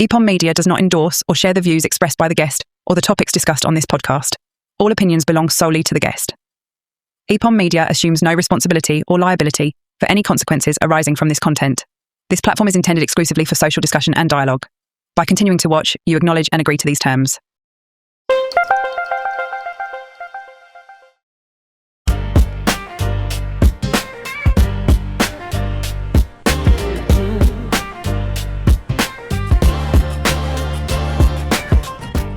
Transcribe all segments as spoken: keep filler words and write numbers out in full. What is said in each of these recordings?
EPOM Media does not endorse or share the views expressed by the guest or the topics discussed on this podcast. All opinions belong solely to the guest. EPOM Media assumes no responsibility or liability for any consequences arising from this content. This platform is intended exclusively for social discussion and dialogue. By continuing to watch, you acknowledge and agree to these terms.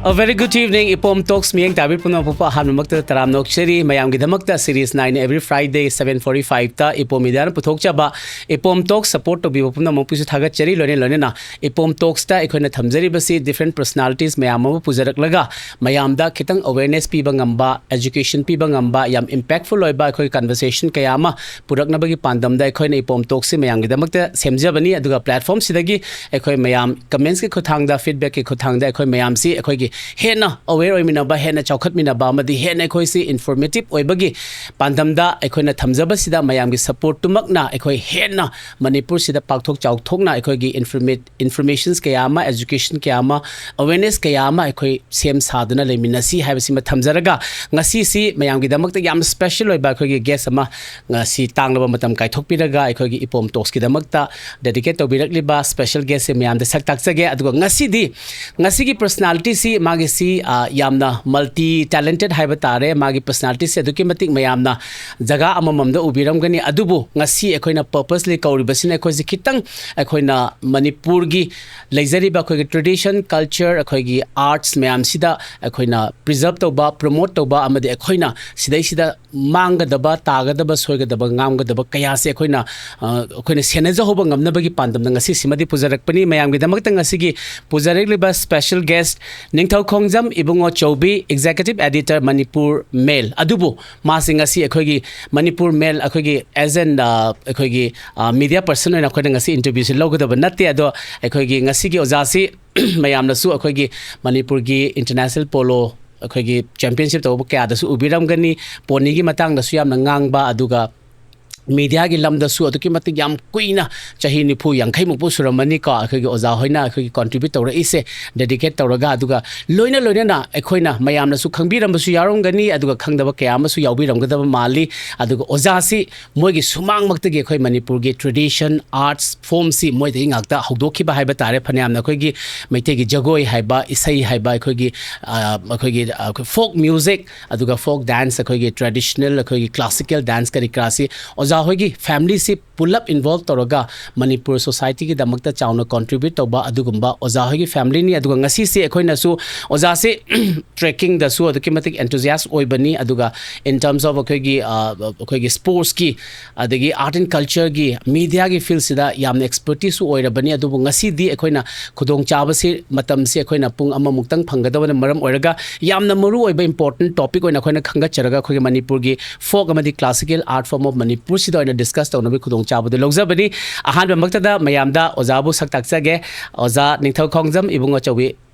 A very good evening, ꯏꯄꯣꯝ Talks ꯃꯤꯌꯦꯡ ꯇꯥꯕꯤ ꯄꯨꯝꯅꯃꯛꯄꯨ ꯑꯍꯥꯟꯕꯃꯛꯇꯗ ꯇꯔꯥꯝꯅ ꯑꯣꯛꯆꯔꯤ꯫ ꯃꯌꯥꯝꯒꯤꯗꯃꯛꯇ series nine every Friday seven forty five ꯇ ꯏꯄꯣꯝ Media ꯅ ꯄꯨꯊꯣꯛꯆꯕ ꯏꯄꯣꯝ Talks support ꯇꯧꯕꯤꯕ ꯄꯨꯝꯅꯃꯛꯄꯨꯁꯨ ꯊꯥꯒꯠꯆꯔꯤ꯫ ꯂꯣꯏꯅ ꯂꯣꯏꯅꯅ ꯏꯄꯣꯝ Talks ꯇ ꯑꯩꯈꯣꯏꯅ ꯊꯝꯖꯔꯤꯕꯁꯤ different personalities ꯃꯌꯥꯝ ꯑꯃ ꯄꯨꯖꯔꯛꯂꯒ ꯃꯌꯥꯝꯗ ꯈꯤꯇꯪ awareness ꯄꯤꯕ ꯉꯝꯕ, education ꯄꯤꯕ ꯉꯝꯕ, ꯌꯥꯝ impactful ꯑꯣꯏꯕ ꯑꯩꯈꯣꯏ conversation ꯀꯌꯥ ꯑꯃ ꯄꯨꯔꯛꯅꯕꯒꯤ ꯄꯥꯟꯗꯝꯗ ꯑꯩꯈꯣꯏꯅ ꯏꯄꯣꯝ Talks ꯁꯤ ꯃꯌꯥꯝꯒꯤꯗꯃꯛꯇ ꯁꯦꯝꯖꯕꯅꯤ꯫ ꯑꯗꯨꯒ platform ꯁꯤꯗꯒꯤ ꯑꯩꯈꯣꯏ ꯃꯌꯥꯝ comments ꯀꯤ ꯈꯨꯠꯊꯥꯡꯗ, feedback ꯀꯤ ꯈꯨꯠꯊꯥꯡꯗ ꯑꯩꯈꯣꯏ ꯃꯌꯥꯝꯁꯤ ꯑꯩꯈꯣꯏꯒꯤ ꯍꯦꯟꯅ aware ꯑꯣꯏꯃꯤꯟꯅꯕ, ꯍꯦꯟꯅ ꯆꯥꯎꯈꯠꯃꯤꯟꯅꯕ ꯑꯃꯗꯤ ꯍꯦꯟꯅ ꯑꯩꯈꯣꯏꯁꯤ informative ꯑꯣꯏꯕꯒꯤ ꯄꯥꯟꯗꯝꯗ ꯑꯩꯈꯣꯏꯅ ꯊꯝꯖꯕꯁꯤꯗ ꯃꯌꯥꯝꯒꯤ support ꯇꯨꯃꯛꯅ ꯑꯩꯈꯣꯏ ꯍꯦꯟꯅ ꯃꯅꯤꯄꯨꯔꯁꯤꯗ ꯄꯥꯛꯊꯣꯛ ꯆꯥꯎꯊꯣꯛꯅ ꯑꯩꯈꯣꯏꯒꯤ informate informations ꯀꯌꯥ ꯑꯃ, education ꯀꯌꯥ ꯑꯃ, awareness ꯀꯌꯥ ꯑꯃ ꯑꯩꯈꯣꯏ ꯁꯦꯝ ꯁꯥꯗꯨꯅ ꯂꯩꯃꯤꯟꯅꯁꯤ ꯍꯥꯏꯕꯁꯤꯃ ꯊꯝꯖꯔꯒ, ꯉꯁꯤꯁꯤ ꯃꯌꯥꯝꯒꯤꯗꯃꯛꯇ ꯌꯥꯝ special ꯑꯣꯏꯕ ꯑꯩꯈꯣꯏꯒꯤ guest ꯑꯃ ꯉꯁꯤ ꯇꯥꯡꯂꯕ ꯃꯇꯝ ꯀꯥꯏꯊꯣꯛꯄꯤꯔꯒ ꯑꯩꯈꯣꯏꯒꯤ ꯏꯄꯣꯝ Talks ꯀꯤꯗꯃꯛꯇ dedicate ꯇꯧꯕꯤꯔꯛꯂꯤꯕ special guest ꯁꯦ ꯃꯌꯥꯝꯗ ꯁꯛ ꯇꯥꯛꯆꯒꯦ꯫ ꯑꯗꯨꯒ ꯉꯁꯤꯗꯤ, ꯉꯁꯤꯒꯤ personality ꯁꯤ, ꯃꯥꯒꯤꯁꯤ, ꯑ, ꯌꯥꯝꯅ multi talented ꯍꯥꯏꯕ ꯇꯥꯔꯦ꯫ ꯃꯥꯒꯤ personality ꯁꯦ ꯑꯗꯨꯛꯀꯤ ꯃꯇꯤꯛ ꯃꯌꯥꯝꯅ ꯖꯒꯥ ꯑꯃꯃꯝꯗ ꯎꯕꯤꯔꯝꯒꯅꯤ꯫ ꯑꯗꯨꯕꯨ ꯉꯁꯤ ꯑꯩꯈꯣꯏꯅ purposely ꯀꯧꯔꯤꯕꯁꯤꯅ ꯑꯩꯈꯣꯏꯁꯤ ꯈꯤꯇꯪ ꯑꯩꯈꯣꯏꯅ ꯃꯅꯤꯄꯨꯔꯒꯤ ꯂꯩꯖꯔꯤꯕ ꯑꯩꯈꯣꯏꯒꯤ tradition, culture, ꯑꯩꯈꯣꯏꯒꯤ arts ꯃꯌꯥꯝꯁꯤꯗ ꯑꯩꯈꯣꯏꯅ preserve ꯇꯧꯕ, promote ꯇꯧꯕ, ꯑꯃꯗꯤ ꯑꯩꯈꯣꯏꯅ ꯁꯤꯗꯩꯁꯤꯗ ꯃꯥꯡꯒꯗꯕ, ꯇꯥꯒꯗꯕ, ꯁꯣꯏꯒꯗꯕ, ꯉꯥꯝꯒꯗꯕ ꯀꯌꯥꯁꯦ ꯑꯩꯈꯣꯏꯅ, ꯑ, ꯑꯩꯈꯣꯏꯅ ꯁꯦꯟꯅꯖꯍꯧꯕ ꯉꯝꯅꯕꯒꯤ ꯄꯥꯟꯗꯝꯗ ꯉꯁꯤꯁꯤꯃꯗꯤ ꯄꯨꯖꯔꯛꯄꯅꯤ꯫ ꯃꯌꯥꯝꯒꯤꯗꯃꯛꯇ ꯉꯁꯤꯒꯤ ꯄꯨꯖꯔꯛꯂꯤꯕ special guest ꯅꯤꯡꯊꯧ ꯈꯣꯡꯖꯝ ꯏꯕꯨꯡꯉꯣ Chaobi, Executive Editor Manipur Mail꯫ ꯑꯗꯨꯕꯨ ꯃꯥꯁꯤ ꯉꯁꯤ ꯑꯩꯈꯣꯏꯒꯤ Manipur Mail, ꯑꯩꯈꯣꯏꯒꯤ as an, ꯑ, ꯑꯩꯈꯣꯏꯒꯤ, ꯑ, media person ꯑꯣꯏꯅ ꯑꯩꯈꯣꯏꯅ ꯉꯁꯤ interview ꯁꯤ ꯂꯧꯒꯗꯕ ꯅꯠꯇꯦ꯫ ꯑꯗꯣ ꯑꯩꯈꯣꯏꯒꯤ ꯉꯁꯤꯒꯤ ꯑꯣꯖꯥꯁꯤ ꯃꯌꯥꯝꯅꯁꯨ ꯑꯩꯈꯣꯏꯒꯤ ꯃꯅꯤꯄꯨꯔꯒꯤ international polo ꯑꯩꯈꯣꯏꯒꯤ championship ꯇꯧꯕ ꯀꯌꯥꯗꯁꯨ ꯎꯕꯤꯔꯝꯒꯅꯤ꯫ Pony ꯒꯤ ꯃꯇꯥꯡꯗꯁꯨ ꯌꯥꯝꯅ ꯉꯥꯡꯕ, ꯑꯗꯨꯒ ꯃꯤꯗꯤꯌꯥꯒꯤ ꯂꯝꯗꯁꯨ ꯑꯗꯨꯛꯀꯤ ꯃꯇꯤꯛ ꯌꯥꯝ ꯀꯨꯏꯅ, ꯆꯍꯤ ꯅꯤꯐꯨ ꯌꯥꯡꯈꯩꯃꯨꯛꯄꯨ ꯁꯨꯔꯝꯃꯅꯤꯀꯣ, ꯑꯩꯈꯣꯏꯒꯤ ꯑꯣꯖꯥ ꯍꯣꯏꯅ ꯑꯩꯈꯣꯏꯒꯤ ꯀꯟꯇ꯭ꯔꯤꯕ꯭ꯌꯨꯠ ꯇꯧꯔꯛꯏꯁꯦ, ꯗꯦꯗꯤꯀꯦꯠ ꯇꯧꯔꯒ꯫ ꯑꯗꯨꯒ ꯂꯣꯏꯅ ꯂꯣꯏꯅꯅ ꯑꯩꯈꯣꯏꯅ ꯃꯌꯥꯝꯅꯁꯨ ꯈꯪꯕꯤꯔꯝꯕꯁꯨ ꯌꯥꯎꯔꯝꯒꯅꯤ, ꯑꯗꯨꯒ ꯈꯪꯗꯕ ꯀꯌꯥ ꯑꯃꯁꯨ ꯌꯥꯎꯕꯤꯔꯝꯒꯗꯕ ꯃꯥꯜꯂꯤ꯫ ꯑꯗꯨꯒ ꯑꯣꯖꯥꯁꯤ ꯃꯣꯏꯒꯤ ꯁꯨꯃꯥꯡꯃꯛꯇꯒꯤ ꯑꯩꯈꯣꯏ ꯃꯅꯤꯄꯨꯔꯒꯤ ꯇ꯭ꯔꯦꯗꯤꯁꯟ, ꯑꯥꯔꯠꯁ ꯐꯣꯝꯁꯤ ꯃꯣꯏꯗꯒꯤ ꯉꯥꯛꯇ ꯍꯧꯗꯣꯛꯈꯤꯕ ꯍꯥꯏꯕ ꯇꯥꯔꯦ꯫ ꯐꯅꯌꯥꯝꯅ ꯑꯩꯈꯣꯏꯒꯤ ꯃꯩꯇꯩꯒꯤ ꯖꯒꯣꯏ ꯍꯥꯏꯕ, ꯏꯁꯩ ꯍꯥꯏꯕ, ꯑꯩꯈꯣꯏꯒꯤ, ꯑ, ꯑꯩꯈꯣꯏꯒꯤ, ꯑ, ꯑꯩꯈꯣꯏ ꯐꯣꯛ ꯃ꯭ꯌꯨꯖꯤꯛ, ꯑꯗꯨꯒ ꯐꯣꯛ ꯗꯥꯟꯁ, ꯑꯩꯈꯣꯏꯒꯤ ꯇ꯭ꯔꯦꯗꯤꯁꯅꯦꯜ, ꯑꯩꯈꯣꯏꯒꯤ ꯀ꯭ꯂꯥꯁꯤꯀꯦꯜ ꯗꯥꯟꯁ ꯀꯔꯤ ꯀꯔꯥꯁꯤ ꯑꯣꯖꯥ ꯍꯣꯏꯒꯤ ꯐꯦꯃꯤꯂꯤꯁꯤ ꯄꯨꯂꯞ ꯏꯟꯚꯣꯜꯕ ꯇꯧꯔꯒ ꯃꯅꯤꯄꯨꯔ ꯁꯣꯁꯥꯏꯇꯤꯒꯤꯗꯃꯛꯇ ꯆꯥꯎꯅ ꯀꯟꯇ꯭ꯔꯤꯕ꯭ꯌꯨꯠ ꯇꯧꯕ ꯑꯗꯨꯒꯨꯝꯕ ꯑꯣꯖꯥ ꯍꯣꯏꯒꯤ ꯐꯦꯃꯤꯂꯤꯅꯤ꯫ ꯑꯗꯨꯒ ꯉꯁꯤꯁꯦ ꯑꯩꯈꯣꯏꯅꯁꯨ ꯑꯣꯖꯥꯁꯦ ꯇ꯭ꯔꯦꯛꯀꯤꯡꯗꯁꯨ ꯑꯗꯨꯛꯀꯤ ꯃꯇꯤꯛ ꯑꯦꯟꯊꯨꯖꯤꯌꯥꯁ ꯑꯣꯏꯕꯅꯤ, ꯑꯗꯨꯒ in terms of ꯑꯩꯈꯣꯏꯒꯤ, ꯑ, ꯑꯩꯈꯣꯏꯒꯤ ꯁ꯭ꯄꯣꯔꯠꯁꯀꯤ, ꯑꯗꯒꯤ ꯑꯥꯔꯠ ꯑꯦꯟ ꯀꯜꯆꯔꯒꯤ, ꯃꯤꯗꯤꯌꯥꯒꯤ ꯐꯤꯜꯁꯤꯗ ꯌꯥꯝꯅ ꯑꯦꯛꯁꯄꯔꯇꯤꯁꯁꯨ ꯑꯣꯏꯔꯕꯅꯤ꯫ ꯑꯗꯨꯕꯨ ꯉꯁꯤꯗꯤ ꯑꯩꯈꯣꯏꯅ ꯈꯨꯗꯣꯡꯆꯥꯕꯁꯤ, ꯃꯇꯝꯁꯤ ꯑꯩꯈꯣꯏꯅ ꯄꯨꯡ ꯑꯃꯃꯨꯛꯇꯪ ꯐꯪꯒꯗꯕꯅ ꯃꯔꯝ ꯑꯣꯏꯔꯒ, ꯌꯥꯝꯅ ꯃꯔꯨ ꯑꯣꯏꯕ ꯏꯝꯄꯣꯔꯇꯦꯟ ꯇꯣꯄꯤꯛ ꯑꯣꯏꯅ ꯑꯩꯈꯣꯏꯅ ꯈꯟꯒꯠꯆꯔꯒ ꯑꯩꯈꯣꯏꯒꯤ ꯃꯅꯤꯄꯨꯔꯒꯤ ꯐꯣꯛ ꯑꯃꯗꯤ ꯀ꯭ꯂꯥꯁꯤꯀꯦꯜ ꯑꯥꯔꯠ ꯐꯣꯔꯝ ꯑꯣꯐ ꯃꯅꯤꯄꯨꯔꯁꯤꯗ ꯑꯣꯏꯅ ꯗꯤꯁꯀꯁ ꯇꯧꯅꯕꯒꯤ ꯈꯨꯗꯣꯡꯆꯥꯕꯗꯨ ꯂꯧꯖꯕꯅꯤ꯫ ꯑꯍꯥꯟꯕꯃꯛꯇꯗ ꯃꯌꯥꯝꯗ ꯑꯣꯖꯥꯕꯨ ꯁꯛ ꯇꯥꯛꯆꯒꯦ꯫ ꯑꯣꯖꯥ ꯅꯤꯡꯊꯧ ꯈꯣꯡꯖꯝ ꯏꯕꯨꯡꯉꯣ ꯆꯧꯕꯤ,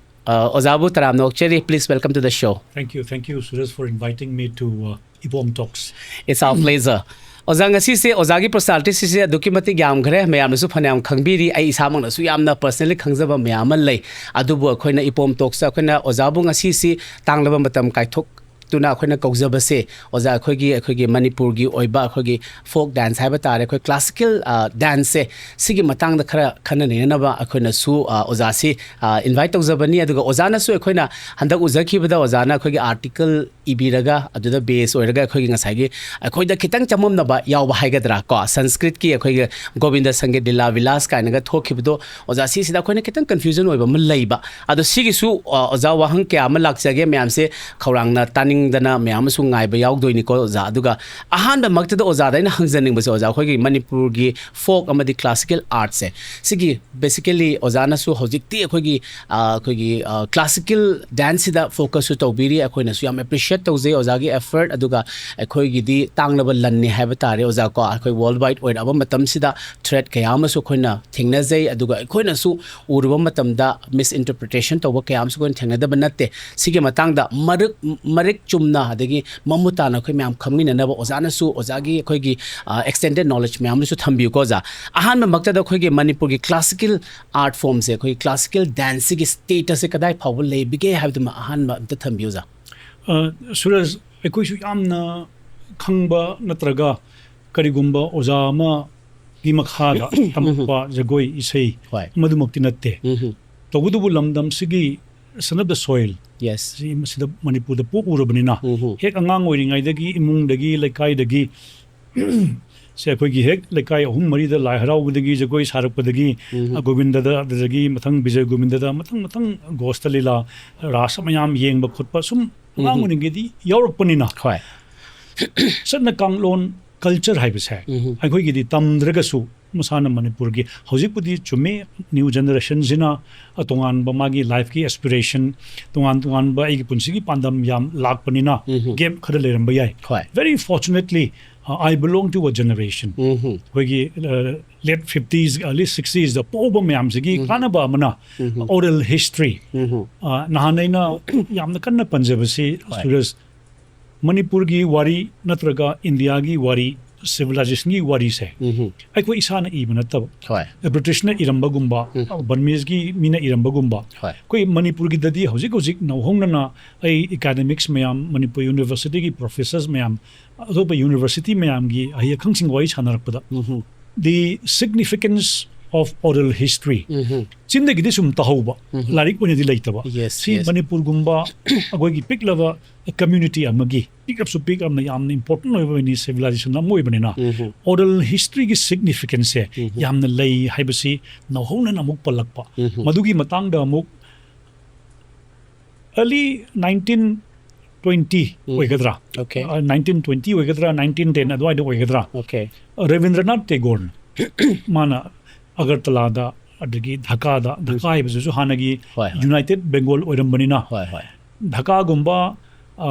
ꯑ, ꯑꯣꯖꯥꯕꯨ ꯇꯔꯥꯝꯅ ꯑꯣꯛꯆꯔꯤ꯫ Please welcome to the show. Thank you. Thank you, Suresh, for inviting me to uh, Ipom Talks. It's our pleasure. ꯑꯣꯖꯥ, ꯉꯁꯤꯁꯦ ꯑꯣꯖꯥꯒꯤ ꯄꯔꯁꯣꯅꯥꯂꯤꯇꯤꯁꯤꯁꯦ ꯑꯗꯨꯛꯀꯤ ꯃꯇꯤꯛ ꯌꯥꯝꯈ꯭ꯔꯦ, ꯃꯌꯥꯝꯅꯁꯨ ꯐꯅꯌꯥꯝ ꯈꯪꯕꯤꯔꯤ, ꯑꯩ ꯏꯁꯥꯃꯛꯅꯁꯨ ꯌꯥꯝꯅ ꯄꯔꯁꯅꯦꯜꯂꯤ ꯈꯪꯖꯕ ꯃꯌꯥꯝ ꯑꯃ ꯂꯩ꯫ ꯑꯗꯨꯕꯨ ꯑꯩꯈꯣꯏꯅ ꯏꯄꯣꯝ ꯇꯣꯛꯁꯇ ꯑꯩꯈꯣꯏꯅ ꯑꯣꯖꯥꯕꯨ ꯉꯁꯤꯁꯤ ꯇꯥꯡꯂꯕ ꯃꯇꯝ ꯀꯥꯏꯊꯣꯛꯇꯨꯅ ꯑꯩꯈꯣꯏꯅ ꯀꯧꯖꯕꯁꯦ, ꯑꯣꯖꯥ, ꯑꯩꯈꯣꯏꯒꯤ, ꯑꯩꯈꯣꯏꯒꯤ ꯃꯅꯤꯄꯨꯔꯒꯤ ꯑꯣꯏꯕ ꯑꯩꯈꯣꯏꯒꯤ ꯐꯣꯛ ꯗꯥꯟꯁ ꯍꯥꯏꯕ ꯇꯥꯔꯦ, ꯑꯩꯈꯣꯏ ꯀ꯭ꯂꯥꯁꯤꯀꯦꯜ, ꯑ, ꯗꯥꯟꯁꯁꯦ, ꯁꯤꯒꯤ ꯃꯇꯥꯡꯗ ꯈꯔ ꯈꯟꯅ ꯅꯩꯅꯅꯕ ꯑꯩꯈꯣꯏꯅꯁꯨ, ꯑ, ꯑꯣꯖꯥꯁꯤ, ꯑ, ꯏꯟꯚꯥꯏꯠ ꯇꯧꯖꯕꯅꯤ꯫ ꯑꯗꯨꯒ ꯑꯣꯖꯥꯅꯁꯨ, ꯑꯩꯈꯣꯏꯅ ꯍꯟꯗꯛ ꯎꯖꯈꯤꯕꯗ ꯑꯣꯖꯥꯅ ꯑꯩꯈꯣꯏꯒꯤ ꯑꯥꯔꯇꯤꯀꯜ ꯏꯕꯤꯔꯒ, ꯑꯗꯨꯗ ꯕꯦꯁ ꯑꯣꯏꯔꯒ ꯑꯩꯈꯣꯏꯒꯤ ꯉꯁꯥꯏꯒꯤ ꯑꯩꯈꯣꯏꯗ ꯈꯤꯇꯪ ꯆꯃꯝꯅꯕ ꯌꯥꯎꯕ ꯍꯥꯏꯒꯗ꯭ꯔꯥ ꯀꯣ, ꯁꯪꯁꯀ꯭ꯔꯤꯠꯀꯤ ꯑꯩꯈꯣꯏꯒꯤ ꯒꯣꯕꯤꯟꯗ ꯁꯪꯒꯤꯠ ꯂꯤꯂꯥ ꯚꯤꯂꯥꯁ ꯀꯥꯏꯅꯒ ꯊꯣꯛꯈꯤꯕꯗꯣ, ꯑꯣꯖꯥ, ꯁꯤꯁꯤꯗ ꯑꯩꯈꯣꯏꯅ ꯈꯤꯇꯪ ꯀꯟꯐ꯭ꯌꯨꯖꯟ ꯑꯣꯏꯕ ꯑꯃ ꯂꯩꯕ꯫ ꯑꯗꯣ ꯁꯤꯒꯤꯁꯨ, ꯑ, ꯑꯣꯖꯥ, ꯋꯥꯍꯪ ꯀꯌꯥ ꯑꯃ ꯂꯥꯛꯆꯒꯦ, ꯃꯌꯥꯝꯁꯦ ꯈꯧꯔꯥꯡꯅ ꯇꯥꯅꯤꯡꯗꯅ ꯃꯌꯥꯝ ꯑꯃꯁꯨ ꯉꯥꯏꯕ ꯌꯥꯎꯗꯣꯏꯅꯤꯀꯣ ꯑꯣꯖꯥ꯫ ꯑꯗꯨꯒ ꯑꯍꯥꯟꯕꯃꯛꯇꯗ ꯑꯣꯖꯥꯗ ꯑꯩꯅ ꯍꯪꯖꯅꯤꯡꯕꯁꯦ, ꯑꯣꯖꯥ, ꯑꯩꯈꯣꯏꯒꯤ ꯃꯅꯤꯄꯨꯔꯒꯤ ꯐꯣꯛ ꯑꯃꯗꯤ ꯀ꯭ꯂꯥꯁꯤꯀꯦꯜ ꯑꯥꯔꯠꯁꯦ, ꯁꯤꯒꯤ ꯕꯦꯁꯤꯀꯦꯂꯤ ꯑꯣꯖꯥꯅꯁꯨ ꯍꯧꯖꯤꯛꯇꯤ ꯑꯩꯈꯣꯏꯒꯤ, ꯑ, ꯑꯩꯈꯣꯏꯒꯤ, ꯑ, ꯀ꯭ꯂꯥꯁꯤꯀꯦꯜ ꯗꯥꯟꯁꯁꯤꯗ ꯐꯣꯀꯁꯁꯨ ꯇꯧꯕꯤꯔꯤ, ꯑꯩꯈꯣꯏꯅꯁꯨ ꯌꯥꯝ ꯑꯦꯄ꯭ꯔꯤꯁꯤꯌꯦꯠ ꯇꯧꯖꯩ ꯑꯣꯖꯥꯒꯤ ꯑꯦꯐꯔꯠ꯫ ꯑꯗꯨꯒ ꯑꯩꯈꯣꯏꯒꯤꯗꯤ ꯇꯥꯡꯂꯕ ꯂꯟꯅꯤ ꯍꯥꯏꯕ ꯇꯥꯔꯦ ꯑꯣꯖꯥ ꯀꯣ, ꯑꯩꯈꯣꯏ ꯋꯥꯔꯜ ꯋꯥꯏꯗ ꯑꯣꯏꯔꯛꯑꯕ ꯃꯇꯝꯁꯤꯗ ꯊ꯭ꯔꯦꯠ ꯀꯌꯥ ꯑꯃꯁꯨ ꯑꯩꯈꯣꯏꯅ ꯊꯦꯡꯅꯖꯩ꯫ ꯑꯗꯨꯒ ꯑꯩꯈꯣꯏꯅꯁꯨ ꯎꯔꯨꯕ ꯃꯇꯝꯗ ꯃꯤꯁꯏꯟꯇꯔꯄ꯭ꯔꯤꯇꯦꯁꯟ ꯇꯧꯕ ꯀꯌꯥ ꯑꯃꯁꯨ ꯑꯩꯈꯣꯏꯅ ꯊꯦꯡꯅꯗꯕ ꯅꯠꯇꯦ꯫ ꯁꯤꯒꯤ ꯃꯇꯥꯡꯗ ꯃꯔꯤꯛ, ꯃꯔꯤꯛ ꯆꯨꯝꯅ ꯑꯗꯒꯤ ꯃꯃꯨꯠ ꯇꯥꯅ ꯑꯩꯈꯣꯏ ꯃꯌꯥꯝ ꯈꯪꯃꯤꯟꯅꯅꯕ ꯑꯣꯖꯥꯅꯁꯨ ꯑꯣꯖꯥꯒꯤ ꯑꯩꯈꯣꯏꯒꯤ ꯑꯦꯛꯁꯇꯦꯟꯗꯦꯠ ꯅꯣꯂꯦꯖ ꯃꯌꯥꯝꯗꯨꯁꯨ ꯊꯝꯕꯤꯌꯨꯀꯣ ꯑꯣꯖꯥ꯫ ꯑꯍꯥꯟꯕꯃꯛꯇꯗ ꯑꯩꯈꯣꯏꯒꯤ ꯃꯅꯤꯄꯨꯔꯒꯤ ꯀ꯭ꯂꯥꯁꯤꯀꯦꯜ ꯑꯥꯔꯠ ꯐꯣꯝꯁꯦ, ꯑꯩꯈꯣꯏꯒꯤ ꯀ꯭ꯂꯥꯁꯤꯀꯦꯜ ꯗꯥꯟꯁꯁꯤꯒꯤ ꯁ꯭ꯇꯦꯇꯁꯁꯦ ꯀꯗꯥꯏ ꯐꯥꯎꯕ ꯂꯩꯕꯤꯒꯦ ꯍꯥꯏꯕꯗꯨꯃ ꯑꯍꯥꯟꯕ ꯑꯝꯇ ꯊꯝꯕꯤꯌꯨ ꯑꯣꯖꯥ꯫ ꯑ, ꯁꯨꯔꯖ, ꯑꯩꯈꯣꯏꯁꯨ ꯌꯥꯝꯅ ꯈꯪꯕ ꯅꯠꯇ꯭ꯔꯒ ꯀꯔꯤꯒꯨꯝꯕ ꯑꯣꯖꯥ ꯑꯃꯒꯤ ꯃꯈꯥꯗ ꯇꯝꯃꯛꯄ ꯖꯒꯣꯏ ꯏꯁꯩ ꯍꯣꯏ꯫ ꯃꯗꯨꯃꯛꯇꯤ ꯅꯠꯇꯦ꯫ ꯎꯝ꯫ ꯇꯧꯕꯇꯕꯨ ꯂꯝꯗꯝꯁꯤꯒꯤ son of the soil yes. ꯁꯤ ꯃꯁꯤꯗ ꯃꯅꯤꯄꯨꯔꯗ ꯄꯣꯛꯎꯔꯕꯅꯤꯅ ꯎꯝ꯫ ꯍꯦꯛ ꯑꯉꯥꯡ ꯑꯣꯏꯔꯤꯉꯩꯗꯒꯤ ꯏꯃꯨꯡꯗꯒꯤ ꯂꯩꯀꯥꯏꯗꯒꯤ ꯁꯦ ꯑꯩꯈꯣꯏꯒꯤ ꯍꯦꯛ ꯂꯩꯀꯥꯏ ꯑꯍꯨꯝ ꯃꯔꯤꯗ ꯂꯥꯏ ꯍꯔꯥꯎꯕꯗꯒꯤ ꯖꯒꯣꯏ ꯁꯥꯔꯛꯄꯗꯒꯤ ꯎꯝ꯫ ꯑ, ꯒꯣꯕꯤꯟꯗꯗ, ꯑꯗꯨꯗꯒꯤ ꯃꯊꯪ ꯕꯤꯖꯌ ꯒꯣꯕꯤꯟꯗꯗ, ꯃꯊꯪ ꯃꯊꯪ ꯒꯣꯁꯇ ꯂꯤꯂꯥ, ꯔꯥꯁ ꯃꯌꯥꯝ ꯌꯦꯡꯕ ꯈꯣꯠꯄ ꯁꯨꯝ ꯑꯉꯥꯡ ꯎꯝ꯫ ꯑꯣꯏꯔꯤꯉꯩꯗꯤ ꯌꯥꯎꯔꯛꯄꯅꯤꯅ ꯍꯣꯏ꯫ ꯆꯠꯅ ꯀꯥꯡꯂꯣꯟ ꯀꯜꯆꯔ ꯍꯥꯏꯕꯁꯦ ꯎꯝ꯫ ꯑꯩꯈꯣꯏꯒꯤꯗꯤ ꯇꯝꯗ꯭ꯔꯒꯁꯨ ꯃꯁꯥꯅ ꯃꯅꯤꯄꯨꯔꯒꯤ ꯍꯧꯖꯤꯛꯄꯨꯗꯤ ꯆꯨꯝꯃꯤ, ꯅ꯭ꯌꯨ ꯖꯦꯅꯦꯔꯦꯁꯟꯁꯤꯅ ꯇꯣꯉꯥꯟꯕ ꯃꯥꯒꯤ ꯂꯥꯏꯐꯀꯤ ꯑꯦꯁꯄꯤꯔꯦꯁꯟ, ꯇꯣꯉꯥꯟ ꯇꯣꯉꯥꯟꯕ ꯑꯩꯒꯤ ꯄꯨꯟꯁꯤꯒꯤ ꯄꯥꯟꯗꯝ ꯌꯥꯝ ꯂꯥꯛꯄꯅꯤꯅ ꯎꯝ꯫ ꯒꯦꯞ ꯈꯔ ꯂꯩꯔꯝꯕ ꯌꯥꯏ꯫ ꯍꯣꯏ꯫ Very fortunately, uh, I belong to a generation. ꯎꯝ꯫ ꯑꯩꯈꯣꯏꯒꯤ ꯂꯦꯠ ꯐꯤꯐꯇꯤꯁ ꯑꯔꯂꯤ ꯁꯤꯛꯁꯇꯤꯁꯇ ꯄꯣꯛꯄ ꯃꯌꯥꯝꯁꯤꯒꯤ ꯎꯝ꯫ ꯀꯥꯟꯅꯕ ꯑꯃꯅ ꯎꯝ꯫ oral history, ꯎꯝ꯫ ꯑ, ꯅꯍꯥꯟ ꯑꯩꯅ ꯌꯥꯝꯅ ꯀꯟꯅ ꯄꯟꯖꯕꯁꯤ ꯍꯣꯏ꯫ ꯁꯨꯔꯖ, ꯃꯅꯤꯄꯨꯔꯒꯤ ꯋꯥꯔꯤ ꯅꯠꯇ꯭ꯔꯒ ꯏꯟꯗꯤꯌꯥꯒꯤ ꯋꯥꯔꯤ, ꯁꯤꯚꯤꯂꯥꯏꯖꯦꯁꯟꯒꯤ ꯋꯥꯔꯤꯁꯦ ꯎꯝ꯫ ꯑꯩꯈꯣꯏ ꯏꯁꯥꯅ ꯏꯕ ꯅꯠꯇꯕ, ꯍꯣꯏ꯫ ꯕ꯭ꯔꯤꯇꯤꯁꯅ ꯏꯔꯝꯕꯒꯨꯝꯕ, ꯎꯝ꯫ ꯕꯔꯃꯤꯁꯀꯤ ꯃꯤꯅ ꯏꯔꯝꯕꯒꯨꯝꯕ, ꯍꯣꯏ꯫ ꯑꯩꯈꯣꯏ ꯃꯅꯤꯄꯨꯔꯒꯤꯗꯗꯤ ꯍꯧꯖꯤꯛ ꯍꯧꯖꯤꯛ ꯅꯧꯍꯧꯅꯅ ꯑꯩ ꯑꯦꯀꯥꯗꯦꯃꯤꯛꯁ ꯃꯌꯥꯝ, ꯃꯅꯤꯄꯨꯔ ꯌꯨꯅꯤꯚꯔꯁꯤꯇꯤꯒꯤ ꯄ꯭ꯔꯣꯐꯦꯁꯔꯁ ꯃꯌꯥꯝ, ꯑꯇꯣꯞꯄ ꯌꯨꯅꯤꯚꯔꯁꯤꯇꯤ ꯃꯌꯥꯝꯒꯤ ꯑꯍꯩ ꯑꯈꯪꯁꯤꯡ ꯋꯥꯔꯤ ꯁꯥꯟꯅꯔꯛꯄꯗ ꯎꯝ꯫ the significance of oral history ꯎꯝ꯫ ꯆꯤꯟꯗꯒꯤꯗꯤ ꯁꯨꯝ ꯇꯧꯍꯧꯕ, ꯎꯝ꯫ ꯂꯥꯏꯔꯤꯛ ꯑꯣꯏꯅꯗꯤ ꯂꯩꯇꯕ꯫ Yes, ꯁꯤ yes. ꯃꯅꯤꯄꯨꯔꯒꯨꯝꯕ ꯑꯩꯈꯣꯏꯒꯤ ꯄꯤꯛꯂꯕ ꯀꯝꯃ꯭ꯌꯨꯅꯤꯇꯤ ꯑꯃꯒꯤ, ꯄꯤꯛꯂꯕꯁꯨ ꯄꯤꯛꯂꯕꯅ ꯌꯥꯝꯅ ꯏꯝꯄꯣꯔꯇꯦꯟ ꯑꯣꯏꯕ ꯁꯤꯚꯤꯂꯥꯏꯖꯦꯁꯟ ꯑꯃ ꯑꯣꯏꯕꯅꯤꯅ ꯎꯝ꯫ oral historyꯒꯤ significanceꯁꯦ ꯎꯝ꯫ ꯌꯥꯝꯅ ꯂꯩ ꯍꯥꯏꯕꯁꯤ ꯅꯧꯍꯧꯅꯅ ꯑꯃꯨꯛ ꯄꯜꯂꯛꯄ꯫ ꯎꯝ꯫ ꯃꯗꯨꯒꯤ ꯃꯇꯥꯡꯗ ꯑꯃꯨꯛ early nineteen twenty ꯎꯝ꯫ ꯑꯣꯏꯒꯗ꯭ꯔꯥ? Okay. ꯑ, nineteen twenty ꯑꯣꯏꯒꯗ꯭ꯔꯥ, nineteen ten ꯑꯗꯨꯋꯥꯏꯗ ꯑꯣꯏꯒꯗ꯭ꯔꯥ? Okay. ꯔꯕꯤꯟꯗ꯭ꯔꯅꯥꯊ ꯇꯦꯒꯣꯔꯅ ꯃꯥꯅ ꯑꯒꯔꯇꯂꯥꯗ, ꯑꯗꯒꯤ ꯙꯥꯀꯥꯗ, ꯙꯥꯀꯥ ꯍꯥꯏꯕꯁꯤꯁꯨ ꯍꯥꯟꯅꯒꯤ ꯍꯣꯏ, ꯍꯣꯏ꯫ ꯌꯨꯅꯥꯏꯇꯦꯗ ꯕꯦꯡꯒꯣꯜ ꯑꯣꯏꯔꯝꯕꯅꯤꯅ, ꯍꯣꯏ, ꯍꯣꯏ꯫ ꯙꯥꯀꯥꯒꯨꯝꯕ, ꯑ,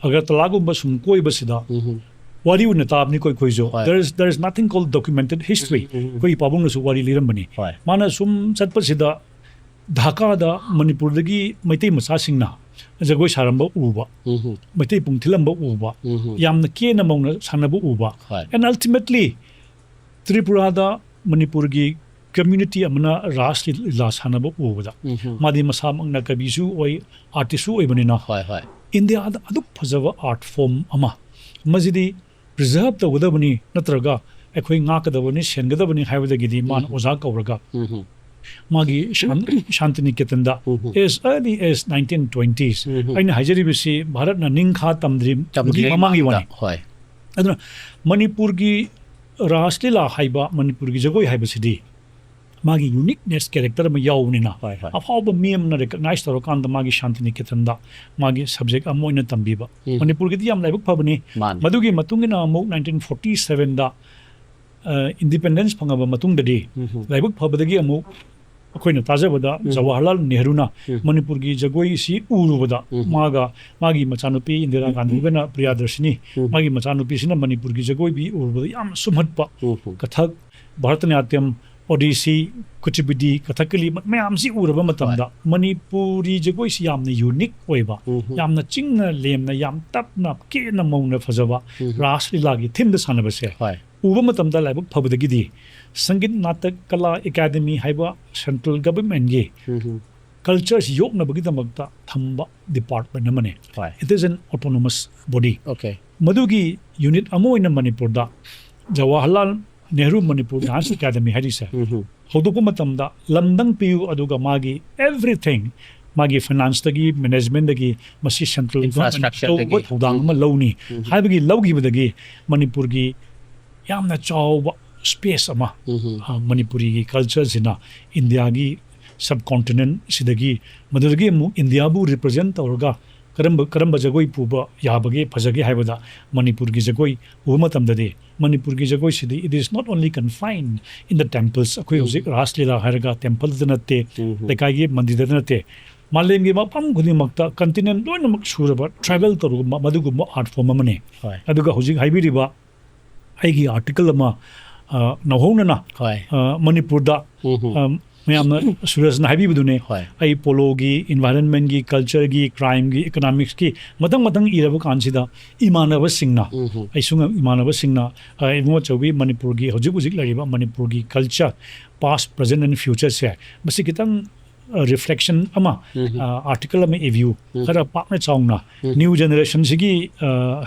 ꯑꯒꯔꯇꯂꯥꯒꯨꯝꯕ ꯁꯨꯝ ꯀꯣꯏꯕꯁꯤꯗ ꯎꯝ꯫ ꯋꯥꯔꯤ ꯑꯣꯏꯅ ꯇꯥꯕꯅꯤꯀꯣ ꯑꯩꯈꯣꯏꯁꯨ꯫ ꯍꯣꯏ꯫ There is, there is nothing called documented history. Um, um, ꯎꯝ꯫ ꯑꯩꯈꯣꯏꯒꯤ ꯄꯥꯕꯨꯡꯅꯁꯨ ꯋꯥꯔꯤ ꯂꯤꯔꯝꯕꯅꯤ꯫ ꯍꯣꯏ꯫ ꯃꯥꯅ ꯁꯨꯝ ꯆꯠꯄꯁꯤꯗ ꯙꯥꯀꯥꯗ ꯃꯅꯤꯄꯨꯔꯗꯒꯤ ꯃꯩꯇꯩ ꯃꯆꯥꯁꯤꯡꯅ ꯖꯒꯣꯏ ꯁꯥꯔꯝꯕ ꯎꯕ, ꯎꯝ ꯃꯩꯇꯩ ꯄꯨꯡ ꯊꯤꯜꯂꯝꯕ ꯎꯕ, ꯎꯝ ꯌꯥꯝꯅ ꯀꯦꯅ ꯃꯧꯅ ꯁꯥꯟꯅꯕ ꯎꯕ, ꯍꯣꯏ and ultimately ꯇ꯭ꯔꯤꯄꯨꯔꯥꯗ ꯃꯅꯤꯄꯨꯔꯒꯤ ꯀꯝꯃ꯭ꯌꯨꯅꯤꯇꯤ ꯑꯃꯅ ꯔꯥꯁ ꯂꯤꯂꯥ ꯁꯥꯟꯅꯕ ꯎꯕꯗ, ꯎꯝ ꯃꯥꯗꯤ ꯃꯁꯥꯃꯛꯅ ꯀꯕꯤꯁꯨ ꯑꯣꯏ, ꯑꯥꯔꯇꯤꯁꯁꯨ ꯑꯣꯏꯕꯅꯤꯅ, ꯍꯣꯏ ꯍꯣꯏ ꯏꯟꯗꯤꯌꯥꯗ ꯑꯗꯨꯛ ꯐꯖꯕ ꯑꯥꯔꯠ ꯐꯣꯝ ꯑꯃ, ꯃꯁꯤꯗꯤ ꯄ꯭ꯔꯤꯖꯥꯔꯚ ꯇꯧꯒꯗꯕꯅꯤ, ꯅꯠꯇ꯭ꯔꯒ ꯑꯩꯈꯣꯏ ꯉꯥꯛꯀꯗꯕꯅꯤ, ꯁꯦꯟꯒꯗꯕꯅꯤ ꯍꯥꯏꯕꯗꯒꯤꯗꯤ ꯃꯥꯅ ꯑꯣꯖꯥ ꯀꯧꯔꯒ ꯎꯝ ꯃꯥꯒꯤ ꯁꯥꯟ- ꯁꯥꯟꯇꯤꯅꯤꯀꯦꯇꯟꯗ ꯎꯝ as early as nineteen twenties, ꯎꯝ ꯑꯩꯅ ꯍꯥꯏꯖꯔꯤꯕꯁꯤ ꯚꯥꯔꯠꯅ ꯅꯤꯡꯈꯥ ꯇꯝꯗ꯭ꯔꯤ ꯇꯝꯗ꯭ꯔꯤꯉꯩ ꯃꯃꯥꯡꯒꯤ ꯋꯥꯅꯤ꯫ ꯍꯣꯏ ꯑꯗꯨꯅ ꯃꯅꯤꯄꯨꯔꯒꯤ ꯔꯥꯁ ꯂꯤꯂꯥ ꯍꯥꯏꯕ ꯃꯅꯤꯄꯨꯔꯒꯤ ꯖꯒꯣꯏ ꯍꯥꯏꯕꯁꯤꯗꯤ ꯃꯥꯒꯤ ꯌꯨꯅꯤꯛꯅꯦꯁ ꯀꯦꯔꯦꯛꯇꯔ ꯑꯃ ꯌꯥꯎꯕꯅꯤꯅ, ꯍꯣꯏ ꯍꯣꯏ ꯑꯐꯥꯎꯕ ꯃꯤ ꯑꯃꯅ ꯔꯤꯀꯛꯅꯥꯏꯁ ꯇꯧꯔꯀꯥꯟꯗ ꯃꯥꯒꯤ ꯁꯥꯟꯇꯤꯅꯤꯀꯦꯇꯟꯗ ꯃꯥꯒꯤ ꯁꯕꯖꯦꯛ ꯑꯃ ꯑꯣꯏꯅ ꯇꯝꯕꯤꯕ꯫ ꯎꯝ ꯃꯅꯤꯄꯨꯔꯒꯤꯗꯤ ꯌꯥꯝ ꯂꯥꯏꯕꯛ ꯐꯕꯅꯤ꯫ ꯃꯥꯅꯤ ꯃꯗꯨꯒꯤ ꯃꯇꯨꯡ ꯏꯟꯅ ꯑꯃꯨꯛ ꯅꯥꯏꯟꯇꯤꯟ ꯐꯣꯔꯇꯤ ꯁꯚꯦꯟꯗ ꯏꯟꯗꯤꯄꯦꯟꯗꯦꯟꯁ ꯐꯪꯉꯕ ꯃꯇꯨꯡꯗꯗꯤ, ꯎꯝ ꯂꯥꯏꯕꯛ ꯐꯕꯗꯒꯤ ꯑꯃꯨꯛ ꯑꯩꯈꯣꯏꯅ ꯇꯥꯖꯕꯗ ꯖꯋꯥꯍꯔꯂꯥꯜ ꯅꯦꯍꯔꯨꯅ ꯎꯝ꯫ ꯃꯅꯤꯄꯨꯔꯒꯤ ꯖꯒꯣꯏꯁꯤ ꯎꯔꯨꯕꯗ, ꯎꯝ꯫ ꯃꯥꯒ ꯃꯥꯒꯤ ꯃꯆꯥꯅꯨꯄꯤ ꯏꯟꯗꯤꯔꯥ ꯒꯥꯟꯙꯤꯒꯅ ꯄ꯭ꯔꯤꯌꯥꯗꯔꯁꯤꯅꯤ, ꯎꯝ꯫ ꯃꯥꯒꯤ ꯃꯆꯥꯅꯨꯄꯤꯁꯤꯅ ꯃꯅꯤꯄꯨꯔꯒꯤ ꯖꯒꯣꯏꯕꯤ ꯎꯔꯨꯕꯗ ꯌꯥꯝ ꯁꯨꯝꯍꯠꯄ, ꯎꯝ ꯀꯊꯛ, ꯚꯥꯔꯇꯅꯥꯇ꯭ꯌꯝ, ꯑꯣꯗꯤꯁꯤ, ꯀꯨꯆꯤꯄꯨꯗꯤ, ꯀꯊꯛꯀꯂꯤ ꯃ- ꯃꯌꯥꯝꯁꯤ ꯎꯔꯕ ꯃꯇꯝꯗ ꯃꯅꯤꯄꯨꯔꯤ ꯖꯒꯣꯏꯁꯤ ꯌꯥꯝꯅ ꯌꯨꯅꯤꯛ ꯑꯣꯏꯕ, ꯎꯝ ꯌꯥꯝꯅ ꯆꯤꯡꯅ ꯂꯦꯝꯅ, ꯌꯥꯝ ꯇꯞꯅ ꯀꯦꯅ ꯃꯧꯅ ꯐꯖꯕ ꯎꯝ꯫ ꯔꯥꯁ ꯂꯤꯂꯥꯒꯤ ꯊꯤꯝꯗ ꯁꯥꯟꯅꯕꯁꯦ ꯍꯣꯏ ꯎꯕ ꯃꯇꯝꯗ ꯂꯥꯏꯕꯛ ꯐꯕꯗꯒꯤꯗꯤ ꯁꯪꯒꯤꯠ ꯅꯥꯇꯛ ꯀꯂꯥ ꯑꯦꯀꯥꯗꯃꯤ ꯍꯥꯏꯕ ꯁꯦꯟꯇ꯭ꯔꯦꯜ ꯒꯚꯔꯟꯃꯦꯟꯒꯤ ꯎꯝ ꯀꯜꯆꯔꯁꯤ ꯌꯣꯛꯅꯕꯒꯤꯗꯃꯛꯇ ꯊꯝꯕ ꯗꯤꯄꯥꯔꯠꯃꯦꯟ ꯑꯃꯅꯤ꯫ ꯍꯣꯏ It is an autonomous body. Okay ꯃꯗꯨꯒꯤ ꯌꯨꯅꯤꯠ ꯑꯃ ꯑꯣꯏꯅ ꯃꯅꯤꯄꯨꯔꯗ ꯖꯋꯥꯍꯔꯂꯥꯜ ꯅꯦꯍꯔꯨ ꯃꯅꯤꯄꯨꯔ ꯗꯥꯟꯁ ꯑꯦꯀꯥꯗꯃꯤ ꯍꯥꯏꯔꯤꯁꯦ ꯎꯝ ꯍꯧꯗꯣꯛꯄ ꯃꯇꯝꯗ ꯂꯝꯗꯪ ꯄꯤꯌꯨ, ꯑꯗꯨꯒ ꯃꯥꯒꯤ everything, ꯃꯥꯒꯤ ꯐꯥꯏꯅꯥꯟꯁꯇꯒꯤ, ꯃꯦꯅꯦꯖꯃꯦꯟꯗꯒꯤ ꯃꯁꯤ ꯁꯦꯟꯇ꯭ꯔꯦꯜ ꯒꯚꯔꯟꯃꯦꯟ Infrastructureꯗꯒꯤ꯫ ꯇꯧꯕ ꯊꯧꯗꯥꯡ ꯑꯃ ꯂꯧꯅꯤ ꯎꯝ꯫ ꯍꯥꯏꯕꯒꯤ ꯂꯧꯈꯤꯕꯗꯒꯤ ꯃꯅꯤꯄꯨꯔꯒꯤ ꯌꯥꯝꯅ ꯆꯥꯎꯕ ꯁ꯭ꯄꯦꯁ ꯑꯃ, ꯎꯝ ꯑ, ꯃꯅꯤꯄꯨꯔꯤꯒꯤ ꯀꯜꯆꯔꯁꯤꯅ ꯏꯟꯗꯤꯌꯥꯒꯤ ꯁꯕ ꯀꯣꯟꯇꯤꯅꯦꯟ ꯁꯤꯗꯒꯤ, ꯃꯗꯨꯗꯒꯤ ꯑꯃꯨꯛ ꯏꯟꯗꯤꯌꯥꯕꯨ ꯔꯤꯄ꯭ꯔꯖꯦꯟ ꯇꯧꯔꯒ ꯀꯔꯝꯕ ꯀꯔꯝꯕ ꯖꯒꯣꯏ ꯄꯨꯕ ꯌꯥꯕꯒꯦ, ꯐꯖꯒꯦ ꯍꯥꯏꯕꯗ ꯃꯅꯤꯄꯨꯔꯒꯤ ꯖꯒꯣꯏ ꯎꯕ ꯃꯇꯝꯗꯗꯤ ꯃꯅꯤꯄꯨꯔꯒꯤ ꯖꯒꯣꯏꯁꯤꯗꯤ it is not only confined in the temples. ꯑꯩꯈꯣꯏ ꯎꯝ꯫ ꯍꯧꯖꯤꯛ ꯔꯥꯁ ꯂꯤꯂꯥ ꯍꯥꯏꯔꯒ ꯇꯦꯝꯄꯜꯗ ꯅꯠꯇꯦ, ꯎꯝ ꯂꯩꯀꯥꯏꯒꯤ ꯃꯟꯗꯤꯔꯗ ꯅꯠꯇꯦ, ꯃꯥꯂꯦꯝꯒꯤ ꯃꯐꯝ ꯈꯨꯗꯤꯡꯃꯛꯇ ꯀꯟꯇꯤꯅꯦꯟ ꯂꯣꯏꯅꯃꯛ ꯁꯨꯔꯕ ꯇ꯭ꯔꯥꯏꯕꯦꯜ ꯇꯧꯔꯒꯨꯝꯕ ꯃꯗꯨꯒꯨꯝꯕ ꯑꯥꯔꯠ ꯐꯣꯝ ꯑꯃꯅꯤ꯫ ꯍꯣꯏ ꯑꯗꯨꯒ ꯍꯧꯖꯤꯛ ꯍꯥꯏꯕꯤꯔꯤꯕ ꯑꯩꯒꯤ ꯑꯥꯔꯇꯤꯀꯜ ꯑꯃ, ꯑ, ꯅꯧꯍꯧꯅꯅ, ꯍꯣꯏ ꯑ, ꯃꯅꯤꯄꯨꯔꯗ, ꯎꯝ ꯑꯝ, ꯃꯌꯥꯝꯅ ꯁꯨꯔꯖꯅ ꯍꯥꯏꯕꯤꯕꯗꯨꯅꯦ꯫ ꯍꯣꯏ꯫ ꯑꯩ ꯄꯣꯂꯣꯒꯤ, ꯏꯟꯚꯥꯏꯔꯟꯃꯦꯟꯒꯤ, ꯀꯜꯆꯔꯒꯤ, ꯀ꯭ꯔꯥꯏꯝꯒꯤ, ꯏꯀꯣꯅꯣꯃꯤꯛꯁꯀꯤ ꯃꯊꯪ ꯃꯊꯪ ꯏꯔꯕ ꯀꯥꯟꯁꯤꯗ ꯏꯃꯥꯟꯅꯕꯁꯤꯡꯅ ꯎꯝ ꯍꯝ꯫ ꯑꯩꯁꯨ ꯉ- ꯏꯃꯥꯟꯅꯕꯁꯤꯡꯅ ꯑ, ꯏꯕꯨꯡꯉꯣ ꯆꯧꯕꯤ, ꯃꯅꯤꯄꯨꯔꯒꯤ ꯍꯧꯖꯤꯛ ꯍꯧꯖꯤꯛ ꯂꯩꯔꯤꯕ ꯃꯅꯤꯄꯨꯔꯒꯤ ꯀꯜꯆꯔ, ꯄꯥꯁ, ꯄ꯭ꯔꯖꯦꯟ ꯑꯦꯟ ꯐ꯭ꯌꯨꯆꯔꯁꯦ, ꯃꯁꯤ ꯈꯤꯇꯪ ꯔꯤꯐ꯭ꯂꯦꯛꯁꯟ ꯑꯃ, ꯎꯝ ꯍꯝ꯫ ꯑꯥꯔꯇꯤꯀꯜ ꯑꯃ ꯏꯕꯤꯌꯨ, ꯎꯝ꯫ ꯈꯔ ꯄꯥꯛꯅ ꯆꯥꯎꯅ ꯎꯝ꯫ ꯅ꯭ꯌꯨ ꯖꯦꯅꯦꯔꯦꯁꯟꯁꯤꯒꯤ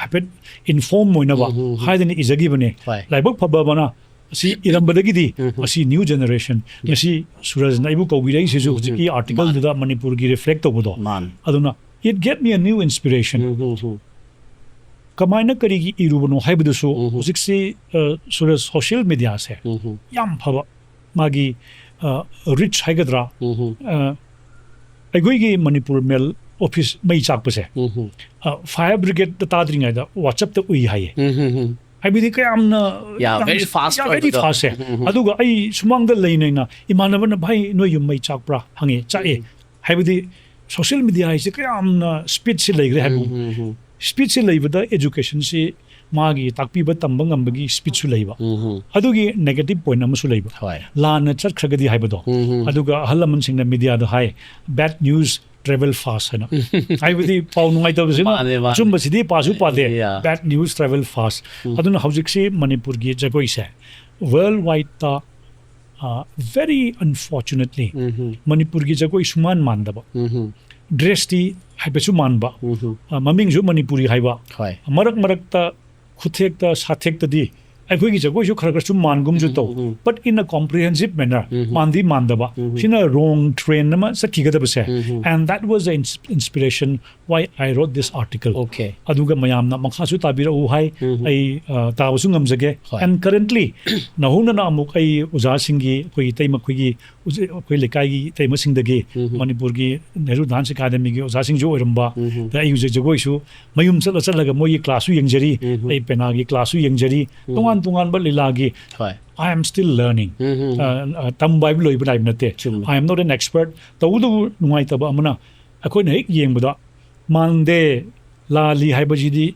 ꯍꯥꯏꯐꯦꯠ ꯏꯟꯐꯣꯔꯝ ꯑꯣꯏꯅꯕ ꯎꯝ ꯍꯝ꯫ ꯍꯥꯏꯗꯅ ꯏꯖꯈꯤꯕꯅꯦ꯫ ꯍꯣꯏ꯫ ꯂꯥꯏꯕꯛ ꯐꯕ ꯑꯃꯅ ꯑꯁꯤ ꯏꯔꯝꯕꯗꯒꯤꯗꯤ ꯎꯝ ꯍꯝ꯫ ꯉꯁꯤ ꯅ꯭ꯌꯨ ꯖꯦꯅꯦꯔꯦꯁꯟ, ꯉꯁꯤ ꯁꯨꯔꯖꯅ ꯑꯩꯕꯨ ꯀꯧꯕꯤꯔꯛꯏꯁꯤꯁꯨ ꯎꯝ ꯍꯧꯖꯤꯛꯀꯤ ꯍꯝ꯫ ꯑꯥꯔꯇꯤꯀꯜꯗꯨꯗ ꯃꯅꯤꯄꯨꯔꯒꯤ ꯔꯤꯐ꯭ꯂꯦꯛ ꯇꯧꯕꯗꯣ, ꯃꯥꯅꯤ꯫ ꯑꯗꯨꯅ it gave me a new inspiration. ꯎꯝ ꯍꯝ ꯍꯝ꯫ ꯀꯃꯥꯏꯅ ꯀꯔꯤꯒꯤ ꯏꯔꯨꯕꯅꯣ ꯍꯥꯏꯕꯗꯨꯁꯨ ꯎꯝ ꯍꯝ꯫ ꯍꯧꯖꯤꯛꯁꯤ ꯑ, ꯁꯨꯔꯖ, ꯁꯣꯁꯤꯌꯦꯜ ꯃꯦꯗꯤꯌꯥꯁꯦ ꯎꯝ ꯍꯝ꯫ ꯌꯥꯝ ꯐꯕ, ꯃꯥꯒꯤ ꯔꯤꯆ ꯍꯥꯏꯒꯗ꯭ꯔꯥ, ꯎꯝ ꯍꯝ꯫ ꯑ, ꯑꯩꯈꯣꯏꯒꯤ ꯃꯅꯤꯄꯨꯔ ꯃꯦꯜ ꯑꯣꯐꯤꯁ ꯃꯩ ꯆꯥꯛꯄꯁꯦ, ꯎꯝ ꯍꯝ꯫ ꯐꯥꯌꯔ ꯕ꯭ꯔꯤꯒꯦꯗ ꯇꯥꯗ꯭ꯔꯤꯉꯩꯗ ꯋꯥꯆꯞꯇ ꯎꯏ ꯍꯥꯏꯌꯦ꯫ ꯎꯝ ꯍꯝ ꯍꯝ꯫ ꯍꯥꯏꯕꯗꯤ ꯀꯌꯥꯝꯅ Yeah, ꯌꯥꯝ- very fast yeah, very ꯑꯣꯏꯕꯗꯣ꯫ fast ꯁꯦ꯫ ꯎꯝ, ꯎꯝ, ꯎꯝ꯫ ꯑꯗꯨꯒ ꯑꯩ ꯁꯨꯃꯥꯡꯗ ꯂꯩꯅꯩꯅ ꯏꯃꯥꯟꯅꯕꯅ, "ꯚꯥꯏ, ꯅꯣꯏ ꯌꯨꯝ ꯃꯩ ꯆꯥꯛꯄ꯭ꯔꯥ?" ꯍꯪꯉꯦ꯫ "ꯆꯥꯛꯑꯦ"꯫ ꯍꯥꯏꯕꯗꯤ ꯁꯣꯁꯤꯌꯦꯜ ꯃꯦꯗꯤꯌꯥ ꯍꯥꯏꯁꯦ ꯀꯌꯥꯝꯅ ꯁ꯭ꯄꯤꯠꯁꯤ ꯂꯩꯈ꯭ꯔꯦ ꯍꯥꯏꯕ꯫ ꯎꯝ, ꯎꯝ, ꯎꯝ꯫ ꯁ꯭ꯄꯤꯠꯁꯤ ꯂꯩꯕꯗ ꯑꯦꯖꯨꯀꯦꯁꯟꯁꯤ, ꯃꯥꯒꯤ ꯇꯥꯛꯄꯤꯕ ꯇꯝꯕ ꯉꯝꯕꯒꯤ ꯁ꯭ꯄꯤꯠꯁꯨ ꯂꯩꯕ꯫ ꯎꯝ, ꯎꯝ꯫ ꯑꯗꯨꯒꯤ ꯅꯦꯒꯦꯇꯤꯚ ꯄꯣꯏꯟꯠ ꯑꯃꯁꯨ ꯂꯩꯕ꯫ ꯍꯣꯏ꯫ ꯂꯥꯟꯅ ꯆꯠꯈ꯭ꯔꯒꯗꯤ ꯍꯥꯏꯕꯗꯣ꯫ ꯎꯝ, ꯎꯝ꯫ ꯑꯗꯨꯒ ꯑꯍꯜ ꯂꯃꯟꯁꯤꯡꯅ ꯃꯦꯗꯤꯌꯥꯗ ꯍꯥꯏ, "Bad news travel fast" ꯍꯥꯏꯅ꯫ ꯍꯥꯏꯕꯗꯤ ꯄꯥꯎ ꯅꯨꯡꯉꯥꯏꯇꯕꯁꯤꯅ ꯃꯥꯅꯦ, ꯃꯥꯅꯦ꯫ ꯑꯆꯨꯝꯕꯁꯤꯗꯤ ꯄꯥꯁꯨ ꯄꯥꯗꯦ꯫ Yeah. Bad news travel fast꯫ ꯎꯝ꯫ ꯑꯗꯨꯅ ꯍꯧꯖꯤꯛꯁꯤ ꯃꯅꯤꯄꯨꯔꯒꯤ ꯖꯒꯣꯏꯁꯦ ꯋꯥꯔꯜ ꯋꯥꯏꯗꯇ, ꯑ, very unfortunately, ꯎꯝ, ꯎꯝ꯫ ꯃꯅꯤꯄꯨꯔꯒꯤ ꯖꯒꯣꯏ ꯁꯨꯃꯥꯟ ꯃꯥꯟꯗꯕ꯫ ꯎꯝ, ꯎꯝ꯫ ꯗ꯭ꯔꯦꯁꯇꯤ ꯍꯥꯏꯐꯦꯠꯁꯨ ꯃꯥꯟꯕ꯫ ꯎꯝ, ꯎꯝ꯫ ꯑ, ꯃꯃꯤꯡꯁꯨ ꯃꯅꯤꯄꯨꯔꯤ ꯍꯥꯏꯕ꯫ ꯍꯣꯏ꯫ ꯃꯔꯛ ꯃꯔꯛꯇ ꯈꯨꯊꯦꯛꯇ ꯁꯥꯊꯦꯛꯇꯗꯤ ꯑꯩꯈꯣꯏꯒꯤ ꯖꯒꯣꯏꯁꯨ ꯈꯔ ꯈꯔꯁꯨ ꯃꯥꯟꯒꯨꯝꯁꯨ ꯎꯝ, ꯇꯧ, ꯎꯝ, ꯎꯝ꯫ but in a comprehensive manner, ꯎꯝ, ꯎꯝ꯫ ꯃꯥꯟꯗꯤ ꯃꯥꯟꯗꯕ꯫ ꯎꯝ, ꯎꯝ꯫ ꯁꯤꯅ wrong trend ꯑꯃ ꯆꯠꯈꯤꯒꯗꯕꯁꯦ꯫ ꯎꯝ, ꯎꯝ꯫ And that was the ins-, inspiration why I wrote this article. Okay. ꯑꯗꯨꯒ ꯃꯌꯥꯝꯅ ꯃꯈꯥꯁꯨ ꯇꯥꯕꯤꯔꯛꯎ ꯍꯥꯏ, ꯎꯝ, ꯎꯝ꯫ ꯑꯩ, ꯑ, ꯇꯥꯕꯁꯨ ꯉꯝꯖꯒꯦ꯫ ꯍꯣꯏ꯫ And currently, ꯅꯧꯍꯧꯅꯅ ꯑꯃꯨꯛ ꯑꯩ ꯑꯣꯖꯥꯁꯤꯡꯒꯤ, ꯑꯩꯈꯣꯏꯒꯤ ꯏꯇꯩꯃ, ꯑꯩꯈꯣꯏꯒꯤ ꯍꯧꯖꯤꯛ ꯑꯩꯈꯣꯏ ꯂꯩꯀꯥꯏꯒꯤ ꯏꯇꯩꯃꯁꯤꯡꯗꯒꯤ, ꯎꯝ, ꯎꯝ꯫ ꯃꯅꯤꯄꯨꯔꯒꯤ ꯅꯦꯍꯔꯨ ꯗꯥꯟꯁ ꯑꯦꯀꯥꯗꯃꯤꯒꯤ ꯑꯣꯖꯥꯁꯤꯡꯁꯨ ꯑꯣꯏꯔꯝꯕ, ꯎꯝ, ꯎꯝ꯫ ꯑꯗ ꯑꯩ ꯍꯧꯖꯤꯛ ꯖꯒꯣꯏꯁꯨ ꯃꯌꯨꯝ ꯆꯠꯂ ꯆꯠꯂꯒ ꯃꯣꯏꯒꯤ ꯀ꯭ꯂꯥꯁꯁꯨ ꯌꯦꯡꯖꯔꯤ, ꯎꯝ, ꯎꯝ꯫ ꯑꯩ ꯄꯦꯅꯥꯒꯤ ꯀ꯭ꯂꯥꯁꯁꯨ ꯌꯦꯡꯖꯔꯤ, ꯎꯝ꯫ ꯇꯣꯉꯥꯟ ꯇꯣꯉꯥꯟꯕ ꯂꯤꯂꯥꯒꯤ꯫ ꯍꯣꯏ꯫ I am still learning. Um, um, ꯎꯝ꯫ ꯑ, ꯑ, ꯇꯝꯕ ꯍꯥꯏꯕ ꯂꯣꯏꯕ ꯅꯥꯏꯕ ꯅꯠꯇꯦ꯫ ꯆꯨꯝꯃꯤ꯫ I am not an expert. ꯇꯧꯕꯇꯕꯨ ꯅꯨꯡꯉꯥꯏꯇꯕ ꯑꯃꯅ, ꯑꯩꯈꯣꯏꯅ ꯍꯦꯛ ꯌꯦꯡꯕꯗ ꯃꯥꯟꯗꯦ, ꯂꯥꯜꯂꯤ ꯍꯥꯏꯕꯁꯤꯗꯤ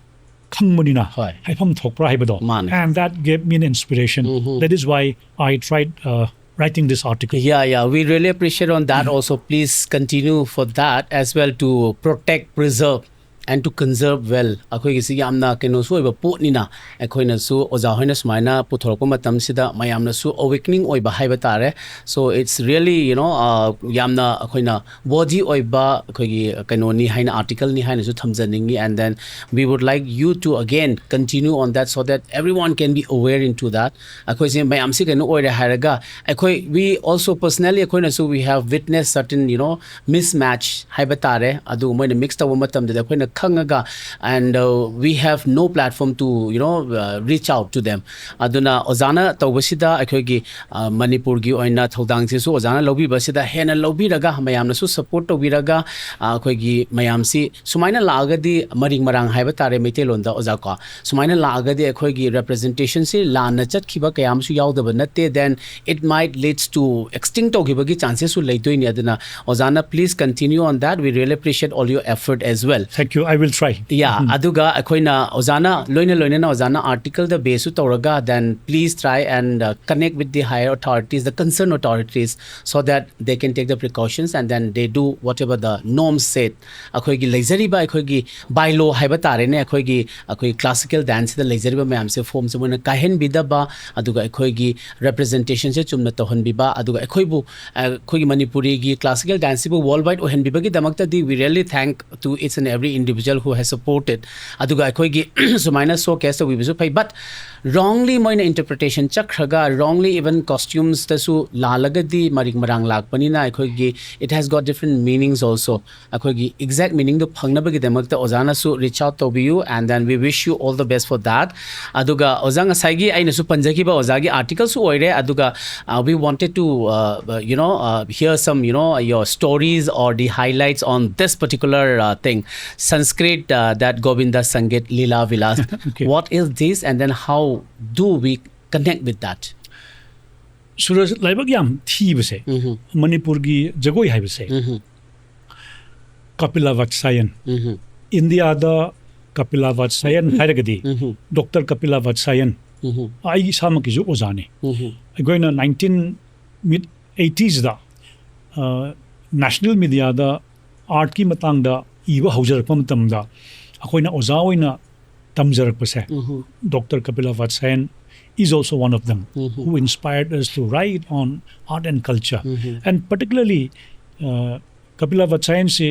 ꯈꯪꯕꯅꯤꯅ ꯍꯣꯏ꯫ ꯍꯥꯏꯐꯝ ꯊꯣꯛꯄ꯭ꯔꯥ ꯍꯥꯏꯕꯗꯣ꯫ ꯃꯥꯅꯦ꯫ And that gave me an inspiration. Um, um. That is why I tried, uh, writing this article. Yeah, yeah, we really appreciate on that also. Please continue for that as well to protect, preserve, and to conserve well. ꯑꯩꯈꯣꯏꯒꯤꯁꯤ ꯌꯥꯝꯅ ꯀꯩꯅꯣꯁꯨ ꯑꯣꯏꯕ ꯄꯣꯠꯅꯤꯅ, ꯑꯩꯈꯣꯏꯅꯁꯨ ꯑꯣꯖꯥ ꯍꯣꯏꯅ ꯁꯨꯃꯥꯏꯅ ꯄꯨꯊꯣꯔꯛꯄ ꯃꯇꯝꯁꯤꯗ ꯃꯌꯥꯝꯅꯁꯨ awakening ꯑꯣꯏꯕ ꯍꯥꯏꯕ ꯇꯥꯔꯦ. So it's really, you know, uh, ꯌꯥꯝꯅ ꯑꯩꯈꯣꯏꯅ worthy ꯑꯣꯏꯕ ꯑꯩꯈꯣꯏꯒꯤ ꯀꯩꯅꯣꯅꯤ ꯍꯥꯏꯅ, article ꯅꯤ ꯍꯥꯏꯅꯁꯨ ꯊꯝꯖꯅꯤꯡꯉꯤ. And then we would like you to again continue on that so that everyone can be aware into that. ꯑꯩꯈꯣꯏꯁꯦ ꯃꯌꯥꯝꯁꯤ ꯀꯩꯅꯣ ꯑꯣꯏꯔꯦ ꯍꯥꯏꯔꯒ, ꯑꯩꯈꯣꯏ, we also personally, ꯑꯩꯈꯣꯏꯅꯁꯨ we have witnessed certain, you know, mismatch ꯍꯥꯏꯕ ꯇꯥꯔꯦ꯫ ꯑꯗꯨ ꯃꯣꯏꯅ mix ꯇꯧꯕ ꯃꯇꯝꯗꯗꯤ ꯑꯩꯈꯣꯏꯅ ꯈꯪꯉꯒ, and uh, we have no platform to, you know, uh, reach out to them. ꯑꯗꯨꯅ ꯑꯣꯖꯥꯅ ꯇꯧꯕꯁꯤꯗ ꯑꯩꯈꯣꯏꯒꯤ ꯑ, ꯃꯅꯤꯄꯨꯔꯒꯤ ꯑꯣꯏꯅ ꯊꯧꯗꯥꯡꯁꯤꯁꯨ ꯑꯣꯖꯥꯅ ꯂꯧꯕꯤꯕꯁꯤꯗ ꯍꯦꯟꯅ ꯂꯧꯕꯤꯔꯒ, ꯃꯌꯥꯝꯅꯁꯨ support ꯇꯧꯕꯤꯔꯒ, ꯑ, ꯑꯩꯈꯣꯏꯒꯤ ꯃꯌꯥꯝꯁꯤ ꯁꯨꯃꯥꯏꯅ ꯂꯥꯛꯑꯒꯗꯤ, ꯃꯔꯤꯡ ꯃꯔꯥꯡ ꯍꯥꯏꯕ ꯇꯥꯔꯦ ꯃꯩꯇꯩꯂꯣꯟꯗ, ꯑꯣꯖꯥ ꯀꯣ, ꯁꯨꯃꯥꯏꯅ ꯂꯥꯛꯑꯒꯗꯤ ꯑꯩꯈꯣꯏꯒꯤ representation ꯁꯤ ꯂꯥꯟꯅ ꯆꯠꯈꯤꯕ ꯀꯌꯥ ꯑꯃꯁꯨ ꯌꯥꯎꯗꯕ ꯅꯠꯇꯦ. Then it might leads to extinct ꯇꯧꯈꯤꯕꯒꯤ chances ꯁꯨ ꯂꯩꯗꯣꯏꯅꯤ. ꯑꯗꯨꯅ ꯑꯣꯖꯥꯅ please continue on that. We really appreciate all your effort as well. Thank you. I will try. Yeah, ꯑꯗꯨꯒ ꯑꯩꯈꯣꯏꯅ ꯑꯣꯖꯥꯅ ꯂꯣꯏꯅ ꯂꯣꯏꯅꯅ ꯑꯣꯖꯥꯅ article ꯗ base ꯁꯨ ꯇꯧꯔꯒ, then please try and uh, connect with the higher authorities, the concerned authorities, so that they can take the precautions and then they do whatever the norms said. ꯑꯩꯈꯣꯏꯒꯤ ꯂꯩꯖꯔꯤꯕ ꯑꯩꯈꯣꯏꯒꯤ bylaw ꯍꯥꯏꯕ ꯇꯥꯔꯦꯅꯦ, ꯑꯩꯈꯣꯏꯒꯤ ꯑꯩꯈꯣꯏ classical dance ꯁꯤꯗ ꯂꯩꯖꯔꯤꯕ ꯃꯌꯥꯝꯁꯦ form ꯁꯦ ꯃꯣꯏꯅ ꯀꯥꯏꯍꯟꯕꯤꯗꯕ, ꯑꯗꯨꯒ ꯑꯩꯈꯣꯏꯒꯤ representation ꯁꯦ ꯆꯨꯝꯅ ꯇꯧꯍꯟꯕꯤꯕ, ꯑꯗꯨꯒ ꯑꯩꯈꯣꯏꯕꯨ, ꯑꯩꯈꯣꯏꯒꯤ ꯃꯅꯤꯄꯨꯔꯤꯒꯤ classical dance ꯁꯤꯕꯨ world wide ꯑꯣꯏꯍꯟꯕꯤꯕꯒꯤꯗꯃꯛꯇꯗꯤ we really thank to each and every individual who has supported. ꯑꯗꯨꯒ ꯑꯩꯈꯣꯏꯒꯤ ꯁꯨꯃꯥꯏꯅ showcase ꯇꯧꯕꯤꯕꯁꯨ ꯐꯩ, but wrongly ꯃꯣꯏꯅ interpretation ꯆꯠꯈ꯭ꯔꯒ, wrongly even costumes ꯇꯁꯨ ꯂꯥꯜꯂꯒꯗꯤ ꯃꯔꯤꯛ ꯃꯔꯥꯡ ꯂꯥꯛꯄꯅꯤꯅ, ꯑꯩꯈꯣꯏꯒꯤ it has got different meanings also. ꯑꯩꯈꯣꯏꯒꯤ exact meaning ꯗꯨ ꯐꯪꯅꯕꯒꯤꯗꯃꯛꯇ ꯑꯣꯖꯥꯅꯁꯨ reach out ꯇꯧꯕꯤꯌꯨ, and then we wish you all the best for that. ꯑꯗꯨꯒ ꯑꯣꯖꯥ, ꯉꯁꯥꯏꯒꯤ ꯑꯩꯅꯁꯨ ꯄꯟꯖꯈꯤꯕ ꯑꯣꯖꯥꯒꯤ article ꯁꯨ ꯑꯣꯏꯔꯦ, ꯑꯗꯨꯒ uh, we wanted to uh, uh, you know uh, hear some, you know, your stories or the highlights on this particular uh, thing, Sanskrit, uh, that Govinda Sangeet Leela Vilas. Okay. What is this, and then how do we connect with that? ꯁꯨꯔꯖ, ꯂꯥꯏꯕꯛ ꯌꯥꯝ ꯊꯤꯕꯁꯦ, ꯃꯅꯤꯄꯨꯔꯒꯤ ꯖꯒꯣꯏ ꯍꯥꯏꯕꯁꯦ ꯀꯄꯤꯂꯥ ꯚꯠꯁꯥꯌꯟ, ꯏꯟꯗꯤꯌꯥꯗ ꯀꯄꯤꯂꯥ ꯚꯠꯁꯥꯌꯟ ꯍꯥꯏꯔꯒꯗꯤ doctor Kapila ꯚꯠꯁꯥꯌꯟ, ꯑꯩ ꯏꯁꯥꯃꯛꯀꯤꯁꯨ ꯑꯣꯖꯥꯅꯤ꯫ ꯑꯩꯈꯣꯏꯅ nineteen ꯃꯤꯠ ꯑꯩꯇꯤꯁꯗ ꯅꯦꯁꯅꯦꯜ ꯃꯤꯗꯤꯌꯥꯗ ꯑꯥꯔꯠꯀꯤ ꯃꯇꯥꯡꯗ ꯏꯕ ꯍꯧꯖꯔꯛꯄ ꯃꯇꯝꯗ ꯑꯩꯈꯣꯏꯅ ꯑꯣꯖꯥ ꯑꯣꯏꯅ ꯇꯝꯖꯔꯛꯄꯁꯦ, Doctor Kapila Vatsyayan is also one of them who inspired us to write on art and culture. And particularly, uh, Kapila Vatsyayan ꯁꯤ,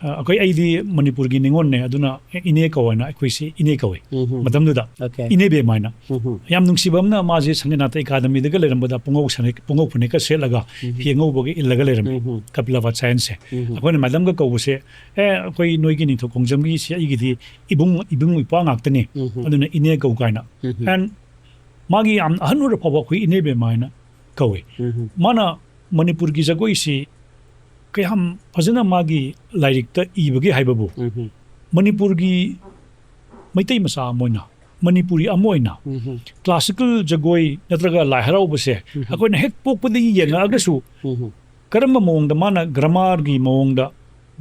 ꯑ, ꯑꯩꯈꯣꯏ, ꯑꯩꯗꯤ ꯃꯅꯤꯄꯨꯔꯒꯤ ꯅꯤꯉꯣꯜꯅꯦ, ꯑꯗꯨꯅ ꯏꯅꯦ ꯀꯧꯋꯦꯅ ꯑꯩꯈꯣꯏꯁꯤ ꯏꯅꯦ ꯀꯧꯋꯦ ꯃꯇꯝꯗꯨꯗ꯫ Okay. ꯏꯅꯦꯕꯦꯝ ꯍꯥꯏꯅ꯫ ꯎꯝꯍꯨꯝ. ꯌꯥꯝ ꯅꯨꯡꯁꯤꯕ ꯑꯃꯅ, ꯃꯥꯁꯦ ꯁꯪꯒꯩꯅꯥꯊ ꯑꯦꯀꯥꯗꯃꯤꯗꯒ ꯂꯩꯔꯝꯕꯗ ꯄꯨꯡꯉꯧ ꯁꯅ-, ꯄꯨꯡꯉꯧ ꯐꯅꯦꯛꯀ ꯁꯦꯠꯂꯒ ꯐꯤ ꯑꯉꯧꯕꯒ ꯏꯜꯂꯒ ꯂꯩꯔꯝꯃꯤ꯫ ꯎꯝꯍꯨꯝ. ꯀꯄꯤꯂꯥ ꯋꯥꯠꯁꯥꯌꯟꯁꯦ꯫ ꯎꯝꯍꯨꯝ. ꯑꯩꯈꯣꯏꯅ ꯃꯦꯗꯝꯒ ꯀꯧꯕꯁꯦ, "ꯑꯦ, ꯑꯩꯈꯣꯏ ꯅꯣꯏꯒꯤ ꯅꯤꯡꯊꯧ ꯈꯣꯡꯖꯝꯒꯤꯁꯦ ꯑꯩꯒꯤꯗꯤ ꯏꯕꯨꯡ, ꯏꯕꯨꯡ ꯏꯄ꯭ꯋꯥ ꯉꯥꯛꯇꯅꯤ, ꯎꯝꯍꯨꯝ. ꯑꯗꯨꯅ ꯏꯅꯦ ꯀꯧ" ꯀꯥꯏꯅ꯫ ꯎꯝꯍꯨꯝ. And ꯃꯥꯒꯤ ꯌꯥꯝ ꯑꯍꯟ ꯑꯣꯏꯔ ꯐꯥꯎꯕ ꯑꯩꯈꯣꯏ ꯏꯅꯦꯕꯦꯝ ꯍꯥꯏꯅ ꯀꯧꯋꯦ꯫ ꯎꯝꯍꯨꯝ. ꯃꯥꯅ ꯃꯅꯤꯄꯨꯔꯒꯤ ꯖꯒꯣꯏꯁꯤ ꯀꯌꯥꯝ ꯐꯖꯅ ꯃꯥꯒꯤ ꯂꯥꯏꯔꯤꯛꯇ ꯏꯕꯒꯦ ꯍꯥꯏꯕꯕꯨ, ꯎꯝꯍꯨꯝ. ꯃꯅꯤꯄꯨꯔꯒꯤ ꯃꯩꯇꯩ ꯃꯆꯥ ꯑꯃ ꯑꯣꯏꯅ, ꯃꯅꯤꯄꯨꯔꯤ ꯑꯃ ꯑꯣꯏꯅ, ꯎꯝꯍꯨꯝ. ꯀ꯭ꯂꯥꯁꯤꯀꯦꯜ ꯖꯒꯣꯏ ꯅꯠꯇ꯭ꯔꯒ ꯂꯥꯏ ꯍꯔꯥꯎꯕꯁꯦ ꯑꯩꯈꯣꯏꯅ ꯍꯦꯛ ꯄꯣꯛꯄꯗꯒꯤ ꯌꯦꯡꯉꯛꯑꯒꯁꯨ ꯎꯝꯍꯨꯝ. ꯀꯔꯝꯕ ꯃꯑꯣꯡꯗ ꯃꯥꯅ ꯒ꯭ꯔꯥꯃꯥꯔꯒꯤ ꯃꯑꯣꯡꯗ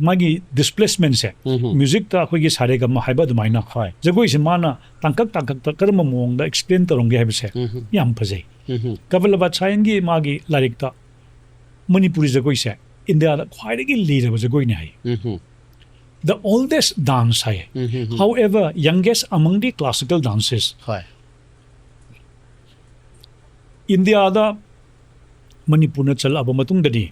ꯃꯥꯒꯤ ꯗꯤꯁꯄ꯭ꯂꯦꯁꯃꯦꯟꯁꯦ, ꯎꯝꯍꯨꯝ. ꯃ꯭ꯌꯨꯖꯤꯛꯇ ꯑꯩꯈꯣꯏꯒꯤ ꯁꯥꯔꯦꯒꯃ ꯍꯥꯏꯕ ꯑꯗꯨꯃꯥꯏꯅ ꯍꯣꯏ. ꯖꯒꯣꯏꯁꯦ ꯃꯥꯅ ꯇꯥꯡꯀꯛ ꯇꯥꯡꯀꯛꯇ ꯀꯔꯝꯕ ꯃꯑꯣꯡꯗ ꯑꯦꯛꯁꯄ꯭ꯂꯦꯟ ꯇꯧꯔꯝꯒꯦ ꯍꯥꯏꯕꯁꯦ ꯎꯝꯍꯨꯝ. ꯌꯥꯝ ꯐꯖꯩ꯫ ꯎꯝꯍꯨꯝ. ꯀꯄꯤꯂ ꯋꯥꯠꯁꯥꯌꯟꯒꯤ ꯃꯥꯒꯤ ꯂꯥꯏꯔꯤꯛꯇ ꯃꯅꯤꯄꯨꯔꯤ ꯖꯒꯣꯏꯁꯦ ꯏꯟꯗꯤꯌꯥꯗ ꯈ꯭ꯋꯥꯏꯗꯒꯤ ꯂꯤꯔꯕ ꯖꯒꯣꯏꯅꯤ ꯍꯥꯏ꯫ ꯎꯝꯍꯨꯝ. The oldest dance high. Mm-hmm. However, youngest among the classical dances. ꯍꯣꯏ. ꯏꯟꯗꯤꯌꯥꯗ ꯃꯅꯤꯄꯨꯔꯅ ꯆꯜꯂꯛꯑꯕ ꯃꯇꯨꯡꯗꯗꯤ,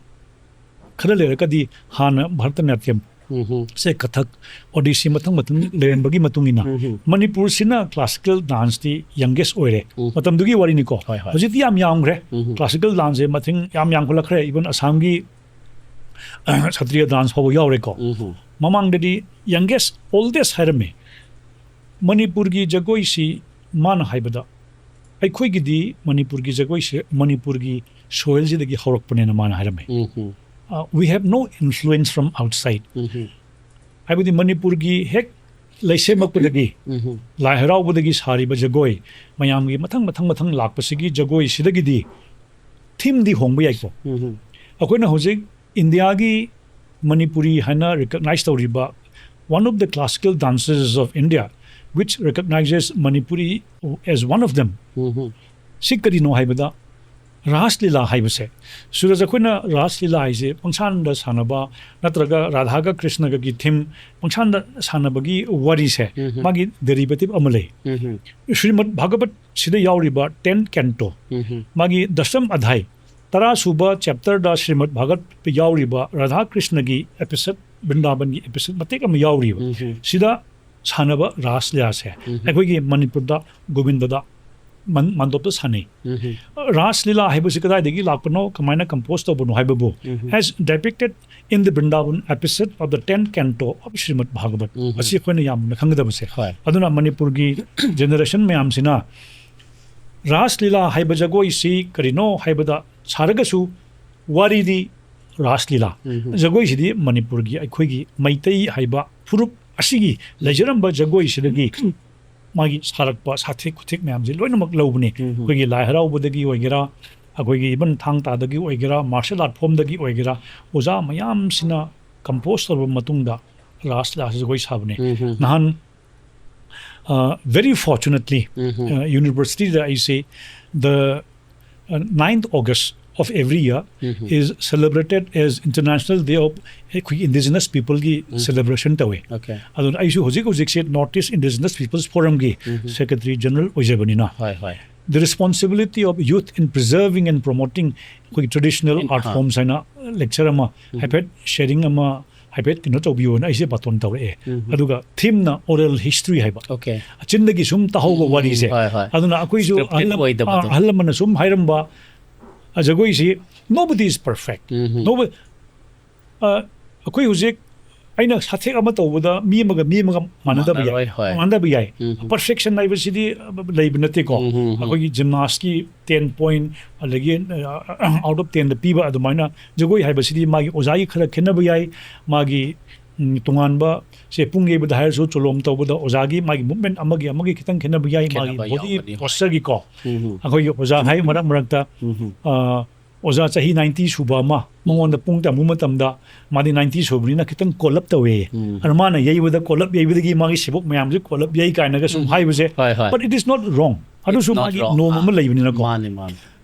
ꯈꯔ ꯂꯩꯔꯒꯗꯤ ꯍꯥꯟꯅ ꯚꯥꯔꯇꯅꯥꯇ꯭ꯌꯝ, ꯎꯝꯍꯨꯝ. ꯁꯦ ꯀꯊꯛ, ꯑꯣꯗꯤꯁꯤ ꯃꯊꯪ ꯃꯊꯪ ꯂꯩꯔꯝꯕꯒꯤ ꯃꯇꯨꯡ ꯏꯟꯅ ꯎꯝꯍꯨꯝ. ꯃꯅꯤꯄꯨꯔꯁꯤꯅ ꯀ꯭ꯂꯥꯁꯤꯀꯦꯜ ꯗꯥꯟꯁꯇꯤ ꯌꯪꯒꯦꯁ ꯑꯣꯏꯔꯦ꯫ ꯎꯝ. ꯃꯇꯝꯗꯨꯒꯤ ꯋꯥꯔꯤꯅꯤꯀꯣ꯫ ꯍꯣꯏ, ꯍꯣꯏ. ꯍꯧꯖꯤꯛꯇꯤ ꯌꯥꯝ ꯌꯥꯝꯈ꯭ꯔꯦ꯫ ꯎꯝꯍꯨꯝ. ꯀ꯭ꯂꯥꯁꯤꯀꯦꯜ ꯗꯥꯟꯁꯁꯦ ꯃꯁꯤꯡ ꯌꯥꯝ ꯌꯥꯝꯈꯠꯂꯛꯈ꯭ꯔꯦ꯫ ꯏꯚꯟ ꯑꯁꯥꯝꯒꯤ ꯁꯇ꯭ꯔꯤꯌꯥ ꯗꯥꯟꯁ ꯐꯥꯎꯕ ꯌꯥꯎꯔꯦꯀꯣ꯫ ꯎꯝꯍꯨꯝ. ꯃꯃꯥꯡꯗꯗꯤ ꯌꯪꯒꯦꯁ, ꯑꯣꯜꯗꯦꯁ ꯍꯥꯏꯔꯝꯃꯤ꯫ ꯃꯅꯤꯄꯨꯔꯒꯤ ꯖꯒꯣꯏꯁꯤ ꯃꯥꯅ ꯍꯥꯏꯕꯗ, ꯑꯩꯈꯣꯏꯒꯤꯗꯤ ꯃꯅꯤꯄꯨꯔꯒꯤ ꯖꯒꯣꯏꯁꯦ ꯃꯅꯤꯄꯨꯔꯒꯤ ꯁꯣꯏꯜꯁꯤꯗꯒꯤ ꯍꯧꯔꯛꯄꯅꯦꯅ ꯃꯥꯅ ꯍꯥꯏꯔꯝꯃꯤ꯫ ꯎꯝꯍꯨꯝ. "We have no influence from outside." ꯎꯝꯍꯨꯝ. ꯍꯥꯏꯕꯗꯤ ꯃꯅꯤꯄꯨꯔꯒꯤ ꯍꯦꯛ ꯂꯩꯁꯦꯝꯃꯛꯄꯗꯒꯤ, ꯎꯝꯍꯨꯝ. ꯂꯥꯏ ꯍꯔꯥꯎꯕꯗꯒꯤ ꯁꯥꯔꯤꯕ ꯖꯒꯣꯏ ꯃꯌꯥꯝꯒꯤ ꯃꯊꯪ ꯃꯊꯪ ꯃꯊꯪ ꯂꯥꯛꯄꯁꯤꯒꯤ ꯖꯒꯣꯏꯁꯤꯗꯒꯤꯗꯤ ꯊꯤꯝꯗꯤ ꯍꯣꯡꯕ ꯌꯥꯏꯀꯣ꯫ ꯎꯝꯍꯨꯝ. ꯑꯩꯈꯣꯏꯅ ꯍꯧꯖꯤꯛ ꯏꯟꯗꯤꯌꯥꯒꯤ ꯃꯅꯤꯄꯨꯔꯤ ꯍꯥꯏꯅ ꯔꯤꯀꯛꯅꯥꯏꯁ ꯇꯧꯔꯤꯕ, one of the classical dances of India, which recognizes Manipuri as one of them, ꯎꯝꯍꯨꯝ. ꯁꯤ ꯀꯔꯤꯅꯣ ꯍꯥꯏꯕꯗ, ꯔꯥꯁ ꯂꯤꯂꯥ ꯍꯥꯏꯕꯁꯦ, ꯁꯨꯔꯖ, ꯑꯩꯈꯣꯏꯅ ꯔꯥꯁ ꯂꯤꯂꯥ ꯍꯥꯏꯁꯦ ꯄꯪꯁꯥꯟꯗ ꯁꯥꯟꯅꯕ ꯅꯠꯇ꯭ꯔꯒ ꯔꯥꯙꯥꯒ ꯀ꯭ꯔꯤꯁꯅꯒꯒꯤ ꯊꯤꯝ ꯄꯪꯁꯥꯟꯗ ꯁꯥꯟꯅꯕꯒꯤ ꯋꯥꯔꯤꯁꯦ, ꯃꯥꯒꯤ ꯗꯦꯔꯤꯚꯦꯇꯤꯚ ꯑꯃ ꯂꯩ꯫ ꯁ꯭ꯔꯤꯃꯗ ꯚꯥꯒꯕꯠ ꯁꯤꯗ ꯌꯥꯎꯔꯤꯕ ꯇꯦꯟ ꯀꯦꯟꯇꯣ, ꯃꯥꯒꯤ ꯗꯁꯝ ꯑꯙꯥꯏ, ꯇꯔꯥ ꯁꯨꯕ ꯆꯦꯞꯇꯔꯗ ꯁ꯭ꯔꯤꯃꯗ ꯚꯥꯒꯕꯠꯇ ꯌꯥꯎꯔꯤꯕ ꯔꯥꯙꯥ ꯀ꯭ꯔꯤꯁꯅꯒꯤ ꯑꯦꯄꯤꯁꯣꯗ, ꯕ꯭ꯔꯤꯟꯗꯥꯕꯟꯒꯤ ꯑꯦꯄꯤꯁꯣꯗ ꯃꯇꯦꯛ ꯑꯃ ꯌꯥꯎꯔꯤꯕ, ꯁꯤꯗ ꯁꯥꯟꯅꯕ ꯔꯥꯁ ꯂꯤꯂꯥꯁꯦ ꯑꯩꯈꯣꯏꯒꯤ ꯃꯅꯤꯄꯨꯔꯗ ꯒꯣꯕꯤꯟꯗꯗ ꯃꯟ-, ꯃꯟꯗꯣꯞꯇ ꯁꯥꯟꯅꯩ꯫ ꯔꯥꯁ ꯂꯤꯂꯥ ꯍꯥꯏꯕꯁꯤ ꯀꯗꯥꯏꯗꯒꯤ ꯂꯥꯛꯄꯅꯣ, ꯀꯃꯥꯏꯅ ꯀꯝꯄꯣꯖ ꯇꯧꯕꯅꯣ ꯍꯥꯏꯕꯕꯨ, as depicted in the Vrindavan episode of the ten canto of Srimad Bhagavat, ꯑꯁꯤ ꯑꯩꯈꯣꯏꯅ ꯌꯥꯝꯅ ꯈꯪꯒꯗꯕꯁꯦ꯫ ꯍꯣꯏ꯫ ꯑꯗꯨꯅ ꯃꯅꯤꯄꯨꯔꯒꯤ ꯖꯦꯅꯦꯔꯦꯁꯟ ꯃꯌꯥꯝꯁꯤꯅ ꯔꯥꯁ ꯂꯤꯂꯥ ꯍꯥꯏꯕ ꯖꯒꯣꯏꯁꯤ ꯀꯔꯤꯅꯣ ꯍꯥꯏꯕꯗ ꯁꯥꯔꯒꯁꯨ, ꯋꯥꯔꯤꯗꯤ ꯔꯥꯁ ꯂꯤꯂꯥ꯫ ꯖꯒꯣꯏꯁꯤꯗꯤ ꯃꯅꯤꯄꯨꯔꯒꯤ, ꯑꯩꯈꯣꯏꯒꯤ ꯃꯩꯇꯩ ꯍꯥꯏꯕ ꯐꯨꯔꯨꯞ ꯑꯁꯤꯒꯤ ꯂꯩꯖꯔꯝꯕ ꯖꯒꯣꯏꯁꯤꯗꯒꯤ ꯃꯥꯒꯤ ꯁꯥꯔꯛꯄ ꯁꯥꯊꯦꯛ ꯈꯨꯊꯦꯛ ꯃꯌꯥꯝꯁꯦ ꯂꯣꯏꯅꯃꯛ ꯂꯧꯕꯅꯤ꯫ ꯑꯩꯈꯣꯏꯒꯤ ꯂꯥꯏ ꯍꯔꯥꯎꯕꯗꯒꯤ ꯑꯣꯏꯒꯦꯔꯥ, ꯑꯩꯈꯣꯏꯒꯤ ꯏꯚꯟ ꯊꯥꯡ ꯇꯥꯗꯒꯤ ꯑꯣꯏꯒꯦꯔꯥ, ꯃꯥꯔꯁꯦꯜ ꯑꯥꯔꯠ ꯐꯣꯝꯗꯒꯤ ꯑꯣꯏꯒꯦꯔꯥ, ꯑꯣꯖꯥ ꯃꯌꯥꯝꯁꯤꯅ ꯀꯝꯄꯣꯖ ꯇꯧꯔꯕ ꯃꯇꯨꯡꯗ ꯔꯥꯁ ꯂꯤꯂꯥꯁꯤ ꯖꯒꯣꯏ ꯁꯥꯕꯅꯤ꯫ ꯅꯍꯥꯟ very fortunately, university ꯗ ꯑꯩꯁꯦ, the ninth August of every year is celebrated as International Day of ꯑꯩꯈꯣꯏꯒꯤ ꯏꯟꯗꯤꯖꯤꯅꯁ ꯄꯤꯄꯜꯒꯤ ꯁꯦꯂꯦꯕ꯭ꯔꯦꯁꯟ ꯇꯧꯋꯦ꯫ Okay. ꯑꯗꯨꯅ ꯑꯩꯁꯨ ꯍꯧꯖꯤꯛ ꯍꯧꯖꯤꯛꯁꯦ ꯅꯣꯔꯠ ꯏꯁ ꯏꯟꯗꯤꯖꯤꯅꯁ ꯄꯤꯄꯜꯁ ꯐꯣꯔꯝꯒꯤ ꯁꯦꯀ꯭ꯔꯦꯇꯔꯤ ꯖꯦꯅꯔꯦꯜ ꯑꯣꯏꯖꯕꯅꯤꯅ, ꯍꯣꯏ, ꯍꯣꯏ. The responsibility of youth in preserving and promoting ꯑꯩꯈꯣꯏꯒꯤ traditional In- art ah. forms ꯍꯥꯏꯅ lecture ꯑꯃ ꯍꯥꯏꯐꯦꯠ sharing ꯑꯃ ꯍꯥꯏꯐꯦꯠ ꯀꯩꯅꯣ ꯇꯧꯕꯤꯌꯣꯅ ꯑꯩꯁꯦ ꯕꯥꯇꯣꯟ ꯇꯧꯔꯛꯑꯦ꯫ ꯑꯗꯨꯒ ꯊꯤꯝꯅ oral history ꯍꯥꯏꯕ꯫ Okay. ꯑꯆꯤꯟꯗꯒꯤ ꯁꯨꯝ ꯇꯥꯍꯧꯕ ꯋꯥꯔꯤꯁꯦ꯫ ꯍꯣꯏ, ꯍꯣꯏ. ꯑꯗꯨꯅ ꯑꯩꯈꯣꯏꯁꯨ Scripted ꯑꯍꯜ ꯂꯝ-, ꯑꯣꯏꯗꯕꯗꯣ꯫ ꯑꯥ, ꯑꯍꯜ ꯂꯃꯟꯅ ꯁꯨꯝ ꯍꯥꯏꯔꯝꯕ, ꯑ, ꯖꯒꯣꯏꯁꯤ, nobody is perfect. Um. Nobody, ꯑ, ꯑꯩꯈꯣꯏ ꯍꯧꯖꯤꯛ ꯑꯩꯅ ꯁꯥꯊꯦꯛ ꯑꯃ ꯇꯧꯕꯗ ꯃꯤ ꯑꯃꯒ ꯃꯤ ꯑꯃꯒ ꯃꯥꯟꯅꯗꯕ ꯌꯥꯏ꯫ ꯃꯥꯟꯅꯔꯣꯏ, ꯍꯣꯏ. ꯃꯥꯟꯅꯗꯕ ꯌꯥꯏ꯫ ꯎꯝ. ꯄꯔꯐꯦꯛꯁꯟ ꯍꯥꯏꯕꯁꯤꯗꯤ ꯂꯩꯕ ꯅꯠꯇꯦꯀꯣ꯫ ꯎꯝ, ꯎꯝ, ꯎꯝ. ꯑꯩꯈꯣꯏꯒꯤ ꯖꯤꯝꯅꯥꯁꯀꯤ ꯇꯦꯟ ꯄꯣꯏꯟ, ꯑꯗꯒꯤ, ꯑ, out of ten ꯗ ꯄꯤꯕ ꯑꯗꯨꯃꯥꯏꯅ ꯖꯒꯣꯏ ꯍꯥꯏꯕꯁꯤꯗꯤ ꯃꯥꯒꯤ ꯑꯣꯖꯥꯒꯤ ꯈꯔ ꯈꯦꯠꯅꯕ ꯌꯥꯏ, ꯃꯥꯒꯤ, ꯎꯝ, ꯇꯣꯉꯥꯟꯕ, ꯁꯦ, ꯄꯨꯡ ꯌꯩꯕꯗ ꯍꯥꯏꯔꯁꯨ, ꯆꯣꯂꯣꯝ ꯇꯧꯕꯗ ꯑꯣꯖꯥꯒꯤ ꯃꯥꯒꯤ movement ꯑꯃꯒꯤ ꯑꯃꯒꯤ ꯈꯤꯇꯪ ꯈꯦꯠꯅꯕ ꯌꯥꯏ, ꯃꯥꯒꯤ ꯈꯦꯠꯅꯕ body ꯌꯥꯎꯒꯅꯤ, ꯍꯣꯏ. posture ꯒꯤꯀꯣ꯫ ꯎꯝ, ꯎꯝ. ꯑꯩꯈꯣꯏꯒꯤ ꯑꯣꯖꯥ ꯍꯥꯏ ꯃꯔꯛ ꯃꯔꯛꯇ, ꯎꯝ, ꯎꯝ. ꯑ, ꯑꯣꯖꯥ ꯆꯍꯤ ninety ꯁꯨꯕ ꯑꯃ ꯃꯉꯣꯟꯗ ꯄꯨꯡ ꯇꯝꯕ ꯃꯇꯝꯗ ꯃꯥꯗꯤ ninety ꯁꯨꯕꯅꯤꯅ ꯈꯤꯇꯪ ꯀꯣꯜꯂꯞ ꯇꯧꯋꯦ꯫ ꯎꯝ. ꯑꯗ ꯃꯥꯅ ꯌꯩꯕꯗ ꯀꯣꯜꯂꯞ ꯌꯩꯕꯗꯒꯤ ꯃꯥꯒꯤ ꯁꯤꯕꯣꯛ ꯃꯌꯥꯝꯁꯦ ꯀꯣꯜꯂꯞ ꯌꯩ ꯀꯥꯏꯅꯒ ꯁꯨꯝ ꯎꯝ. ꯍꯥꯏꯕꯁꯦ꯫ ꯍꯣꯏ, ꯍꯣꯏ. But it is not wrong. ꯑꯗꯨꯁꯨ It's not ꯃꯥꯒꯤ wrong. ꯅꯣꯝ ꯑꯃ ꯂꯩꯕꯅꯤꯅꯀꯣ꯫ ꯃꯥꯅꯦ, ꯃꯥꯅꯦ.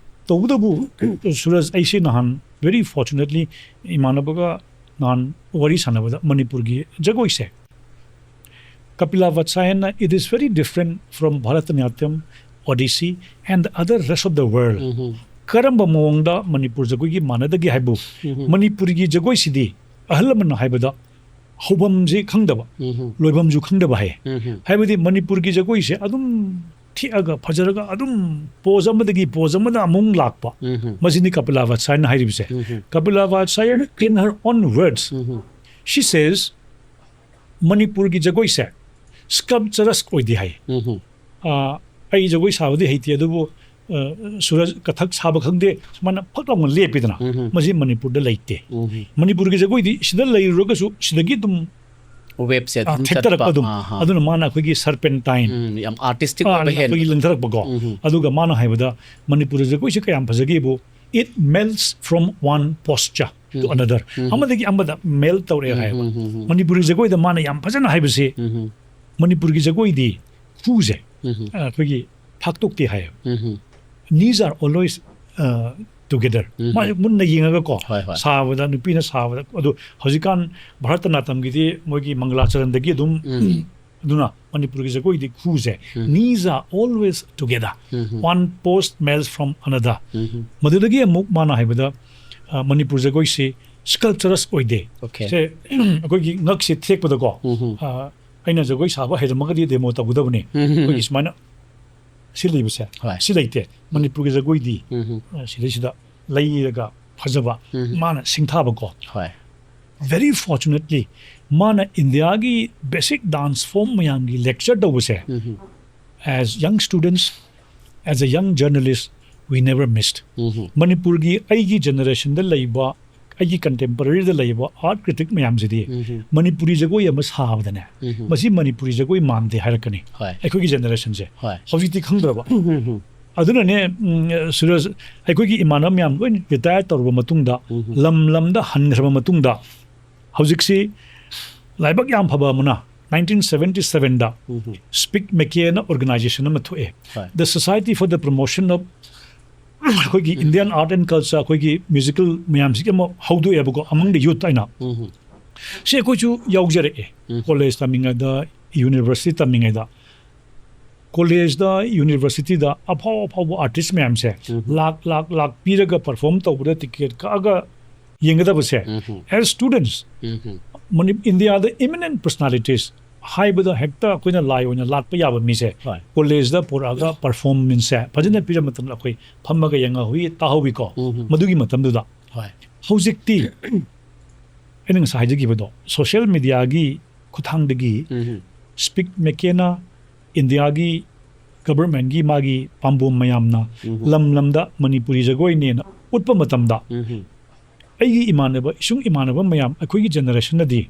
ꯇꯧꯕꯇꯕꯨ ꯁꯨꯔꯖ, ꯑꯩꯁꯦ ꯅꯍꯥꯟ very fortunately ꯏꯃꯥꯟꯅꯕꯒ ꯅꯍꯥꯟ ꯋꯥꯔꯤ ꯁꯥꯟꯅꯕꯗ ꯃꯅꯤꯄꯨꯔꯒꯤ ꯖꯒꯣꯏꯁꯦ, Kapilavatsayana, it is very different from Bharatanatyam, Odissi and the other rest of the world. ꯎꯝ꯫ ꯀꯔꯝꯕ ꯃꯑꯣꯡꯗ ꯃꯅꯤꯄꯨꯔ ꯖꯒꯣꯏꯒꯤ ꯃꯥꯟꯅꯗꯒꯦ ꯍꯥꯏꯕꯨ, ꯎꯝ꯫ ꯃꯅꯤꯄꯨꯔꯒꯤ ꯖꯒꯣꯏꯁꯤꯗꯤ ꯑꯍꯜ ꯂꯃꯟꯅ ꯍꯥꯏꯕꯗ ꯍꯧꯐꯝꯁꯤ ꯈꯪꯗꯕ, ꯎꯝ꯫ ꯂꯣꯏꯐꯝꯁꯨ ꯈꯪꯗꯕ ꯍꯥꯏ꯫ ꯎꯝ꯫ ꯍꯥꯏꯕꯗꯤ ꯃꯅꯤꯄꯨꯔꯒꯤ ꯖꯒꯣꯏꯁꯦ ꯑꯗꯨꯝ ꯊꯦꯛꯑꯒ ꯐꯖꯔꯒ ꯑꯗꯨꯝ pose ꯑꯃꯗꯒꯤ pose ꯑꯃꯗ ꯑꯃꯨꯛ ꯂꯥꯛꯄ꯫ ꯎꯝ꯫ ꯃꯁꯤꯅꯤ Kapilavatsayana ꯍꯥꯏꯔꯤꯕꯁꯦ꯫ Um. Kapilavatsayana, in her own words, um. She says, ꯃꯅꯤꯄꯨꯔꯒꯤ ꯖꯒꯣꯏꯁꯦ sculpturesque ꯑꯣꯏꯗꯦ ꯍꯥꯏ꯫ ꯎꯝ꯫ ꯑꯥ, ꯑꯩ ꯖꯒꯣꯏ ꯁꯥꯕꯗꯤ ꯍꯩꯇꯦ, ꯑꯗꯨꯕꯨ, ꯑ, ꯁꯨꯔꯖ ꯀꯊꯛ ꯁꯥꯕ ꯈꯪꯗꯦ, ꯁꯨꯃꯥꯏꯅ ꯐꯛ ꯂꯥꯎꯅ ꯂꯦꯞꯄꯤꯗꯅ, ꯎꯝ꯫ ꯃꯁꯤ ꯃꯅꯤꯄꯨꯔꯗ ꯂꯩꯇꯦ꯫ ꯎꯝ꯫ ꯃꯅꯤꯄꯨꯔꯒꯤ ꯖꯒꯣꯏꯗꯤ ꯁꯤꯗ ꯂꯩꯔꯨꯔꯒꯁꯨ ꯁꯤꯗꯒꯤ ꯑꯗꯨꯝ, ꯋꯦꯞꯁꯦ ꯑ, ꯑꯗꯨꯝ ꯊꯦꯛꯇꯔꯛꯄ ꯆꯠꯄ꯫ ꯑꯗꯨꯝ꯫ ꯑꯍꯥ꯫ ꯑꯗꯨꯅ ꯃꯥꯅ ꯑꯩꯈꯣꯏꯒꯤ serpentine, ꯎꯝ, ꯌꯥꯝ artistic ꯑ, ꯑꯣꯏꯕ ꯍꯦꯟ- ꯑꯩꯈꯣꯏꯒꯤ ꯂꯪꯊꯔꯛꯄꯀꯣ꯫ ꯎꯝ꯫ ꯑꯗꯨꯒ ꯃꯥꯅ ꯍꯥꯏꯕꯗ ꯃꯅꯤꯄꯨꯔꯒꯤ ꯖꯒꯣꯏꯁꯦ ꯀꯌꯥꯝ ꯐꯖꯒꯦꯕꯨ, "It melts from one posture to um. Another." ꯎꯝ꯫ ꯑꯃꯗꯒꯤ ꯑꯃꯗ melt ꯇꯧꯔꯛꯑꯦ ꯎꯝ, ꯍꯥꯏꯕ꯫ ꯎꯝ, ꯎꯝ, ꯎꯝ꯫ ꯃꯅꯤꯄꯨꯔꯒꯤ ꯖꯒꯣꯏꯗ ꯃꯥꯅ ꯌꯥꯝ ꯐꯖꯅ ꯍꯥꯏꯕꯁꯤ, ꯎꯝ꯫ ꯃꯅꯤꯄꯨꯔꯒꯤ ꯖꯒꯣꯏꯗꯤ ꯈꯨꯁꯦ, ꯎꯝ꯫ ꯑ, ꯑꯩꯈꯣꯏꯒꯤ ꯊꯥꯛꯇꯣꯛꯇꯦ ꯍꯥꯏꯌꯦꯕ꯫ ꯎꯝ꯫ Knees are always, uh, together. ꯎꯝ꯫ ꯃꯥꯁꯦ ꯃꯨꯟꯅ ꯌꯦꯡꯉꯒꯀꯣ, ꯍꯣꯏ, ꯍꯣꯏ꯫ ꯁꯥꯕꯗ, ꯅꯨꯄꯤꯅ ꯁꯥꯕꯗ, ꯑꯗꯨ ꯍꯧꯖꯤꯛꯀꯥꯟ ꯚꯥꯔꯇꯅꯥꯇꯝꯒꯤꯗꯤ ꯃꯣꯏꯒꯤ ꯃꯪꯒꯂꯥꯆꯔꯟꯗꯒꯤ ꯑꯗꯨꯝ, ꯎꯝ꯫ ꯑꯗꯨꯅ ꯃꯅꯤꯄꯨꯔꯒꯤ ꯖꯒꯣꯏꯗꯤ ꯈꯨꯁꯦ, ꯎꯝ꯫ Knees are always together. Um. One post melts from another. ꯎꯝ꯫ ꯃꯗꯨꯗꯒꯤ ꯑꯃꯨꯛ ꯃꯥꯅ ꯍꯥꯏꯕꯗ, ꯑ, ꯃꯅꯤꯄꯨꯔ ꯖꯒꯣꯏꯁꯤ sculpturous ꯑꯣꯏꯗꯦ꯫ Okay. ꯁꯦ, ꯑꯩꯈꯣꯏꯒꯤ ꯉꯛꯁꯦ ꯊꯦꯛꯄꯗꯀꯣ, ꯎꯝ꯫ ꯑ, ꯑꯩꯅ ꯖꯒꯣꯏ ꯁꯥꯕ ꯍꯩꯔꯝꯃꯒꯗꯤ demo ꯇꯧꯒꯗꯕꯅꯤ꯫ ꯎꯝ꯫ ꯑꯩꯈꯣꯏꯒꯤ ꯁꯨꯃꯥꯏꯅ ꯁꯤ ꯂꯩꯕꯁꯦ, ꯍꯣꯏ꯫ ꯁꯤ ꯂꯩꯇꯦ꯫ ꯃꯅꯤꯄꯨꯔꯒꯤ ꯖꯒꯣꯏꯗꯤ, ꯎꯝ꯫ ꯑ, ꯁꯤꯗꯩꯁꯤꯗ ꯂꯩꯔꯒ ꯐꯖꯕ, ꯎꯝ꯫ ꯃꯥꯅ ꯁꯤꯡꯊꯥꯕꯀꯣ꯫ ꯍꯣꯏ꯫ Very fortunately, ꯃꯥꯅ ꯏꯟꯗꯤꯌꯥꯒꯤ basic dance form ꯃꯌꯥꯝꯒꯤ lecture ꯇꯧꯕꯁꯦ, ꯎꯝ꯫ As young students, as a young journalist, we never missed. ꯎꯝ꯫ ꯃꯅꯤꯄꯨꯔꯒꯤ ꯑꯩꯒꯤ generationꯗ ꯂꯩꯕ, ꯑꯩꯒꯤ contemporaryꯗ ꯂꯩꯕ art critic ꯃꯌꯥꯝꯁꯤꯗꯤ ꯎꯝ꯫ ꯃꯅꯤꯄꯨꯔꯤ ꯖꯒꯣꯏ ꯑꯃ ꯁꯥꯕꯗꯅꯦ, ꯎꯝ꯫ ꯃꯁꯤ ꯃꯅꯤꯄꯨꯔꯤ ꯖꯒꯣꯏ ꯃꯥꯟꯗꯦ ꯍꯥꯏꯔꯛꯀꯅꯤ꯫ ꯍꯣꯏ꯫ ꯑꯩꯈꯣꯏꯒꯤ generationꯁꯦ꯫ ꯍꯣꯏ꯫ ꯍꯧꯖꯤꯛꯇꯤ ꯈꯪꯗ꯭ꯔꯕ꯫ ꯎꯝ꯫ ꯑꯗꯨꯅꯅꯦ, ꯎꯝ, ꯁꯨꯔꯖ, ꯑꯩꯈꯣꯏꯒꯤ ꯏꯃꯥꯟꯅꯕ ꯃꯌꯥꯝ ꯂꯣꯏꯅ retire ꯇꯧꯔꯕ ꯃꯇꯨꯡꯗ, ꯎꯝ꯫ ꯂꯝ ꯂꯝꯗ ꯍꯟꯈ꯭ꯔꯕ ꯃꯇꯨꯡꯗ, ꯍꯧꯖꯤꯛꯁꯤ ꯂꯥꯏꯕꯛ ꯌꯥꯝ ꯐꯕ ꯑꯃꯅ, nineteen seventy sevenꯗ ꯎꯝ꯫ Speak Mekayꯅ organization ꯑꯃ ꯊꯣꯛꯑꯦ꯫ ꯍꯣꯏ꯫ The Society for the Promotion of ꯑꯩꯈꯣꯏꯒꯤ Indian art and culture, ꯑꯩꯈꯣꯏꯒꯤ musical ꯃꯌꯥꯝꯁꯤꯒꯤ ꯑꯃ ꯍꯧꯗꯣꯛꯑꯦꯕꯀꯣ, among the youth ꯍꯥꯏꯅ꯫ ꯎꯝ ꯁꯤ ꯑꯩꯈꯣꯏꯁꯨ ꯌꯥꯎꯖꯔꯛꯑꯦ꯫ ꯎꯝ. College ꯇꯝꯃꯤꯉꯩꯗ, university ꯇꯝꯃꯤꯉꯩꯗ, collegeꯗ, universityꯗ ꯑꯐꯥꯎ ꯑꯐꯥꯎꯕ artist ꯃꯌꯥꯝꯁꯦ ꯎꯝ. ꯂꯥꯛ ꯂꯥꯛ ꯂꯥꯛ ꯄꯤꯔꯒ perform ꯇꯧꯕꯗ ticket ꯀꯛꯑꯒ ꯌꯦꯡꯒꯗꯕꯁꯦ, ꯎꯝ. as students, ꯎꯝ ꯃꯅꯤ ꯏꯟꯗꯤꯌꯥꯗ eminent personalities ꯍꯥꯏꯕꯗ ꯍꯦꯛꯇ ꯑꯩꯈꯣꯏꯅ ꯂꯥꯏ ꯑꯣꯏꯅ ꯂꯥꯠꯄ ꯌꯥꯕ ꯃꯤꯁꯦ, ꯍꯣꯏ. Collegeꯗ ꯄꯨꯔꯛꯑꯒ performanceꯁꯦ ꯐꯖꯅ ꯄꯤꯔ ꯃꯇꯝꯗ ꯑꯩꯈꯣꯏ ꯐꯝꯃꯒ ꯌꯦꯡꯍꯧꯏ, ꯇꯥꯍꯧꯏꯀꯣ꯫ ꯎꯝ. ꯃꯗꯨꯒꯤ ꯃꯇꯝꯗꯨꯗ ꯍꯣꯏ. ꯍꯧꯖꯤꯛꯇꯤ ꯑꯩꯅ ꯉꯁꯥꯏ ꯍꯥꯏꯖꯈꯤꯕꯗꯣ, social mediaꯒꯤ ꯈꯨꯠꯊꯥꯡꯗꯒꯤ ꯎꯝ. Speak McKennaꯅ ꯏꯟꯗꯤꯌꯥꯒꯤ governmentꯀꯤ ꯃꯥꯒꯤ ꯄꯥꯝꯕꯣꯝ ꯃꯌꯥꯝꯅ ꯎꯝ. ꯂꯝ ꯂꯝꯗ ꯃꯅꯤꯄꯨꯔꯤ ꯖꯒꯣꯏꯅꯦꯅ ꯎꯠꯄ ꯃꯇꯝꯗ, ꯎꯝ. ꯑꯩꯒꯤ ꯏꯃꯥꯟꯅꯕ, ꯏꯁꯨꯡ ꯏꯃꯥꯟꯅꯕ ꯃꯌꯥꯝ, ꯑꯩꯈꯣꯏꯒꯤ generationꯅꯗꯤ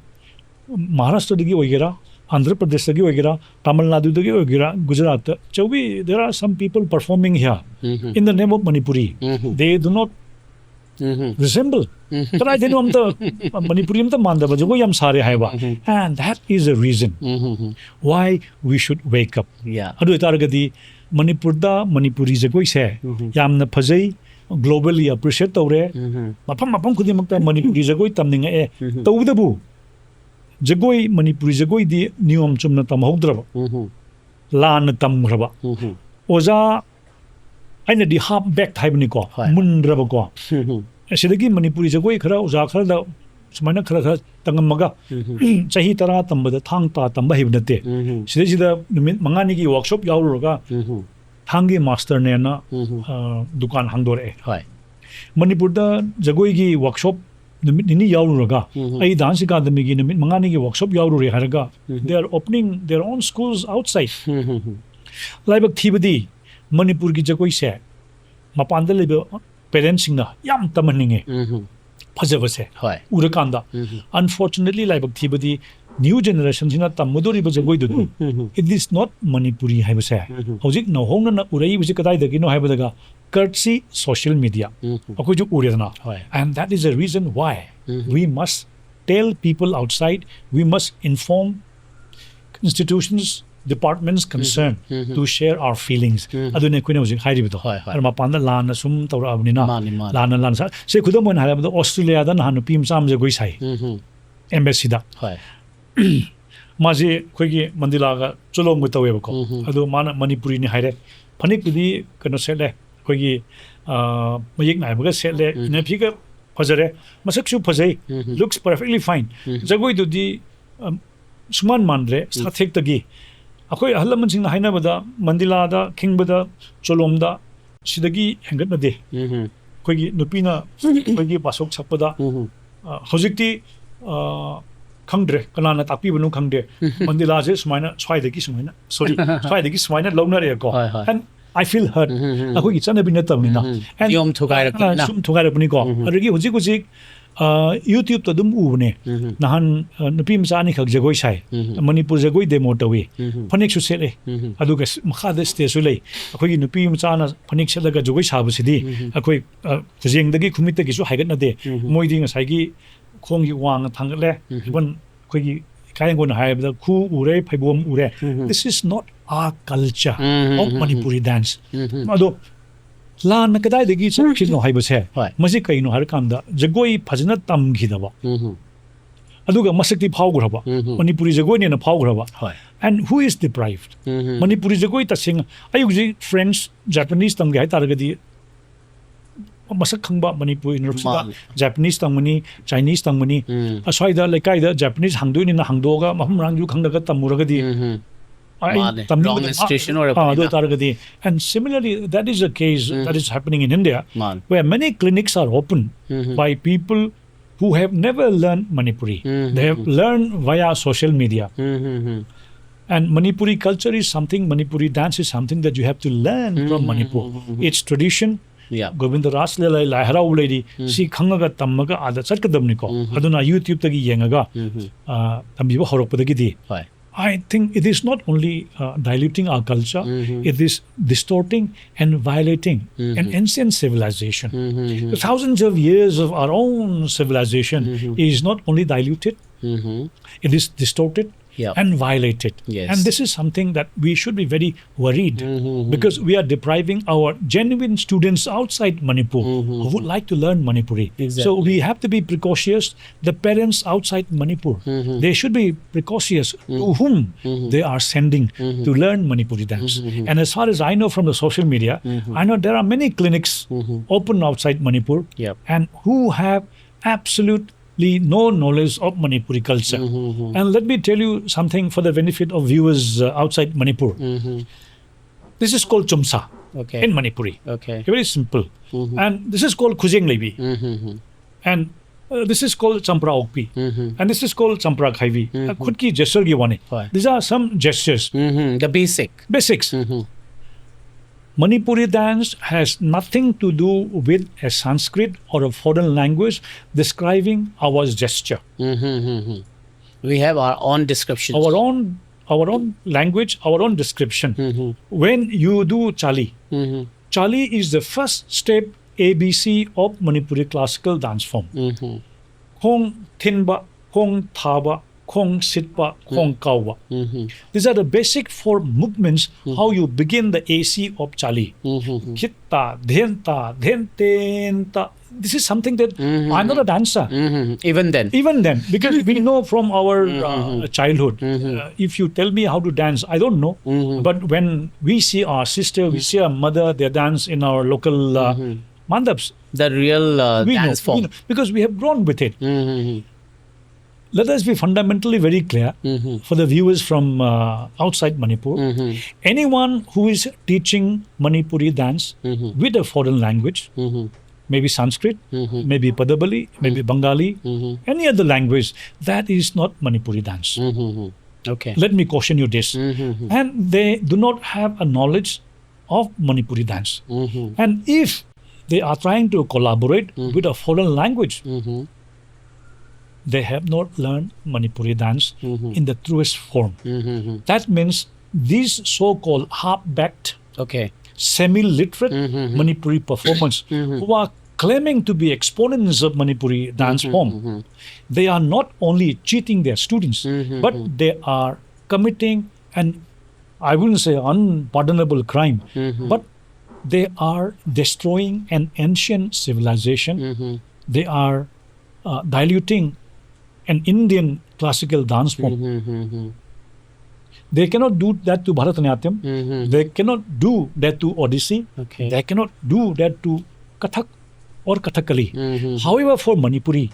ꯃꯍꯥꯔꯥꯁꯇ꯭ꯔꯗꯒꯤ ꯑꯣꯏꯒꯦꯔꯥ, ꯑꯟꯙ꯭ꯔ ꯄ꯭ꯔꯗꯦꯁꯇꯒꯤ ꯑꯣꯏꯒꯦꯔꯥ, ꯇꯥꯃꯤꯜ ꯅꯥꯗꯨꯗꯒꯤ ꯑꯣꯏꯒꯦꯔꯥ, ꯒꯨꯖꯔꯥꯠꯇ, "Chaubi, there are some people performing here um. in the name of Manipuri. Um. They do not um. resemble." ꯎꯝ. ꯀꯗꯥꯏꯗꯩꯅꯣ ꯑꯝꯇ ꯃꯅꯤꯄꯨꯔꯤ ꯑꯝꯇ ꯃꯥꯟꯗꯕ ꯖꯒꯣꯏ ꯌꯥꯝ ꯁꯥꯔꯦ ꯍꯥꯏꯕ꯫ ꯎꯝ. And that is the reason um. why we should wake up. Yeah. ꯑꯗꯨ ꯑꯣꯏꯇꯥꯔꯒꯗꯤ ꯃꯅꯤꯄꯨꯔꯗ ꯃꯅꯤꯄꯨꯔꯤ ꯖꯒꯣꯏꯁꯦ ꯎꯝ. ꯌꯥꯝꯅ ꯐꯖꯩ, globally appreciate ꯇꯧꯔꯦ, ꯎꯝ. ꯃꯐꯝ ꯃꯐꯝ ꯈꯨꯗꯤꯡꯃꯛꯇ ꯃꯅꯤꯄꯨꯔꯤ ꯖꯒꯣꯏ ꯇꯝꯅꯤꯡꯉꯛꯑꯦ꯫ ꯎꯝ. ꯇꯧꯕꯇꯕꯨ ꯖꯒꯣꯏ, ꯃꯅꯤꯄꯨꯔꯤ ꯖꯒꯣꯏꯗꯤ ꯅꯤꯌꯣꯝ ꯆꯨꯝꯅ ꯇꯝꯍꯧꯗ꯭ꯔꯕ, ꯎꯝ. ꯂꯥꯟꯅ ꯇꯝꯈ꯭ꯔꯕ꯫ ꯎꯝ. ꯑꯣꯖꯥ, ꯑꯩꯅꯗꯤ half baked ꯍꯥꯏꯕꯅꯤꯀꯣ, ꯍꯣꯏ. ꯃꯨꯟꯗ꯭ꯔꯕꯀꯣ꯫ ꯎꯝ. ꯑꯁꯤꯗꯒꯤ ꯃꯅꯤꯄꯨꯔꯤ ꯖꯒꯣꯏ ꯈꯔ, ꯑꯣꯖꯥ ꯈꯔꯗ ꯁꯨꯃꯥꯏꯅ ꯈꯔ ꯈꯔ ꯇꯝꯃꯝꯃꯒ, ꯎꯝ. ꯆꯍꯤ ꯇꯔꯥ ꯇꯝꯕꯗ ꯊꯥꯡ ꯇꯥ ꯇꯝꯕ ꯍꯩꯕ ꯅꯠꯇꯦ꯫ ꯎꯝ. ꯁꯤꯗꯩꯁꯤꯗ ꯅꯨꯃꯤꯠ ꯃꯉꯥꯅꯤꯒꯤ workshop ꯌꯥꯎꯔꯨꯔꯒ ꯎꯝ. ꯊꯥꯡꯒꯤ masterꯅꯦꯅ, ꯎꯝ. ꯑ, ꯗꯨꯀꯥꯟ ꯍꯥꯡꯗꯣꯔꯛꯑꯦ꯫ ꯍꯣꯏ. ꯃꯅꯤꯄꯨꯔꯗ ꯖꯒꯣꯏꯒꯤ workshop ꯅꯨꯃꯤꯠ ꯅꯤꯅꯤ ꯌꯥꯎꯔꯨꯔꯒ, ꯎꯝ. "ꯑꯩ dance academyꯒꯤ ꯅꯨꯃꯤꯠ ꯃꯉꯥꯅꯤꯒꯤ workshop ꯌꯥꯎꯔꯨꯔꯦ" ꯍꯥꯏꯔꯒ, ꯎꯝ. "They are opening their own schools outside." ꯎꯝ. ꯂꯥꯏꯕꯛ ꯊꯤꯕꯗꯤ ꯃꯅꯤꯄꯨꯔꯒꯤ ꯖꯒꯣꯏꯁꯦ ꯃꯄꯥꯟꯗ ꯂꯩꯕ parentsꯁꯤꯡꯅ ꯌꯥꯝ ꯇꯝꯍꯟꯅꯤꯡꯉꯦ, ꯎꯝ. ꯐꯖꯕꯁꯦ ꯍꯣꯏ. ꯎꯔꯀꯥꯟꯗ꯫ ꯎꯝ. Unfortunately, ꯂꯥꯏꯕꯛ ꯊꯤꯕꯗꯤ new generationꯁꯤꯅ ꯇꯝꯒꯗꯧꯔꯤꯕ ꯖꯒꯣꯏꯗꯨꯗꯤ, um. "It is not Manipuri" ꯍꯥꯏꯕꯁꯦ, ꯎꯝ. ꯍꯧꯖꯤꯛ ꯅꯧꯍꯧꯅꯅ ꯎꯔꯛꯏꯕꯁꯦ ꯀꯗꯥꯏꯗꯒꯤꯅꯣ ꯍꯥꯏꯕꯗꯒ, courtesy social media, ꯎꯝ. ꯑꯩꯈꯣꯏꯁꯨ ꯎꯔꯦꯗꯅ꯫ ꯍꯣꯏ. And that is the reason why um. we must tell people outside, we must inform institutions departments concerned to share our feelings. ꯑꯗꯨꯅꯤ ꯑꯩꯈꯣꯏꯅ ꯍꯧꯖꯤꯛ ꯍꯥꯏꯔꯤꯕꯗꯣ꯫ ꯍꯣꯏ, ꯍꯣꯏ꯫ ꯑꯗꯣ ꯃꯄꯥꯟꯗ ꯂꯥꯟꯅ ꯁꯨꯝ ꯇꯧꯔꯛꯑꯕꯅꯤꯅ ꯃꯥꯅꯤ, ꯃꯥꯅꯤ꯫ ꯂꯥꯟꯅ ꯂꯥꯟꯅ ꯁꯥ- ꯁꯦ, ꯈꯨꯗꯝ ꯑꯣꯏꯅ ꯍꯥꯏꯔꯕꯗ, ꯑꯣꯁꯇ꯭ꯔꯦꯂꯤꯌꯥꯗ ꯅꯍꯥꯟ ꯅꯨꯄꯤ ꯃꯆꯥ ꯑꯃ ꯖꯒꯣꯏ ꯁꯥꯏ, ꯎꯝ ꯍꯝ꯫ ꯑꯦꯝꯕꯦꯁꯤꯗ꯫ ꯍꯣꯏ꯫ ꯃꯥꯁꯦ ꯑꯩꯈꯣꯏꯒꯤ ꯃꯟꯗꯤꯂꯥꯒ ꯆꯣꯂꯣꯝꯒ ꯇꯧꯋꯦꯕꯀꯣ꯫ ꯎꯝ ꯍꯝ꯫ ꯑꯗꯣ ꯃꯥꯅ ꯃꯅꯤꯄꯨꯔꯤꯅꯤ ꯍꯥꯏꯔꯦ꯫ ꯐꯅꯦꯛꯄꯨꯗꯤ ꯀꯩꯅꯣ ꯁꯦꯠꯂꯦ, ꯑꯩꯈꯣꯏꯒꯤ, ꯑ, ꯃꯌꯦꯛ ꯅꯥꯏꯕꯒ ꯁꯦꯠꯂꯦ, ꯎꯝ꯫ ꯏꯟꯅꯔ ꯐꯤꯒꯔ ꯐꯖꯔꯦ, ꯃꯁꯛꯁꯨ ꯐꯖꯩ, ꯎꯝ ꯍꯝ꯫ looks perfectly fine꯫ ꯎꯝ꯫ ꯖꯒꯣꯏꯗꯨꯗꯤ, ꯑꯝ, ꯁꯨꯃꯥꯟ ꯃꯥꯟꯗ꯭ꯔꯦ, ꯁꯥꯊꯦꯛꯇꯒꯤ꯫ ꯑꯩꯈꯣꯏ ꯑꯍꯜ ꯂꯃꯟꯁꯤꯡꯅ ꯍꯥꯏꯅꯕꯗ, ꯃꯟꯗꯤꯂꯥꯗ ꯈꯤꯡꯕꯗ, ꯆꯣꯂꯣꯝꯗ ꯁꯤꯗꯒꯤ ꯍꯦꯟꯒꯠꯅꯗꯦ꯫ ꯎꯝ ꯍꯝ꯫ ꯑꯩꯈꯣꯏꯒꯤ ꯅꯨꯄꯤꯅ ꯑꯩꯈꯣꯏꯒꯤ ꯕꯥꯁꯣꯛ ꯁꯛꯄꯗ, ꯎꯝ ꯍꯝ꯫ ꯑ, ꯍꯧꯖꯤꯛꯇꯤ, ꯑ, ꯈꯪꯗ꯭ꯔꯦ, ꯀꯅꯥꯅ ꯇꯥꯛꯄꯤꯕꯅꯣ ꯈꯪꯗꯦ꯫ ꯃꯟꯗꯤꯂꯥꯁꯦ ꯁꯨꯃꯥꯏꯅ, ꯁ꯭ꯋꯥꯏꯗꯒꯤ ꯁꯨꯃꯥꯏꯅ, sorry, ꯁ꯭ꯋꯥꯏꯗꯒꯤ ꯁꯨꯃꯥꯏꯅ ꯂꯧꯅꯔꯛꯑꯦꯀꯣ꯫ ꯍꯣꯏ, ꯍꯣꯏ꯫ And I feel hurt. Um, um, ꯎꯝ꯫ ꯑꯩꯈꯣꯏꯒꯤ ꯆꯠꯅꯕꯤ ꯅꯠꯇꯕꯅꯤꯅ꯫ ꯎꯝ, ꯎꯝ꯫ And, ꯅꯤꯌꯣꯝ ꯊꯨꯒꯥꯏꯔꯛꯄꯅꯤꯅ꯫ ꯑ, ꯁꯨꯝ ꯊꯨꯒꯥꯏꯔꯛꯄꯅꯤꯀꯣ꯫ ꯎꯝ, ꯎꯝ꯫ ꯑꯗꯒꯤ ꯍꯧꯖꯤꯛ ꯍꯧꯖꯤꯛ, ꯑ, YouTube-ꯇ ꯑꯗꯨꯝ ꯎꯕꯅꯦ꯫ ꯎꯝ, ꯎꯝ꯫ ꯅꯍꯥꯟ, ꯑ, ꯅꯨꯄꯤ ꯃꯆꯥ ꯑꯅꯤꯈꯛ ꯖꯒꯣꯏ ꯁꯥꯏ꯫ ꯎꯝ, ꯎꯝ꯫ ꯃꯅꯤꯄꯨꯔ ꯖꯒꯣꯏ demo ꯇꯧꯏ꯫ ꯎꯝ, ꯎꯝ꯫ ꯐꯅꯦꯛꯁꯨ ꯁꯦꯠꯂꯦ꯫ ꯎꯝ, ꯎꯝ꯫ ꯑꯗꯨꯒ ꯁ-, ꯃꯈꯥꯗ stage-ꯁꯨ ꯂꯩ꯫ ꯑꯩꯈꯣꯏꯒꯤ ꯅꯨꯄꯤ ꯃꯆꯥꯅ ꯐꯅꯦꯛ ꯁꯦꯠꯂꯒ ꯖꯒꯣꯏ ꯁꯥꯕꯁꯤꯗꯤ ꯎꯝ, ꯎꯝ꯫ ꯑꯩꯈꯣꯏ, ꯑ, ꯈꯨꯖꯦꯡꯗꯒꯤ ꯈꯨꯃꯤꯠꯇꯒꯤꯁꯨ ꯍꯥꯏꯒꯠꯅꯗꯦ꯫ ꯎꯝ, ꯎꯝ꯫ ꯃꯣꯏꯗꯤ ꯉꯁꯥꯏꯒꯤ ꯈꯣꯡꯒꯤ ꯋꯥꯡꯅ ꯊꯥꯡꯒꯠꯂꯦ꯫ ꯎꯝ, ꯎꯝ꯫ Even ꯑꯩꯈꯣꯏꯒꯤ ꯏꯀꯥꯏ ꯌꯥꯝꯒꯣꯟꯅ ꯍꯥꯏꯔꯕꯗ ꯈꯨ ꯎꯔꯦ, ꯐꯩꯕꯣꯝ ꯎꯔꯦ꯫ ꯎꯝ, ꯎꯝ꯫ This is not our culture um, um, of um, um. Manipuri dance. ꯎꯝ, ꯎꯝ꯫ ꯑꯗꯣ ꯂꯥꯟꯅ ꯀꯗꯥꯏꯗꯒꯤ ꯆꯠꯈꯤꯅꯣ ꯍꯥꯏꯕꯁꯦ, ꯍꯣꯏ꯫ ꯃꯁꯤ ꯀꯩꯅꯣ ꯍꯥꯏꯔꯀꯥꯟꯗ ꯖꯒꯣꯏ ꯐꯖꯅ ꯇꯝꯈꯤꯗꯕ, ꯎꯝ, ꯎꯝ꯫ ꯑꯗꯨꯒ ꯃꯁꯛꯇꯤ ꯐꯥꯎꯈ꯭ꯔꯕ, ꯎꯝ, ꯎꯝ꯫ ꯃꯅꯤꯄꯨꯔꯤ ꯖꯒꯣꯏꯅꯦꯅ ꯐꯥꯎꯈ꯭ꯔꯕ꯫ ꯍꯣꯏ꯫ And who is deprived? ꯎꯝ, ꯎꯝ꯫ ꯃꯅꯤꯄꯨꯔꯤ ꯖꯒꯣꯏ ꯇꯁꯦꯡꯅ ꯑꯩ ꯍꯧꯖꯤꯛ French, Japanese ꯇꯝꯒꯦ ꯍꯥꯏꯇꯥꯔꯒꯗꯤ ꯃꯁꯛ ꯈꯪꯕ ꯃꯅꯤꯄꯨꯔ ꯌꯨꯅꯤꯚꯔꯁꯤꯇꯤꯗ ꯃꯥꯅꯤ꯫ Japanese ꯇꯝꯒꯅꯤ, Chinese ꯇꯝꯒꯅꯤ꯫ ꯎꯝ꯫ ꯑꯁ꯭ꯋꯥꯏꯗ ꯂꯩꯀꯥꯏꯗ Japanese ꯍꯥꯡꯗꯣꯛꯏꯅꯤꯅ ꯍꯥꯡꯗꯣꯛꯑꯒ ꯃꯐꯝ ꯃꯔꯥꯡꯁꯨ ꯈꯪꯗ꯭ꯔꯒ ꯇꯝꯃꯨꯔꯒꯗꯤ ꯎꯝ, ꯎꯝ꯫ ꯑꯩ ꯃꯥꯅꯦ꯫ ꯇꯝꯅꯤꯡꯕꯗ Wrong institution ꯃꯥ-, ꯑꯣꯏꯔꯛꯄꯅꯤꯅ꯫ ꯑꯥ, ꯑꯗꯨ ꯑꯣꯏꯇꯥꯔꯒꯗꯤ, and similarly, that is the case um. that is happening in India, ꯃꯥꯅꯦ꯫ where many clinics are open um. by people who have never learned Manipuri. Um, They have um. learned via social media. Um, um, um. And Manipuri culture is something, Manipuri dance is something that you have to learn from um, Manipur. Um, um, um. Its tradition, Yeah. Govinda Ras Lila, ꯂꯥꯏ ꯍꯔꯥꯎꯕ ꯂꯩꯔꯤ, ꯎꯝ꯫ ꯁꯤ ꯈꯪꯉꯒ ꯇꯝꯃꯒ ꯑꯥꯗ ꯆꯠꯀꯗꯕꯅꯤꯀꯣ꯫ ꯎꯝ꯫ ꯑꯗꯨꯅ YouTube-ꯇꯒꯤ ꯌꯦꯡꯉꯒ, ꯎꯝ, ꯎꯝ꯫ ꯑ, ꯇꯝꯕꯤꯕ ꯍꯧꯔꯛꯄꯗꯒꯤꯗꯤ, ꯍꯣꯏ꯫ I think it is not only, uh, diluting our culture, um. it is distorting and violating an um. ancient civilization. Um, um, um. The thousands of years of our own civilization um. is not only diluted, um. it is distorted, Yeah. and violated. Yes. And this is something that we should be very worried Mhm. because we are depriving our genuine students outside Manipur Mhm. who would like to learn Manipuri. Exactly. So we have to be precocious. The parents outside Manipur, Mhm. they should be precocious to Mhm. whom Mhm. they are sending Mhm. to learn Manipuri dance. Mhm. And as far as I know from the social media, Mhm. I know there are many clinics Mhm. open outside Manipur Yep. and who have absolutely no knowledge of Manipuri culture. Mhm. And let me tell you something for the benefit of viewers uh, outside Manipur. Mhm. This is called Chumsa Okay. in Manipuri. Okay. Very simple. Mhm. And this is called Khujeng Lebi. Mhm. And uh, this is called Champra Okpi. Mhm. And this is called Champra Khaivi. Mhm. Uh, khud ki gesture ki wani. Right. These are some gestures, Mhm. The basic. basics. Mhm. Manipuri dance has nothing to do with a Sanskrit or a foreign language describing our gesture. Mhm. We have our own description. Our own our own language, our own description. Mhm. When you do Chali, Mhm. Chali is the first step A B C of Manipuri classical dance form. Mhm. Khong thinba, khong thaba, khong sitba, khong kauba. Mhm. These are the basic four movements Mhm. how you begin the A C of Chali. Mhm. Khitta, dhenta, dhententa. This is something that Mhm. I'm not a dancer. Mhm. Even then. Even then, because we know from our uh, Mhm. childhood, Mhm. uh, if you tell me how to dance, I don't know. Mhm. But when we see our sister, we see our mother, they dance in our local uh, Mhm. mandaps. The real uh, We know, dance form. we know, because we have grown with it. Mhm. Let us be fundamentally very clear Mhm. for the viewers from uh, outside Manipur. Mhm. Anyone who is teaching Manipuri dance Mhm. with a foreign language, Mhm. maybe Sanskrit, Mhm. maybe Padabali, maybe Bengali, Mhm. any other language, that is not Manipuri dance. Mhm. Okay. Let me caution you this. Mhm. And they do not have a knowledge of Manipuri dance. Mhm. And if they are trying to collaborate Mhm. with a foreign language, Mhm. they have not learned Manipuri dance Mhm. in the truest form. Mhm. That means these so-called half-baked, Okay. semi-literate Mhm. Manipuri performers Mhm. who are claiming to be exponents of Manipuri dance form, they are not only cheating their students, but they are committing an, I wouldn't say unpardonable crime, but they are destroying an ancient civilization. They are uh, diluting an Indian classical dance form. They cannot do that to Bharatanatyam. They cannot do that to Odissi. Okay. They cannot do that to Kathak or Kathakali. However, for Manipuri,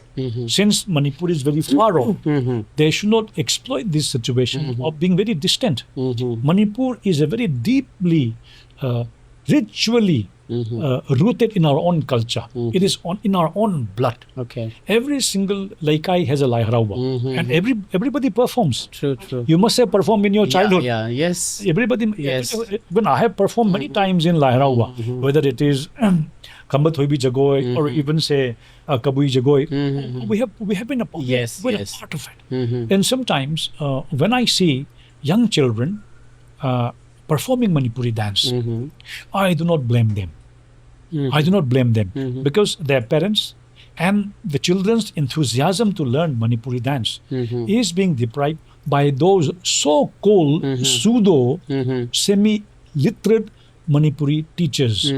since Manipur is very far off, they should not exploit this situation of being very distant. Manipur is a very deeply, uh, ritually uh, rooted in our own culture. It is on, in our own blood. Okay. Every single Leikai has a Lai Haraoba, and every everybody performs. True, true. You must have performed in your childhood. Yeah, yeah, yes. Everybody, Yes. When I have performed many times in Lai Haraoba, whether it is Khambat Thoibi Jagoi or even say uh, Kabui Jagoi, we have we have been a, Yes, been yes. a part of it. And sometimes uh, when I see young children uh, performing Manipuri dance, I do not blame them. I do not blame them because their parents and the children's enthusiasm to learn Manipuri dance is being deprived by those so-called pseudo, semi-literate Manipuri teachers.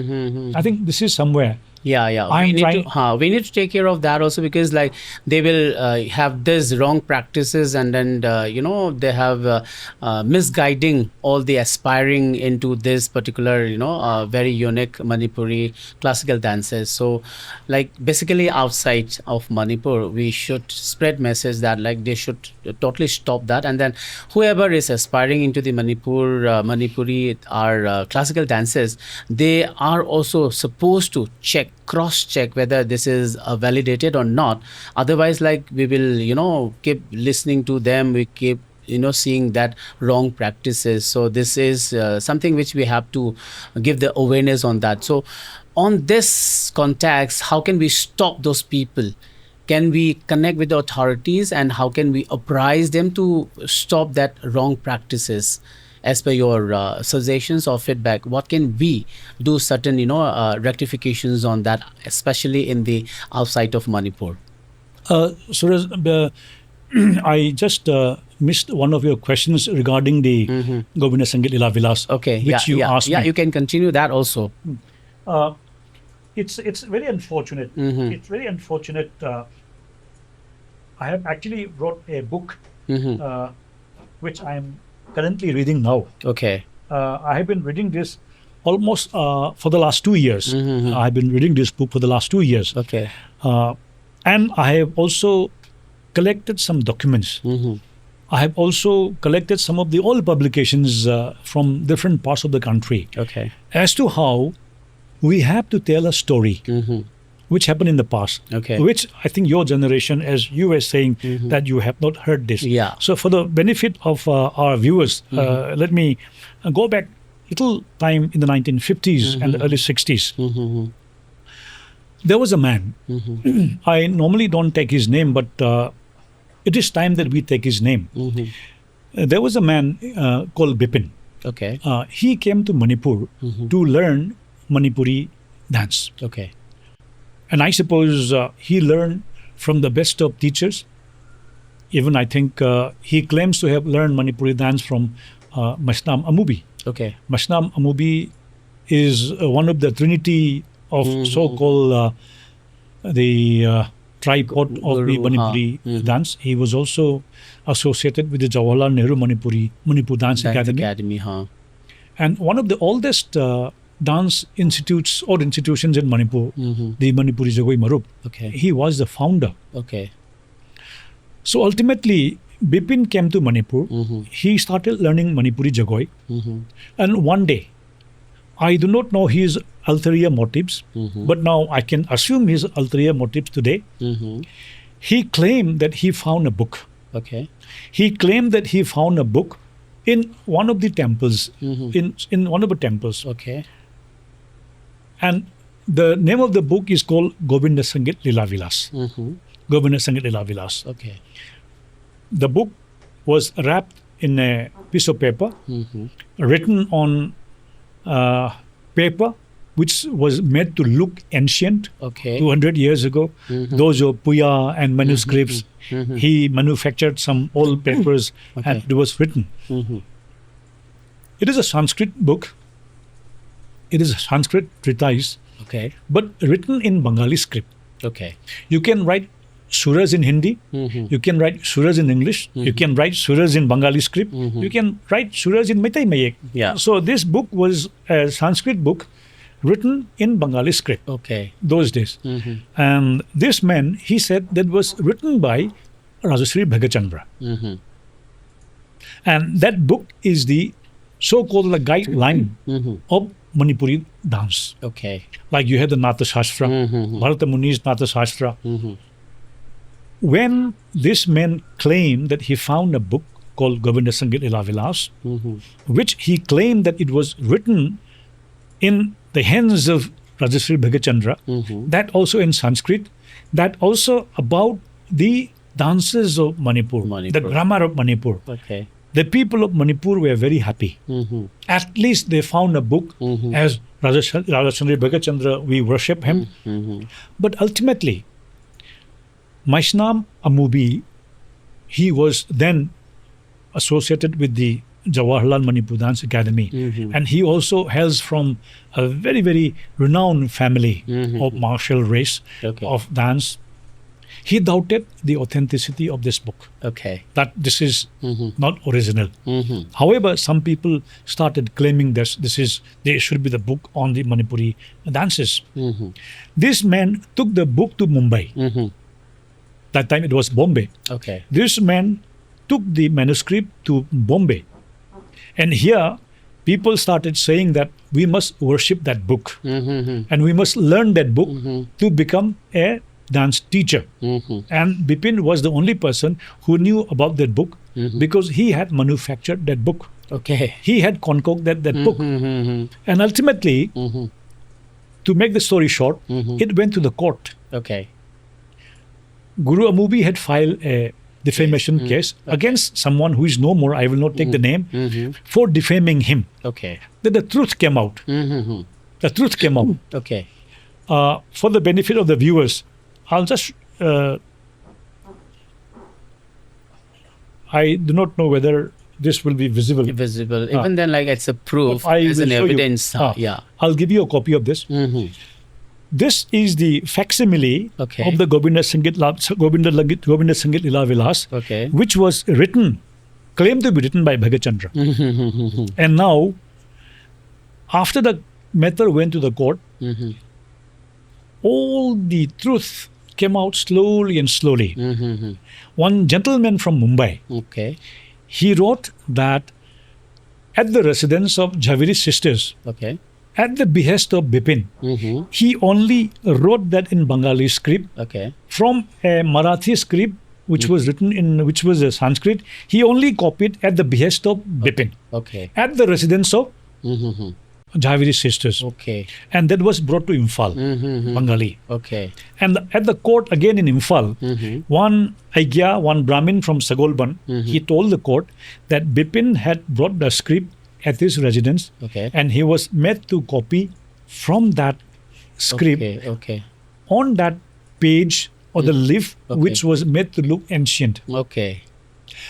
I think this is somewhere. Yeah, yeah. I'm we need trying- to, huh, we need to take care of that also, because like they will uh, have these wrong practices, and then uh, you know, they have uh, uh, misguiding all the aspiring into this particular, you know, uh, very unique Manipuri classical dances. So, like, basically outside of Manipur, we should spread message that, like, they should totally stop that. And then whoever is aspiring into the Manipur, uh, Manipuri or uh, classical dances, they are also supposed to check, cross check whether this is uh, validated or not. Otherwise, like, we will, you know, keep listening to them. We keep, you know, seeing that wrong practices. So this is uh, something which we have to give the awareness on that. So on this context, how can we stop those people? Can we connect with the authorities, and how can we apprise them to stop that wrong practices? As per your uh, suggestions or feedback, what can we do certain, you know, uh, rectifications on that, especially in the outside of Manipur? Uh, Suraj, uh, I just uh, missed one of your questions regarding the Govinda Sangeet Lila Vilas, Okay, which yeah, you yeah, asked yeah, me. You can continue that also. Uh, it's it's very unfortunate. It's very unfortunate. Uh, I have actually wrote a book, uh, which I am currently reading now. Okay. Uh, I have been reading this almost uh, for the last two years. I've been reading this book for the last two years. Okay. Uh, and I have also collected some documents. I have also collected some of the old publications uh, from different parts of the country Okay. as to how we have to tell a story which happened in the past, Okay. which I think your generation, as you were saying, that you have not heard this. Yeah. So for the benefit of uh, our viewers, uh, let me uh, go back little time in the nineteen fifties and the early sixties. There was a man. I normally don't take his name, but uh, it is time that we take his name. Uh, there was a man uh, called Bipin. Okay. Uh, he came to Manipur to learn Manipuri dance. Okay. And I suppose uh, he learned from the best of teachers. Even I think uh, he claims to have learned Manipuri dance from uh, Mashnam Amubi. Okay. Mashnam Amubi is uh, one of the trinity of so-called uh, the uh, tripod of the Guru, huh. Manipuri dance. He was also associated with the Jawaharlal Nehru Manipuri Manipur Dance Dance Academy. Academy, huh? And one of the oldest uh, dance institutes or institutions in Manipur, the Manipuri Jagoi Marup. Okay. He was the founder. Okay. So ultimately, Bipin came to Manipur. He started learning Manipuri Jagoi. And one day, I do not know his ulterior motives, but now I can assume his ulterior motives today. He claimed that he found a book. Okay. He claimed that he found a book in one of the temples, in, in one of the temples. Okay. And the name of the book is called Govinda Sangeet Lila Vilas. Govinda Sangeet Lila Vilas. Okay. The book was wrapped in a piece of paper Mm-hmm. written on uh, paper which was made to look ancient Okay. two hundred years ago. Mm-hmm. Those are Puya and manuscripts. Mm-hmm. He manufactured some old papers Okay. and it was written. Mm-hmm. It is a Sanskrit book. It is a Sanskrit treatise, Okay. but written in Bengali script. Okay. You can write suras in Hindi. Mm-hmm. You can write suras in English. You can write suras in Bengali script. Mm-hmm. You can write suras in Meitei Mayek. Yeah. So this book was a Sanskrit book written in Bengali script Okay. those days. Mm-hmm. And this man, he said that was written by Rajashree Bhagachandra. Mm-hmm. And that book is the so-called the guideline Mm-hmm. of Manipuri dance. Okay. Like you have the Natya Shastra, Mm-hmm. Bharata Muni's Natya Shastra. Mm-hmm. When this man claimed that he found a book called Govinda Sangeet Leela Vilas, Mm-hmm. which he claimed that it was written in the hands of Rajashree Bhagachandra, Mm-hmm. that also in Sanskrit, that also about the dances of Manipur, Manipur. the grammar of Manipur. Okay. The people of Manipur were very happy. Mm-hmm. At least they found a book Mm-hmm. as Rajash- Rajashree Bhagachandra, we worship him. Mm-hmm. But ultimately, Maishnam Amubi, he was then associated with the Jawaharlal Manipur Dance Academy. Mm-hmm. And he also hails from a very, very renowned family Mm-hmm. of martial race, Okay. of dance. He doubted the authenticity of this book, Okay. that this is Mm-hmm. not original. Mm-hmm. However, some people started claiming that this is, there should be the book on the Manipuri dances. Mm-hmm. This man took the book to Mumbai. Mm-hmm. That time it was Bombay. Okay. This man took the manuscript to Bombay. And here, people started saying that we must worship that book Mm-hmm. and we must learn that book Mm-hmm. to become a dance teacher. Mm-hmm. And Bipin was the only person who knew about that book Mm-hmm. because he had manufactured that book. Okay. He had concocted that book. Mm-hmm. And ultimately, Mm-hmm. to make the story short, Mm-hmm. it went to the court. Okay. Guru Amubi had filed a defamation Mm. case Okay. against someone who is no more. I will not take the name Mhm. for defaming him. Okay. Then the truth came out. Mhm. The truth came out. Okay. Uh, for the benefit of the viewers, I'll just. Uh, I do not know whether this will be visible. Visible. Ah. Even then, like, it's a proof, I it's will an show you. Evidence. Ah, Yeah. I'll give you a copy of this. Mhm. This is the facsimile Okay. of the Govinda Sangeet La, Govinda, Langi- Govinda Sangeet Lila Vilas, Okay. which was written, claimed to be written by Bhagat Chandra. Mhm. And now, after the matter went to the court, Mhm. all the truth came out slowly and slowly. Mhm. One gentleman from Mumbai, Okay. he wrote that at the residence of Jhaveri sisters, Okay. at the behest of Bipin, Mhm. he only wrote that in Bengali script. Okay. From a Marathi script, which was written in, which was a Sanskrit, he only copied at the behest of Bipin, Okay. at the residence of Mhm. Jhaveri sisters. Okay. And that was brought to Imphal, Mhm. Bengali. Okay. And at the court again in Imphal, Mhm. one Aigya, one Brahmin from Sagolban, Mhm. he told the court that Bipin had brought the script at his residence Okay. and he was made to copy from that script Okay. Okay. on that page or the leaf, Okay. which was made to look ancient. Okay.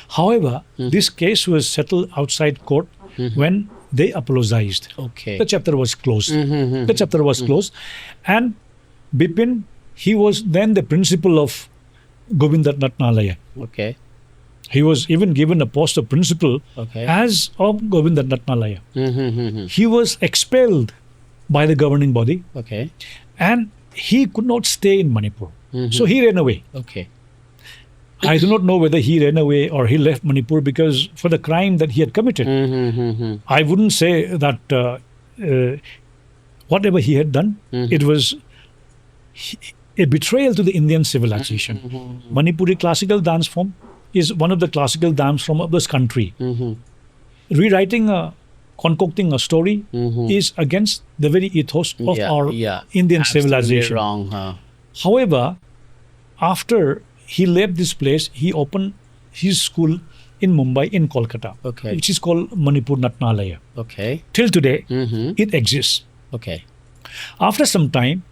However, this case was settled outside court when they apologized. Okay. The chapter was closed. Mhm. The chapter was closed. And Bipin, he was then the principal of Govinda Ratnalaya. Okay. He was even given a post of principal Okay. as of Govinda Ratnalaya. Mhm. He was expelled by the governing body Okay. and he could not stay in Manipur. Mhm. So he ran away. Okay. I do not know whether he ran away or he left Manipur because for the crime that he had committed. Mhm. I wouldn't say that uh, uh, whatever he had done, Mhm. it was he- a betrayal to the Indian civilization. Mhm. Manipuri classical dance form is one of the classical dance form of this country. Mhm. Rewriting a, concocting a story Mhm. is against the very ethos of Yeah, our yeah. Indian Absolutely civilization. Wrong. Huh? However, after he left this place, he opened his school in Mumbai, in Kolkata, Okay. which is called Manipur Natnalaya. Okay. Till today, Mm-hmm. it exists. Okay. After some time,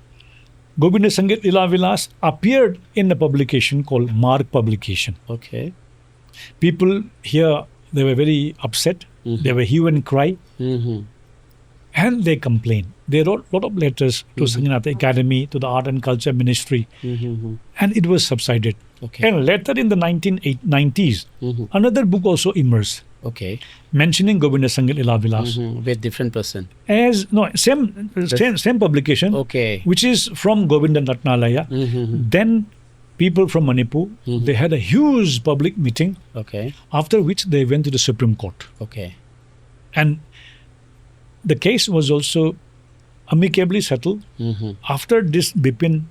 Govinda Sangeet Lila Vilas appeared in a publication called Marg Publication. Okay. People here, they were very upset. Mm-hmm. There were hue and cry, Mm-hmm. and they complained. They wrote a lot of letters to Sangeet Natha Academy, to the Art and Culture Ministry, Mm-hmm. and it was subsided. Okay. And later in the nineteen nineties, Mm-hmm. another book also emerged Okay. mentioning Govinda Sangeet Lila Vilas. Mm-hmm. With different person. As no, same same, same publication, Okay. which is from Govinda Natnalaya. Mm-hmm. Then people from Manipur, Mm-hmm. they had a huge public meeting, Okay. after which they went to the Supreme Court. Okay. And the case was also amicably settled. Mm-hmm. After this, Bipin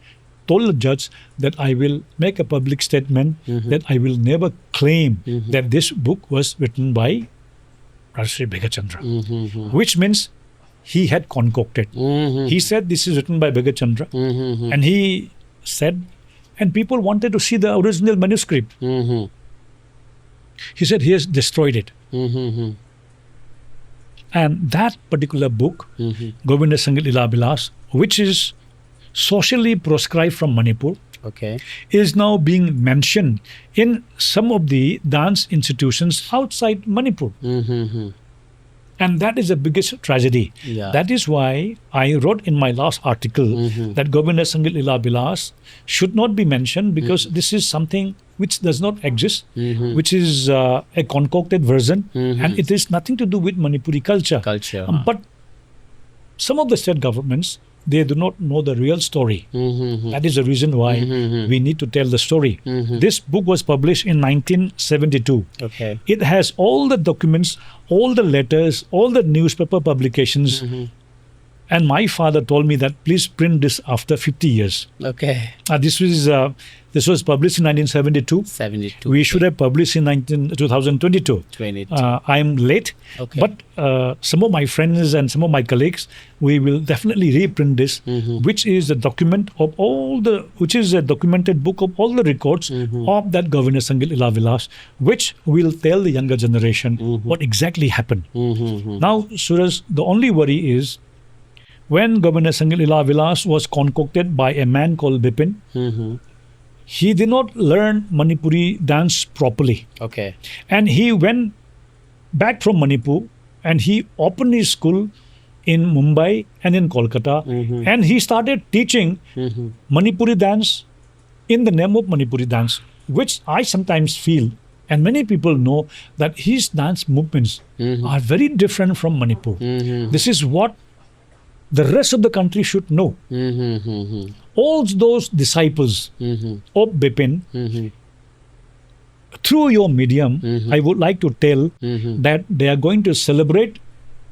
told the judge that I will make a public statement Mm-hmm. that I will never claim Mm-hmm. that this book was written by Rajshree Bhegachandra, Mm-hmm. which means he had concocted. Mm-hmm. He said this is written by Bhegachandra, Mm-hmm. and he said, and people wanted to see the original manuscript. Mm-hmm. He said he has destroyed it. Mm-hmm. And that particular book, Mm-hmm. Govinda Sangeet Lila Vilas, which is socially proscribed from Manipur, Okay. is now being mentioned in some of the dance institutions outside Manipur. Mm-hmm. And that is the biggest tragedy. Yeah. That is why I wrote in my last article Mm-hmm. that Govinda Sangeet Lila Vilas should not be mentioned because this is something which does not exist, Mm-hmm. which is uh, a concocted version, Mm-hmm. and it is nothing to do with Manipuri culture. Culture. Um, but some of the state governments, they do not know the real story. Mm-hmm. That is the reason why Mm-hmm. we need to tell the story. Mm-hmm. This book was published in nineteen seventy-two. Okay. It has all the documents, all the letters, all the newspaper publications, Mm-hmm. And my father told me that please print this after fifty years. Okay. Uh, this was uh, this was published in nineteen seventy-two. seventy-two. We should have published in nineteen, two thousand twenty-two. twenty. Uh, I'm late, Okay. but uh, some of my friends and some of my colleagues, we will definitely reprint this, Mm-hmm. which is a document of all the, which is a documented book of all the records Mm-hmm. of that Governor Sangha Lila Vilas, which will tell the younger generation Mm-hmm. what exactly happened. Mm-hmm. Now, Suraj, the only worry is when Governor Sangha Lila Vilas was concocted by a man called Bipin, Mm-hmm. he did not learn Manipuri dance properly. Okay. And he went back from Manipur and he opened his school in Mumbai and in Kolkata. Mm-hmm. And he started teaching Mm-hmm. Manipuri dance in the name of Manipuri dance, which I sometimes feel, and many people know, that his dance movements Mm-hmm. are very different from Manipur. Mm-hmm. This is what the rest of the country should know. Mm-hmm. All those disciples Mm-hmm. of Bipin, Mm-hmm. through your medium, Mm-hmm. I would like to tell Mm-hmm. that they are going to celebrate,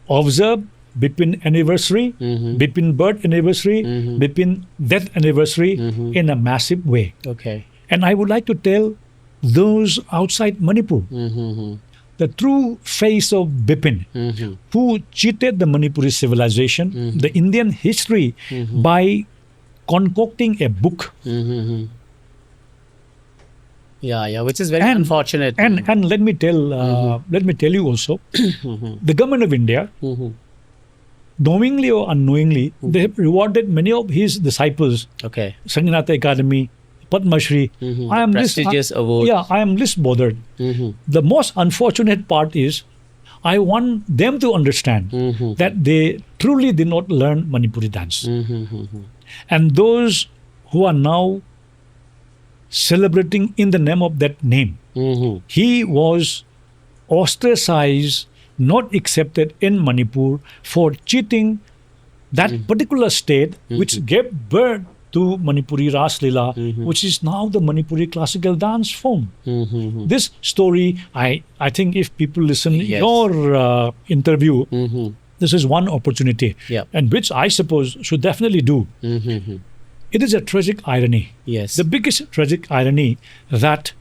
observe Bipin anniversary, Mm-hmm. Bipin birth anniversary, Mm-hmm. Bipin death anniversary Mm-hmm. in a massive way. Okay. And I would like to tell those outside Manipur, Mm-hmm. the true face of Bipin, Mm-hmm. who cheated the Manipuri civilization, Mm-hmm. the Indian history, Mm-hmm. by concocting a book. Mm-hmm. Yeah, yeah, which is very And- unfortunate. And and let me tell, uh, Mm-hmm. let me tell you also, Mm-hmm. the government of India, Mm-hmm. knowingly or unknowingly, they have rewarded many of his disciples, Okay. Sanginata Academy, Padma Shri. Mm-hmm. I am The least, prestigious I, awards. Yeah, I am least bothered. Mm-hmm. The most unfortunate part is, I want them to understand Mm-hmm. that they truly did not learn Manipuri dance. Mm-hmm. And those who are now celebrating in the name of that name, Mm-hmm. he was ostracized, not accepted in Manipur for cheating that particular state which gave birth to Manipuri Ras Leela, Mm-hmm. which is now the Manipuri classical dance form. Mm-hmm. This story, I, I think if people listen Yes. your uh, interview, Mm-hmm. This is one opportunity, Yeah. and which I suppose should definitely do. Mm-hmm. It is a tragic irony, Yes. the biggest tragic irony, that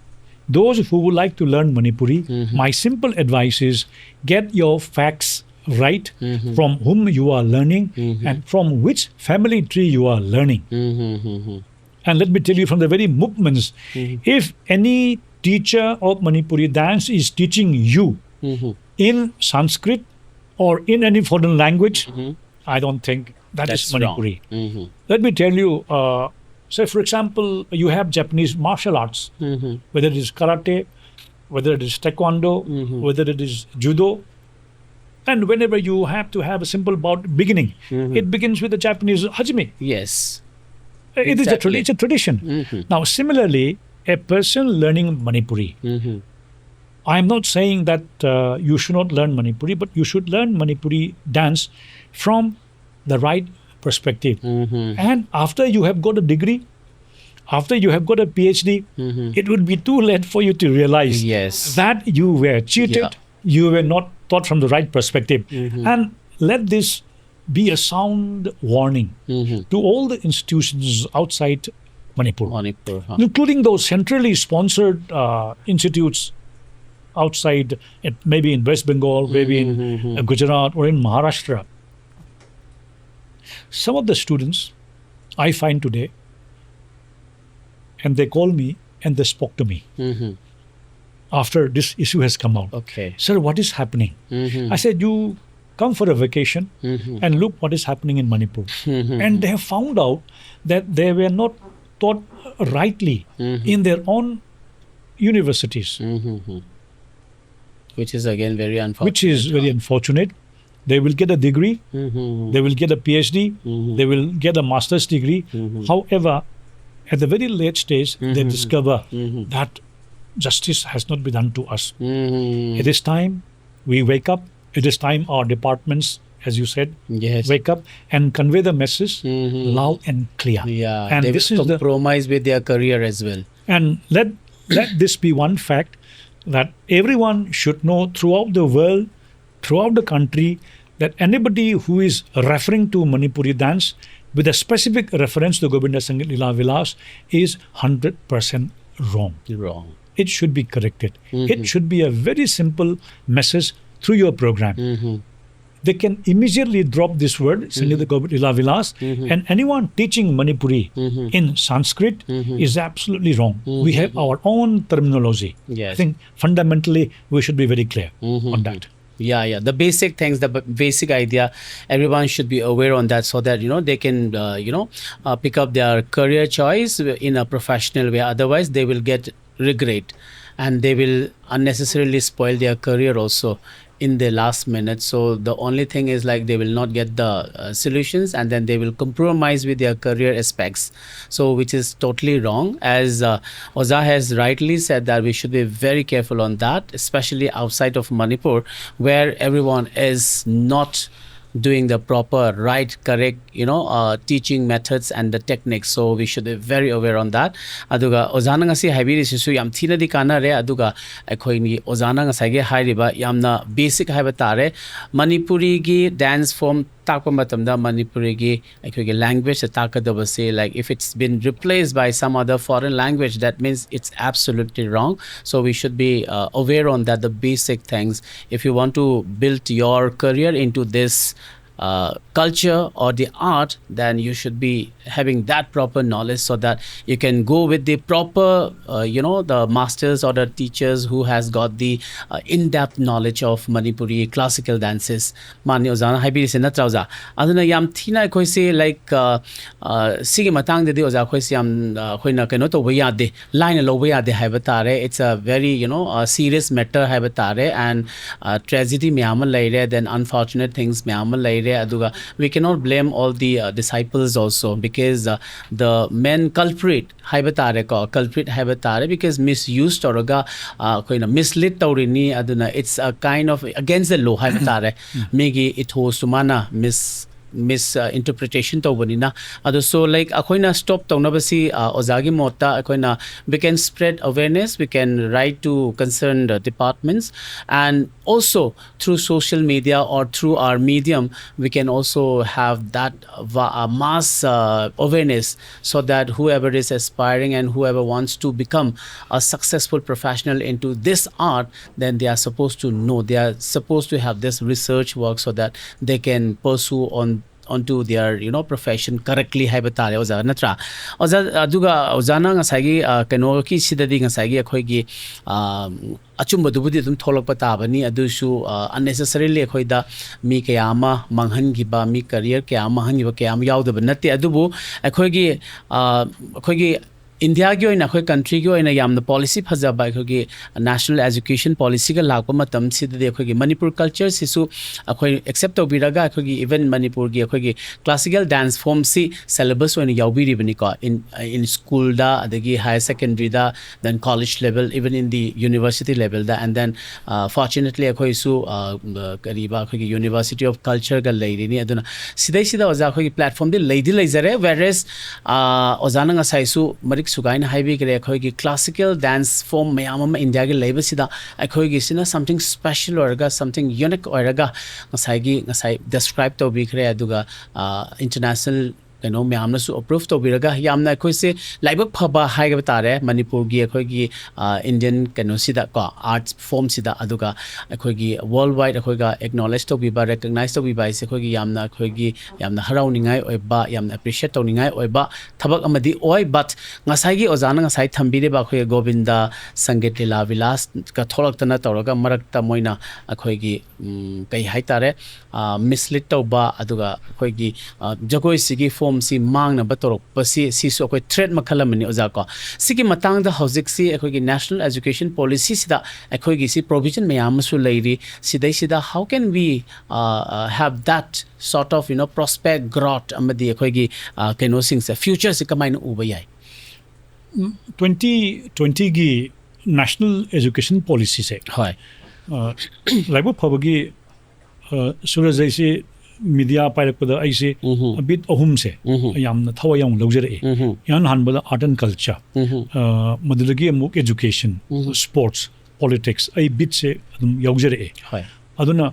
those who would like to learn Manipuri, Mm-hmm. my simple advice is get your facts right Mm-hmm. from whom you are learning Mm-hmm. and from which family tree you are learning. Mm-hmm. And let me tell you from the very movements, Mm-hmm. if any teacher of Manipuri dance is teaching you Mm-hmm. in Sanskrit or in any foreign language, Mm-hmm. I don't think that is That's wrong. Manipuri. Mm-hmm. Let me tell you, uh, say, for example, you have Japanese martial arts, Mm-hmm. whether it is karate, whether it is taekwondo, Mm-hmm. whether it is judo. And whenever you have to have a simple bout beginning, Mm-hmm. it begins with the Japanese hajime. Yes. It is a, tra- Exactly. it's a tradition. Mm-hmm. Now, similarly, a person learning Manipuri, Mm-hmm. I'm not saying that uh, you should not learn Manipuri, but you should learn Manipuri dance from the right perspective. Mm-hmm. And after you have got a degree, after you have got a PhD, Mm-hmm. it would be too late for you to realize Yes. that you were cheated, Yeah. you were not taught from the right perspective. Mm-hmm. And let this be a sound warning Mm-hmm. to all the institutions outside Manipur, Manipur. Huh? including those centrally sponsored uh, institutes outside, it, maybe in West Bengal, maybe in Mm-hmm. uh, Gujarat or in Maharashtra. Some of the students I find today, and they call me and they spoke to me Mm-hmm. after this issue has come out. Okay. "Sir, what is happening?" Mm-hmm. I said, "You come for a vacation Mm-hmm. and look what is happening in Manipur." Mm-hmm. And they have found out that they were not taught rightly Mm-hmm. in their own universities, Mm-hmm. Which is again very unfortunate. which is very unfortunate. They will get a degree, Mm-hmm. they will get a PhD, Mm-hmm. they will get a master's degree. Mm-hmm. However, at the very late stage, they Mm-hmm. discover Mm-hmm. that justice has not been done to us. Mm-hmm. It is time we wake up. It is time our departments, as you said, Yes. wake up and convey the message Mm-hmm. loud and clear. Yeah. And They this will is the compromise with their career as well. And let let this be one fact that everyone should know throughout the world, throughout the country, that anybody who is referring to Manipuri dance with a specific reference to Govinda Sangeet Leela Vilas is hundred percent wrong. Wrong. It should be corrected. It should be a very simple message through your program. They can immediately drop this word, Sangeet Govinda Leela Vilas, and anyone teaching Manipuri in Sanskrit is absolutely wrong. We have our own terminology. Yes. I think fundamentally we should be very clear on that. Yeah, yeah. The basic things, the b- basic idea, everyone should be aware on that, so that, you know, they can, uh, you know, uh, pick up their career choice in a professional way. Otherwise, they will get regret, and they will unnecessarily spoil their career also in the last minute. So the only thing is, like, they will not get the uh, solutions, and then they will compromise with their career aspects. So, which is totally wrong. As uh, Oza has rightly said, that we should be very careful on that, especially outside of Manipur, where everyone is not doing the proper, right, correct, you know, uh, teaching methods and the techniques. So we should be very aware on that. ꯑꯗꯨꯒ ꯑꯣꯖꯥꯅ ꯉꯁꯤ ꯍꯥꯏꯕꯤꯔꯤꯁꯤꯁꯨ ꯌꯥꯝ ꯊꯤꯅꯗꯤ ꯀꯥꯟꯅꯔꯦ꯫ ꯑꯗꯨꯒ ꯑꯩꯈꯣꯏꯒꯤ ꯑꯣꯖꯥꯅ ꯉꯁꯥꯏꯒꯤ ꯍꯥꯏꯔꯤꯕ ꯌꯥꯝꯅ basic ꯍꯥꯏꯕ ꯇꯥꯔꯦ, ꯃꯅꯤꯄꯨꯔꯤꯒꯤ dance form ꯇꯥꯛꯄ ꯃꯇꯝꯗ ꯃꯅꯤꯄꯨꯔꯤꯒꯤ ꯑꯩꯈꯣꯏꯒꯤ language ꯇꯥꯛꯀꯗꯕꯁꯦ, like, if it's been replaced by some other foreign language, that means it's absolutely wrong. So we should be uh, aware on that, the basic things. If you want to build your career into this uh, culture or the art, then you should be having that proper knowledge, so that you can go with the proper, uh, you know, the masters or the teachers who has got the uh, in-depth knowledge of Manipuri classical dances. ꯃꯥꯅꯤ, ꯑꯣꯖꯥꯅ ꯍꯥꯏꯕꯤꯔꯤꯁꯦ ꯅꯠꯇ꯭ꯔꯥ, ꯑꯣꯖꯥ? ꯑꯗꯨꯅ ꯌꯥꯝ ꯊꯤꯅ ꯑꯩꯈꯣꯏꯁꯦ, like, uh, uh, ꯁꯤꯒꯤ ꯃꯇꯥꯡꯗꯗꯤ, ꯑꯣꯖꯥ, ꯑꯩꯈꯣꯏꯁꯦ ꯌꯥꯝ, uh, ꯑꯩꯈꯣꯏꯅ ꯀꯩꯅꯣ ꯇꯧꯕ ꯌꯥꯗꯦ, ꯂꯥꯏꯅ ꯂꯧꯕ ꯌꯥꯗꯦ ꯍꯥꯏꯕ ꯇꯥꯔꯦ. It's a very, you know, uh, serious matter ꯍꯥꯏꯕ ꯇꯥꯔꯦ. And uh, tragedy ꯃꯌꯥꯝ ꯑꯃ ꯂꯩꯔꯦ, then unfortunate things ꯃꯌꯥꯝ ꯑꯃ ꯂꯩꯔꯦ. ꯑꯗꯨꯒ we cannot blame all the uh, disciples also, because uh, the main culprit ꯍꯥꯏꯕ ꯇꯥꯔꯦꯀꯣ, culprit ꯍꯥꯏꯕ ꯇꯥꯔꯦ, because misuse ꯇꯧꯔꯒ uh, ꯑꯩꯈꯣꯏꯅ mislead ꯇꯧꯔꯤꯅꯤ. ꯑꯗꯨꯅ it's a kind of against the law ꯍꯥꯏꯕ ꯇꯥꯔꯦ. ꯃꯤꯒꯤ ethos ꯇꯨ ꯃꯥꯅ mis ꯃꯤꯁ ꯏꯟꯇꯔꯄ꯭ꯔꯤꯇꯦꯁꯟ ꯇꯧꯕꯅꯤꯅ꯫ ꯑꯗꯨ, so, like, ꯑꯩꯈꯣꯏꯅ ꯁ꯭ꯇꯣꯞ ꯇꯧꯅꯕꯁꯤ, ꯑ, ꯑꯣꯖꯥꯒꯤ ꯃꯣꯠꯇ ꯑꯩꯈꯣꯏꯅ, we can spread awareness, we can write to concerned departments, and also through social media or through our medium, we can also have that va- uh, mass uh, awareness, so that whoever is aspiring and whoever wants to become a successful professional into this art, then they are supposed to know, they are supposed to have this research work so that they can pursue on onto their, you know, profession correctly ꯍꯥꯏꯕ ꯇꯥꯔꯦ, ꯑꯣꯖꯥ, ꯅꯠꯇ꯭ꯔꯥ? ꯑꯣꯖꯥ, ꯑꯗꯨꯒ ꯑꯣꯖꯥꯅ ꯉꯁꯥꯏꯒꯤ, ꯑ, ꯀꯩꯅꯣꯒꯤ ꯁꯤꯗꯗꯤ ꯉꯁꯥꯏꯒꯤ ꯑꯩꯈꯣꯏꯒꯤ, ꯑ, ꯑꯆꯨꯝꯕꯗꯨꯕꯨꯗꯤ ꯑꯗꯨꯝ ꯊꯣꯛꯂꯛꯄ ꯇꯥꯕꯅꯤ꯫ ꯑꯗꯨꯁꯨ, ꯑ, unnecessarily ꯑꯩꯈꯣꯏꯗ ꯃꯤ ꯀꯌꯥ ꯑꯃ ꯃꯥꯡꯍꯟꯈꯤꯕ, ꯃꯤ career ꯀꯌꯥ ꯑꯃ ꯃꯥꯡꯍꯟꯈꯤꯕ ꯀꯌꯥ ꯑꯃ ꯌꯥꯎꯗꯕ ꯅꯠꯇꯦ꯫ ꯑꯗꯨꯕꯨ ꯑꯩꯈꯣꯏꯒꯤ, ꯑ, ꯑꯩꯈꯣꯏꯒꯤ ꯏꯟꯗꯤꯌꯥꯒꯤ ꯑꯣꯏꯅ, ꯑꯩꯈꯣꯏ ꯀꯟꯇ꯭ꯔꯤꯒꯤ ꯑꯣꯏꯅ ꯌꯥꯝꯅ ꯄꯣꯂꯤꯁꯤ ꯐꯖꯕ, ꯑꯩꯈꯣꯏꯒꯤ ꯅꯦꯁꯅꯦꯜ ꯑꯦꯖꯨꯀꯦꯁꯟ ꯄꯣꯂꯤꯁꯤꯒ ꯂꯥꯛꯄ ꯃꯇꯝꯁꯤꯗꯗꯤ ꯑꯩꯈꯣꯏꯒꯤ ꯃꯅꯤꯄꯨꯔ ꯀꯜꯆꯔꯁꯤꯁꯨ ꯑꯩꯈꯣꯏ ꯑꯦꯛꯁꯦꯞ ꯇꯧꯕꯤꯔꯒ, ꯑꯩꯈꯣꯏꯒꯤ ꯏꯚꯟ ꯃꯅꯤꯄꯨꯔꯒꯤ ꯑꯩꯈꯣꯏꯒꯤ ꯀ꯭ꯂꯥꯁꯤꯀꯦꯜ ꯗꯥꯟꯁ ꯐꯣꯝꯁꯤ ꯁꯦꯂꯦꯕꯁ ꯑꯣꯏꯅ ꯌꯥꯎꯕꯤꯔꯤꯕꯅꯤꯀꯣ, in, in ꯁ꯭ꯀꯨꯜꯗ, ꯑꯗꯒꯤ ꯍꯥꯌꯔ ꯁꯦꯀꯦꯟꯗꯔꯤꯗ, then college level, even in the university levelꯗ, and then, uh, fortunately ꯑꯩꯈꯣꯏꯁꯨ, uh, ꯀꯔꯤꯕ, ꯑꯩꯈꯣꯏꯒꯤ University of Cultureꯒ ꯂꯩꯔꯤꯅꯤ꯫ ꯑꯗꯨꯅ ꯁꯤꯗꯩꯁꯤꯗ ꯑꯣꯖꯥ ꯑꯩꯈꯣꯏꯒꯤ ꯄ꯭ꯂꯦꯠꯐꯣꯝꯗꯤ ꯂꯩꯗꯤ ꯂꯩꯖꯔꯦ, whereas, ꯑ, ꯑꯣꯖꯥꯅ ꯉꯁꯥꯏꯁꯨ ꯃꯔꯤꯛ ꯁꯨꯒꯥꯏꯅ ꯍꯥꯏꯕꯤꯈ꯭ꯔꯦ, ꯑꯩꯈꯣꯏꯒꯤ ꯀ꯭ꯂꯥꯁꯤꯀꯦꯜ ꯗꯥꯟꯁ ꯐꯣꯝ ꯃꯌꯥꯝ ꯑꯃ ꯏꯟꯗꯤꯌꯥꯒꯤ ꯂꯩꯕꯁꯤꯗ ꯑꯩꯈꯣꯏꯒꯤꯁꯤꯅ something special ꯑꯣꯏꯔꯒ, something unique ꯑꯣꯏꯔꯒ, ꯉꯁꯥꯏꯒꯤ, ꯉꯁꯥꯏ ꯗꯦꯁꯀ꯭ꯔꯥꯏꯕ ꯇꯧꯕꯤꯈ꯭ꯔꯦ꯫ ꯑꯗꯨꯒ, ꯑ, ꯏꯟꯇꯔꯅꯦꯁꯅꯦꯜ ꯀꯩꯅꯣ ꯃꯌꯥꯝꯅꯁꯨ ꯑꯦꯄ꯭ꯔꯨꯞ ꯇꯧꯕꯤꯔꯒ, ꯌꯥꯝꯅ ꯑꯩꯈꯣꯏꯁꯦ ꯂꯥꯏꯕꯛ ꯐꯕ ꯍꯥꯏꯕ ꯇꯥꯔꯦ, ꯃꯅꯤꯄꯨꯔꯒꯤ ꯑꯩꯈꯣꯏꯒꯤ, ꯑ, ꯏꯟꯗꯤꯌꯟ ꯀꯩꯅꯣꯁꯤꯗ ꯀꯣ, ꯑꯥꯔꯠꯁ ꯐꯣꯝꯁꯤꯗ꯫ ꯑꯗꯨꯒ ꯑꯩꯈꯣꯏꯒꯤ ꯋꯥꯔꯜ ꯋꯥꯏꯗ ꯑꯩꯈꯣꯏꯒ ꯑꯦꯛꯅꯣꯂꯦꯖ ꯇꯧꯕꯤꯕ, ꯔꯦꯀꯒꯅꯥꯏꯖ ꯇꯧꯕꯤꯕ ꯍꯥꯏꯁꯦ ꯑꯩꯈꯣꯏꯒꯤ ꯌꯥꯝꯅ, ꯑꯩꯈꯣꯏꯒꯤ ꯌꯥꯝꯅ ꯍꯔꯥꯎꯅꯤꯡꯉꯥꯏ ꯑꯣꯏꯕ, ꯌꯥꯝꯅ ꯑꯦꯄ꯭ꯔꯤꯁꯤꯌꯦꯠ ꯇꯧꯅꯤꯡꯉꯥꯏ ꯑꯣꯏꯕ ꯊꯕꯛ ꯑꯃꯗꯤ ꯑꯣꯏ꯫ But ꯉꯁꯥꯏꯒꯤ ꯑꯣꯖꯥꯅ ꯉꯁꯥꯏ ꯊꯝꯕꯤꯔꯤꯕ ꯑꯩꯈꯣꯏꯒꯤ ꯒꯣꯕꯤꯟꯗ ꯁꯪꯒꯤꯠ ꯂꯤꯂꯥ ꯚꯤꯂꯥꯁꯀ ꯊꯣꯛꯂꯛꯇꯅ ꯇꯧꯔꯒ ꯃꯔꯛꯇ ꯃꯣꯏꯅ ꯑꯩꯈꯣꯏꯒꯤ, ꯎꯝ, ꯀꯩ ꯍꯥꯏꯇꯥꯔꯦ, ꯑ, ꯃꯤꯁꯂꯤꯗ ꯇꯧꯕ, ꯑꯗꯨꯒ ꯑꯩꯈꯣꯏꯒꯤ, ꯑ, ꯖꯒꯣꯏꯁꯤꯒꯤ ꯐꯣꯝꯁꯤ ꯃꯥꯡꯅꯕ ꯇꯧꯔꯛꯄꯁꯤ, ꯁꯤꯁꯨ ꯑꯩꯈꯣꯏ ꯊ꯭ꯔꯦꯠ ꯃꯈꯜ ꯑꯃꯅꯤ, ꯑꯣꯖꯥ, ꯀꯣ꯫ ꯁꯤꯒꯤ ꯃꯇꯥꯡꯗ ꯍꯧꯖꯤꯛꯁꯤ ꯑꯩꯈꯣꯏꯒꯤ ꯅꯦꯁꯅꯦꯜ ꯑꯦꯖꯨꯀꯦꯁꯟ ꯄꯣꯂꯤꯁꯤꯁꯤꯗ ꯑꯩꯈꯣꯏꯒꯤꯁꯤ ꯄ꯭ꯔꯣꯚꯤꯖꯟ ꯃꯌꯥꯝ ꯑꯃꯁꯨ ꯂꯩꯔꯤ꯫ ꯁꯤꯗꯩꯁꯤꯗ how can we, uh, uh, have that sort of, you know, prospect growth ꯑꯃꯗꯤ ꯑꯩꯈꯣꯏꯒꯤ, ꯑ, ꯀꯩꯅꯣꯁꯤꯡꯁꯦ, ꯐ꯭ꯌꯨꯆꯔꯁꯦ ꯀꯃꯥꯏꯅ ꯎꯕ ꯌꯥꯏ? ꯇ꯭ꯋꯦꯟꯇꯤ ꯇ꯭ꯋꯦꯟꯇꯤꯒꯤ ꯅꯦꯁꯅꯦꯜ ꯑꯦꯖꯨꯀꯦꯁꯟ ꯄꯣꯂꯤꯁꯤꯁꯦ, ꯍꯣꯏ꯫ ꯑ, ꯂꯥꯏꯕꯛ ꯐꯕꯒꯤ, ꯑ, ꯁꯨꯔꯖ, ꯑꯩꯁꯤ ꯃꯤꯗꯤꯌꯥ ꯄꯥꯏꯔꯛꯄꯗ ꯑꯩꯁꯦ ꯎꯝꯍꯨꯝ꯫ ꯕꯤꯠ ꯑꯍꯨꯝꯁꯦ ꯎꯝꯍꯨꯝ꯫ ꯌꯥꯝꯅ ꯊꯋꯥꯏ ꯌꯥꯎꯅ ꯂꯧꯖꯔꯛꯑꯦ꯫ ꯎꯝꯍꯨꯝ꯫ ꯏꯍꯥꯟ ꯍꯥꯟꯕꯗ art and culture, ꯎꯝꯍꯨꯝ꯫ ꯑ, ꯃꯗꯨꯗꯒꯤ ꯑꯃꯨꯛ education, ꯎꯝꯍꯨꯝ꯫ sports, politics, ꯑꯩ ꯕꯤꯠꯁꯦ ꯑꯗꯨꯝ ꯌꯥꯎꯖꯔꯛꯑꯦ꯫ ꯍꯣꯏ꯫ ꯑꯗꯨꯅ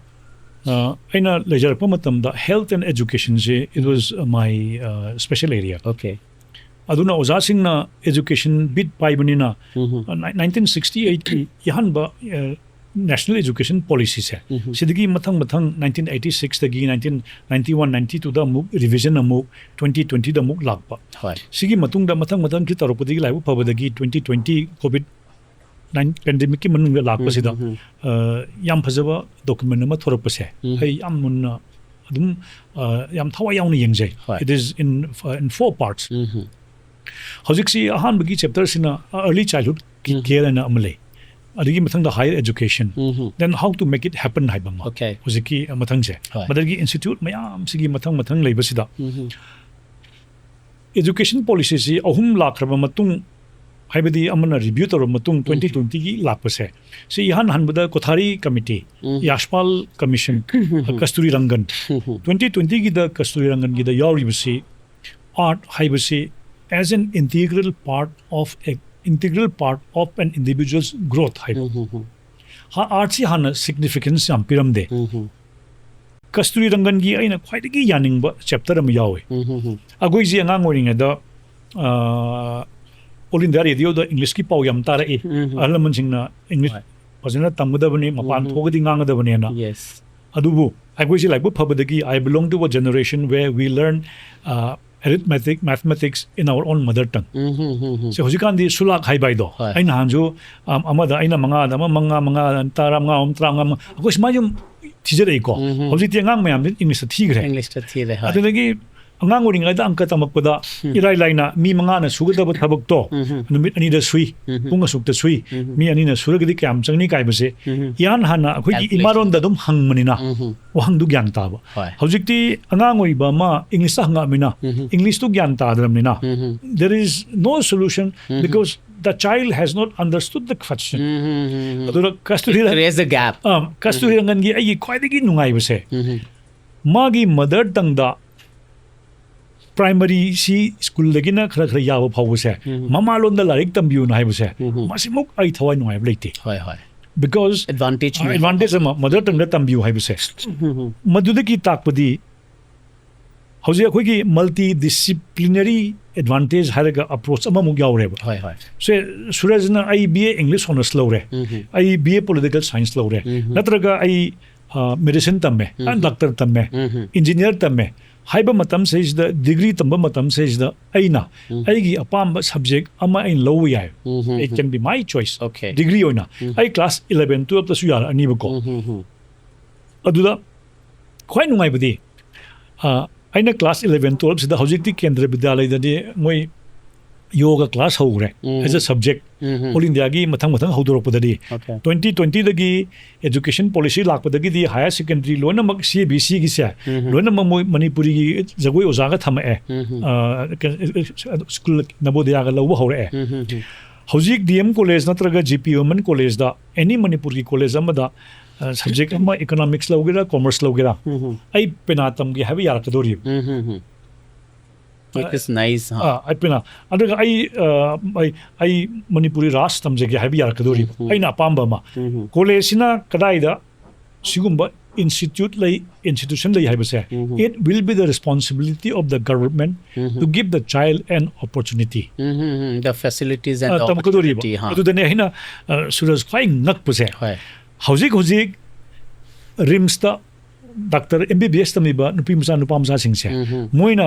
ꯑ, ꯑꯩꯅ ꯂꯩꯖꯔꯛꯄ ꯃꯇꯝꯗ health and educationꯁꯦ, it was my, uh, special area. Okay. ꯑꯗꯨꯅ ꯑꯣꯖꯥꯁꯤꯡꯅ education beat ꯄꯥꯏꯕꯅꯤꯅ, ꯎꯝꯍꯨꯝ꯫ ꯑ, ꯅꯥꯏ-, nineteen sixty eightꯀꯤ ꯑꯍꯥꯟꯕ, ꯑ, National Education Policyꯁꯦ, ꯎꯝꯍꯨꯝ꯫ ꯁꯤꯗꯒꯤ ꯃꯊꯪ ꯃꯊꯪ nineteen eighty sixꯇꯒꯤ nineteen ninety one ninety twoꯗ ꯑꯃꯨꯛ revision, ꯑꯃꯨꯛ twenty twentyꯗ ꯑꯃꯨꯛ ꯂꯥꯛꯄ꯫ ꯍꯣꯏ꯫ ꯁꯤꯒꯤ ꯃꯇꯨꯡꯗ ꯃꯊꯪ ꯃꯊꯪ ꯁꯤ ꯇꯧꯔꯛꯄꯗꯒꯤ, ꯂꯥꯏꯕꯛ ꯐꯕꯗꯒꯤ twenty twenty COVID nine pandemicꯀꯤ ꯃꯅꯨꯡꯗ ꯂꯥꯛꯄꯁꯤꯗ, ꯎꯝ, ꯎꯝ, ꯑ, ꯌꯥꯝ ꯐꯖꯕ document ꯑꯃ ꯊꯣꯔꯛꯄꯁꯦ, ꯎꯝ꯫ ꯑꯩ ꯌꯥꯝ ꯃꯨꯟꯅ ꯑꯗꯨꯝ, ꯑ, ꯌꯥꯝ ꯊꯋꯥꯏ ꯌꯥꯎꯅ ꯌꯦꯡꯖꯩ꯫ ꯍꯣꯏ꯫ It is in, in four parts. ꯎꯝꯍꯨꯝ꯫ ꯍꯧꯖꯤꯛꯁꯤ ꯑꯍꯥꯟꯕꯒꯤ chapterꯁꯤꯅ early childhood ꯎꯝ꯫ care ꯍꯥꯏꯅ ꯑꯃ ꯂꯩ, ꯑꯗꯨꯒꯤ ꯃꯊꯪꯗ higher education, mm-hmm. then how to make it happen ꯍꯥꯏꯕ ꯑꯃ꯫ Okay. ꯍꯧꯖꯤꯛꯀꯤ ꯃꯊꯪꯁꯦ, ꯍꯣꯏ꯫ ꯃꯗꯨꯗꯒꯤ institute ꯃꯌꯥꯝꯁꯤꯒꯤ ꯃꯊꯪ ꯃꯊꯪ ꯂꯩꯕꯁꯤꯗ, ꯎꯝꯍꯨꯝ꯫ Education Policyꯁꯤ ꯑꯍꯨꯝ ꯂꯥꯛꯈ꯭ꯔꯕ ꯃꯇꯨꯡ, ꯍꯥꯏꯕꯗꯤ ꯑꯃꯅ review ꯇꯧꯔꯕ ꯃꯇꯨꯡ, twenty twentyꯒꯤ ꯂꯥꯛꯄꯁꯦ, ꯁꯤ ꯏꯍꯥꯟ ꯍꯥꯟꯕꯗ Kothari Committee, ꯎꯝ꯫ Yashpal Commission, Kasturi Rangan, ꯎꯝ꯫ twenty twentyꯒꯤꯗ Kasturi Ranganꯒꯤꯗ ꯌꯥꯎꯔꯤꯕꯁꯤ, art ꯍꯥꯏꯕꯁꯤ as an integral part of a, integral part of an individual's growth ꯍꯥꯏꯕ꯫ ꯎꯝ, ꯎꯝ, ꯎꯝ꯫ ꯍꯥ, artꯁꯤ ꯍꯥꯟꯅ significance ꯌꯥꯝ ꯄꯤꯔꯝꯗꯦ꯫ ꯎꯝ, ꯎꯝ꯫ Kasturi Ranganꯒꯤ ꯑꯩꯅ ꯈ꯭ꯋꯥꯏꯗꯒꯤ ꯌꯥꯅꯤꯡꯕ chapter ꯑꯃ ꯌꯥꯎꯋꯦ꯫ ꯎꯝ, ꯎꯝ, ꯎꯝ꯫ ꯑꯩꯈꯣꯏꯁꯤ ꯑꯉꯥꯡ ꯑꯣꯏꯔꯤꯉꯩꯗ, ꯑ, All India Radioꯗ Englishꯀꯤ ꯄꯥꯎ ꯌꯥꯝ ꯇꯥꯔꯛꯏ꯫ ꯎꯝ, ꯎꯝ꯫ ꯑꯍꯜ ꯂꯃꯟꯁꯤꯡꯅ English ꯍꯣꯏ꯫ ꯐꯖꯅ ꯇꯝꯒꯗꯕꯅꯤ, ꯃꯄꯥꯟ ꯎꯝ, ꯎꯝ꯫ ꯊꯣꯛꯑꯒꯗꯤ ꯉꯥꯡꯒꯗꯕꯅꯦꯅ꯫ Yes꯫ ꯑꯗꯨꯕꯨ ꯑꯩꯈꯣꯏꯁꯤ ꯂꯥꯏꯕꯛ ꯐꯕꯗꯒꯤ I belong to a generation where we learn, uh, arithmetic, mathematics in our own mother tongue. Um, um, um, ꯎꯝ꯫ ꯁꯤ ꯍꯧꯖꯤꯛꯀꯥꯟꯗꯤ ꯁꯨꯂꯥꯛ ꯍꯥꯏꯕ ꯍꯥꯏꯗꯣ, ꯍꯣꯏ꯫ ꯑꯩ ꯅꯍꯥꯟꯁꯨ, ꯑꯝ, ꯑꯃꯗ ꯑꯩꯅ ꯃꯉꯥꯗ ꯑꯃ, ꯃꯉꯥ, ꯃꯉꯥ, ꯇꯔꯥ, ꯃꯉꯥ, ꯑꯍꯨꯝ, ꯇꯔꯥꯃꯉꯥ, ꯑꯃ, ꯑꯩꯈꯣꯏ ꯁꯨꯃꯥꯏꯅ ꯁꯨꯝ ꯊꯤꯖꯔꯛꯏꯀꯣ꯫ ꯎꯝ, ꯎꯝ꯫ ꯍꯧꯖꯤꯛꯇꯤ ꯑꯉꯥꯡ ꯃꯌꯥꯝꯁꯤ Englishꯇ ꯊꯤꯈ꯭ꯔꯦ꯫ Englishꯇ ꯊꯤꯔꯦ, ꯍꯣꯏ꯫ ꯑꯗꯨꯗꯒꯤ ꯑꯉꯥꯡ ꯑꯣꯏꯔꯤꯉꯩꯗ ꯑꯪꯀ ꯇꯝꯃꯛꯄꯗ ꯎꯝ꯫ ꯏꯔꯥꯏ ꯂꯥꯏꯅ ꯃꯤ ꯃꯉꯥꯅ ꯁꯨꯒꯗꯕ ꯊꯕꯛꯇꯣ ꯎꯝ, ꯎꯝ꯫ ꯅꯨꯃꯤꯠ ꯑꯅꯤꯗ ꯁꯨꯏ, ꯎꯝ, ꯎꯝ꯫ ꯄꯨꯡ ꯑꯁꯨꯛꯇ ꯁꯨꯏ, ꯎꯝ, ꯎꯝ꯫ ꯃꯤ ꯑꯅꯤꯅ ꯁꯨꯔꯒꯗꯤ ꯀꯌꯥꯝ ꯆꯪꯅꯤ ꯀꯥꯏꯕꯁꯦ ꯎꯝ, ꯎꯝ꯫ ꯏꯍꯥꯟ ꯍꯥꯟꯅ ꯑꯩꯈꯣꯏꯒꯤ Calculation꯫ ꯏꯃꯥꯔꯣꯟꯗ ꯑꯗꯨꯝ ꯍꯪꯕꯅꯤꯅ ꯎꯝ, ꯎꯝ꯫ ꯋꯥꯍꯪꯗꯨ ꯒ꯭ꯌꯥꯟ ꯇꯥꯕ꯫ ꯍꯣꯏ꯫ ꯍꯧꯖꯤꯛꯇꯤ ꯑꯉꯥꯡ ꯑꯣꯏꯔꯤꯕ ꯑꯃ Englishꯇ ꯍꯪꯉꯛꯑꯃꯤꯅ, ꯎꯝ, ꯎꯝ꯫ Englishꯇꯨ ꯒ꯭ꯌꯥꯟ ꯇꯥꯗ꯭ꯔꯕꯅꯤꯅ, ꯎꯝ, ꯎꯝ꯫ there is no solution um, um. because the child has not understood the question. Um, um, um, ꯎꯝ꯫ ꯑꯗꯨꯅ Kasturi It creates a gap. Ah, Kasturi Ranganꯒꯤ ꯑꯩꯒꯤ ꯈ꯭ꯋꯥꯏꯗꯒꯤ ꯅꯨꯡꯉꯥꯏꯕꯁꯦ, ꯎꯝ, ꯎꯝ꯫ ꯃꯥꯒꯤ ꯃꯗꯔ ꯇꯪꯗ ꯄ꯭ꯔꯥꯏꯃꯔꯤꯁꯤ ꯁ꯭ꯀꯨꯜꯗꯒꯤꯅ ꯈꯔ ꯈꯔ ꯌꯥꯕ ꯐꯥꯎꯕꯁꯦ, ꯎꯝ꯫ ꯃꯃꯥꯂꯣꯟꯗ ꯂꯥꯏꯔꯤꯛ ꯇꯝꯕꯤꯌꯨꯅ ꯍꯥꯏꯕꯁꯦ, ꯎꯝ꯫ ꯃꯁꯤꯃꯨꯛ ꯑꯩ ꯊꯋꯥꯏ ꯅꯨꯡꯉꯥꯏꯕ ꯂꯩꯇꯦ꯫ ꯍꯣꯏ, ꯍꯣꯏ꯫ Because ꯑꯦꯗꯚꯥꯟꯇꯦꯖ ꯑꯦꯗꯚꯥꯟꯇꯦꯖ ꯑꯃ, ꯃꯗꯔ ꯇꯪꯗ ꯇꯝꯕꯤꯌꯨ ꯍꯥꯏꯕꯁꯦ, ꯎꯝ, ꯎꯝ꯫ ꯃꯗꯨꯗꯒꯤ ꯇꯥꯛꯄꯗꯤ ꯍꯧꯖꯤꯛ ꯑꯩꯈꯣꯏꯒꯤ ꯃꯜꯇꯤ ꯗꯤꯁꯤꯄ꯭ꯂꯤꯅꯔꯤ ꯑꯦꯗꯚꯥꯟꯇꯦꯖ ꯍꯥꯏꯔꯒ ꯑꯦꯄ꯭ꯔꯣꯆ ꯑꯃꯃꯨꯛ ꯌꯥꯎꯔꯦꯕ꯫ ꯍꯣꯏ, ꯍꯣꯏ꯫ ꯁꯦ, ꯁꯨꯔꯖꯅ ꯑꯩ ꯕꯤ ꯑꯦ ꯏꯪꯂꯤꯁ ꯑꯣꯅꯔꯁ ꯂꯧꯔꯦ, ꯎꯝ, ꯎꯝ꯫ ꯑꯩ ꯕꯤ ꯑꯦ ꯄꯣꯂꯤꯇꯤꯀꯦꯜ ꯁꯥꯏꯟꯁ ꯂꯧꯔꯦ, ꯎꯝ꯫ ꯅꯠꯇ꯭ꯔꯒ ꯑꯩ ꯃꯦꯗꯤꯁꯤꯟ ꯇꯝꯃꯦ, ꯎꯝ꯫ ꯗꯥꯛꯇꯔ ꯇꯝꯃꯦ, ꯎꯝ, ꯎꯝ꯫ ꯏꯟꯖꯤꯅꯤꯌꯥꯔ ꯇꯝꯃꯦ ꯍꯥꯏꯕ ꯃꯇꯝꯁꯤꯗꯩꯁꯤꯗ, ꯗꯤꯒ꯭ꯔꯤ ꯇꯝꯕ ꯃꯇꯝꯁꯤꯗꯩꯁꯤꯗ ꯑꯩꯅ ꯎꯝ꯫ ꯑꯩꯒꯤ ꯑꯄꯥꯝꯕ ꯁꯕꯖꯦꯛ ꯑꯃ ꯑꯩꯅ ꯂꯧꯕ ꯌꯥꯏ꯫ ꯎꯝ, ꯎꯝ, It um. can be my choice. Okay. Degree ꯑꯣꯏꯅ ꯎꯝ꯫ ꯑꯩ ꯀ꯭ꯂꯥꯁ ꯏꯂꯚꯦꯟ ꯇꯨꯋꯦꯜꯞꯇꯁꯨ ꯌꯥꯔꯛꯑꯅꯤꯕꯀꯣ꯫ ꯎꯝ, ꯎꯝ, ꯎꯝ꯫ ꯑꯗꯨꯗ ꯈ꯭ꯋꯥꯏ ꯅꯨꯡꯉꯥꯏꯕꯗꯤ, ꯑ, ꯑꯩꯅ ꯀ꯭ꯂꯥꯁ ꯏꯂꯚꯦꯟ ꯇꯨꯋꯦꯜꯞꯁꯤꯗ, ꯍꯧꯖꯤꯛꯇꯤ ꯀꯦꯟꯗ꯭ꯔ ꯕꯤꯗ꯭ꯌꯥꯂꯌꯗꯗꯤ ꯃꯣꯏ ꯌꯣꯒ ꯀ꯭ꯂꯥꯁ ꯍꯧꯈ꯭ꯔꯦ um. as a subject꯫ Um, um. All ꯏꯟꯗꯤꯌꯥꯒꯤ ꯃꯊꯪ ꯃꯊꯪ ꯍꯧꯗꯣꯔꯛꯄꯗꯗꯤ, Okay. ꯇ꯭ꯋꯦꯟꯇꯤ ꯇ꯭ꯋꯦꯟꯇꯤꯗꯒꯤ ꯑꯦꯖꯨꯀꯦꯁꯟ ꯄꯣꯂꯤꯁꯤ ꯂꯥꯛꯄꯗꯒꯤꯗꯤ ꯍꯥꯌꯔ ꯁꯦꯀꯦꯟꯗꯔꯤ ꯂꯣꯏꯅꯃꯛ ꯁꯤ ꯑꯦ ꯕꯤ ꯁꯤꯒꯤꯁꯦ ꯎꯝ꯫ ꯂꯣꯏꯅꯃꯛ ꯃꯣꯏ ꯃꯅꯤꯄꯨꯔꯤꯒꯤ ꯖꯒꯣꯏ ꯑꯣꯖꯥꯒ ꯊꯝꯃꯛꯑꯦ꯫ ꯎꯝ꯫ ꯑ, ꯀ-, ꯁ꯭ꯀꯨꯜ ꯅꯕꯣꯗꯤꯌꯥꯒ ꯂꯧꯕ ꯍꯧꯔꯛꯑꯦ꯫ ꯎꯝ, ꯎꯝ, ꯎꯝ꯫ ꯍꯧꯖꯤꯛ ꯗꯤ ꯑꯦꯝ ꯀꯣꯂꯦꯖ ꯅꯠꯇ꯭ꯔꯒ ꯖꯤ ꯄꯤ ꯋꯨꯃꯦꯟ ꯀꯣꯂꯦꯖꯇ, ꯑꯦꯅꯤ ꯃꯅꯤꯄꯨꯔꯒꯤ ꯀꯣꯂꯦꯖ ꯑꯃꯗ, ꯑ, ꯁꯕꯖꯦꯛ ꯑꯃ, ꯏꯀꯣꯅꯣꯃꯤꯛꯁ ꯂꯧꯒꯦꯔꯥ, ꯀꯣꯃꯔꯁ ꯂꯧꯒꯦꯔꯥ, ꯎꯝ, ꯎꯝ꯫ ꯑꯩ ꯄꯦꯅꯥ ꯇꯝꯒꯦ ꯍꯥꯏꯕ ꯌꯥꯔꯛꯀꯗꯧꯔꯤꯕ꯫ ꯎꯝ, um, um. It is nice, ꯍꯥ꯫ ꯑꯥ, ꯑꯩ ꯄꯦꯅꯥ, ꯑꯗꯨꯒ ꯑꯩ, ꯑ, ꯑꯩ, ꯑꯩ ꯃꯅꯤꯄꯨꯔꯤ ꯔꯥꯁ ꯇꯝꯖꯒꯦ ꯍꯥꯏꯕ ꯌꯥꯔꯛꯀꯗꯧꯔꯤꯕ, ꯎꯝ, ꯎꯝ꯫ ꯑꯩꯅ ꯑꯄꯥꯝꯕ ꯑꯃ꯫ ꯎꯝ, ꯎꯝ꯫ ꯀꯣꯂꯦꯖꯁꯤꯅ ꯀꯗꯥꯏꯗ ꯁꯤꯒꯨꯝꯕ ꯏꯟꯁꯇꯤꯇ꯭ꯌꯨꯠ ꯂꯩ, ꯏꯟꯁꯇꯤꯇ꯭ꯌꯨꯁꯟ ꯂꯩ ꯍꯥꯏꯕꯁꯦ, ꯎꯝ, ꯎꯝ꯫ it will be the responsibility of the government um, um. to give the child an opportunity. Um, um, um. The facilities and ꯑ, the ꯇꯝꯃꯛꯀꯗꯧꯔꯤꯕ꯫ opportunity, ꯍꯥ꯫ ꯑꯗꯨꯗꯅꯦ ꯑꯩꯅ, ꯑ, ꯁꯨꯔꯖ, ꯈ꯭ꯋꯥꯏ ꯉꯛꯄꯁꯦ, ꯍꯣꯏ꯫ ꯍꯧꯖꯤꯛ ꯍꯧꯖꯤꯛ ꯔꯤꯝꯁꯇ ꯗꯥꯛꯇꯔ, ꯑꯦꯝ ꯕꯤ ꯕꯤ ꯑꯦꯁ ꯇꯝꯃꯤꯕ ꯅꯨꯄꯤ ꯃꯆꯥ, ꯅꯨꯄꯥ ꯃꯆꯥꯁꯤꯡꯁꯦ, ꯎꯝ, ꯎꯝ꯫ ꯃꯣꯏꯅ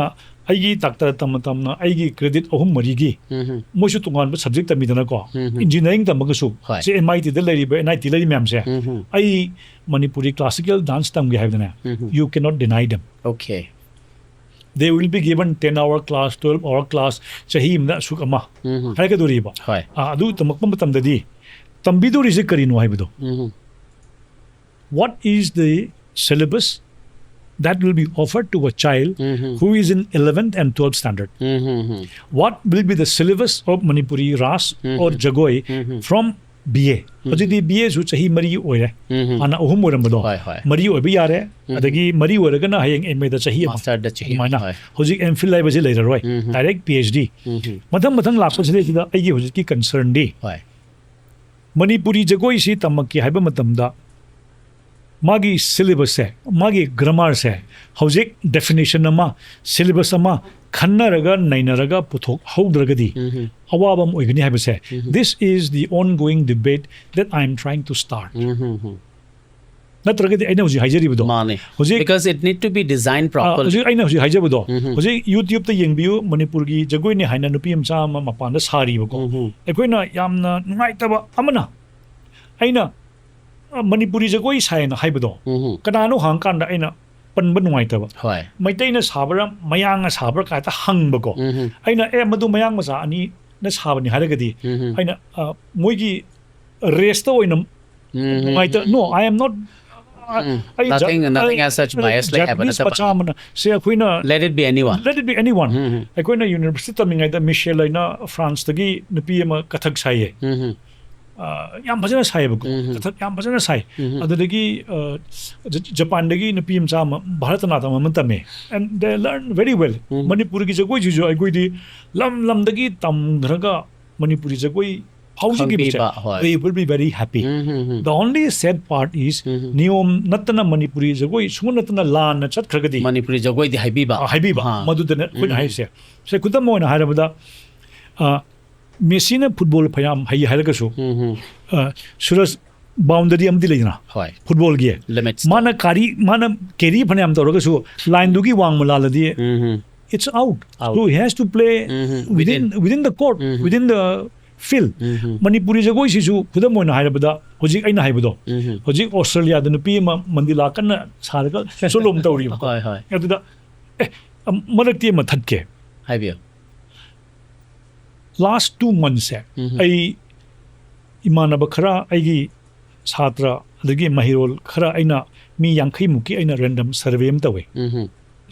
ꯑꯩꯒꯤ ꯗꯥꯛꯇꯔ ꯇꯝꯅ ꯇꯝꯅ ꯑꯩꯒꯤ ꯀ꯭ꯔꯦꯗꯤꯠ ꯑꯍꯨꯝ ꯃꯔꯤꯒꯤ, ꯎꯝ, ꯎꯝ꯫ ꯃꯣꯏꯁꯨ ꯇꯣꯉꯥꯟꯕ ꯁꯕꯖꯦꯛ ꯇꯝꯃꯤꯗꯅꯀꯣ, ꯎꯝ, ꯎꯝ꯫ ꯏꯟꯖꯤꯅꯤꯌꯥꯔꯤꯡ ꯇꯝꯃꯒꯁꯨ, ꯍꯣꯏ꯫ ꯁꯤ ꯑꯦꯝ ꯑꯥꯏ ꯇꯤꯗ ꯂꯩꯔꯤꯕ, ꯑꯦꯟ ꯑꯥꯏ ꯇꯤ ꯂꯩꯔꯤꯕ ꯃꯌꯥꯝꯁꯦ, ꯎꯝ, ꯎꯝ꯫ ꯑꯩ ꯃꯅꯤꯄꯨꯔꯤ ꯀ꯭ꯂꯥꯁꯤꯀꯦꯜ ꯗꯥꯟꯁ ꯇꯝꯒꯦ ꯍꯥꯏꯕꯗꯅꯦ, ꯎꯝ, ꯎꯝ꯫ You cannot deny them. Okay. They will be given ten hour class, twelve hour class, ꯆꯍꯤ ꯑꯃꯗ ꯑꯁꯨꯛ ꯑꯃ ꯎꯝ, ꯎꯝ꯫ ꯍꯥꯏꯔꯛꯀꯗꯧꯔꯤꯕ꯫ ꯍꯣꯏ꯫ ꯑꯥ, ꯑꯗꯨ ꯇꯝꯃꯛꯄ ꯃꯇꯝꯗꯗꯤ ꯇꯝꯕꯤꯗꯧꯔꯤꯁꯦ ꯀꯔꯤꯅꯣ ꯍꯥꯏꯕꯗꯣ, ꯎꯝ, ꯎꯝ꯫ what is the syllabus that will be offered to a child um, um. who is in eleventh and twelfth standard? Um, um, um. What will be the syllabus of Manipuri Ras um, or um. Jagoi um, um. from B A. ꯍꯧꯖꯤꯛꯇꯤ B ꯑꯦꯁꯨ ꯆꯍꯤ ꯃꯔꯤ ꯑꯣꯏꯔꯦ꯫ ꯎꯝ꯫ ꯍꯥꯟꯅ ꯑꯍꯨꯝ ꯑꯣꯏꯔꯝꯕꯗꯣ ꯍꯣꯏ, ꯍꯣꯏ꯫ ꯃꯔꯤ ꯑꯣꯏꯕ ꯌꯥꯔꯦ꯫ ꯎꯝ꯫ ꯑꯗꯒꯤ ꯃꯔꯤ ꯑꯣꯏꯔꯒꯅ ꯍꯌꯦꯡ ꯑꯦꯝ ꯑꯦꯗ ꯆꯍꯤ ꯑꯃ꯫ ꯃꯥꯁꯇꯔꯗ ꯆꯍꯤ ꯑꯗꯨꯃꯥꯏꯅ꯫ ꯍꯣꯏ꯫ ꯍꯧꯖꯤꯛ ꯑꯦꯝ ꯐꯤꯜ ꯍꯥꯏꯕꯁꯤ ꯂꯩꯔꯔꯣꯏ꯫ Um. Direct P H D. Um. ꯃꯊꯪ ꯃꯊꯪ ꯂꯥꯛꯄꯁꯤꯗꯩꯁꯤꯗ ꯑꯩꯒꯤ ꯍꯧꯖꯤꯛꯀꯤ ꯀꯟꯁꯔꯟꯗꯤ ꯍꯣꯏ꯫ ꯃꯅꯤꯄꯨꯔꯤ ꯖꯒꯣꯏꯁꯤ ꯇꯝꯃꯛꯀꯦ ꯍꯥꯏꯕ ꯃꯇꯝꯗ ꯃꯥꯒꯤ ꯁꯤꯂꯦꯕꯁꯁꯦ, ꯃꯥꯒꯤ ꯒ꯭ꯔꯥꯃꯔꯁꯦ ꯍꯧꯖꯤꯛ ꯗꯦꯐꯤꯅꯦꯁꯟ ꯑꯃ, ꯁꯤꯂꯦꯕꯁ ꯑꯃ ꯈꯟꯅꯔꯒ ꯅꯩꯅꯔꯒ ꯄꯨꯊꯣꯛꯍꯧꯗ꯭ꯔꯒꯗꯤ ꯎꯝ꯫ ꯑꯋꯥꯕ ꯑꯃ ꯑꯣꯏꯒꯅꯤ ꯍꯥꯏꯕꯁꯦ, this is the ongoing debate that I am trying to start. ꯎꯝ꯫ ꯅꯠꯇ꯭ꯔꯒꯗꯤ ꯑꯩꯅ ꯍꯧꯖꯤꯛ ꯍꯥꯏꯖꯔꯤꯕꯗꯣ, ꯃꯥꯅꯦ꯫ ꯍꯧꯖꯤꯛ Because it need to be designed ꯑ, properly. ꯍꯧꯖꯤꯛ ꯑꯩꯅ ꯍꯧꯖꯤꯛ ꯍꯥꯏꯖꯕꯗꯣ, ꯎꯝ꯫ ꯍꯧꯖꯤꯛ ꯌꯨꯇ꯭ꯌꯨꯕꯇ ꯌꯦꯡꯕꯤꯌꯨ, ꯃꯅꯤꯄꯨꯔꯒꯤ ꯖꯒꯣꯏꯅꯤ ꯍꯥꯏꯅ ꯅꯨꯄꯤ ꯃꯆꯥ ꯑꯃ ꯃꯄꯥꯟꯗ ꯁꯥꯔꯤꯕꯀꯣ꯫ ꯎꯝ꯫ ꯑꯩꯈꯣꯏꯅ ꯌꯥꯝꯅ ꯅꯨꯡꯉꯥꯏꯇꯕ ꯑꯃꯅ, ꯑꯩꯅ ꯑ, ꯃꯅꯤꯄꯨꯔꯤ ꯖꯒꯣꯏ ꯁꯥꯏꯅ ꯍꯥꯏꯕꯗꯣ ꯎꯝ꯫ ꯀꯅꯥꯅꯣ ꯍꯪꯀꯥꯟꯗ ꯑꯩꯅ ꯄꯟꯕ ꯅꯨꯡꯉꯥꯏꯇꯕ꯫ ꯍꯣꯏ꯫ ꯃꯩꯇꯩꯅ ꯁꯥꯕ꯭ꯔꯥ ꯃꯌꯥꯡꯅ ꯁꯥꯕ꯭ꯔꯥ ꯀꯥꯏꯇ ꯍꯪꯕꯀꯣ꯫ ꯎꯝ꯫ ꯑꯩꯅ, "ꯑꯦ, ꯃꯗꯨ ꯃꯌꯥꯡ ꯃꯆꯥ ꯑꯅꯤꯅ ꯁꯥꯕꯅꯤ" ꯍꯥꯏꯔꯒꯗꯤ, ꯎꯝ꯫ ꯑꯩꯅ, ꯑ, ꯃꯣꯏꯒꯤ ꯔꯦꯁꯇ ꯑꯣꯏꯅ ꯎꯝ꯫ ꯅꯨꯡꯉꯥꯏꯇ, "No, I am not, ꯎꯝ꯫ ꯑꯩ Nothing, ꯖ-, nothing ꯑ, as such bias ꯂꯩ ꯍꯥꯏꯕ Japanese ꯅꯠꯇꯕ꯫ ꯃꯆꯥ ꯑꯃꯅ, ꯁꯦ, ꯑꯩꯈꯣꯏꯅ Let it be anyone. Let it be anyone. ꯎꯝ꯫ ꯑꯩꯈꯣꯏꯅ ꯌꯨꯅꯤꯚꯔꯁꯤꯇꯤ ꯇꯝꯃꯤꯉꯩꯗ ꯃꯤꯁꯦꯜ ꯍꯥꯏꯅ ꯐ꯭ꯔꯥꯟꯁꯇꯒꯤ ꯅꯨꯄꯤ ꯑꯃ ꯀꯊꯛ ꯁꯥꯏꯌꯦ꯫ ꯎꯝ꯫ ꯑ, ꯌꯥꯝ ꯐꯖꯅ ꯁꯥꯏꯌꯦꯕꯀꯣ꯫ ꯎꯝ꯫ ꯀꯊꯛ ꯌꯥꯝ ꯐꯖꯅ ꯁꯥꯏ꯫ ꯎꯝ꯫ ꯑꯗꯨꯗꯒꯤ, ꯑ, ꯖ-, ꯖꯄꯥꯟꯗꯒꯤ ꯅꯨꯄꯤ ꯃꯆꯥ ꯑꯃ ꯚꯥꯔꯇꯅꯥꯇꯝ ꯑꯃ ꯇꯝꯃꯦ꯫ And they learn very well. ꯎꯝ꯫ ꯃꯅꯤꯄꯨꯔꯒꯤ ꯖꯒꯣꯏꯁꯤꯁꯨ ꯑꯩꯈꯣꯏꯗꯤ ꯂꯝ ꯂꯝꯗꯒꯤ ꯇꯝꯈ꯭ꯔꯒ ꯃꯅꯤꯄꯨꯔꯤ ꯖꯒꯣꯏ ꯐꯥꯎꯖꯈꯤꯕꯁꯦ, ꯈꯪꯕꯤꯕ, ꯍꯣꯏ꯫ they will be very happy. Um, um, um. The only sad part is, ꯎꯝ꯫ ꯅꯤꯌꯣꯝ ꯅꯠꯇꯅ ꯃꯅꯤꯄꯨꯔꯤ ꯖꯒꯣꯏ ꯁꯨꯡꯅ ꯅꯠꯇꯅ ꯂꯥꯟꯅ ꯆꯠꯈ꯭ꯔꯒꯗꯤ, ꯃꯅꯤꯄꯨꯔꯤ ꯖꯒꯣꯏꯗꯤ ꯍꯥꯏꯕꯤꯕ꯫ ꯑ, ꯍꯥꯏꯕꯤꯕ, ꯑꯥ꯫ ꯃꯗꯨꯗꯅ ꯑꯩꯈꯣꯏꯅ ꯎꯝ꯫ ꯍꯥꯏꯔꯤꯁꯦ꯫ ꯁꯦ, ꯈꯨꯗꯝ ꯑꯣꯏꯅ ꯍꯥꯏꯔꯕꯗ, ꯑ, ꯃꯦꯁꯤꯅ ꯐꯨꯠꯕꯣꯜ ꯐꯌꯥꯝ ꯍꯩ ꯍꯥꯏꯔꯒꯁꯨ, ꯎꯝ, ꯎꯝ꯫ ꯑ, ꯁꯨꯔꯖ, ꯕꯥꯎꯟꯗꯔꯤ ꯑꯃꯗꯤ ꯂꯩꯗꯅ, ꯍꯣꯏ꯫ ꯐꯨꯠꯕꯣꯜꯒꯤ꯫ Limits. ꯃꯥꯅ ꯀꯥꯔꯤ, ꯃꯥꯅ ꯀꯦꯔꯤ ꯐꯅꯌꯥꯝ ꯇꯧꯔꯒꯁꯨ, ꯂꯥꯏꯟꯗꯨꯒꯤ ꯋꯥꯡꯃ ꯂꯥꯜꯂꯗꯤ, ꯎꯝ, ꯎꯝ꯫ it's out. Out. So he has to play um, um. within, Within. Within the court, um, um. Within the field. ꯎꯝ, ꯎꯝ꯫ ꯃꯅꯤꯄꯨꯔꯤ ꯖꯒꯣꯏꯁꯤꯁꯨ ꯈꯨꯗꯝ ꯑꯣꯏꯅ ꯍꯥꯏꯔꯕꯗ, ꯍꯧꯖꯤꯛ ꯑꯩꯅ ꯍꯥꯏꯕꯗꯣ, ꯎꯝ, ꯎꯝ꯫ ꯍꯧꯖꯤꯛ ꯑꯣꯁꯇ꯭ꯔꯦꯂꯤꯌꯥꯗ ꯅꯨꯄꯤ ꯑꯃ ꯃꯟꯗꯤꯂꯥ ꯀꯟꯅ ꯁꯥꯔꯒ ꯆꯣꯂꯣꯝ ꯇꯧꯔꯤꯕꯀꯣ꯫ ꯍꯣꯏ, ꯍꯣꯏ꯫ ꯑꯗꯨꯗ, ꯑꯦ, ꯑꯝ, ꯃꯔꯛꯇꯤ ꯑꯃ ꯊꯠꯀꯦ꯫ ꯍꯥꯏꯕꯤꯌꯨ꯫ Last two monthsꯁꯦ, ꯎꯝ꯫ ꯑꯩ ꯏꯃꯥꯟꯅꯕ ꯈꯔ, ꯑꯩꯒꯤ ꯁꯥꯇ꯭ꯔ, ꯑꯗꯒꯤ ꯃꯍꯩꯔꯣꯜ ꯈꯔ, ꯑꯩꯅ ꯃꯤ ꯌꯥꯡꯈꯩ ꯃꯨꯛꯀꯤ ꯑꯩꯅ random survey ꯑꯃ ꯇꯧꯋꯦ꯫ ꯎꯝ꯫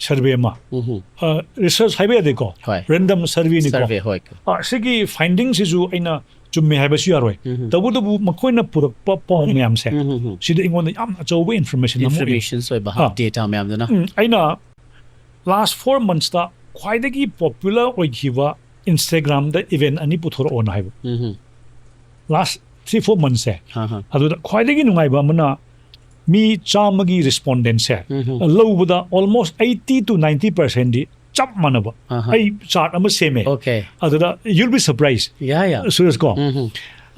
Survey ꯑꯃ꯫ ꯎꯝ꯫ ꯑ, research ꯍꯥꯏꯕ ꯌꯥꯗꯦꯀꯣ꯫ ꯍꯣꯏ꯫ Random surveyꯅꯤꯀꯣ꯫ Survey, ꯍꯣꯏ꯫ ꯑ, ꯁꯤꯒꯤ findingꯁꯤꯁꯨ ꯑꯩꯅ ꯆꯨꯝꯃꯦ ꯍꯥꯏꯕꯁꯨ ꯌꯥꯔꯣꯏ꯫ ꯇꯧꯕꯇꯕꯨ ꯃꯈꯣꯏꯅ ꯄꯨꯔꯛꯄ ꯄꯥꯎ ꯃꯌꯥꯝꯁꯦ, ꯎꯝ, ꯎꯝ, ꯎꯝ꯫ ꯁꯤꯗ ꯑꯩꯉꯣꯟꯗ ꯌꯥꯝꯅ ꯑꯆꯧꯕ information ꯑꯃ ꯑꯣꯏ꯫ Informations ꯑꯣꯏꯕ ꯑꯥ꯫ Data ꯃꯌꯥꯝꯗꯨꯅ꯫ ꯎꯝ, ꯑꯩꯅ last four monthsꯇ ꯈ꯭ꯋꯥꯏꯗꯒꯤ popular ꯑꯣꯏꯈꯤꯕ Instagramꯗ event ꯑꯅꯤ ꯄꯨꯊꯣꯔꯛꯑꯣꯅ ꯍꯥꯏꯕ꯫ ꯎꯝ, ꯎꯝ꯫ Last three four monthsꯁꯦ꯫ ꯍꯥ, ꯍꯥ꯫ ꯑꯗꯨꯗ ꯈ꯭ꯋꯥꯏꯗꯒꯤ ꯅꯨꯡꯉꯥꯏꯕ ꯑꯃꯅ ꯃꯤ ꯆꯥꯝꯃꯒꯤ respondentꯁꯦ ꯎꯝ, ꯎꯝ꯫ ꯂꯧꯕꯗ almost eighty to ninety percentꯗꯤ ꯆꯞ ꯃꯥꯟꯅꯕ꯫ ꯑꯍꯥ꯫ ꯑꯩ chart ꯑꯃ ꯁꯦꯝꯃꯦ꯫ Okay. ꯑꯗꯨꯗ you'll be surprised, Yeah, yeah. ꯁꯨꯔꯖꯀꯣ꯫ ꯎꯝ, ꯎꯝ꯫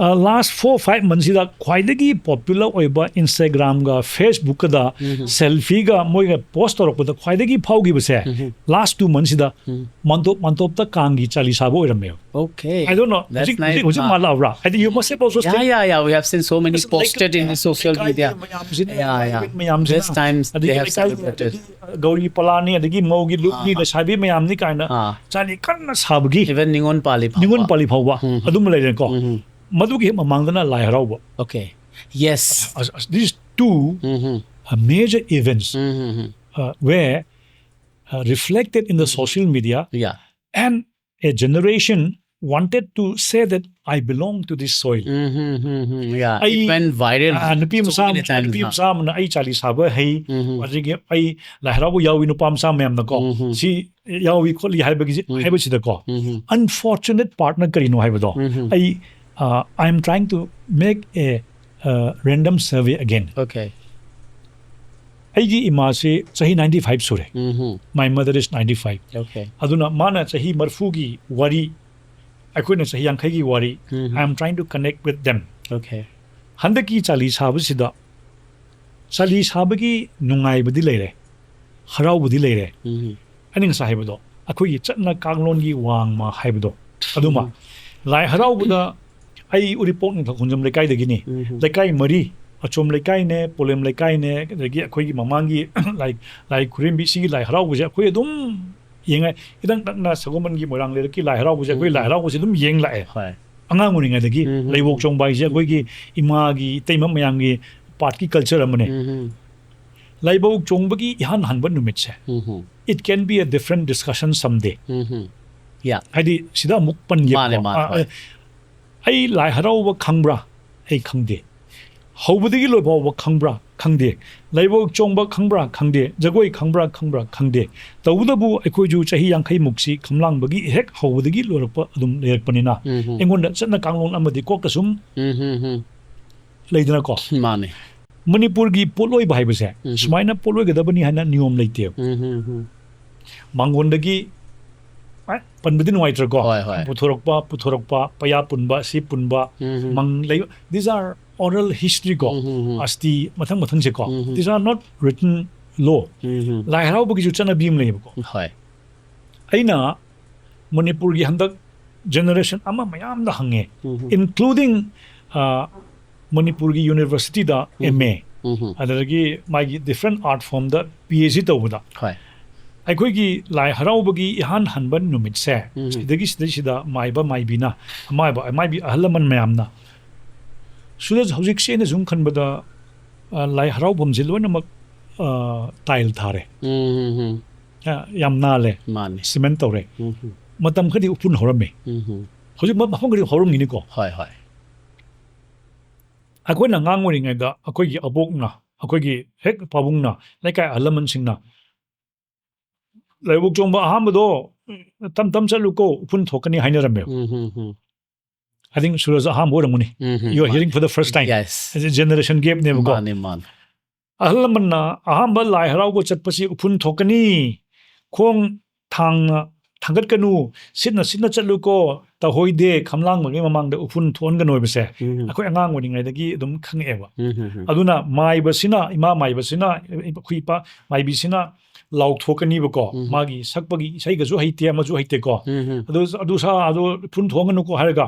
ꯑ, last four five monthsꯁꯤꯗ ꯈ꯭ꯋꯥꯏꯗꯒꯤ popular ꯑꯣꯏꯕ Instagramꯒ Facebookꯀꯗ ꯎꯝ, ꯎꯝ꯫ Selfieꯒ ꯃꯣꯏꯒ post ꯇꯧꯔꯛꯄꯗ ꯈ꯭ꯋꯥꯏꯗꯒꯤ ꯐꯥꯎꯈꯤꯕꯁꯦ ꯎꯝ, ꯎꯝ꯫ Last two monthsꯁꯤꯗ ꯎꯝ꯫ ꯃꯥꯟꯇꯣꯞ ꯃꯥꯟꯇꯣꯞꯇ ꯀꯥꯡꯒꯤ ꯆꯥꯂꯤꯁꯥꯕ ꯑꯣꯏꯔꯝꯃꯦꯕ꯫ Okay. I don't know. That's ꯍꯧꯖꯤꯛ nice. ꯍꯧꯖꯤꯛ ꯍꯧꯖꯤꯛ ꯑꯥ꯫ ꯃꯥꯜꯂꯛꯑꯕ꯭ꯔꯥ? ꯍꯥꯏꯗꯤ you must have also Yeah, seen yeah, yeah. We have seen so many It's like posted in the social ꯂꯩꯀꯥꯏꯒꯤ media. ꯃꯌꯥꯝꯁꯤꯅ, Yeah, yeah. ꯃꯌꯥꯝꯁꯤꯅ, This times they ꯑꯗꯒꯤ have ꯂꯩꯀꯥꯏꯒꯤ, celebrated. ꯑꯗꯒꯤ ꯒꯧꯔꯤ ꯄꯂꯥꯅꯤ, ꯑꯗꯒꯤ ꯃꯧꯒꯤ ꯂꯨꯞꯅꯤ, ꯑꯥ꯫ ꯂꯩꯁꯥꯕꯤ ꯃꯌꯥꯝꯅꯤ ꯀꯥꯏꯅ ꯑꯥ꯫ ꯆꯥꯂꯤ ꯀꯟꯅ ꯁꯥꯕꯒꯤ Even ꯅꯤꯉꯣꯜ ꯄꯥꯜꯂꯤ ꯐꯥꯎꯕ. ꯅꯤꯉꯣꯜ ꯄꯥꯜꯂꯤ ꯐꯥꯎꯕ ꯎꯝ, ꯎꯝ. ꯑꯗꯨꯝꯕ ꯂꯩꯔꯦꯀꯣ꯫ ꯎꯝ, ꯎꯝ. ꯃꯗꯨꯒꯤ ꯍꯦꯛ ꯃꯃꯥꯡꯗꯅ ꯂꯥꯏ ꯍꯔꯥꯎꯕ꯫ Okay. Yes. As- as these two um, um, um. uh, major events um, um, um. uh, were uh, reflected in the social media, Yeah. and a generation wanted to say that I belong to this soil. Um, um, um, um. Yeah. ꯑꯩ, It went viral. ꯑ, ꯅꯨꯄꯤ So ꯃꯆꯥ many ꯑꯃ, times, ꯅꯨꯄꯤ huh? ꯃꯆꯥ ꯑꯃꯅ ꯑꯩ ꯆꯥꯂꯤ ꯁꯥꯕ ꯍꯩ, ꯎꯝ, ꯎꯝ. ꯑꯗꯒꯤ ꯑꯩ ꯂꯥꯏ ꯍꯔꯥꯎꯕ ꯌꯥꯎꯏ ꯅꯨꯄꯥ ꯃꯆꯥ ꯃꯌꯥꯝꯅꯀꯣ, ꯎꯝ, ꯎꯝ. ꯁꯤ ꯌꯥꯎꯏ ꯈꯣꯠꯂꯤ ꯍꯥꯏꯕꯒꯤ, ꯎꯝ. ꯍꯥꯏꯕꯁꯤꯗꯀꯣ, ꯎꯝ, ꯎꯝ. Unfortunate partꯅ ꯀꯔꯤꯅꯣ ꯍꯥꯏꯕꯗꯣ, ꯎꯝ, ꯎꯝ. ꯑꯩ, uh, I am trying to make a uh, random survey again. Okay. ꯑꯩꯒꯤ ꯏꯃꯥꯁꯤ ꯆꯍꯤ ninety five ꯁꯨꯔꯦ. ꯎꯝ, ꯎꯝ. My mother is ninety five. Okay. ꯑꯗꯨꯅ ꯃꯥꯅ ꯆꯍꯤ ꯃꯔꯤꯐꯨꯒꯤ ꯋꯥꯔꯤ, ꯑꯩꯈꯣꯏꯅ ꯆꯍꯤ ꯌꯥꯡꯈꯩꯒꯤ ꯋꯥꯔꯤ, ꯎꯝ. I am trying to connect with them. Okay. ꯍꯟꯗꯛꯀꯤ ꯆꯥꯂꯤ ꯁꯥꯕꯁꯤꯗ, ꯆꯥꯂꯤ ꯁꯥꯕꯒꯤ ꯅꯨꯡꯉꯥꯏꯕꯗꯤ ꯂꯩꯔꯦ, ꯍꯔꯥꯎꯕꯗꯤ ꯂꯩꯔꯦ. ꯎꯝ. ꯑꯩꯅ ꯉꯁꯥꯏ ꯍꯥꯏꯕꯗꯣ, ꯑꯩꯈꯣꯏꯒꯤ ꯆꯠꯅ ꯀꯥꯡꯂꯣꯟꯒꯤ ꯋꯥꯡꯃ ꯍꯥꯏꯕꯗꯣ, ꯑꯗꯨꯃ, ꯂꯥꯏ ꯍꯔꯥꯎꯕꯗ ꯑꯩ ꯎꯔꯤꯄꯣꯛ ꯅꯤꯡꯊꯧ ꯈꯣꯡꯖꯝ ꯂꯩꯀꯥꯏꯗꯒꯤꯅꯤ. ꯎꯝ. ꯂꯩꯀꯥꯏ ꯃꯔꯤ, ꯑꯆꯣꯝ ꯂꯩꯀꯥꯏꯅꯦ, ꯄꯣꯂꯦꯝ ꯂꯩꯀꯥꯏꯅꯦ, ꯑꯗꯒꯤ ꯑꯩꯈꯣꯏꯒꯤ ꯃꯃꯥꯡꯒꯤ ꯂꯥꯏ, ꯂꯥꯏ ꯈꯨꯔꯦꯝꯕꯤ, ꯁꯤꯒꯤ ꯂꯥꯏ ꯍꯔꯥꯎꯕꯁꯦ ꯑꯩꯈꯣꯏ ꯑꯗꯨꯝ ꯌꯦꯡꯉꯦ꯫ ꯈꯤꯇꯪ ꯅꯛꯅ ꯁꯒꯣꯜꯕꯟꯒꯤ ꯃꯣꯏꯔꯥꯡ ꯂꯩꯔꯛꯀꯤ ꯂꯥꯏ ꯍꯔꯥꯎꯕꯁꯦ ꯑꯩꯈꯣꯏ ꯎꯝ. ꯂꯥꯏ ꯍꯔꯥꯎꯕꯁꯦ ꯑꯗꯨꯝ ꯌꯦꯡ ꯂꯥꯛꯑꯦ꯫ ꯍꯣꯏ. ꯑꯉꯥꯡ ꯑꯣꯏꯔꯤꯉꯩꯗꯒꯤ ꯎꯝ. ꯂꯩꯕꯣꯛ ꯆꯣꯡꯕ ꯍꯥꯏꯁꯦ ꯑꯩꯈꯣꯏꯒꯤ ꯏꯃꯥꯒꯤ, ꯏꯇꯩꯃ ꯃꯌꯥꯝꯒꯤ part ꯀꯤ culture ꯑꯃꯅꯦ꯫ ꯎꯝ. ꯂꯩꯕꯣꯛ ꯆꯣꯡꯕꯒꯤ ꯏꯍꯥꯟ ꯍꯥꯟꯕ ꯅꯨꯃꯤꯠꯁꯦ, ꯎꯝ. it can be a different discussion someday. Um. Yeah. ꯍꯥꯏꯗꯤ ꯁꯤꯗ ꯑꯃꯨꯛ ꯄꯟꯒꯦꯀꯣ꯫ ꯃꯥꯅꯦ, ꯃꯥꯅꯦ, ꯑ, ꯍꯣꯏ. ꯑꯩ ꯂꯥꯏ ꯍꯔꯥꯎꯕ ꯈꯪꯕ꯭ꯔꯥ? ꯑꯩ ꯈꯪꯗꯦ꯫ ꯍꯧꯕꯗꯒꯤ ꯂꯣꯏ ꯐꯥꯎꯕ ꯈꯪꯕ꯭ꯔꯥ? ꯈꯪꯗꯦ꯫ ꯂꯥꯏꯕꯛ ꯆꯣꯡꯕ ꯈꯪꯕ꯭ꯔꯥ? ꯈꯪꯗꯦ꯫ ꯖꯒꯣꯏ ꯈꯪꯕ꯭ꯔꯥ? ꯈꯪꯕ꯭ꯔꯥ? ꯈꯪꯗꯦ꯫ ꯇꯧꯕꯇꯕꯨ ꯑꯩꯈꯣꯏꯁꯨ ꯆꯍꯤ ꯌꯥꯡꯈꯩ ꯃꯨꯛꯁꯤ ꯈꯝꯂꯥꯡꯕꯒꯤ ꯍꯦꯛ ꯍꯧꯕꯗꯒꯤ ꯂꯣꯏꯔꯛꯄ ꯑꯗꯨꯝ ꯂꯩꯔꯛꯄꯅꯤꯅ, ꯎꯝ ꯍꯝ꯫ ꯑꯩꯉꯣꯟꯗ ꯆꯠꯅ ꯀꯥꯡꯂꯣꯟ ꯑꯃꯗꯤ ꯀꯣꯛꯇ ꯁꯨꯝ ꯎꯝ ꯍꯝ ꯍꯝ꯫ ꯂꯩꯗꯅꯀꯣ꯫ ꯃꯥꯅꯦ꯫ ꯃꯅꯤꯄꯨꯔꯒꯤ ꯄꯣꯠꯂꯣꯏꯕ ꯍꯥꯏꯕꯁꯦ ꯎꯝ꯫ ꯁꯨꯃꯥꯏꯅ ꯄꯣꯠꯂꯣꯏꯒꯗꯕꯅꯤ ꯍꯥꯏꯅ ꯅꯤꯌꯣꯝ ꯂꯩꯇꯦꯕ꯫ ꯎꯝ ꯍꯝ ꯍꯝ꯫ ꯃꯥꯡꯒꯣꯟꯗꯒꯤ, ꯑꯦ, ꯄꯟꯕꯗꯤ ꯅꯨꯡꯉꯥꯏꯇ꯭ꯔꯦꯀꯣ꯫ ꯍꯣꯏ, ꯍꯣꯏ꯫ ꯄꯨꯊꯣꯔꯛꯄ, ꯄꯨꯊꯣꯔꯛꯄ, ꯄꯩꯌꯥ ꯄꯨꯟꯕ, ꯁꯤ ꯄꯨꯟꯕ, ꯎꯝ ꯍꯝ꯫ ꯃꯪ ꯂꯩꯕ, these are oral history ꯀꯣ꯫ ꯎꯝ ꯍꯝ ꯍꯝ꯫ ꯑꯁꯇꯤ ꯃꯊꯪ ꯃꯊꯪꯁꯦꯀꯣ꯫ ꯎꯝ ꯍꯝ꯫ These are not written law꯫ ꯎꯝ ꯍꯝ꯫ ꯂꯥꯏ ꯍꯔꯥꯎꯕꯒꯤꯁꯨ ꯆꯠꯅꯕꯤ ꯑꯃ ꯂꯩꯌꯦꯕꯀꯣ꯫ ꯍꯣꯏ꯫ ꯑꯩꯅ ꯃꯅꯤꯄꯨꯔꯒꯤ ꯍꯟꯗꯛ generation ꯑꯃ ꯃꯌꯥꯝꯗ ꯍꯪꯉꯦ, ꯎꯝ ꯍꯝ꯫ including, ꯑ, ꯃꯅꯤꯄꯨꯔꯒꯤ universityꯗ ꯎꯝ꯫ M A, ꯎꯝ ꯍꯝ꯫ ꯑꯗꯨꯗꯒꯤ ꯃꯥꯒꯤ different art formꯗ P H D ꯇꯧꯕꯗ, ꯍꯣꯏ꯫ ꯑꯩꯈꯣꯏꯒꯤ ꯂꯥꯏ ꯍꯔꯥꯎꯕꯒꯤ ꯏꯍꯥꯟ ꯍꯟꯕ ꯅꯨꯃꯤꯠꯁꯦ, ꯎꯝ꯫ ꯁꯤꯗꯒꯤ ꯁꯤꯗꯩꯁꯤꯗ ꯃꯥꯏꯕ ꯃꯥꯏꯕꯤꯅ, ꯑꯃꯥꯏꯕ ꯃꯥꯏꯕꯤ ꯑꯍꯜ ꯂꯃꯟ ꯃꯌꯥꯝꯅ, ꯁꯨꯔꯖ, ꯍꯧꯖꯤꯛꯁꯦ ꯑꯩꯅ ꯁꯨꯝ ꯈꯟꯕꯗ, ꯑ, ꯂꯥꯏ ꯍꯔꯥꯎꯐꯝꯁꯦ ꯂꯣꯏꯅꯃꯛ, ꯑ, tile ꯊꯥꯔꯦ꯫ ꯎꯝ ꯍꯝ ꯍꯝ꯫ ꯑ, ꯌꯥꯝ ꯅꯥꯜꯂꯦ꯫ ꯃꯥꯅꯦ꯫ Cement ꯇꯧꯔꯦ꯫ ꯎꯝ ꯍꯝ꯫ ꯃꯇꯝ ꯈꯔꯗꯤ ꯎꯐꯨꯟ ꯍꯧꯔꯝꯃꯤ꯫ ꯎꯝ ꯍꯝ꯫ ꯍꯧꯖꯤꯛ ꯃ-, ꯃꯐꯝ ꯈꯔꯗꯤ ꯍꯧꯔꯝꯈꯤꯅꯤꯀꯣ꯫ ꯍꯣꯏ, ꯍꯣꯏ꯫ ꯑꯩꯈꯣꯏꯅ ꯑꯉꯥꯡ ꯑꯣꯏꯔꯤꯉꯩꯗ ꯑꯩꯈꯣꯏꯒꯤ ꯑꯕꯣꯛꯅ, ꯑꯩꯈꯣꯏꯒꯤ ꯍꯦꯛ ꯄꯥꯕꯨꯡꯅ, ꯂꯩꯀꯥꯏ ꯑꯍꯜ ꯂꯃꯟꯁꯤꯡꯅ, "ꯂꯥꯏꯕꯛ ꯆꯣꯡꯕ ꯑꯍꯥꯟꯕꯗꯣ ꯇꯝ ꯇꯝ ꯆꯠꯂꯨꯀꯣ, ꯎꯐꯨꯟ ꯊꯣꯛꯀꯅꯤ" ꯍꯥꯏꯅꯔꯝꯃꯦꯕ꯫ ꯎꯝ ꯍꯝ ꯍꯝ꯫ I think ꯁꯨꯔꯖ ꯑꯍꯥꯟꯕ ꯑꯣꯏꯔꯝꯒꯅꯤ꯫ ꯎꯝ ꯍꯝ꯫ You are hearing for the first time. Yes. It's a generation gapꯅꯦꯕꯀꯣ꯫ ꯃꯥꯅꯦ, ꯃꯥꯅꯦ꯫ ꯑꯍꯜ ꯂꯃꯟꯅ ꯑꯍꯥꯟꯕ ꯂꯥꯏ ꯍꯔꯥꯎꯕ ꯆꯠꯄꯁꯤ ꯎꯐꯨꯟ ꯊꯣꯛꯀꯅꯤ, ꯈꯣꯡ ꯊꯥꯡꯅ ꯊꯥꯡꯒꯠꯀꯅꯨ, ꯁꯤꯠꯅ ꯁꯤꯠꯅ ꯆꯠꯂꯨꯀꯣ, ꯇꯍꯣꯏꯗꯦ, ꯈꯝꯂꯥꯡꯕꯒꯤ ꯃꯃꯥꯡꯗ ꯎꯐꯨꯟ ꯊꯣꯛꯍꯟꯒꯅꯨ ꯍꯥꯏꯕꯁꯦ ꯎꯝ꯫ ꯑꯩꯈꯣꯏ ꯑꯉꯥꯡ ꯑꯣꯏꯔꯤꯉꯩꯗꯒꯤ ꯑꯗꯨꯝ ꯈꯪꯉꯛꯑꯦꯕ꯫ ꯎꯝ ꯍꯝ ꯍꯝ꯫ ꯑꯗꯨꯅ ꯃꯥꯏꯕꯁꯤꯅ, ꯏꯃꯥ ꯃꯥꯏꯕꯁꯤꯅ, ꯑꯩꯈꯣꯏ ꯏꯄꯥ ꯃꯥꯏꯕꯤꯁꯤꯅ ꯂꯥꯎꯊꯣꯛꯀꯅꯤꯕꯀꯣ꯫ ꯎꯝ꯫ ꯃꯥꯒꯤ ꯁꯛꯄꯒꯤ ꯏꯁꯩꯒꯁꯨ ꯍꯩꯇꯦ, ꯑꯃꯁꯨ ꯍꯩꯇꯦꯀꯣ꯫ ꯎꯝ ꯍꯝ꯫ ꯑꯗꯨ, "ꯑꯗꯨ ꯁꯥ, ꯑꯗꯨ ꯎꯐꯨꯟ ꯊꯣꯛꯍꯟꯒꯅꯨꯀꯣ" ꯍꯥꯏꯔꯒ,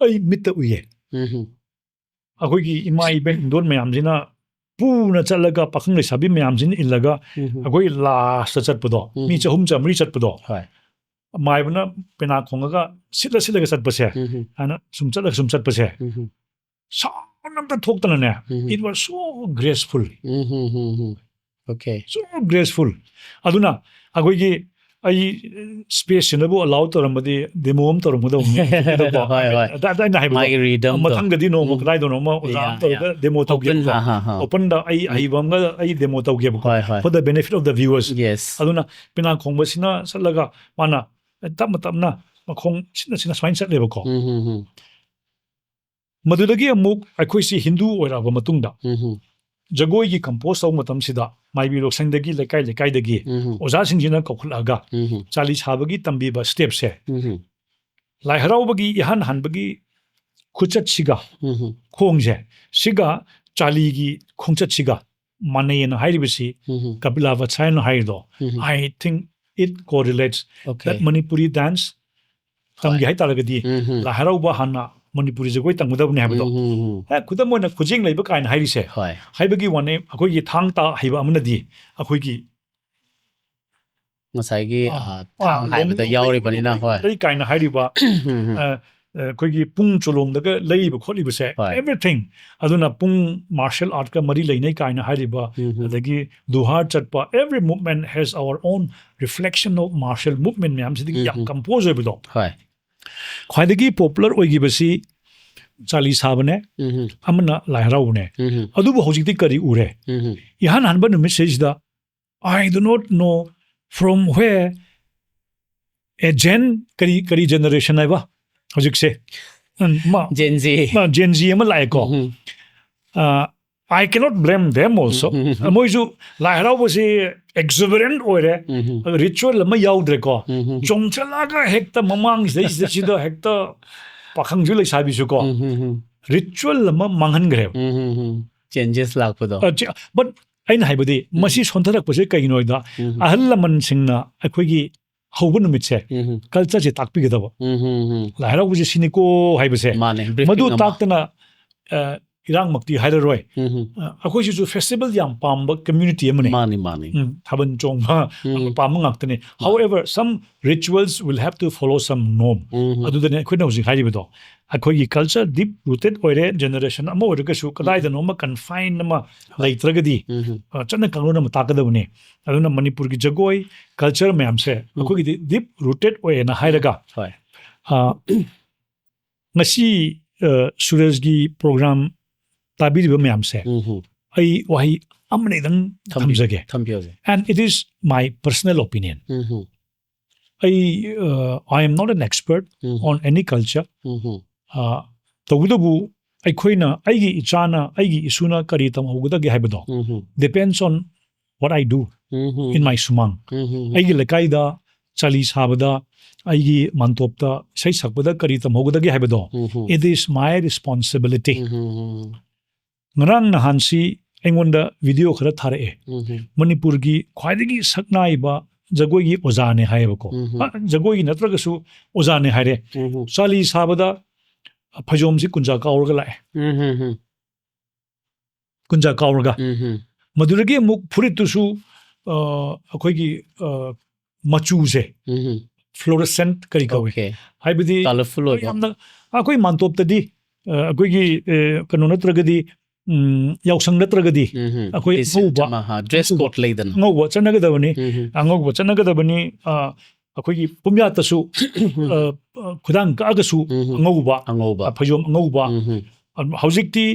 ꯑꯩ ꯃꯤꯠꯇ ꯎꯏꯌꯦ꯫ ꯎꯝ ꯍꯝ꯫ ꯑꯩꯈꯣꯏꯒꯤ ꯏꯃꯥ ꯏꯕꯦꯟ ꯏꯟꯗꯣꯟ ꯃꯌꯥꯝꯁꯤꯅ ꯄꯨꯅ ꯆꯠꯂꯒ, ꯄꯥꯈꯪ ꯂꯩꯁꯥꯕꯤ ꯃꯌꯥꯝꯁꯤꯅ ꯏꯜꯂꯒ, ꯎꯝ ꯍꯝ꯫ ꯑꯩꯈꯣꯏ lastꯇ ꯆꯠꯄꯗꯣ, ꯃꯤ ꯎꯝ꯫ ꯆꯍꯨꯝ ꯆꯥꯃꯔꯤ ꯆꯠꯄꯗꯣ, ꯍꯣꯏ꯫ ꯃꯥꯏꯕꯅ ꯄꯦꯅꯥ ꯈꯣꯡꯉꯒ ꯁꯤꯠꯂ ꯁꯤꯠꯂꯒ ꯆꯠꯄꯁꯦ, ꯎꯝ ꯍꯝ꯫ ꯍꯥꯏꯅ ꯁꯨꯝ ꯆꯠꯂꯒ ꯁꯨꯝ ꯆꯠꯄꯁꯦ, ꯎꯝ ꯍꯝ꯫ sound ꯑꯝꯇ ꯊꯣꯛꯇꯅꯅꯦ, ꯎꯝ꯫ it was so graceful, um Hum Hum Hum. Okay. so graceful꯫ ꯑꯗꯨꯅ ꯑꯩꯈꯣꯏꯒꯤ ꯑꯩ ꯁ꯭ꯄꯦꯁꯁꯤꯅꯕꯨ ꯑꯦꯂꯥꯎ ꯇꯧꯔꯝꯃꯗꯤ ꯗꯦꯃꯣ ꯑꯃ ꯇꯧꯔꯝꯒꯗꯧꯕꯅꯤ꯫ ꯍꯣꯏ, ꯍꯣꯏ꯫ ꯑꯗ ꯑꯗ ꯑꯩꯅ ꯍꯥꯏꯕꯗꯣ, ꯃꯥꯒꯤ ꯔꯤꯗꯝꯗꯣ꯫ ꯃꯊꯪꯗꯗꯤ ꯅꯣꯡꯃ ꯎꯝ꯫ ꯀꯗꯥꯏꯗꯅꯣ ꯑꯃ ꯑꯣꯖꯥ ꯌꯥ, ꯑꯃ ꯇꯧꯔꯒ ꯗꯦꯃꯣ Open, ꯇꯧꯒꯦꯕꯀꯣ꯫ ꯍꯥ, ꯍꯥ, ꯍꯥ꯫ ꯑꯣꯄꯟꯗ ꯑꯩ ꯎꯝ꯫ ꯑꯍꯩꯕ ꯑꯃꯒ ꯑꯩ ꯗꯦꯃꯣ ꯇꯧꯒꯦꯕꯀꯣ, ꯍꯣꯏ, ꯍꯣꯏ꯫ for the benefit of the viewers꯫ Yes. ꯑꯗꯨꯅ ꯄꯦꯅꯥ ꯈꯣꯡꯕꯁꯤꯅ ꯆꯠꯂꯒ ꯃꯥꯅ ꯇꯞꯅ ꯇꯞꯅ ꯃꯈꯣꯡ ꯁꯤꯠꯅ ꯁꯤꯠꯅ ꯁꯨꯃꯥꯏꯅ ꯆꯠꯂꯦꯕꯀꯣ꯫ ꯎꯝ, ꯍꯝ, ꯍꯝ꯫ ꯃꯗꯨꯗꯒꯤ ꯑꯃꯨꯛ ꯑꯩꯈꯣꯏꯁꯤ ꯍꯤꯟꯗꯨ ꯑꯣꯏꯔꯛꯑꯕ ꯃꯇꯨꯡꯗ, ꯎꯝ, ꯍꯝ꯫ ꯖꯒꯣꯏꯒꯤ ꯀꯝꯄꯣꯖ ꯇꯧꯕ ꯃꯇꯝꯁꯤꯗ ꯃꯥꯏꯕꯤ ꯂꯣꯛꯁꯪꯗꯒꯤ, ꯂꯩꯀꯥꯏ ꯂꯩꯀꯥꯏꯗꯒꯤ ꯎꯝ, ꯍꯝ꯫ ꯑꯣꯖꯥꯁꯤꯡꯁꯤꯅ ꯀꯧꯈꯠꯂꯛꯑꯒ ꯎꯝ, ꯍꯝ꯫ ꯆꯥꯂꯤ ꯁꯥꯕꯒꯤ ꯇꯝꯕꯤꯕ ꯁ꯭ꯇꯦꯞꯁꯦ, ꯎꯝ, ꯍꯝ꯫ ꯂꯥꯏ ꯍꯔꯥꯎꯕꯒꯤ ꯏꯍꯥꯟ ꯍꯥꯟꯕꯒꯤ ꯈꯨꯆꯠꯁꯤꯒ, ꯎꯝ, ꯍꯝ꯫ ꯈꯣꯡꯁꯦ, ꯁꯤꯒ ꯆꯥꯂꯤꯒꯤ ꯈꯣꯡꯆꯠꯁꯤꯒ ꯃꯥꯟꯅꯩꯌꯦꯅ ꯍꯥꯏꯔꯤꯕꯁꯤ, ꯎꯝ, ꯍꯝ꯫ Kapila Vatsya ꯍꯥꯏꯅ ꯍꯥꯏꯔꯤꯗꯣ, ꯎꯝ, ꯍꯝ꯫ I think it correlates Okay. that Manipuri dance ꯇꯝꯒꯦ ꯍꯥꯏꯇꯥꯔꯒꯗꯤ, ꯎꯝ, ꯍꯝ꯫ ꯂꯥꯏ ꯍꯔꯥꯎꯕ ꯍꯥꯟꯅ ꯃꯅꯤꯄꯨꯔꯤ ꯖꯒꯣꯏ ꯇꯝꯒꯗꯕꯅꯤ ꯍꯥꯏꯕꯗꯣ꯫ ꯎꯝ, ꯍꯝ, ꯍꯝ꯫ ꯍꯦꯛ ꯈꯨꯗꯝ ꯑꯣꯏꯅ ꯈꯨꯖꯦꯡ ꯂꯩꯕ ꯀꯥꯏꯅ ꯍꯥꯏꯔꯤꯁꯦ, ꯍꯣꯏ꯫ ꯍꯥꯏꯕꯒꯤ ꯋꯥꯅꯦ, ꯑꯩꯈꯣꯏꯒꯤ ꯊꯥꯡ ꯇꯥ ꯍꯩꯕ ꯑꯃꯅꯗꯤ ꯑꯩꯈꯣꯏꯒꯤ ꯉꯁꯥꯏꯒꯤ, ꯑꯥ, ꯑꯥ, ꯑꯥ, ꯊꯥꯡ ꯍꯥꯏꯕꯗ ꯂꯣꯡ-, ꯌꯥꯎꯔꯤꯕꯅꯤꯅ, ꯍꯣꯏ꯫ ꯂꯩ ꯀꯥꯏꯅ ꯍꯥꯏꯔꯤꯕ, ꯎꯝ, ꯎꯝ꯫ ꯑ, ꯑ, ꯑꯩꯈꯣꯏꯒꯤ ꯄꯨꯡ ꯆꯣꯂꯣꯝꯗꯒ ꯂꯩꯔꯤꯕ ꯈꯣꯠꯂꯤꯕꯁꯦ, ꯍꯣꯏ꯫ everything꯫ ꯑꯗꯨꯅ ꯄꯨꯡ martial artꯀ ꯃꯔꯤ ꯂꯩꯅꯩ ꯀꯥꯏꯅ ꯍꯥꯏꯔꯤꯕ, ꯎꯝ, ꯎꯝ꯫ ꯑꯗꯒꯤ ꯗꯨꯍꯥꯔ ꯆꯠꯄ, every movement has our own reflection of martial movement ꯃꯌꯥꯝꯁꯤꯗꯒꯤ ꯎꯝ, ꯌꯥꯝ ꯎꯝ꯫ ꯀꯝꯄꯣꯖ ꯑꯣꯏꯕꯗꯣ꯫ ꯍꯣꯏ꯫ ꯈ꯭ꯋꯥꯏꯗꯒꯤ ꯄꯣꯄꯨꯂꯔ ꯑꯣꯏꯈꯤꯕꯁꯤ ꯆꯥꯂꯤ ꯁꯥꯕꯅꯦ, ꯎꯝ, ꯎꯝ꯫ ꯑꯃꯅ ꯂꯥꯏ ꯍꯔꯥꯎꯕꯅꯦ꯫ ꯎꯝ, ꯎꯝ꯫ ꯑꯗꯨꯕꯨ ꯍꯧꯖꯤꯛꯇꯤ ꯀꯔꯤ ꯎꯔꯦ? ꯎꯝ, ꯎꯝ꯫ ꯏꯍꯥꯟ ꯍꯥꯟꯕ ꯅꯨꯃꯤꯠꯁꯤꯗ, I do not know from where a Gen, ꯀꯔꯤ, ꯀꯔꯤ ꯖꯦꯅꯦꯔꯦꯁꯟ ꯍꯥꯏꯕ ꯍꯧꯖꯤꯛꯁꯦ? ꯎꯝ, ꯃꯥ-, Gen Z꯫ ꯃꯥ Gen Z ꯑꯃ ꯂꯥꯛꯑꯦꯀꯣ꯫ ꯎꯝ, ꯎꯝ꯫ ꯑ, I cannot blame them also꯫ Um, um, ꯎꯝ꯫ ꯃꯣꯏꯁꯨ ꯂꯥꯏ ꯍꯔꯥꯎꯕꯁꯤ exuberant ꯑꯣꯏꯔꯦ, ꯎꯝ, ꯎꯝ꯫ ꯔꯤꯆꯨꯋꯦꯜ ꯑꯃ ꯌꯥꯎꯗ꯭ꯔꯦꯀꯣ꯫ ꯎꯝ, ꯎꯝ꯫ ꯆꯣꯡꯁꯤꯜꯂꯒ ꯍꯦꯛꯇ ꯃꯃꯥꯡꯁꯤꯗꯩꯁꯤꯗ ꯁꯤꯗ ꯍꯦꯛꯇ ꯄꯥꯈꯪꯁꯨ ꯂꯩꯁꯥꯕꯤꯁꯨ ꯀꯣ, ꯎꯝ, ꯎꯝ, ꯎꯝ꯫ ꯔꯤꯆꯨꯋꯦꯜ ꯑꯃ ꯃꯥꯡꯍꯟꯈ꯭ꯔꯦꯕ꯫ ꯎꯝ, ꯎꯝ, ꯎꯝ꯫ Changes ꯂꯥꯛꯄꯗꯣ꯫ ꯑ, ꯆꯤ-, but ꯑꯩꯅ ꯍꯥꯏꯕꯗꯤ, ꯎꯝ꯫ ꯃꯁꯤ ꯁꯣꯟꯊꯔꯛꯄꯁꯦ ꯀꯩꯒꯤꯅꯣ ꯍꯥꯏꯗ, ꯎꯝ꯫ ꯑꯍꯜ ꯂꯃꯟꯁꯤꯡꯅ ꯑꯩꯈꯣꯏꯒꯤ ꯍꯧꯕ ꯅꯨꯃꯤꯠꯁꯦ, ꯎꯝ꯫ ꯀꯜꯆꯔꯁꯦ ꯇꯥꯛꯄꯤꯒꯗꯕ꯫ ꯎꯝ, ꯎꯝ, ꯎꯝ꯫ ꯂꯥꯏ ꯍꯔꯥꯎꯕꯁꯦ ꯁꯤꯅꯤꯀꯣ ꯍꯥꯏꯕꯁꯦ, ꯃꯥꯅꯦ, briefing ꯃꯗꯨ ꯑꯃ꯫ ꯇꯥꯛꯇꯅ, ꯑ, ꯏꯔꯥꯡꯃꯛꯇꯤ ꯍꯥꯏꯔꯔꯣꯏ꯫ ꯎꯝ ꯑ, ꯑꯩꯈꯣꯏꯁꯤꯁꯨ ꯐꯦꯁꯇꯤꯚꯦꯜ ꯌꯥꯝ ꯄꯥꯝꯕ ꯀꯝꯃ꯭ꯌꯨꯅꯤꯇꯤ ꯑꯃꯅꯤ꯫ ꯃꯥꯅꯤ ꯃꯥꯅꯤ ꯎꯝ, ꯊꯥꯕꯜ ꯆꯣꯡꯕ ꯎꯝ. ꯄꯥꯝꯕ ꯉꯥꯛꯇꯅꯤ. However, some rituals will have to follow some norm. ꯎꯝ ꯑꯗꯨꯗꯅꯦ ꯑꯩꯈꯣꯏꯅ ꯍꯧꯖꯤꯛ ꯍꯥꯏꯔꯤꯕꯗꯣ, ꯑꯩꯈꯣꯏꯒꯤ ꯀꯜꯆꯔ ꯗꯤꯞ ꯔꯨꯇꯦꯠ ꯑꯣꯏꯔꯦ, ꯖꯦꯅꯦꯔꯦꯁꯟ ꯑꯃ ꯑꯣꯏꯔꯒꯁꯨ ꯀꯗꯥꯏꯗꯅꯣ ꯑꯃ ꯀꯟꯐꯥꯏꯟ ꯑꯃ ꯂꯩꯇ꯭ꯔꯒꯗꯤ, ꯎꯝ ꯑ, ꯆꯠꯅ ꯀꯥꯡꯂꯣꯟ ꯑꯃ ꯇꯥꯛꯀꯗꯕꯅꯤ. ꯑꯗꯨꯅ ꯃꯅꯤꯄꯨꯔꯒꯤ ꯖꯒꯣꯏ ꯀꯜꯆꯔ ꯃꯌꯥꯝꯁꯦ ꯑꯩꯈꯣꯏꯒꯤꯗꯤ ꯗꯤꯞ ꯔꯨꯇꯦꯠ ꯑꯣꯏꯌꯦꯅ ꯍꯥꯏꯔꯒ, ꯍꯣꯏ. ꯑ, ꯉꯁꯤ, ꯑ, ꯁꯨꯔꯖꯒꯤ ꯄ꯭ꯔꯣꯒ꯭ꯔꯥꯝ ꯇꯥꯕꯤꯔꯤꯕ ꯃꯌꯥꯝꯁꯦ, ꯎꯝ ꯑꯩ ꯋꯥꯍꯩ ꯑꯃꯅꯤꯗꯪ ꯊꯝꯕꯤꯌꯨ. ꯊꯝꯖꯒꯦ. ꯊꯝꯕꯤꯌꯨꯁꯦ. And it is my personal opinion. ꯎꯝ ꯑꯩ, uh, I am not an expert um on any culture. Um Uh, ꯇꯧꯕꯇꯕꯨ ꯑꯩꯈꯣꯏꯅ, ꯑꯩꯒꯤ ꯏꯆꯥꯅ, ꯑꯩꯒꯤ ꯏꯁꯨꯅ ꯀꯔꯤ ꯇꯝꯍꯧꯒꯗꯒꯦ ꯍꯥꯏꯕꯗꯣ ꯎꯝ depends on what I do um in my ꯁꯨꯃꯥꯡ. ꯎꯝ ꯑꯩꯒꯤ ꯂꯩꯀꯥꯏꯗ ꯆꯥꯂꯤ ꯁꯥꯕꯗ, ꯑꯩꯒꯤ ꯃꯥꯟꯇꯣꯞꯇ ꯏꯁꯩ ꯁꯛꯄꯗ ꯀꯔꯤ ꯇꯝꯍꯧꯒꯗꯒꯦ ꯍꯥꯏꯕꯗꯣ, ꯎꯝ it is my responsibility. ꯎꯝ ꯉꯔꯥꯡ ꯅꯍꯥꯟꯁꯤ ꯑꯩꯉꯣꯟꯗ ꯚꯤꯗꯤꯑꯣ ꯈꯔ ꯊꯥꯔꯛꯑꯦ꯫ ꯎꯝ ꯃꯅꯤꯄꯨꯔꯒꯤ ꯈ꯭ꯋꯥꯏꯗꯒꯤ ꯁꯛꯅꯥꯏꯕ ꯖꯒꯣꯏꯒꯤ ꯑꯣꯖꯥꯅꯦ ꯍꯥꯏꯌꯦꯕꯀꯣ꯫ ꯎꯝ. ꯑ, ꯖꯒꯣꯏꯒꯤ ꯅꯠꯇ꯭ꯔꯒꯁꯨ ꯑꯣꯖꯥꯅꯦ ꯍꯥꯏꯔꯦ꯫ ꯎꯝ ꯆꯥꯂꯤ ꯁꯥꯕꯗ ꯐꯩꯖꯣꯝꯁꯤ ꯀꯨꯟꯖꯥ ꯀꯥꯎꯔꯒ ꯂꯥꯛꯑꯦ, ꯎꯝ ꯀꯨꯟꯖꯥ ꯀꯥꯎꯔꯒ꯫ ꯎꯝ ꯃꯗꯨꯗꯒꯤ ꯑꯃꯨꯛ ꯐꯨꯔꯤꯠꯇꯨꯁꯨ, ꯑ, ꯑꯩꯈꯣꯏꯒꯤ, ꯑ, ꯃꯆꯨꯁꯦ ꯎꯝ ꯐ꯭ꯂꯣꯔꯦꯁꯦꯟꯠ ꯀꯔꯤ ꯀꯧꯏ, Okay. ꯍꯥꯏꯕꯗꯤ Colorful ꯑꯣꯏꯕ. ꯌꯥꯝꯅ, ꯑꯩꯈꯣꯏ ꯃꯥꯟꯇꯣꯞꯇꯗꯤ, ꯑ, ꯑꯩꯈꯣꯏꯒꯤ, ꯑ, ꯀꯩꯅꯣ ꯅꯠꯇ꯭ꯔꯒꯗꯤ, ꯎꯝ, ꯌꯥꯎꯁꯪ ꯅꯠꯇ꯭ꯔꯒꯗꯤ ꯎꯝ ꯑꯩꯈꯣꯏ This ꯑꯉꯧꯕ, ꯑꯃ, ꯍꯥ, dress code ꯂꯩꯗꯅ. ꯑꯉꯧꯕ ꯆꯠꯅꯒꯗꯕꯅꯤ, ꯎꯝ ꯑꯉꯧꯕ ꯆꯠꯅꯒꯗꯕꯅꯤ. ꯑ, ꯑꯩꯈꯣꯏꯒꯤ ꯄꯨꯝꯌꯥꯠꯇꯁꯨ, ꯑ, ꯑ, ꯈꯨꯗꯥꯡ ꯀꯛꯑꯒꯁꯨ ꯎꯝ. ꯑꯉꯧꯕ, ꯑꯉꯧꯕ. ꯑ, ꯐꯩꯖꯣꯝ ꯑꯉꯧꯕ. ꯎꯝ ꯑ, ꯍꯧꯖꯤꯛꯇꯤ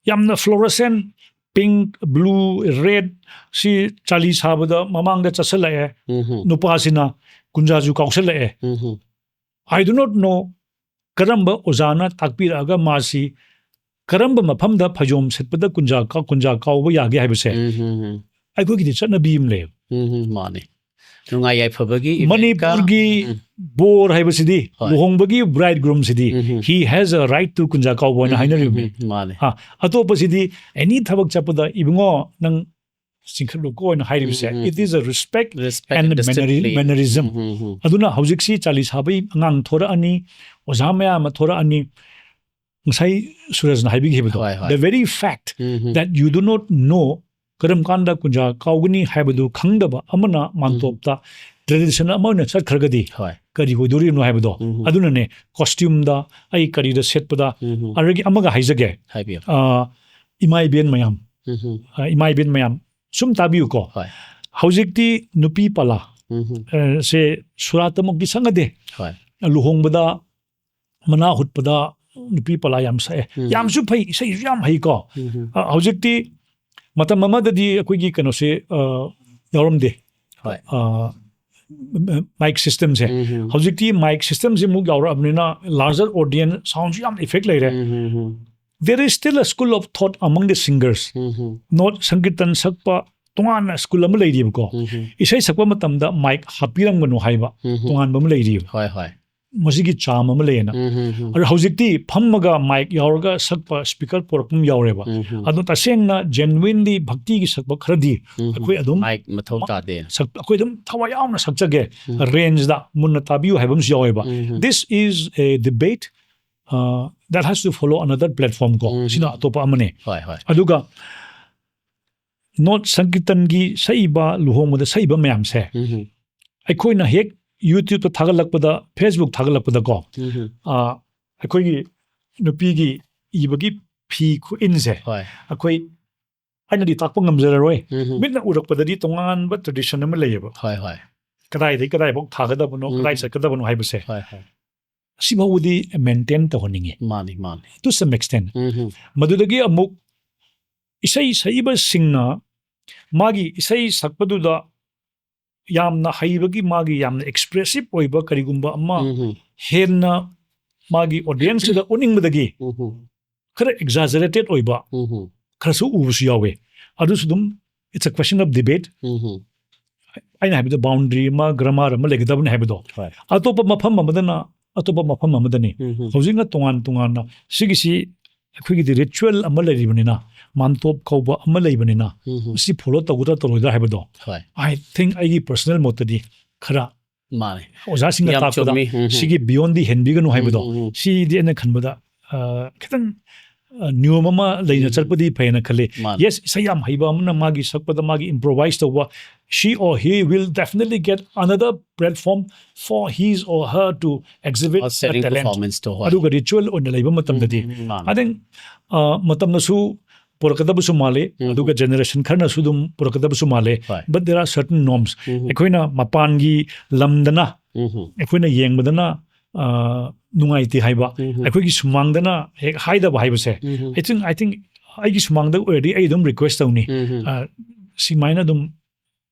ꯌꯥꯝꯅ fluorescent, pink, blue, red ꯁꯤ ꯆꯥꯂꯤ ꯁꯥꯕꯗ ꯃꯃꯥꯡꯗ ꯆꯠꯁꯜꯂꯛꯑꯦ꯫ ꯎꯝ ꯅꯨꯄꯥꯁꯤꯅ ꯀꯨꯟꯖꯥꯁꯨ ꯀꯥꯎꯁꯜꯂꯛꯑꯦ꯫ ꯎꯝ I do not know ꯀꯔꯝꯕ ꯑꯣꯖꯥꯅ ꯇꯥꯛꯄꯤꯔꯛꯑꯒ ꯃꯥꯁꯤ ꯀꯔꯝꯕ ꯃꯐꯝꯗ ꯐꯩꯖꯣꯝ ꯁꯦꯠꯄꯗ ꯀꯨꯟꯖꯥ ꯀꯥ-, ꯀꯨꯟꯖꯥ ꯀꯥꯎꯕ ꯌꯥꯒꯦ ꯍꯥꯏꯕꯁꯦ ꯎꯝ ꯑꯩꯈꯣꯏꯒꯤꯗꯤ ꯆꯠꯅꯕꯤ ꯑꯃ ꯂꯩꯌꯦꯕ꯫ ꯎꯝ ꯃꯥꯅꯤ. ꯅꯨꯡꯉꯥꯏ ꯌꯥꯏꯐꯕꯒꯤ event ꯀ-, ꯃꯅꯤꯄꯨꯔꯒꯤ ꯎꯝ. ꯕꯣꯔ ꯍꯥꯏꯕꯁꯤꯗꯤ, ꯍꯣꯏ. ꯂꯨꯍꯣꯡꯕꯒꯤ ꯕ꯭ꯔꯥꯏꯗ ꯒ꯭ꯔꯨꯝꯁꯤꯗꯤ, ꯎꯝ. he has a right to ꯀꯨꯟꯖꯥ ꯀꯥꯎꯕ ꯍꯥꯏꯅ ꯎꯝ, ꯍꯥꯏꯅꯔꯤꯕꯅꯤ꯫ ꯎꯝ, ꯃꯥꯅꯤ. ꯑꯇꯣꯞꯄꯁꯤꯗꯤ ꯑꯦꯅꯤ ꯊꯕꯛ ꯆꯠꯄꯗ, "ꯏꯕꯨꯡꯉꯣ, ꯅꯪ ꯆꯤꯡꯈꯠꯂꯨꯀꯣ" ꯍꯥꯏꯅ ꯍꯥꯏꯔꯤꯕꯁꯦ, ꯎꯝ, ꯎꯝ, it is a respect Respect, and discipline. mannerism. Um, um, ꯎꯝ. ꯑꯗꯨꯅ ꯍꯧꯖꯤꯛꯁꯤ ꯆꯥꯂꯤ ꯁꯥꯕꯒꯤ ꯑꯉꯥꯡ ꯊꯣꯔꯛꯑꯅꯤ, ꯑꯣꯖꯥ ꯃꯌꯥꯝ ꯑꯃ ꯊꯣꯔꯛꯑꯅꯤ, ꯉꯁꯥꯏ ꯁꯨꯔꯖꯅ ꯍꯥꯏꯕꯤꯈꯤꯕꯗꯣ, ꯍꯣꯏ, ꯍꯣꯏ꯫ the very fact um, um. that you do not know ꯀꯔꯝ ꯀꯥꯟꯗ ꯀꯨꯟꯖꯥ ꯀꯥꯎꯒꯅꯤ ꯍꯥꯏꯕꯗꯨ ꯈꯪꯗꯕ ꯑꯃꯅ ꯃꯥꯟꯇꯣꯞꯇ tradition ꯑꯃ ꯑꯣꯏꯅ ꯆꯠꯈ꯭ꯔꯒꯗꯤ ꯍꯣꯏ꯫ ꯀꯔꯤ ꯑꯣꯏꯗꯣꯔꯤꯅꯣ ꯍꯥꯏꯕꯗꯣ꯫ ꯎꯝ꯫ ꯑꯗꯨꯅꯅꯦ costumeꯗ ꯑꯩ ꯀꯔꯤꯗ ꯁꯦꯠꯄꯗ, ꯎꯝ꯫ ꯑꯗꯒꯤ ꯑꯃꯒ ꯍꯥꯏꯖꯒꯦ, ꯍꯥꯏꯕꯤꯌꯨ꯫ ꯑ, ꯏꯃꯥ ꯏꯕꯦꯟ ꯃꯌꯥꯝ, ꯎꯝ꯫ ꯑ, ꯏꯃꯥ ꯏꯕꯦꯟ ꯃꯌꯥꯝ ꯁꯨꯝ ꯇꯥꯕꯤꯌꯨꯀꯣ꯫ ꯍꯣꯏ꯫ ꯍꯧꯖꯤꯛꯇꯤ ꯅꯨꯄꯤ ꯄꯂꯥ, ꯎꯝ꯫ ꯑ, ꯁꯦ ꯁꯨꯔꯥꯠꯇꯃꯛꯇꯤ ꯆꯪꯉꯗꯦ꯫ ꯍꯣꯏ꯫ ꯂꯨꯍꯣꯡꯕꯗ ꯃꯅꯥ ꯍꯨꯠꯄꯗ ꯅꯨꯄꯤ ꯄꯂꯥ ꯌꯥꯝ ꯁꯛꯑꯦ꯫ ꯎꯝ꯫ ꯌꯥꯝꯁꯨ ꯐꯩ, ꯏꯁꯩꯁꯨ ꯌꯥꯝ ꯍꯩꯀꯣ꯫ ꯎꯝ꯫ ꯑ, ꯍꯧꯖꯤꯛꯇꯤ ꯃꯇꯝ ꯑꯃꯗꯗꯤ ꯑꯩꯈꯣꯏꯒꯤ ꯀꯩꯅꯣꯁꯦ, ꯑ, ꯌꯥꯎꯔꯝꯗꯦ꯫ ꯍꯣꯏ꯫ ꯑ, mic systemꯁꯦ꯫ ꯎꯝ꯫ ꯍꯧꯖꯤꯛꯇꯤ mic systemꯁꯦ ꯑꯃꯨꯛ ꯌꯥꯎꯔꯛꯑꯕꯅꯤꯅ larger audience, soundꯁꯨ ꯌꯥꯝ effect ꯂꯩꯔꯦ꯫ ꯎꯝ꯫ There is still a school of thought among the singers. Um. Not ꯁꯪꯀꯤꯔꯇꯟ ꯁꯛꯄ ꯇꯣꯉꯥꯟꯅ school ꯑꯃ ꯂꯩꯔꯤꯕꯀꯣ꯫ ꯎꯝ꯫ ꯏꯁꯩ ꯁꯛꯄ ꯃꯇꯝꯗ mic ꯍꯥꯞꯄꯤꯔꯝꯒꯅꯨ ꯍꯥꯏꯕ ꯎꯝ꯫ ꯇꯣꯉꯥꯟꯕ ꯑꯃ ꯂꯩꯔꯤꯕ꯫ ꯍꯣꯏ, ꯍꯣꯏ꯫ ꯃꯁꯤꯒꯤ charm ꯑꯃ ꯂꯩꯌꯦꯅ꯫ ꯎꯝ꯫ ꯑꯗꯣ ꯍꯧꯖꯤꯛꯇꯤ ꯐꯝꯃꯒ mic ꯌꯥꯎꯔꯒ ꯁꯛꯄ speaker ꯄꯣꯔꯛꯄ ꯑꯃ ꯌꯥꯎꯔꯦꯕ꯫ ꯎꯝ꯫ ꯑꯗꯣ ꯇꯁꯦꯡꯅ genuinely ꯚꯛꯇꯤꯒꯤ ꯁꯛꯄ ꯈꯔꯗꯤ ꯎꯝ꯫ ꯑꯩꯈꯣꯏ ꯑꯗꯨꯝ Mic ꯃꯊꯧ ꯇꯥꯗꯦ꯫ ꯁꯛ-, ꯑꯩꯈꯣꯏ ꯑꯗꯨꯝ ꯊꯋꯥꯏ ꯌꯥꯎꯅ ꯁꯛꯆꯒꯦ꯫ ꯎꯝ꯫ Rangeꯗ ꯃꯨꯟꯅ ꯇꯥꯕꯤꯌꯨ ꯍꯥꯏꯕ ꯑꯃꯁꯨ ꯌꯥꯎꯋꯦꯕ꯫ ꯎꯝ꯫ This is a debate, uh, that has to follow another platform ꯀꯣ꯫ ꯎꯝ꯫ ꯁꯤꯅ ꯑꯇꯣꯞꯄ ꯑꯃꯅꯦ꯫ ꯍꯣꯏ, ꯍꯣꯏ꯫ ꯑꯗꯨꯒ not ꯁꯪꯀꯤꯔꯇꯟꯒꯤ ꯁꯛꯏꯕ, ꯂꯨꯍꯣꯡꯕꯗ ꯁꯛꯏꯕ ꯃꯌꯥꯝꯁꯦ ꯎꯝ꯫ ꯑꯩꯈꯣꯏꯅ ꯍꯦꯛ YouTubeꯇ ꯊꯥꯒꯠꯂꯛꯄꯗ, Facebook ꯊꯥꯒꯠꯂꯛꯄꯗꯀꯣ, ꯎꯝ꯫ ꯑ, ꯑꯩꯈꯣꯏꯒꯤ ꯅꯨꯄꯤꯒꯤ ꯏꯕꯒꯤ ꯐꯤ ꯈꯨꯏꯟꯁꯦ ꯍꯣꯏ꯫ ꯑꯩꯈꯣꯏ ꯑꯩꯅꯗꯤ ꯇꯥꯛꯄ ꯉꯝꯖꯔꯔꯣꯏ꯫ ꯎꯝ꯫ ꯃꯤꯠꯅ ꯎꯔꯛꯄꯗꯗꯤ ꯇꯣꯉꯥꯟꯕ tradition ꯑꯃ ꯂꯩꯌꯦꯕ꯫ ꯍꯣꯏ, ꯍꯣꯏ꯫ ꯀꯗꯥꯏꯗꯒꯤ ꯀꯗꯥꯏꯐꯥꯎ ꯊꯥꯒꯗꯕꯅꯣ, ꯎꯝ꯫ ꯀꯗꯥꯏ ꯆꯠꯀꯗꯕꯅꯣ ꯍꯥꯏꯕꯁꯦ ꯍꯣꯏ, ꯍꯣꯏ꯫ ꯁꯤꯐꯥꯎꯕꯗꯤ maintain ꯇꯧꯍꯟꯅꯤꯡꯉꯤ, ꯃꯥꯅꯤ, ꯃꯥꯅꯤ꯫ to some extent꯫ ꯎꯝ꯫ ꯃꯗꯨꯗꯒꯤ ꯑꯃꯨꯛ ꯏꯁꯩ ꯁꯛꯏꯕꯁꯤꯡꯅ ꯃꯥꯒꯤ ꯏꯁꯩ ꯁꯛꯄꯗꯨꯗ ꯌꯥꯝꯅ ꯍꯩꯕꯒꯤ, ꯃꯥꯒꯤ ꯌꯥꯝꯅ expressive ꯑꯣꯏꯕ ꯀꯔꯤꯒꯨꯝꯕ ꯑꯃ ꯎꯝ꯫ ꯍꯦꯟꯅ ꯃꯥꯒꯤ audienceꯇꯨꯗ ꯎꯠꯅꯤꯡꯕꯗꯒꯤ ꯎꯝ꯫ ꯈꯔ exaggerated ꯑꯣꯏꯕ ꯎꯝ꯫ ꯈꯔꯁꯨ ꯎꯕꯁꯨ ꯌꯥꯎꯋꯦ꯫ ꯑꯗꯨꯁꯨ ꯑꯗꯨꯝ it's a question of debate꯫ ꯎꯝ꯫ ꯑꯩꯅ ꯍꯥꯏꯕꯗꯣ boundary ꯑꯃ, grammar ꯑꯃ ꯂꯩꯒꯗꯕꯅꯤ ꯍꯥꯏꯕꯗꯣ꯫ ꯍꯣꯏ꯫ ꯑꯇꯣꯞꯄ ꯃꯐꯝ ꯑꯃꯗꯅ ꯑꯇꯣꯞꯄ ꯃꯐꯝ ꯑꯃꯗꯅꯤ꯫ ꯎꯝ꯫ ꯍꯧꯖꯤꯛꯅ ꯇꯣꯉꯥꯟ ꯇꯣꯉꯥꯟꯅ ꯁꯤꯒꯤꯁꯤ ꯑꯩꯈꯣꯏꯒꯤꯗꯤ ritual ꯑꯃ ꯂꯩꯔꯤꯕꯅꯤꯅ, ꯃꯥꯟꯇꯣꯞ ꯀꯧꯕ ꯑꯃ ꯂꯩꯕꯅꯤꯅ, ꯎꯝ꯫ ꯃꯁꯤ follow ꯇꯧꯒꯗ꯭ꯔꯥ ꯇꯧꯔꯣꯏꯗ꯭ꯔꯥ ꯍꯥꯏꯕꯗꯣ, ꯍꯣꯏ꯫ I think ꯑꯩꯒꯤ personal ꯃꯣꯠꯇꯗꯤ ꯈꯔ ꯃꯥꯅꯤ꯫ ꯑꯣꯖꯥꯁꯤꯡꯅ ꯌꯥꯝ ꯇꯥꯛꯄꯗ ꯆꯨꯝꯃꯤ꯫ ꯎꯝ꯫ ꯁꯤꯒꯤ beyondꯗꯤ ꯍꯦꯟꯕꯤꯒꯅꯨ ꯍꯥꯏꯕꯗꯣ, ꯎꯝ, ꯎꯝ, ꯎꯝ꯫ ꯁꯤꯗꯤ ꯑꯩꯅ ꯈꯟꯕꯗ ꯑ, ꯈꯤꯇꯪ ꯑ, ꯅꯤꯌꯣꯝ ꯑꯃ ꯂꯩꯅ ꯎꯝ꯫ ꯆꯠꯄꯗꯤ ꯐꯩꯅ ꯈꯜꯂꯤ꯫ ꯃꯥꯅꯦ꯫ Yes, ꯏꯁꯩ ꯌꯥꯝ ꯍꯩꯕ ꯑꯃꯅ ꯃꯥꯒꯤ ꯁꯛꯄꯗ ꯃꯥꯒꯤ improvise ꯇꯧꯕ, she or he will definitely get another platform for his or her to exhibit Outstanding a talent. Performance ꯇꯣ, ꯍꯣꯏ꯫ ꯑꯗꯨꯒ ritual ꯑꯣꯏꯅ ꯂꯩꯕ ꯃꯇꯝꯗꯗꯤ ꯎꯝ, ꯎꯝ, ꯃꯥꯅꯦ꯫ I think, ꯑ, ꯃꯇꯝꯅꯁꯨ ꯄꯨꯔꯛꯀꯗꯕꯁꯨ ꯃꯥꯜꯂꯤ, ꯎꯝ꯫ ꯑꯗꯨꯒ generation ꯈꯔꯅꯁꯨ ꯑꯗꯨꯝ ꯄꯨꯔꯛꯀꯗꯕꯁꯨ ꯃꯥꯜꯂꯤ꯫ ꯍꯣꯏ꯫ But there are certain norms. ꯎꯝ꯫ ꯑꯩꯈꯣꯏꯅ ꯃꯄꯥꯟꯒꯤ ꯂꯝꯗꯅ ꯎꯝ꯫ ꯑꯩꯈꯣꯏꯅ ꯌꯦꯡꯕꯗꯅ, ꯑ, ꯅꯨꯡꯉꯥꯏꯇꯦ ꯍꯥꯏꯕ, ꯎꯝ꯫ ꯑꯩꯈꯣꯏꯒꯤ ꯁꯨꯃꯥꯡꯗꯅ ꯍꯦꯛ ꯍꯥꯏꯗꯕ ꯍꯥꯏꯕꯁꯦ, ꯎꯝ꯫ I think, I think ꯑꯩꯒꯤ ꯁꯨꯃꯥꯡꯗ ꯑꯣꯏꯔꯗꯤ ꯑꯩ ꯑꯗꯨꯝ request ꯇꯧꯅꯤ, ꯎꯝ꯫ ꯑ, ꯁꯤꯃꯥꯏꯅ ꯑꯗꯨꯝ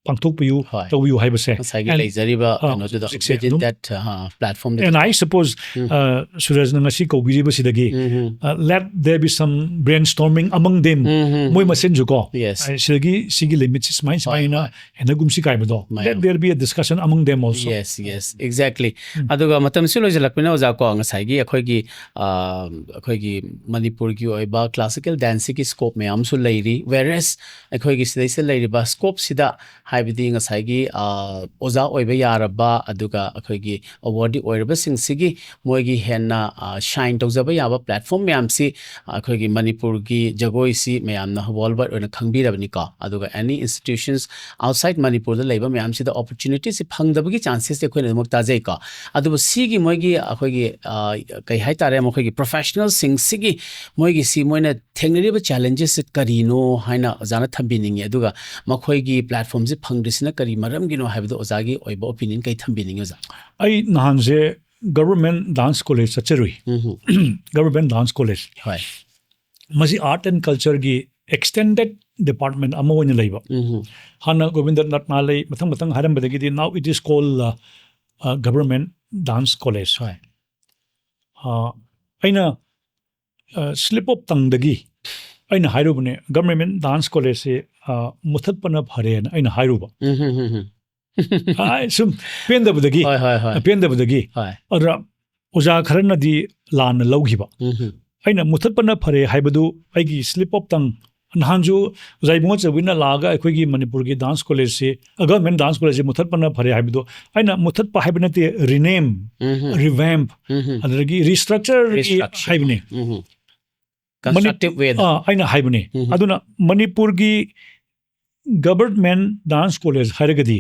ꯄꯥꯡꯊꯣꯛꯄꯤꯌꯨ, ꯍꯣꯏ꯫ ꯇꯧꯕꯤꯌꯨ ꯍꯥꯏꯕꯁꯦ꯫ ꯉꯁꯥꯏꯒꯤ And, ꯂꯩꯖꯔꯤꯕ ꯑ, ꯀꯩꯅꯣꯗꯨꯗ, ꯍꯧꯖꯤꯛꯁꯦ within ꯑꯗꯨꯝ that, uh, platform the. And I suppose, ꯎꯝ꯫ ꯑ, ꯁꯨꯔꯖꯅ ꯉꯁꯤ ꯀꯧꯕꯤꯔꯤꯕꯁꯤꯗꯒꯤ, ꯎꯝ꯫ ꯑ, let there be some brainstorming among them. ꯎꯝ꯫ ꯃꯣꯏ ꯃꯁꯦꯟꯁꯨ ꯀꯣ, Yes. ꯑ, ꯁꯤꯗꯒꯤ ꯁꯤꯒꯤ limit ꯁꯤ ꯁꯨꯃꯥꯏꯅ, ꯍꯣꯏ, ꯁꯨꯃꯥꯏꯅ ꯍꯦꯟꯅꯒꯨꯝꯁꯤ ꯀꯥꯏꯕꯗꯣ, ꯃꯌꯥꯝ꯫ let there be a discussion among them also. Yes, yes, exactly. ꯎꯝ꯫ ꯑꯗꯨꯒ ꯃꯇꯝꯁꯨ ꯂꯣꯏꯁꯤꯜꯂꯛꯄꯅ ꯑꯣꯖꯥ ꯀꯣ, ꯉꯁꯥꯏꯒꯤ ꯑꯩꯈꯣꯏꯒꯤ, ꯑ, ꯑꯩꯈꯣꯏꯒꯤ ꯃꯅꯤꯄꯨꯔꯒꯤ ꯑꯣꯏꯕ classical dance ꯁꯤꯒꯤ scope ꯃꯌꯥꯝꯁꯨ ꯂꯩꯔꯤ, whereas ꯑꯩꯈꯣꯏꯒꯤ ꯁꯤꯗꯩꯁꯤꯗ ꯂꯩꯔꯤꯕ scope ꯁꯤꯗ, ꯍꯥꯏꯕꯗꯤ ꯉꯁꯥꯏꯒꯤ, ꯑ, ꯑꯣꯖꯥ ꯑꯣꯏꯕ ꯌꯥꯔꯕ, ꯑꯗꯨꯒ ꯑꯩꯈꯣꯏꯒꯤ awardee ꯑꯣꯏꯔꯕꯁꯤꯡꯁꯤꯒꯤ ꯃꯣꯏꯒꯤ ꯍꯦꯟꯅ, ꯑ, shine ꯇꯧꯖꯕ ꯌꯥꯕ platform ꯃꯌꯥꯝꯁꯤ, ꯑ, ꯑꯩꯈꯣꯏꯒꯤ ꯃꯅꯤꯄꯨꯔꯒꯤ ꯖꯒꯣꯏꯁꯤ ꯃꯌꯥꯝꯅ world wide ꯑꯣꯏꯅ ꯈꯪꯕꯤꯔꯕꯅꯤꯀꯣ꯫ ꯑꯗꯨꯒ any institutions outside ꯃꯅꯤꯄꯨꯔꯗ ꯂꯩꯕ ꯃꯌꯥꯝꯁꯤꯗ opportunity ꯁꯤ ꯐꯪꯗꯕꯒꯤ chances ꯁꯤ ꯑꯩꯈꯣꯏꯅ ꯑꯗꯨꯃꯛ ꯇꯥꯖꯩꯀꯣ꯫ ꯑꯗꯨꯕꯨ ꯁꯤꯒꯤ ꯃꯣꯏꯒꯤ ꯑꯩꯈꯣꯏꯒꯤ, ꯑ, ꯀꯩ ꯍꯥꯏꯇꯥꯔꯦ, ꯃꯈꯣꯏꯒꯤ professional ꯁꯤꯡꯁꯤꯒꯤ ꯃꯣꯏꯒꯤ ꯁꯤ ꯃꯣꯏꯅ ꯊꯦꯡꯅꯔꯤꯕ challenges ꯁꯤ ꯀꯔꯤꯅꯣ ꯍꯥꯏꯅ ꯑꯣꯖꯥꯅ ꯊꯝꯕꯤꯅꯤꯡꯉꯤ, ꯑꯗꯨꯒ ꯃꯈꯣꯏꯒꯤ platform ꯁꯤ ꯐꯪꯗ꯭ꯔꯤꯁꯤꯅ ꯀꯔꯤ ꯃꯔꯝꯒꯤꯅꯣ ꯍꯥꯏꯕꯗꯣ ꯑꯣꯖꯥꯒꯤ ꯑꯣꯏꯕ opinion ꯀꯩ ꯊꯝꯕꯤꯅꯤꯡꯉꯤ ꯑꯣꯖꯥ? ꯑꯩ ꯅꯍꯥꯟꯁꯦ Government Dance College ꯆꯠꯆꯔꯨꯏ꯫ ꯎꯝ꯫ Government Dance College꯫ ꯍꯣꯏ꯫ ꯃꯁꯤ Art and Culture ꯒꯤ extended department ꯑꯃ ꯑꯣꯏꯅ ꯂꯩꯕ꯫ ꯎꯝ꯫ ꯍꯥꯟꯅ ꯒꯣꯕꯤꯟꯗ ꯅꯠ ꯃꯥꯂꯩ, ꯃꯊꯪ ꯃꯊꯪ ꯍꯥꯏꯔꯝꯕꯗꯒꯤꯗꯤ now it is called, uh, uh, Government Dance College꯫ ꯍꯣꯏ꯫ ꯑ, ꯑꯩꯅ, ꯑ, slip of tongue ꯗꯒꯤ ꯑꯩꯅ ꯍꯥꯏꯔꯨꯕꯅꯦ, Government Dance College ꯁꯦ, ꯑ, ꯃꯨꯊꯠꯄꯅ ꯐꯔꯦꯅ ꯑꯩꯅ ꯍꯥꯏꯔꯨꯕ꯫ ꯎꯝ, ꯎꯝ, ꯎꯝ, ꯎꯝ꯫ ꯑ, ꯁꯨꯝ ꯄꯦꯟꯗꯕꯗꯒꯤ, ꯍꯣꯏ, ꯍꯣꯏ, ꯍꯣꯏ꯫ ꯄꯦꯟꯗꯕꯗꯒꯤ꯫ ꯍꯣꯏ꯫ ꯑꯗꯨꯗ ꯑꯣꯖꯥ ꯈꯔꯅꯗꯤ ꯂꯥꯟꯅ ꯂꯧꯈꯤꯕ꯫ ꯎꯝ, ꯎꯝ꯫ ꯑꯩꯅ ꯃꯨꯊꯠꯄꯅ ꯐꯔꯦ ꯍꯥꯏꯕꯗꯨ ꯑꯩꯒꯤ slip of tongue, ꯅꯍꯥꯟꯁꯨ ꯑꯣꯖꯥ ꯏꯕꯨꯡꯉꯣ ꯆꯧꯕꯤꯅ ꯂꯥꯛꯑꯒ ꯑꯩꯈꯣꯏꯒꯤ ꯃꯅꯤꯄꯨꯔꯒꯤ ꯗꯥꯟꯁ ꯀꯣꯂꯦꯖꯁꯤ, ꯒꯚꯔꯟꯃꯦꯟ ꯗꯥꯟꯁ ꯀꯣꯂꯦꯖꯁꯤ ꯃꯨꯊꯠꯄꯅ ꯐꯔꯦ ꯍꯥꯏꯕꯗꯣ, ꯑꯩꯅ ꯃꯨꯊꯠꯄ ꯍꯥꯏꯕ ꯅꯠꯇꯦ, ꯔꯤꯅꯦꯝ, ꯎꯝ ꯔꯤꯚꯦꯝꯞ, ꯎꯝ ꯑꯗꯨꯗꯒꯤ ꯔꯤꯁꯇ꯭ꯔꯛꯆꯔ Restructure. ꯍꯥꯏꯕꯅꯤ. ꯎꯝ ꯀꯟꯁꯇ꯭ꯔꯛꯇꯤꯚ ꯋꯦꯗ. ꯑꯥ, ꯑꯩꯅ ꯍꯥꯏꯕꯅꯤ. ꯎꯝ. ꯑꯗꯨꯅ ꯃꯅꯤꯄꯨꯔꯒꯤ ꯒꯚꯔꯟꯃꯦꯟ ꯗꯥꯟꯁ ꯀꯣꯂꯦꯖ ꯍꯥꯏꯔꯒꯗꯤ,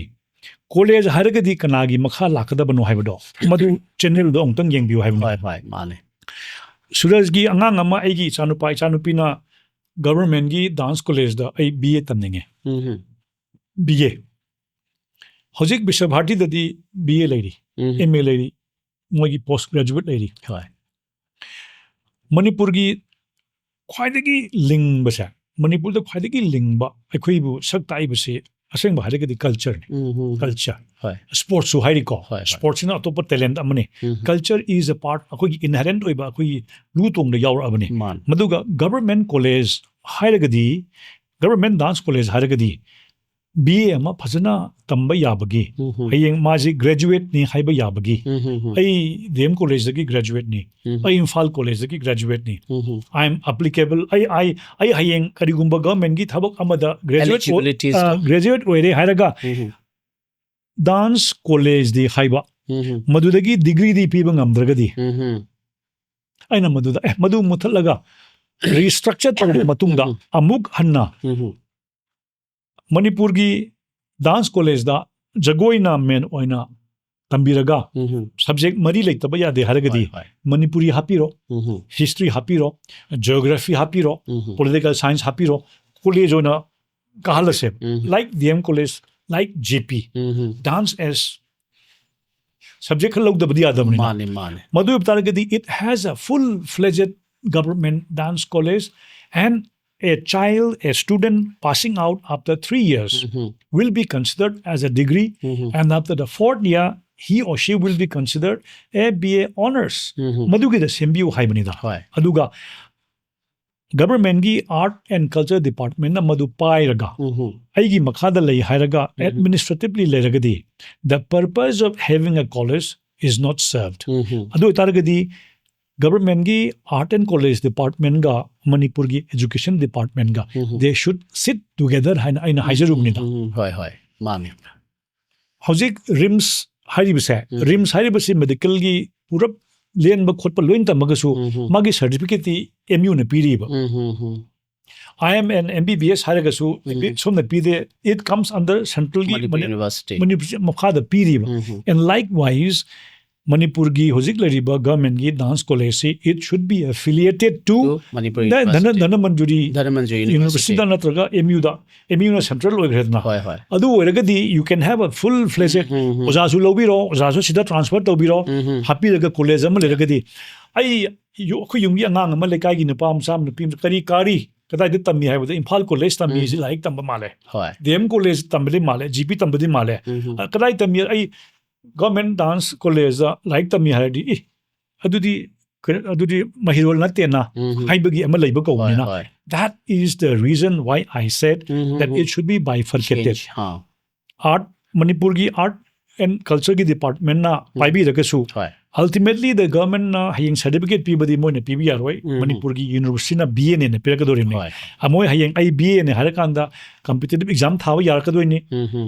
ꯀꯣꯂꯦꯖ ꯍꯥꯏꯔꯒꯗꯤ ꯀꯅꯥꯒꯤ ꯃꯈꯥ ꯂꯥꯛꯀꯗꯕꯅꯣ ꯍꯥꯏꯕꯗꯣ, ꯃꯗꯨ ꯆꯦꯅꯦꯜꯗꯣ ꯑꯃꯨꯛꯇꯪ ꯌꯦꯡꯕꯤꯌꯨ ꯍꯥꯏꯕꯅꯤ. ꯍꯣꯏ ꯍꯣꯏ ꯃꯥꯅꯦ. ꯁꯨꯔꯖꯒꯤ ꯑꯉꯥꯡ ꯑꯃ, ꯑꯩꯒꯤ ꯏꯆꯥꯅꯨꯄꯥ ꯏꯆꯥꯅꯨꯄꯤꯅ ꯒꯚꯔꯟꯃꯦꯟꯒꯤ ꯗꯥꯟꯁ ꯀꯣꯂꯦꯖꯇ ꯑꯩ ꯕꯤ ꯑꯦ ꯇꯝꯅꯤꯡꯉꯦ, ꯎꯝ ꯕꯤ ꯑꯦ. ꯍꯧꯖꯤꯛ ꯕꯤꯁ꯭ꯋ ꯚꯥꯔꯇꯤꯗꯗꯤ ꯕꯤ ꯑꯦ ꯂꯩꯔꯤ, ꯎꯝ ꯑꯦꯝ ꯑꯦ ꯂꯩꯔꯤ, ꯃꯣꯏꯒꯤ ꯄꯣꯁ ꯒ꯭ꯔꯦꯖꯨꯋꯦꯠ ꯂꯩꯔꯤ. ꯍꯣꯏ. ꯃꯅꯤꯄꯨꯔꯒꯤ ꯈ꯭ꯋꯥꯏꯗꯒꯤ ꯂꯤꯡꯕꯁꯦ, ꯃꯅꯤꯄꯨꯔꯗ ꯈ꯭ꯋꯥꯏꯗꯒꯤ ꯂꯤꯡꯕ ꯑꯩꯈꯣꯏꯕꯨ ꯁꯛ ꯇꯥꯛꯏꯕꯁꯤ ꯑꯁꯦꯡꯕ ꯍꯥꯏꯔꯒꯗꯤ ꯀꯜꯆꯔꯅꯤ. ꯎꯝ ꯀꯜꯆꯔ. ꯍꯣꯏ. ꯁ꯭ꯄꯣꯔꯠꯁꯁꯨ ꯍꯥꯏꯔꯤꯀꯣ. ꯍꯣꯏ, ꯍꯣꯏ. ꯁ꯭ꯄꯣꯔꯠꯁꯤꯅ ꯑꯇꯣꯞꯄ ꯇꯦꯂꯦꯟꯠ ꯑꯃꯅꯤ. ꯎꯝ. ꯀꯜꯆꯔ ꯏꯁ ꯑ ꯄꯥꯔꯠ, ꯑꯩꯈꯣꯏꯒꯤ ꯏꯟꯍꯦꯔꯦꯟꯠ ꯑꯣꯏꯕ, ꯑꯩꯈꯣꯏꯒꯤ ꯂꯨ ꯇꯣꯡꯗ ꯌꯥꯎꯔꯛꯑꯕꯅꯤ. ꯃꯥꯅꯦ. ꯃꯗꯨꯒ ꯒꯚꯔꯟꯃꯦꯟ ꯀꯣꯂꯦꯖ ꯍꯥꯏꯔꯒꯗꯤ, ꯒꯚꯔꯟꯃꯦꯟ ꯗꯥꯟꯁ ꯀꯣꯂꯦꯖ ꯍꯥꯏꯔꯒꯗꯤ ꯕꯤ ꯑꯦ ꯑꯃ ꯐꯖꯅ ꯇꯝꯕ ꯌꯥꯕꯒꯤ, ꯎꯝ ꯍꯝ. ꯍꯌꯦꯡ ꯃꯥꯁꯤ ꯒ꯭ꯔꯦꯖꯨꯋꯦꯠꯅꯤ ꯍꯥꯏꯕ ꯌꯥꯕꯒꯤ, ꯎꯝ ꯍꯝ ꯍꯝ. ꯑꯩ ꯗꯤ ꯑꯦꯝ ꯀꯣꯂꯦꯖꯇꯒꯤ ꯒ꯭ꯔꯦꯖꯨꯋꯦꯠꯅꯤ, ꯎꯝ ꯍꯝ. ꯑꯩ ꯏꯝꯐꯥꯜ ꯀꯣꯂꯦꯖꯇꯒꯤ ꯒ꯭ꯔꯦꯖꯨꯋꯦꯠꯅꯤ, ꯎꯝ ꯍꯝ. I am applicable, ꯑꯩ ꯑꯩ ꯑꯩ ꯍꯌꯦꯡ ꯀꯔꯤꯒꯨꯝꯕ ꯒꯚꯔꯟꯃꯦꯟꯒꯤ ꯊꯕꯛ ꯑꯃꯗ ꯒ꯭ꯔꯦꯖꯨꯋꯦꯠ Eligibilities. ꯒ꯭ꯔꯦꯖꯨꯋꯦꯠ ꯑꯣꯏꯔꯦ ꯍꯥꯏꯔꯒ ꯎꯝ ꯍꯝ. ꯗꯥꯟꯁ ꯀꯣꯂꯦꯖꯇꯤ ꯍꯥꯏꯕ, ꯎꯝ ꯍꯝ. ꯃꯗꯨꯗꯒꯤ ꯗꯤꯒ꯭ꯔꯤꯗꯤ ꯄꯤꯕ ꯉꯝꯗ꯭ꯔꯒꯗꯤ, ꯎꯝ ꯍꯝ. ꯑꯩꯅ ꯃꯗꯨꯗ ꯑꯦ ꯃꯗꯨ ꯃꯨꯊꯠꯂꯒ ꯔꯤꯁꯇ꯭ꯔꯛꯆꯔ ꯇꯧꯔꯕ ꯃꯇꯨꯡꯗ ꯎꯝ. ꯑꯃꯨꯛ ꯍꯟꯅ ꯎꯝ ꯍꯝ. ꯃꯅꯤꯄꯨꯔꯒꯤ ꯗꯥꯟꯁ ꯀꯣꯂꯦꯖꯇ ꯖꯒꯣꯏꯅ ꯃꯦꯟ ꯑꯣꯏꯅ ꯇꯝꯕꯤꯔꯒ ꯎꯝ ꯍꯝ. ꯁꯕꯖꯦꯛ ꯃꯔꯤ ꯂꯩꯇꯕ ꯌꯥꯗꯦ ꯍꯥꯏꯔꯒꯗꯤ, ꯍꯣꯏ, ꯍꯣꯏ. ꯃꯅꯤꯄꯨꯔꯤ ꯍꯥꯞꯄꯤꯔꯣ, ꯎꯝ ꯍꯝ. ꯍꯤꯁꯇ꯭ꯔꯤ ꯍꯥꯞꯄꯤꯔꯣ, ꯖꯤꯑꯣꯒ꯭ꯔꯥꯐꯤ ꯍꯥꯄꯤꯔꯣ, ꯎꯝ ꯍꯝ. ꯄꯣꯂꯤꯇꯤꯀꯦꯜ ꯁꯥꯏꯟꯁ ꯍꯥꯄꯤꯔꯣ, ꯀꯣꯂꯦꯖ ꯑꯣꯏꯅ ꯀꯥꯍꯜꯂꯁꯦ. ꯎꯝ. Like D M college, like J P, ꯎꯝ ꯍꯝ. ꯗꯥꯟꯁ ꯑꯦꯁ ꯁꯕꯖꯦꯛ ꯈꯔ ꯂꯧꯗꯕꯗꯤ ꯌꯥꯗꯕꯅꯤꯅ. ꯃꯥꯅꯦ ꯃꯥꯅꯦ. ꯃꯗꯨ ꯑꯣꯏꯕ ꯇꯥꯔꯒꯗꯤ, it has a full fledged government dance college and a child, a student passing out after three years um Hum. will be considered as a degree, um Hum. and after the fourth year he or she will be considered a B A honours. ꯎꯝ ꯍꯝ. ꯃꯗꯨꯒꯤꯗ ꯁꯦꯝꯕꯤꯌꯨ ꯍꯥꯏꯕꯅꯤꯗ. ꯍꯣꯏ. ꯑꯗꯨꯒ ꯒꯚꯔꯟꯃꯦꯟꯒꯤ art and culture ꯗꯤꯄꯥꯔꯠꯃꯦꯟꯅ ꯃꯗꯨ ꯄꯥꯏꯔꯒ, ꯎꯝ ꯍꯝ. ꯑꯩꯒꯤ ꯃꯈꯥꯗ ꯂꯩ ꯍꯥꯏꯔꯒ, ꯎꯝ. ꯑꯦꯗꯃꯤꯅꯤꯁꯇ꯭ꯔꯦꯇꯤꯚꯂꯤ ꯂꯩꯔꯒꯗꯤ, the purpose of having a college is not served. ꯎꯝ ꯍꯝ. ꯑꯗꯨ ꯑꯣꯏꯇꯥꯔꯒꯗꯤ ꯒꯚꯔꯟꯃꯦꯟꯒꯤ ꯑꯥꯔꯠ ꯑꯦꯟ ꯀꯣꯂꯦꯖ ꯗꯤꯄꯥꯔꯠꯃꯦꯟꯒ ꯃꯅꯤꯄꯨꯔꯒꯤ education department ꯒ they should sit together ꯍꯥꯏꯅ ꯑꯩꯅ ꯍꯥꯏꯖꯔꯨꯕꯅꯤꯗ꯫ ꯎꯝ, ꯍꯣꯏ ꯍꯣꯏ, ꯃꯥꯅꯤ꯫ ꯍꯧꯖꯤꯛ RIMS ꯍꯥꯏꯔꯤꯕꯁꯦ, RIMS ꯍꯥꯏꯔꯤꯕꯁꯤ medical ꯒꯤ ꯄꯨꯔꯞ ꯂꯦꯟꯕ ꯈꯣꯠꯄ ꯂꯣꯏꯅ ꯇꯝꯃꯒꯁꯨ ꯃꯥꯒꯤ certificate ꯇꯤ M U ꯅ ꯄꯤꯔꯤꯕ꯫ I am an M B B S ꯍꯥꯏꯔꯒꯁꯨ ꯁꯣꯝꯅ ꯄꯤꯗꯦ, it comes under central ꯒꯤ ꯃꯅꯤꯄꯨꯔ university꯫ ꯃꯅꯤꯄꯨꯔ ꯃꯈꯥꯗ ꯄꯤꯔꯤꯕ꯫ And likewise ꯃꯅꯤꯄꯨꯔꯒꯤ ꯍꯧꯖꯤꯛ ꯂꯩꯔꯤꯕ government ꯒꯤ dance college ꯁꯤ it should be affiliated to To Manipur ꯙꯅ- university꯫ Dhanamanjuri Dhanamanjuri university ꯗ ꯅꯠꯇ꯭ꯔꯒ M U ꯗ, M U ꯅ central ꯑꯣꯏꯈ꯭ꯔꯦꯗꯅ꯫ ꯍꯣꯏ ꯍꯣꯏ꯫ ꯑꯗꯨ ꯑꯣꯏꯔꯒꯗꯤ you can have a full fledged ꯑꯣꯖꯥꯁꯨ ꯂꯧꯕꯤꯔꯣ, ꯑꯣꯖꯥꯁꯨ ꯁꯤꯗ transfer ꯇꯧꯕꯤꯔꯣ, ꯍꯥꯞꯄꯤꯔꯒ college ꯑꯃ ꯂꯩꯔꯒꯗꯤ꯫ ꯑꯩ ꯌꯨ- ꯑꯩꯈꯣꯏ ꯌꯨꯝꯒꯤ ꯑꯉꯥꯡ ꯑꯃ, ꯂꯩꯀꯥꯏꯒꯤ ꯅꯨꯄꯥ ꯃꯆꯥ ꯑꯃ, ꯅꯨꯄꯤ ꯑꯃ, ꯀꯔꯤ ꯀꯥꯔꯤ ꯀꯗꯥꯏꯗ ꯇꯝꯃꯤ ꯍꯥꯏꯕꯗ ꯏꯝꯐꯥꯜ college ꯇꯝꯃꯤ ꯁꯤ ꯂꯥꯏꯔꯤꯛ ꯇꯝꯕ ꯃꯥꯜꯂꯦ꯫ ꯍꯣꯏ꯫ D M college ꯇꯝꯕꯗꯤ ꯃꯥꯜꯂꯦ, G P ꯇꯝꯕꯗꯤ ꯃꯥꯜꯂꯦ꯫ ꯑ, ꯀꯗꯥꯏ ꯇꯝꯃꯤ? ꯑꯩ government dance college ꯇ ꯂꯥꯏꯔꯤꯛ ꯇꯝꯃꯤ ꯍꯥꯏꯔꯗꯤ, "ꯏ, ꯑꯗꯨꯗꯤ ꯀ- ꯑꯗꯨꯗꯤ ꯃꯍꯩꯔꯣꯜ ꯅꯠꯇꯦꯅ" ꯍꯥꯏꯕꯒꯤ ꯑꯃ ꯂꯩꯕ ꯀꯧꯕꯅꯤꯅ꯫ ꯍꯣꯏ꯫ That is the reason why I said that it should be bifurcated. Change, ꯍꯥ꯫ Art, ꯃꯅꯤꯄꯨꯔꯒꯤ art and culture ꯒꯤ department ꯅ ꯄꯥꯏꯕꯤꯔꯒꯁꯨ, ꯍꯣꯏ꯫ Ultimately the government ꯅ ꯍꯌꯦꯡ certificate ꯄꯤꯕꯗꯤ ꯃꯣꯏꯅ ꯄꯤꯕ ꯌꯥꯔꯣꯏ꯫ ꯃꯅꯤꯄꯨꯔꯒꯤ university ꯅ B A ꯅꯦꯅ ꯄꯤꯔꯛꯀꯗꯧꯔꯤꯕꯅꯤ꯫ ꯍꯣꯏ꯫ ꯑ, ꯃꯣꯏ ꯍꯌꯦꯡ ꯑꯩ B A ꯅꯦ ꯍꯥꯏꯔꯀꯥꯟꯗ competitive exam ꯊꯥꯕ ꯌꯥꯔꯛꯀꯗꯣꯏꯅꯤ꯫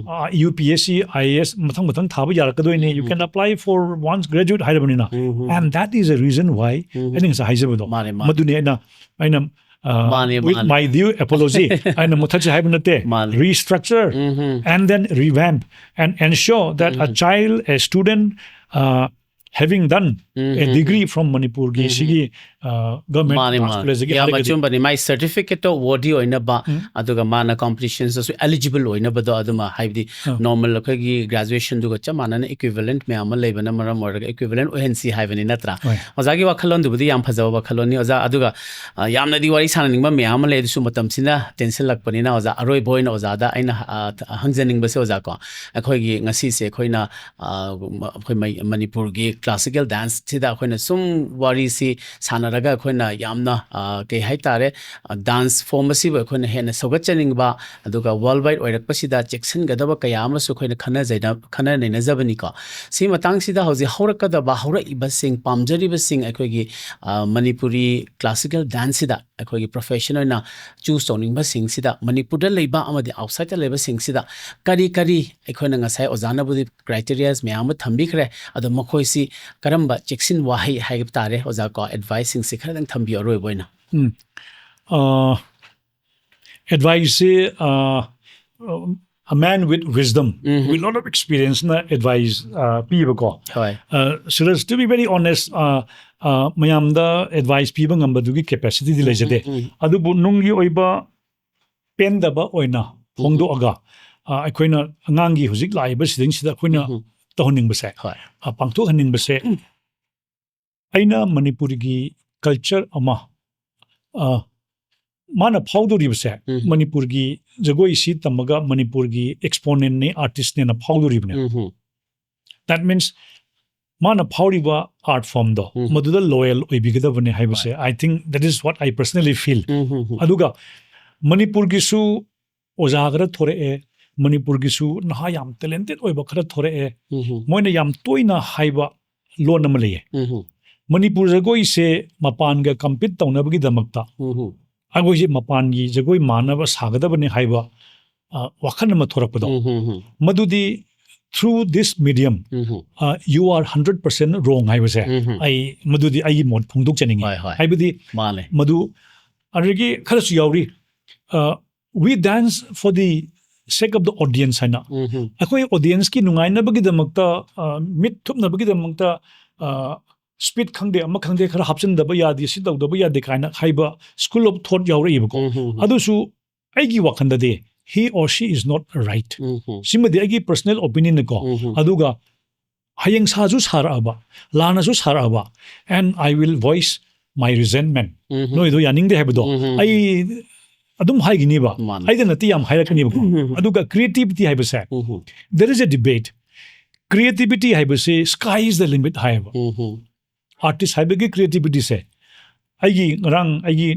UPSC, IAS ꯃꯊꯪ ꯃꯊꯪ ꯊꯥꯕ ꯌꯥꯔꯛꯀꯗꯣꯏꯅꯤ꯫ You can apply for once graduate ꯍꯥꯏꯔꯕꯅꯤꯅ꯫ And that is a reason why ꯑꯩꯅ ꯉꯁꯥꯏ ꯍꯥꯏꯖꯕꯗꯣ꯫ ꯃꯥꯅꯦ, ꯃꯥꯅꯦ꯫ ꯃꯗꯨꯅꯤ ꯑꯩꯅ, ꯑꯩꯅ, ꯑ, ꯃꯥꯅꯦ, with ꯃꯥꯅꯦ꯫ my due apology, ꯑꯩꯅ ꯃꯨꯊꯠꯁꯦ ꯍꯥꯏꯕ ꯅꯠꯇꯦ꯫ ꯃꯥꯅꯦ꯫ Restructure and then revamp and ensure that a child, a student, uh, having done a degree from ꯃꯅꯤꯄꯨꯔꯒꯤ ꯁꯤꯒꯤ, ꯑ, government ꯃꯥꯅꯦ, dance ꯃꯥꯅꯦ꯫ college ꯒꯤ ꯌꯥꯝ ꯍꯥꯏꯔꯒꯗꯤ ꯑꯆꯨꯝꯕꯅꯤ꯫ ꯃꯥꯏ certificate ꯇꯣ worthy ꯑꯣꯏꯅꯕ, ꯑꯗꯨꯒ ꯃꯥꯅ competitions ꯇꯁꯨ eligible ꯑꯣꯏꯅꯕꯗꯣ ꯑꯗꯨꯃ, ꯍꯥꯏꯕꯗꯤ normal ꯑꯩꯈꯣꯏꯒꯤ graduation ꯗꯨꯒ ꯆꯞ ꯃꯥꯟꯅꯅ equivalent ꯃꯌꯥꯝ ꯑꯃ ꯂꯩꯕꯅ ꯃꯔꯝ ꯑꯣꯏꯔꯒ equivalent ꯑꯣꯏꯍꯟꯁꯤ ꯍꯥꯏꯕꯅꯤ ꯅꯠꯇ꯭ꯔꯥ? ꯍꯣꯏ꯫ ꯑꯣꯖꯥꯒꯤ ꯋꯥꯈꯜꯂꯣꯟꯗꯨꯕꯨꯗꯤ ꯌꯥꯝ ꯐꯖꯕ ꯋꯥꯈꯜꯂꯣꯟꯅꯤ ꯑꯣꯖꯥ꯫ ꯑꯗꯨꯒ, ꯑ, ꯌꯥꯝꯅꯗꯤ ꯋꯥꯔꯤ ꯁꯥꯟꯅꯅꯤꯡꯕ ꯃꯌꯥꯝ ꯑꯃ ꯂꯩ, ꯑꯗꯨꯁꯨ ꯃꯇꯝꯁꯤꯅ ꯇꯦꯟꯁꯤꯜꯂꯛꯄꯅꯤꯅ ꯑꯣꯖꯥ, ꯑꯔꯣꯏꯕ ꯑꯣꯏꯅ ꯑꯣꯖꯥꯗ ꯑꯩꯅ, ꯑ, ꯍꯪꯖꯅꯤꯡꯕꯁꯦ ꯑꯣꯖꯥ ꯀꯣ, ꯑꯩꯈꯣꯏꯒꯤ ꯉꯁꯤꯁꯦ ꯑꯩꯈꯣꯏꯅ, ꯑ, ꯃ-, ꯑꯩꯈꯣꯏ ꯃꯩ-, ꯃꯅꯤꯄꯨꯔꯒꯤ classical dance ꯁꯤꯗ ꯑꯩꯈꯣꯏꯅ ꯁꯨꯝ ꯋꯥꯔꯤꯁꯤ ꯁꯥꯟꯅ ꯅꯔꯒ ꯑꯩꯈꯣꯏꯅ ꯌꯥꯝꯅ, ꯑ, ꯀꯩ ꯍꯥꯏꯇꯥꯔꯦ, ꯑ, ꯗꯥꯟꯁ ꯐꯣꯝ ꯑꯁꯤꯕꯨ ꯑꯩꯈꯣꯏꯅ ꯍꯦꯟꯅ ꯁꯧꯒꯠꯆꯅꯤꯡꯕ, ꯑꯗꯨꯒ ꯋꯥꯔꯜ ꯋꯥꯏꯗ ꯑꯣꯏꯔꯛꯄꯁꯤꯗ ꯆꯦꯛꯁꯤꯟꯒꯗꯕ ꯀꯌꯥ ꯑꯃꯁꯨ ꯑꯩꯈꯣꯏꯅ ꯈꯟꯅꯖꯩꯅ-, ꯈꯟꯅ ꯅꯩꯅꯖꯕꯅꯤꯀꯣ꯫ ꯁꯤ ꯃꯇꯥꯡꯁꯤꯗ ꯍꯧꯖꯤꯛ ꯍꯧꯔꯛꯀꯗꯕ, ꯍꯧꯔꯛꯏꯕꯁꯤꯡ, ꯄꯥꯝꯖꯔꯤꯕꯁꯤꯡ, ꯑꯩꯈꯣꯏꯒꯤ, ꯑ, ꯃꯅꯤꯄꯨꯔꯤ ꯀ꯭ꯂꯥꯁꯤꯀꯦꯜ ꯗꯥꯟꯁꯁꯤꯗ ꯑꯩꯈꯣꯏꯒꯤ ꯄ꯭ꯔꯣꯐꯦꯁꯟ ꯑꯣꯏꯅ ꯆꯨꯁ ꯇꯧꯅꯤꯡꯕꯁꯤꯡꯁꯤꯗ ꯃꯅꯤꯄꯨꯔꯗ ꯂꯩꯕ ꯑꯃꯗꯤ ꯑꯥꯎꯠꯁꯥꯏꯗꯇ ꯂꯩꯕꯁꯤꯡꯁꯤꯗ ꯀꯔꯤ ꯀꯔꯤ, ꯑꯩꯈꯣꯏꯅ ꯉꯁꯥꯏ ꯑꯣꯖꯥꯅꯕꯨꯗꯤ ꯀ꯭ꯔꯥꯏꯇꯦꯔꯤꯌꯥꯁ ꯃꯌꯥꯝ ꯑꯃ ꯊꯝꯕꯤꯈ꯭ꯔꯦ, ꯑꯗꯣ ꯃꯈꯣꯏꯁꯤ ꯀꯔꯝꯕ ꯆꯦꯛꯁꯤꯟ ꯋꯥꯍꯩ ꯍꯥꯏꯕ ꯇꯥꯔꯦ, ꯑꯣꯖꯥ, ꯀꯣ, ꯑꯦꯗꯚꯥꯏꯁꯁꯤꯡꯁꯤ ꯈꯔꯗꯪ ꯊꯝꯕꯤꯌꯨ ꯑꯔꯣꯏꯕ ꯑꯣꯏꯅ꯫ ꯎꯝ꯫ ꯑ, ꯑꯦꯗꯚꯥꯏꯁꯁꯤ, ꯑ, a man with wisdom, um. with lot of experienceꯅ ꯑꯦꯗꯚꯥꯏꯁ, ꯑ, ꯄꯤꯕꯀꯣ꯫ ꯍꯣꯏ꯫ ꯑ, ꯁꯤꯔꯖ, to be very honest, ꯑ, ꯑ, ꯃꯌꯥꯝꯗ ꯑꯦꯗꯚꯥꯏꯁ ꯄꯤꯕ ꯉꯝꯕꯗꯨꯒꯤ ꯀꯦꯄꯦꯁꯤꯇꯤꯗꯤ ꯂꯩꯖꯗꯦ꯫ ꯎꯝ, ꯎꯝ, ꯑꯗꯨꯕꯨ ꯅꯨꯡꯒꯤ ꯑꯣꯏꯕ ꯄꯦꯟꯗꯕ ꯑꯣꯏꯅ ꯐꯣꯡꯗꯣꯛꯑꯒ, ꯑ, ꯑꯩꯈꯣꯏꯅ ꯑꯉꯥꯡꯒꯤ ꯍꯧꯖꯤꯛ ꯂꯥꯛꯏꯕ ꯁꯤꯖꯟꯁꯤꯗ ꯑꯩꯈꯣꯏꯅ ꯎꯝ꯫ ꯇꯧꯍꯟꯅꯤꯡꯕꯁꯦ, ꯍꯣꯏ꯫ ꯑ, ꯄꯥꯡꯊꯣꯛꯍꯟꯅꯤꯡꯕꯁꯦ, ꯑꯩꯅ ꯃꯅꯤꯄꯨꯔꯒꯤ ꯀꯜꯆꯔ ꯑꯃ, ꯑ, ꯃꯥꯅ ꯐꯥꯎꯗꯧꯔꯤꯕꯁꯦ, ꯎꯝ꯫ ꯃꯅꯤꯄꯨꯔꯒꯤ ꯖꯒꯣꯏꯁꯤ ꯇꯝꯃꯒ ꯃꯅꯤꯄꯨꯔꯒꯤ ꯑꯦꯛꯁꯄꯣꯅꯦꯟꯅꯤ, ꯑꯥꯔꯇꯤꯁꯅꯦꯅ ꯐꯥꯎꯗꯧꯔꯤꯕꯅꯦ꯫ ꯎꯝ, ꯎꯝ꯫ That means ꯃꯥꯅ ꯐꯥꯎꯔꯤꯕ ꯑꯥꯔꯠ ꯐꯣꯝꯗꯣ, ꯎꯝ꯫ ꯃꯗꯨꯗ ꯂꯣꯌꯦꯜ ꯑꯣꯏꯕꯤꯒꯗꯕꯅꯦ ꯍꯥꯏꯕꯁꯦ, I think that is what I personally feel. Um, um, ꯎꯝ꯫ ꯑꯗꯨꯒ ꯃꯅꯤꯄꯨꯔꯒꯤꯁꯨ ꯑꯣꯖꯥ ꯈꯔ ꯊꯣꯔꯛꯑꯦ, ꯃꯅꯤꯄꯨꯔꯒꯤꯁꯨ ꯅꯍꯥ ꯌꯥꯝ ꯇꯦꯂꯦꯟꯇꯦꯠ ꯑꯣꯏꯕ ꯈꯔ ꯊꯣꯔꯛꯑꯦ꯫ ꯎꯝ, ꯎꯝ꯫ ꯃꯣꯏꯅ ꯌꯥꯝ ꯇꯣꯏꯅ ꯍꯥꯏꯕ ꯂꯣꯟ ꯑꯃ ꯂꯩꯌꯦ꯫ ꯎꯝ, ꯎꯝ꯫ ꯃꯅꯤꯄꯨꯔ ꯖꯒꯣꯏꯁꯦ ꯃꯄꯥꯟꯒ ꯀꯝꯄꯤꯠ ꯇꯧꯅꯕꯒꯤꯗꯃꯛꯇ ꯎꯝ, ꯎꯝ꯫ ꯑꯩꯈꯣꯏꯁꯦ ꯃꯄꯥꯟꯒꯤ ꯖꯒꯣꯏ ꯃꯥꯟꯅꯕ ꯁꯥꯒꯗꯕꯅꯤ ꯍꯥꯏꯕ, ꯑ, ꯋꯥꯈꯜ ꯑꯃ ꯊꯣꯔꯛꯄꯗꯣ, ꯎꯝ, ꯎꯝ, ꯎꯝ꯫ ꯃꯗꯨꯗꯤ through this medium, ꯎꯝ, ꯎꯝ꯫ ꯑ, you are hundred percent wrong ꯍꯥꯏꯕꯁꯦ, ꯎꯝ, ꯎꯝ꯫ ꯑꯩ ꯃꯗꯨꯗꯤ ꯑꯩꯒꯤ ꯃꯣꯠ ꯐꯣꯡꯗꯣꯛꯆꯅꯤꯡꯉꯤ꯫ ꯍꯣꯏ, ꯍꯣꯏ꯫ ꯍꯥꯏꯕꯗꯤ ꯃꯥꯅꯦ꯫ ꯃꯗꯨ ꯑꯗꯨꯗꯒꯤ ꯈꯔꯁꯨ ꯌꯥꯎꯔꯤ, ꯑ, "We dance for the sake of the audience" ꯍꯥꯏꯅ, ꯎꯝ, ꯎꯝ꯫ ꯑꯩꯈꯣꯏ ꯑꯣꯗꯤꯌꯦꯟꯁꯀꯤ ꯅꯨꯡꯉꯥꯏꯅꯕꯒꯤꯗꯃꯛꯇ, ꯑ, ꯃꯤꯠ ꯊꯨꯞꯅꯕꯒꯤꯗꯃꯛꯇ, ꯑ, ꯁ꯭ꯄꯤꯠ ꯈꯪꯗꯦ, ꯑꯃ ꯈꯪꯗꯦ, ꯈꯔ ꯍꯥꯞꯆꯤꯟꯗꯕ ꯌꯥꯗꯦ, ꯁꯤ ꯇꯧꯗꯕ ꯌꯥꯗꯦ ꯀꯥꯏꯅ ꯍꯥꯏꯕ school of thought ꯌꯥꯎꯔꯛꯏꯕꯀꯣ꯫ Um, um, ꯎꯝ꯫ ꯑꯗꯨꯁꯨ ꯑꯩꯒꯤ ꯋꯥꯈꯜꯗꯗꯤ he or she is not right꯫ ꯎꯝ, ꯎꯝ꯫ ꯁꯤꯃꯗꯤ ꯑꯩꯒꯤ personal opinion ꯅꯤꯀꯣ꯫ ꯎꯝ, ꯎꯝ꯫ ꯑꯗꯨꯒ ꯍꯌꯦꯡ ꯁꯥꯁꯨ ꯁꯥꯔꯛꯑꯕ, ꯂꯥꯟꯅꯁꯨ ꯁꯥꯔꯛꯑꯕ, and I will voice my resentment. ꯎꯝ, ꯎꯝ꯫ ꯅꯣꯏꯗꯣ ꯌꯥꯅꯤꯡꯗꯦ ꯍꯥꯏꯕꯗꯣ ꯎꯝ, ꯎꯝ꯫ ꯑꯩ ꯑꯗꯨꯝ ꯍꯥꯏꯈꯤꯅꯤꯕ꯫ ꯃꯥꯅꯦ꯫ ꯑꯩꯗ ꯅꯠꯇꯦ ꯌꯥꯝ ꯍꯥꯏꯔꯛꯀꯅꯤꯕꯀꯣ꯫ ꯎꯝ, ꯎꯝ꯫ ꯑꯗꯨꯒ creativity ꯍꯥꯏꯕꯁꯦ, ꯎꯝ, ꯎꯝ꯫ there is a debate. Creativity ꯍꯥꯏꯕꯁꯤ sky is the limit ꯍꯥꯏꯌꯦꯕ꯫ ꯎꯝ, ꯎꯝ꯫ ꯑꯥꯔꯇꯤꯁ ꯍꯥꯏꯕꯒꯤ ꯀ꯭ꯔꯤꯌꯦꯇꯤꯕꯤꯇꯤꯁꯦ ꯑꯩꯒꯤ ꯉꯔꯥꯡ ꯑꯩꯒꯤ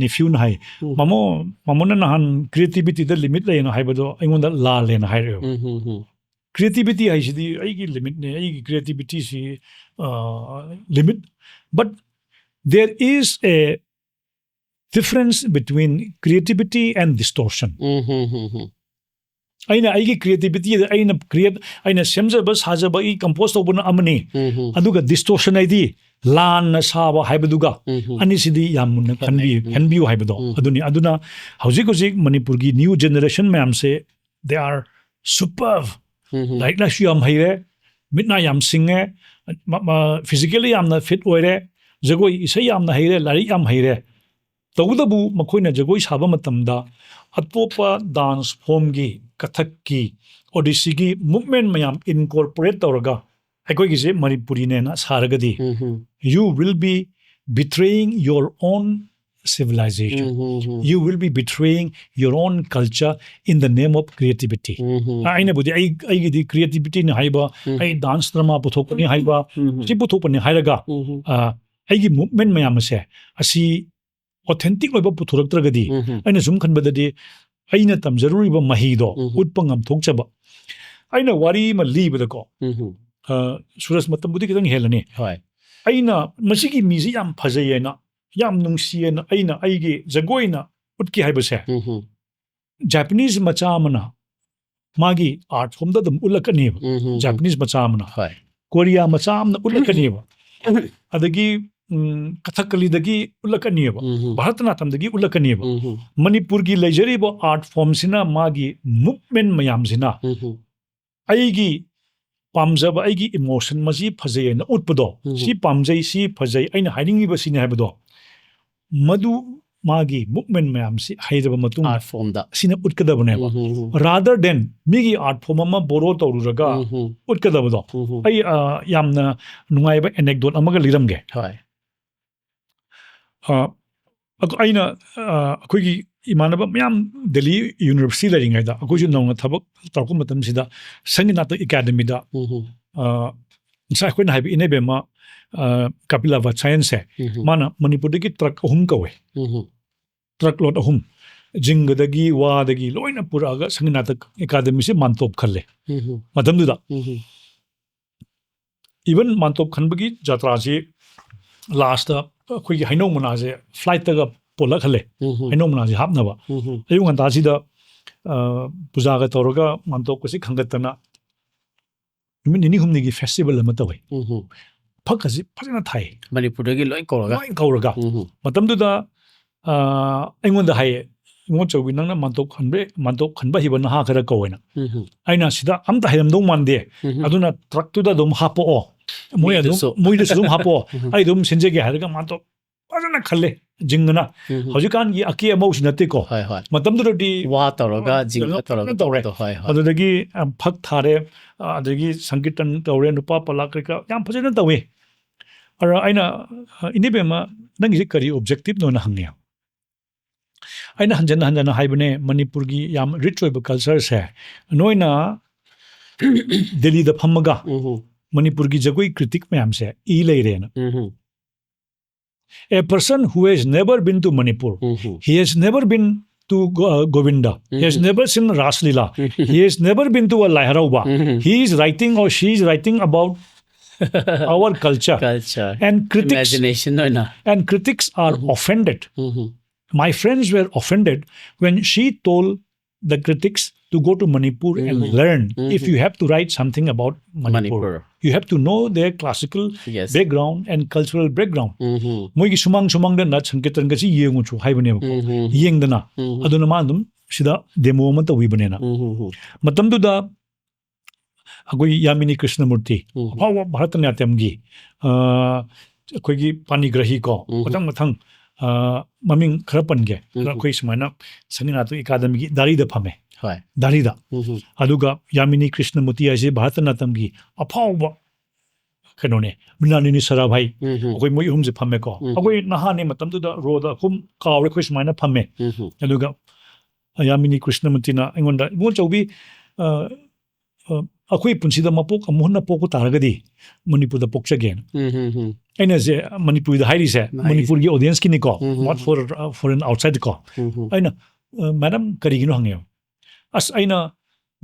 ꯅꯦꯐ꯭ꯌꯨꯅ ꯍꯥꯏ, ꯎꯝ. "ꯃꯥꯃꯣ, ꯃꯥꯃꯣꯅ ꯅꯍꯥꯟ ꯀ꯭ꯔꯤꯌꯦꯇꯤꯕꯤꯇꯤꯗ ꯂꯤꯃꯤꯠ ꯂꯩꯅ ꯍꯥꯏꯕꯗꯣ ꯑꯩꯉꯣꯟꯗ ꯂꯥꯜꯂꯦꯅ ꯍꯥꯏꯔꯛꯑꯦꯕ꯫ ꯎꯝ, ꯎꯝ, ꯎꯝ. ꯀ꯭ꯔꯤꯌꯦꯇꯤꯕꯤꯇꯤ ꯍꯥꯏꯁꯤꯗꯤ ꯑꯩꯒꯤ ꯂꯤꯃꯤꯠꯅꯦ, ꯑꯩꯒꯤ ꯀ꯭ꯔꯤꯌꯦꯇꯤꯕꯤꯇꯤꯁꯤ limit, but there is a difference between creativity and distortion." Um, um, um, um. ꯑꯩꯅ ꯑꯩꯒꯤ ꯀ꯭ꯔꯤꯌꯦꯇꯤꯕꯤꯇꯤꯗ ꯑꯩꯅ ꯀ꯭ꯔꯤꯌꯦꯠ ꯑꯩꯅ ꯁꯦꯝꯖꯕ ꯁꯥꯖꯕ ꯑꯩ ꯀꯝꯄꯣꯁ ꯇꯧꯕꯅ ꯑꯃꯅꯤ, ꯎꯝ, ꯎꯝ. ꯑꯗꯨꯒ ꯗꯤꯁꯇꯣꯔꯁꯟ ꯍꯥꯏꯗꯤ ꯂꯥꯟꯅ ꯁꯥꯕ ꯍꯥꯏꯕꯗꯨꯒ ꯎꯝ, ꯎꯝ. ꯑꯅꯤꯁꯤꯗꯤ ꯌꯥꯝ ꯃꯨꯟꯅ ꯈꯦꯠꯅꯩ. ꯈꯟꯕꯤꯌꯨ ꯎꯝ. ꯈꯟꯕꯤꯌꯨ ꯍꯥꯏꯕꯗꯣ ꯎꯝ. ꯑꯗꯨꯅꯤ꯫ ꯑꯗꯨꯅ ꯍꯧꯖꯤꯛ ꯍꯧꯖꯤꯛ ꯃꯅꯤꯄꯨꯔꯒꯤ ꯅ꯭ꯌꯨ ꯖꯦꯅꯦꯔꯦꯁꯟ ꯃꯌꯥꯝꯁꯦ, they are superb. ꯎꯝ, ꯎꯝ. ꯂꯥꯏꯔꯤꯛ ꯂꯥꯏꯁꯨ ꯌꯥꯝ ꯍꯩꯔꯦ, ꯃꯤꯠ ꯅꯥ ꯌꯥꯝ ꯁꯤꯡꯉꯦ, ꯐꯤꯖꯤꯀꯦꯜꯂꯤ ꯌꯥꯝꯅ ꯐꯤꯠ ꯑꯣꯏꯔꯦ, ꯖꯒꯣꯏ ꯏꯁꯩ ꯌꯥꯝꯅ ꯍꯩꯔꯦ, ꯂꯥꯏꯔꯤꯛ ꯌꯥꯝ ꯍꯩꯔꯦ꯫ ꯇꯧꯕꯇꯕꯨ ꯃꯈꯣꯏꯅ ꯖꯒꯣꯏ ꯁꯥꯕ ꯃꯇꯝꯗ ꯑꯇꯣꯞꯄ ꯗꯥꯟꯁ ꯐꯣꯝꯒꯤ, ꯀꯊꯛꯀꯤ, ꯑꯣꯗꯤꯁꯤꯒꯤ ꯃꯨꯞꯃꯦꯟ ꯃꯌꯥꯝ ꯏꯟꯀꯣꯔꯄꯣꯔꯦꯠ ꯇꯧꯔꯒ ꯑꯩꯈꯣꯏꯒꯤꯁꯦ ꯃꯅꯤꯄꯨꯔꯤꯅꯦꯅ ꯁꯥꯔꯒꯗꯤ, ꯎꯝ, ꯎꯝ. you will be betraying your own civilization. Um, um, um. You will be betraying your own culture in the name of creativity. ꯎꯝ, ꯎꯝ. ꯑꯩꯅꯕꯨꯗꯤ ꯑꯩ ꯑꯩꯒꯤꯗꯤ ꯀ꯭ꯔꯤꯌꯦꯇꯤꯕꯤꯇꯤꯅ ꯍꯥꯏꯕ, ꯎꯝ. ꯑꯩ ꯗꯥꯟꯁ ꯗ꯭ꯔꯃꯥ ꯄꯨꯊꯣꯛꯄꯅꯤ ꯍꯥꯏꯕ, ꯎꯝ, ꯎꯝ. ꯁꯤ ꯄꯨꯊꯣꯛꯄꯅꯤ ꯍꯥꯏꯔꯒ, ꯎꯝ, ꯎꯝ. ꯑ, ꯑꯩꯒꯤ ꯃꯨꯞꯃꯦꯟ ꯃꯌꯥꯝ ꯑꯁꯦ ꯑꯁꯤ ꯑꯣꯊꯦꯟꯇꯤꯛ ꯑꯣꯏꯕ ꯄꯨꯊꯣꯔꯛꯇ꯭ꯔꯒꯗꯤ, ꯎꯝ, ꯎꯝ. ꯑꯩꯅ ꯁꯨꯝ ꯈꯟꯕꯗꯗꯤ ꯑꯩꯅ ꯇꯝꯖꯔꯨꯔꯤꯕ ꯃꯍꯩꯗꯣ ꯎꯝ. ꯎꯠꯄ ꯉꯝꯊꯣꯛꯆꯕ꯫ ꯑꯩꯅ ꯋꯥꯔꯤ ꯑꯃ ꯂꯤꯕꯗꯀꯣ, ꯎꯝ, ꯎꯝ. ꯑ, ꯁꯨꯔꯖ, ꯃꯇꯝꯕꯨꯗꯤ ꯈꯤꯇꯪ ꯍꯦꯜꯂꯅꯤ꯫ ꯍꯣꯏ. ꯑꯩꯅ ꯃꯁꯤꯒꯤ ꯃꯤꯁꯤ ꯌꯥꯝ ꯐꯖꯩ ꯍꯥꯏꯅ, ꯌꯥꯝ ꯅꯨꯡꯁꯤ ꯍꯥꯏꯅ ꯑꯩꯅ ꯑꯩꯒꯤ ꯖꯒꯣꯏꯅ ꯎꯠꯀꯦ ꯍꯥꯏꯕꯁꯦ, ꯎꯝ, ꯎꯝ. ꯖꯥꯄꯅꯤꯁ ꯃꯆꯥ ꯑꯃꯅ ꯃꯥꯒꯤ ꯑꯥꯔꯠ ꯐꯣꯝꯗ ꯑꯗꯨꯝ ꯎꯠꯂꯛꯀꯅꯦꯕ꯫ ꯎꯝ, ꯎꯝ, ꯎꯝ. ꯖꯥꯄꯅꯤꯁ ꯃꯆꯥ ꯑꯃꯅ, ꯍꯣꯏ. ꯀꯣꯔꯤꯌꯥ ꯃꯆꯥ ꯑꯃꯅ ꯎꯠꯂꯛꯀꯅꯦꯕ, ꯑꯗꯒꯤ, ꯎꯝ, ꯀꯊꯛꯀꯂꯤꯗꯒꯤ ꯎꯠꯂꯛꯀꯅꯦꯕ, ꯎꯝ, ꯎꯝ. ꯚꯥꯔꯇꯅꯥꯇꯝꯗꯒꯤ ꯎꯠꯂꯛꯀꯅꯦꯕ꯫ ꯎꯝ, ꯎꯝ. ꯃꯅꯤꯄꯨꯔꯒꯤ ꯂꯩꯖꯔꯤꯕ ꯑꯥꯔꯠ ꯐꯣꯝꯁꯤꯅ, ꯃꯥꯒꯤ ꯃꯨꯞꯃꯦꯟ ꯃꯌꯥꯝꯁꯤꯅ ꯎꯝ, ꯎꯝ. ꯑꯩꯒꯤ ꯄꯥꯝꯖꯕ, ꯑꯩꯒꯤ ꯏꯃꯣꯁꯟ, ꯃꯁꯤ ꯐꯖꯩ ꯍꯥꯏꯅ ꯎꯠꯄꯗꯣ, ꯎꯝ. ꯁꯤ ꯄꯥꯝꯖꯩ, ꯁꯤ ꯐꯖꯩ, ꯑꯩꯅ ꯍꯥꯏꯅꯤꯡꯉꯤꯕ ꯁꯤꯅꯤ ꯍꯥꯏꯕꯗꯣ, ꯃꯗꯨ ꯃꯥꯒꯤ ꯃꯨꯞꯃꯦꯟ ꯃꯌꯥꯝꯁꯤ ꯍꯩꯔꯕ ꯃꯇꯨꯡꯗ ꯑꯥꯔꯠ ꯐꯣꯝꯗ. ꯁꯤꯅ ꯎꯠꯀꯗꯕꯅꯦꯕ꯫ ꯎꯝ, ꯎꯝ, ꯎꯝ. Rather than ꯃꯤꯒꯤ ꯑꯥꯔꯠ ꯐꯣꯝ ꯑꯃ ꯕꯣꯔꯣ ꯇꯧꯔꯨꯔꯒ ꯎꯝ, ꯎꯝ. ꯎꯠꯀꯗꯕꯗꯣ꯫ ꯎꯝ, ꯎꯝ. ꯑꯩ, ꯑ, ꯌꯥꯝꯅ ꯅꯨꯡꯉꯥꯏꯕ ꯑꯦꯅꯦꯛꯗꯣꯠ ꯑꯃꯒ ꯂꯤꯔꯝꯒꯦ꯫ ꯍꯣꯏ. ꯑ, ꯑꯩꯈꯣ-, ꯑꯩꯅ, ꯑ, ꯑꯩꯈꯣꯏꯒꯤ ꯏꯃꯥꯟꯅꯕ ꯃꯌꯥꯝ ꯗꯦꯜꯂꯤ ꯌꯨꯅꯤꯚꯔꯁꯤꯇꯤ ꯂꯩꯔꯤꯉꯩꯗ, ꯑꯩꯈꯣꯏꯁꯨ ꯅꯧꯅ ꯊꯕꯛ ꯇꯧꯔꯛꯄ ꯃꯇꯝꯁꯤꯗ, ꯁꯪꯒꯤꯠ ꯅꯥꯇꯛ ꯑꯦꯀꯥꯗꯃꯤꯗ, ꯎꯝ, ꯎꯝ. ꯑ, ꯉꯁꯥꯏ ꯑꯩꯈꯣꯏꯅ ꯍꯥꯏꯕ ꯏꯅꯦꯕꯦꯝꯃ ꯀꯥꯄꯤꯂꯥ ꯁꯥꯏꯟꯁꯁꯦ, ꯃꯥꯅ ꯃꯅꯤꯄꯨꯔꯗꯒꯤ ꯇ꯭ꯔꯛ ꯑꯍꯨꯝ ꯀꯧꯋꯦ꯫ ꯇ꯭ꯔꯛ ꯂꯣꯠ ꯑꯍꯨꯝ, ꯖꯤꯡꯒꯗꯒꯤ, ꯋꯥꯗꯒꯤ ꯂꯣꯏꯅ ꯄꯨꯔꯛꯑꯒ ꯁꯪꯒꯤꯅꯥꯇ ꯑꯦꯀꯥꯗꯃꯤꯁꯦ ꯃꯥꯟꯇꯣꯞ ꯈꯜꯂꯦ꯫ ꯃꯇꯝꯗꯨꯗ ꯏꯚꯟ ꯃꯥꯟꯇꯣꯞ ꯈꯟꯕꯒꯤ ꯖꯥꯇ꯭ꯔꯥꯁꯤ ꯂꯥꯁꯇ ꯑꯩꯈꯣꯏꯒꯤ ꯍꯩꯅꯧ ꯃꯅꯥꯁꯦ ꯐ꯭ꯂꯥꯏꯠꯇꯒ ꯄꯣꯜꯂꯛꯍꯜꯂꯦ꯫ ꯍꯩꯅꯧ ꯃꯅꯥꯁꯦ ꯍꯥꯞꯅꯕ꯫ ꯑꯌꯨꯛ ꯉꯟꯇꯥꯁꯤꯗ ꯄꯨꯖꯥꯒ ꯇꯧꯔꯒ ꯃꯥꯟꯇꯣꯞꯀꯁꯤ ꯈꯟꯒꯠꯇꯅ ꯅꯨꯃꯤꯠ ꯅꯤꯅꯤ ꯍꯨꯝꯅꯤꯒꯤ ꯐꯦꯁꯇꯤꯚꯦꯜ ꯑꯃ ꯇꯧꯋꯦ꯫ ꯐꯛꯀꯁꯤ ꯐꯖꯅ ꯊꯥꯏ꯫ ꯃꯅꯤꯄꯨꯔꯗꯒꯤ ꯂꯣꯏ ꯀꯧꯔꯒ꯫ ꯂꯣꯏ ꯀꯧꯔꯒ꯫ ꯃꯇꯝꯗꯨꯗ ꯑꯩꯉꯣꯟꯗ ꯍꯥꯏꯌꯦ, "ꯏꯕꯨꯡꯉꯣ ꯆꯧꯕꯤ, ꯅꯪꯅ ꯃꯥꯟꯇꯣꯞ ꯈꯟꯕ, ꯃꯥꯟꯇꯣꯞ ꯈꯟꯕ ꯍꯩꯕ ꯅꯍꯥ ꯈꯔ ꯀꯧꯋꯦꯅ꯫" ꯑꯩꯅ, "ꯁꯤꯗ ꯑꯝꯇ ꯍꯩꯔꯝꯗꯧ ꯃꯥꯟꯗꯦ, ꯑꯗꯨꯅ ꯇ꯭ꯔꯛꯇꯨꯗ ꯑꯗꯨꯝ ꯍꯥꯞꯄꯛꯑꯣ, ꯃꯣꯏ ꯑꯗꯨꯝ, ꯃꯣꯏꯗꯁꯨ ꯑꯗꯨꯝ ꯍꯥꯞꯄꯛꯑꯣ, ꯑꯩ ꯑꯗꯨꯝ ꯁꯤꯟꯖꯒꯦ" ꯍꯥꯏꯔꯒ ꯃꯥꯟꯇꯣꯞ ꯐꯖꯅ ꯈꯜꯂꯦ ꯖꯤꯡꯒꯅ꯫ ꯍꯧꯖꯤꯛꯀꯥꯟꯒꯤ ꯑꯀꯦ ꯑꯃꯧꯁꯤ ꯅꯠꯇꯦꯀꯣ꯫ ꯍꯣꯏ, ꯍꯣꯏ꯫ ꯃꯇꯝꯗꯨꯗꯗꯤ ꯋꯥ ꯇꯧꯔꯒ, ꯖꯤꯡꯒ ꯇꯧꯔꯒ ꯇꯧꯔꯦ꯫ ꯇꯧꯕꯗꯣ, ꯍꯣꯏ, ꯍꯣꯏ꯫ ꯑꯗꯨꯗꯒꯤ ꯑ, ꯐꯛ ꯊꯥꯔꯦ, ꯑ, ꯑꯗꯒꯤ ꯁꯪꯀꯤꯔꯇꯟ ꯇꯧꯔꯦ, ꯅꯨꯄꯥ ꯄꯂꯥ ꯀꯩꯀꯥ ꯌꯥꯝ ꯐꯖꯅ ꯇꯧꯋꯤ꯫ ꯑꯗ ꯑꯩꯅ, "ꯑ, ꯏꯅꯦꯕꯦꯝꯃ, ꯅꯪꯒꯤꯁꯦ ꯀꯔꯤ ꯑꯣꯕꯖꯦꯛꯇꯤꯚꯅꯣꯅ?" ꯍꯪꯉꯦ꯫ ꯑꯩꯅ ꯍꯟꯖꯟ ꯍꯟꯖꯟꯅ ꯍꯥꯏꯕꯅꯦ, ꯃꯅꯤꯄꯨꯔꯒꯤ ꯌꯥꯝ ꯔꯤꯆ ꯑꯣꯏꯕ ꯀꯜꯆꯔꯁꯦ ꯅꯣꯏꯅ ꯗꯦꯜꯂꯤꯗ ꯐꯝꯃꯒ ꯃꯅꯤꯄꯨꯔꯒꯤ ꯖꯒꯣꯏ ꯀ꯭ꯔꯤꯇꯤꯛ ꯃꯌꯥꯝꯁꯦ ꯏ ꯂꯩꯔꯦꯅ꯫ A person who has never been to Manipur, he has never been to Go- uh, Govinda, he has never seen Ras Leela, he has never been to a Lai Harauba, he is writing or she is writing about our culture. Culture. And critics Imagination ꯑꯣꯏꯅ. And critics are offended. My friends were offended when she told the critics to go to Manipur and learn if you have to write something about Manipur. Manipur. You have to know their classical Yes. background and cultural background. ꯃꯣꯏꯒꯤ ꯁꯨꯃꯥꯡ ꯁꯨꯃꯥꯡꯗ ꯅꯥꯠ ꯁꯪꯀꯤꯔꯇꯟꯒꯁꯤ ꯌꯦꯡꯉꯨꯁꯨ ꯍꯥꯏꯕꯅꯦꯕꯀꯣ꯫ ꯌꯦꯡꯗꯅ꯫ ꯑꯗꯨꯅ ꯃꯥ ꯑꯗꯨꯝ ꯁꯤꯗ ꯗꯦꯃꯣ ꯑꯃ ꯇꯧꯕꯤꯕꯅꯦꯅ꯫ ꯃꯇꯝꯗꯨꯗ ꯑꯩꯈꯣꯏ ꯌꯥꯃꯤꯅꯤ ꯀ꯭ꯔꯤꯁꯅꯃꯨꯔꯇꯤ, ꯑꯐꯥꯎꯕ ꯚꯥꯔꯇꯅꯥꯇ꯭ꯌꯝꯒꯤ, ꯑ, ꯑꯩꯈꯣꯏꯒꯤ ꯄꯥꯅꯤꯒ꯭ꯔꯍꯤ ꯀꯣ, ꯃꯊꯪ ꯃꯊꯪ, ꯑ, ꯃꯃꯤꯡ ꯈꯔ ꯄꯟꯒꯦ꯫ ꯑꯩꯈꯣꯏ ꯁꯨꯃꯥꯏꯅ ꯁꯪꯒꯤꯅꯥꯇ ꯑꯦꯀꯥꯗꯃꯤꯒꯤ ꯗꯥꯔꯤꯗ ꯐꯝꯃꯦ꯫ ꯍꯣꯏ꯫ ꯗꯥꯔꯤꯗ꯫ ꯑꯗꯨꯒ ꯌꯥꯃꯤꯅꯤ ꯀ꯭ꯔꯤꯁꯅꯃꯨꯔꯇꯤ ꯍꯥꯏꯁꯦ ꯚꯥꯔꯇꯅꯥꯇ꯭ꯌꯝꯒꯤ ꯑꯐꯥꯎꯕ ꯀꯩꯅꯣꯅꯦ, ꯃ꯭ꯔꯤꯅꯥꯂꯤꯅꯤ ꯁꯔꯥꯚꯥꯏ꯫ ꯑꯩꯈꯣꯏ ꯃꯣꯏ ꯑꯍꯨꯝꯁꯦ ꯐꯝꯃꯦꯀꯣ꯫ ꯑꯩꯈꯣꯏ ꯅꯍꯥꯅꯦ ꯃꯇꯝꯗꯨꯗ ꯔꯣꯗ ꯑꯍꯨꯝ ꯀꯥꯎꯔꯦ, ꯑꯩꯈꯣꯏ ꯁꯨꯃꯥꯏꯅ ꯐꯝꯃꯦ꯫ ꯑꯗꯨꯒ ꯌꯥꯃꯤꯅꯤ ꯀ꯭ꯔꯤꯁꯅꯃꯨꯔꯇꯤꯅ ꯑꯩꯉꯣꯟꯗ, "ꯏꯕꯨꯡꯉꯣ ꯆꯧꯕꯤ, ꯑ, ꯑ, ꯑꯩꯈꯣꯏ ꯄꯨꯟꯁꯤꯗ ꯃꯄꯣꯛ ꯑꯃꯨꯛ ꯍꯟꯅ ꯄꯣꯛꯄ ꯇꯥꯔꯒꯗꯤ ꯃꯅꯤꯄꯨꯔꯗ ꯄꯣꯛꯆꯒꯦꯅ꯫ ꯎꯝ, ꯎꯝ, ꯎꯝ, ꯑꯩꯅ ꯁꯦ ꯃꯅꯤꯄꯨꯔꯤꯗ ꯍꯥꯏꯔꯤꯁꯦ, ꯅꯥꯏꯁ꯫ ꯃꯅꯤꯄꯨꯔꯒꯤ audience ꯀꯤꯅꯤꯀꯣ, um, not um, for foreign outside ꯀꯣ꯫ ꯎꯝ, ꯎꯝ, ꯑꯩꯅ, "ꯃꯦꯗꯥꯝ, ꯀꯔꯤꯒꯤꯅꯣ?" ꯍꯪꯉꯦꯕ꯫ "ꯑꯁ, ꯑꯩꯅ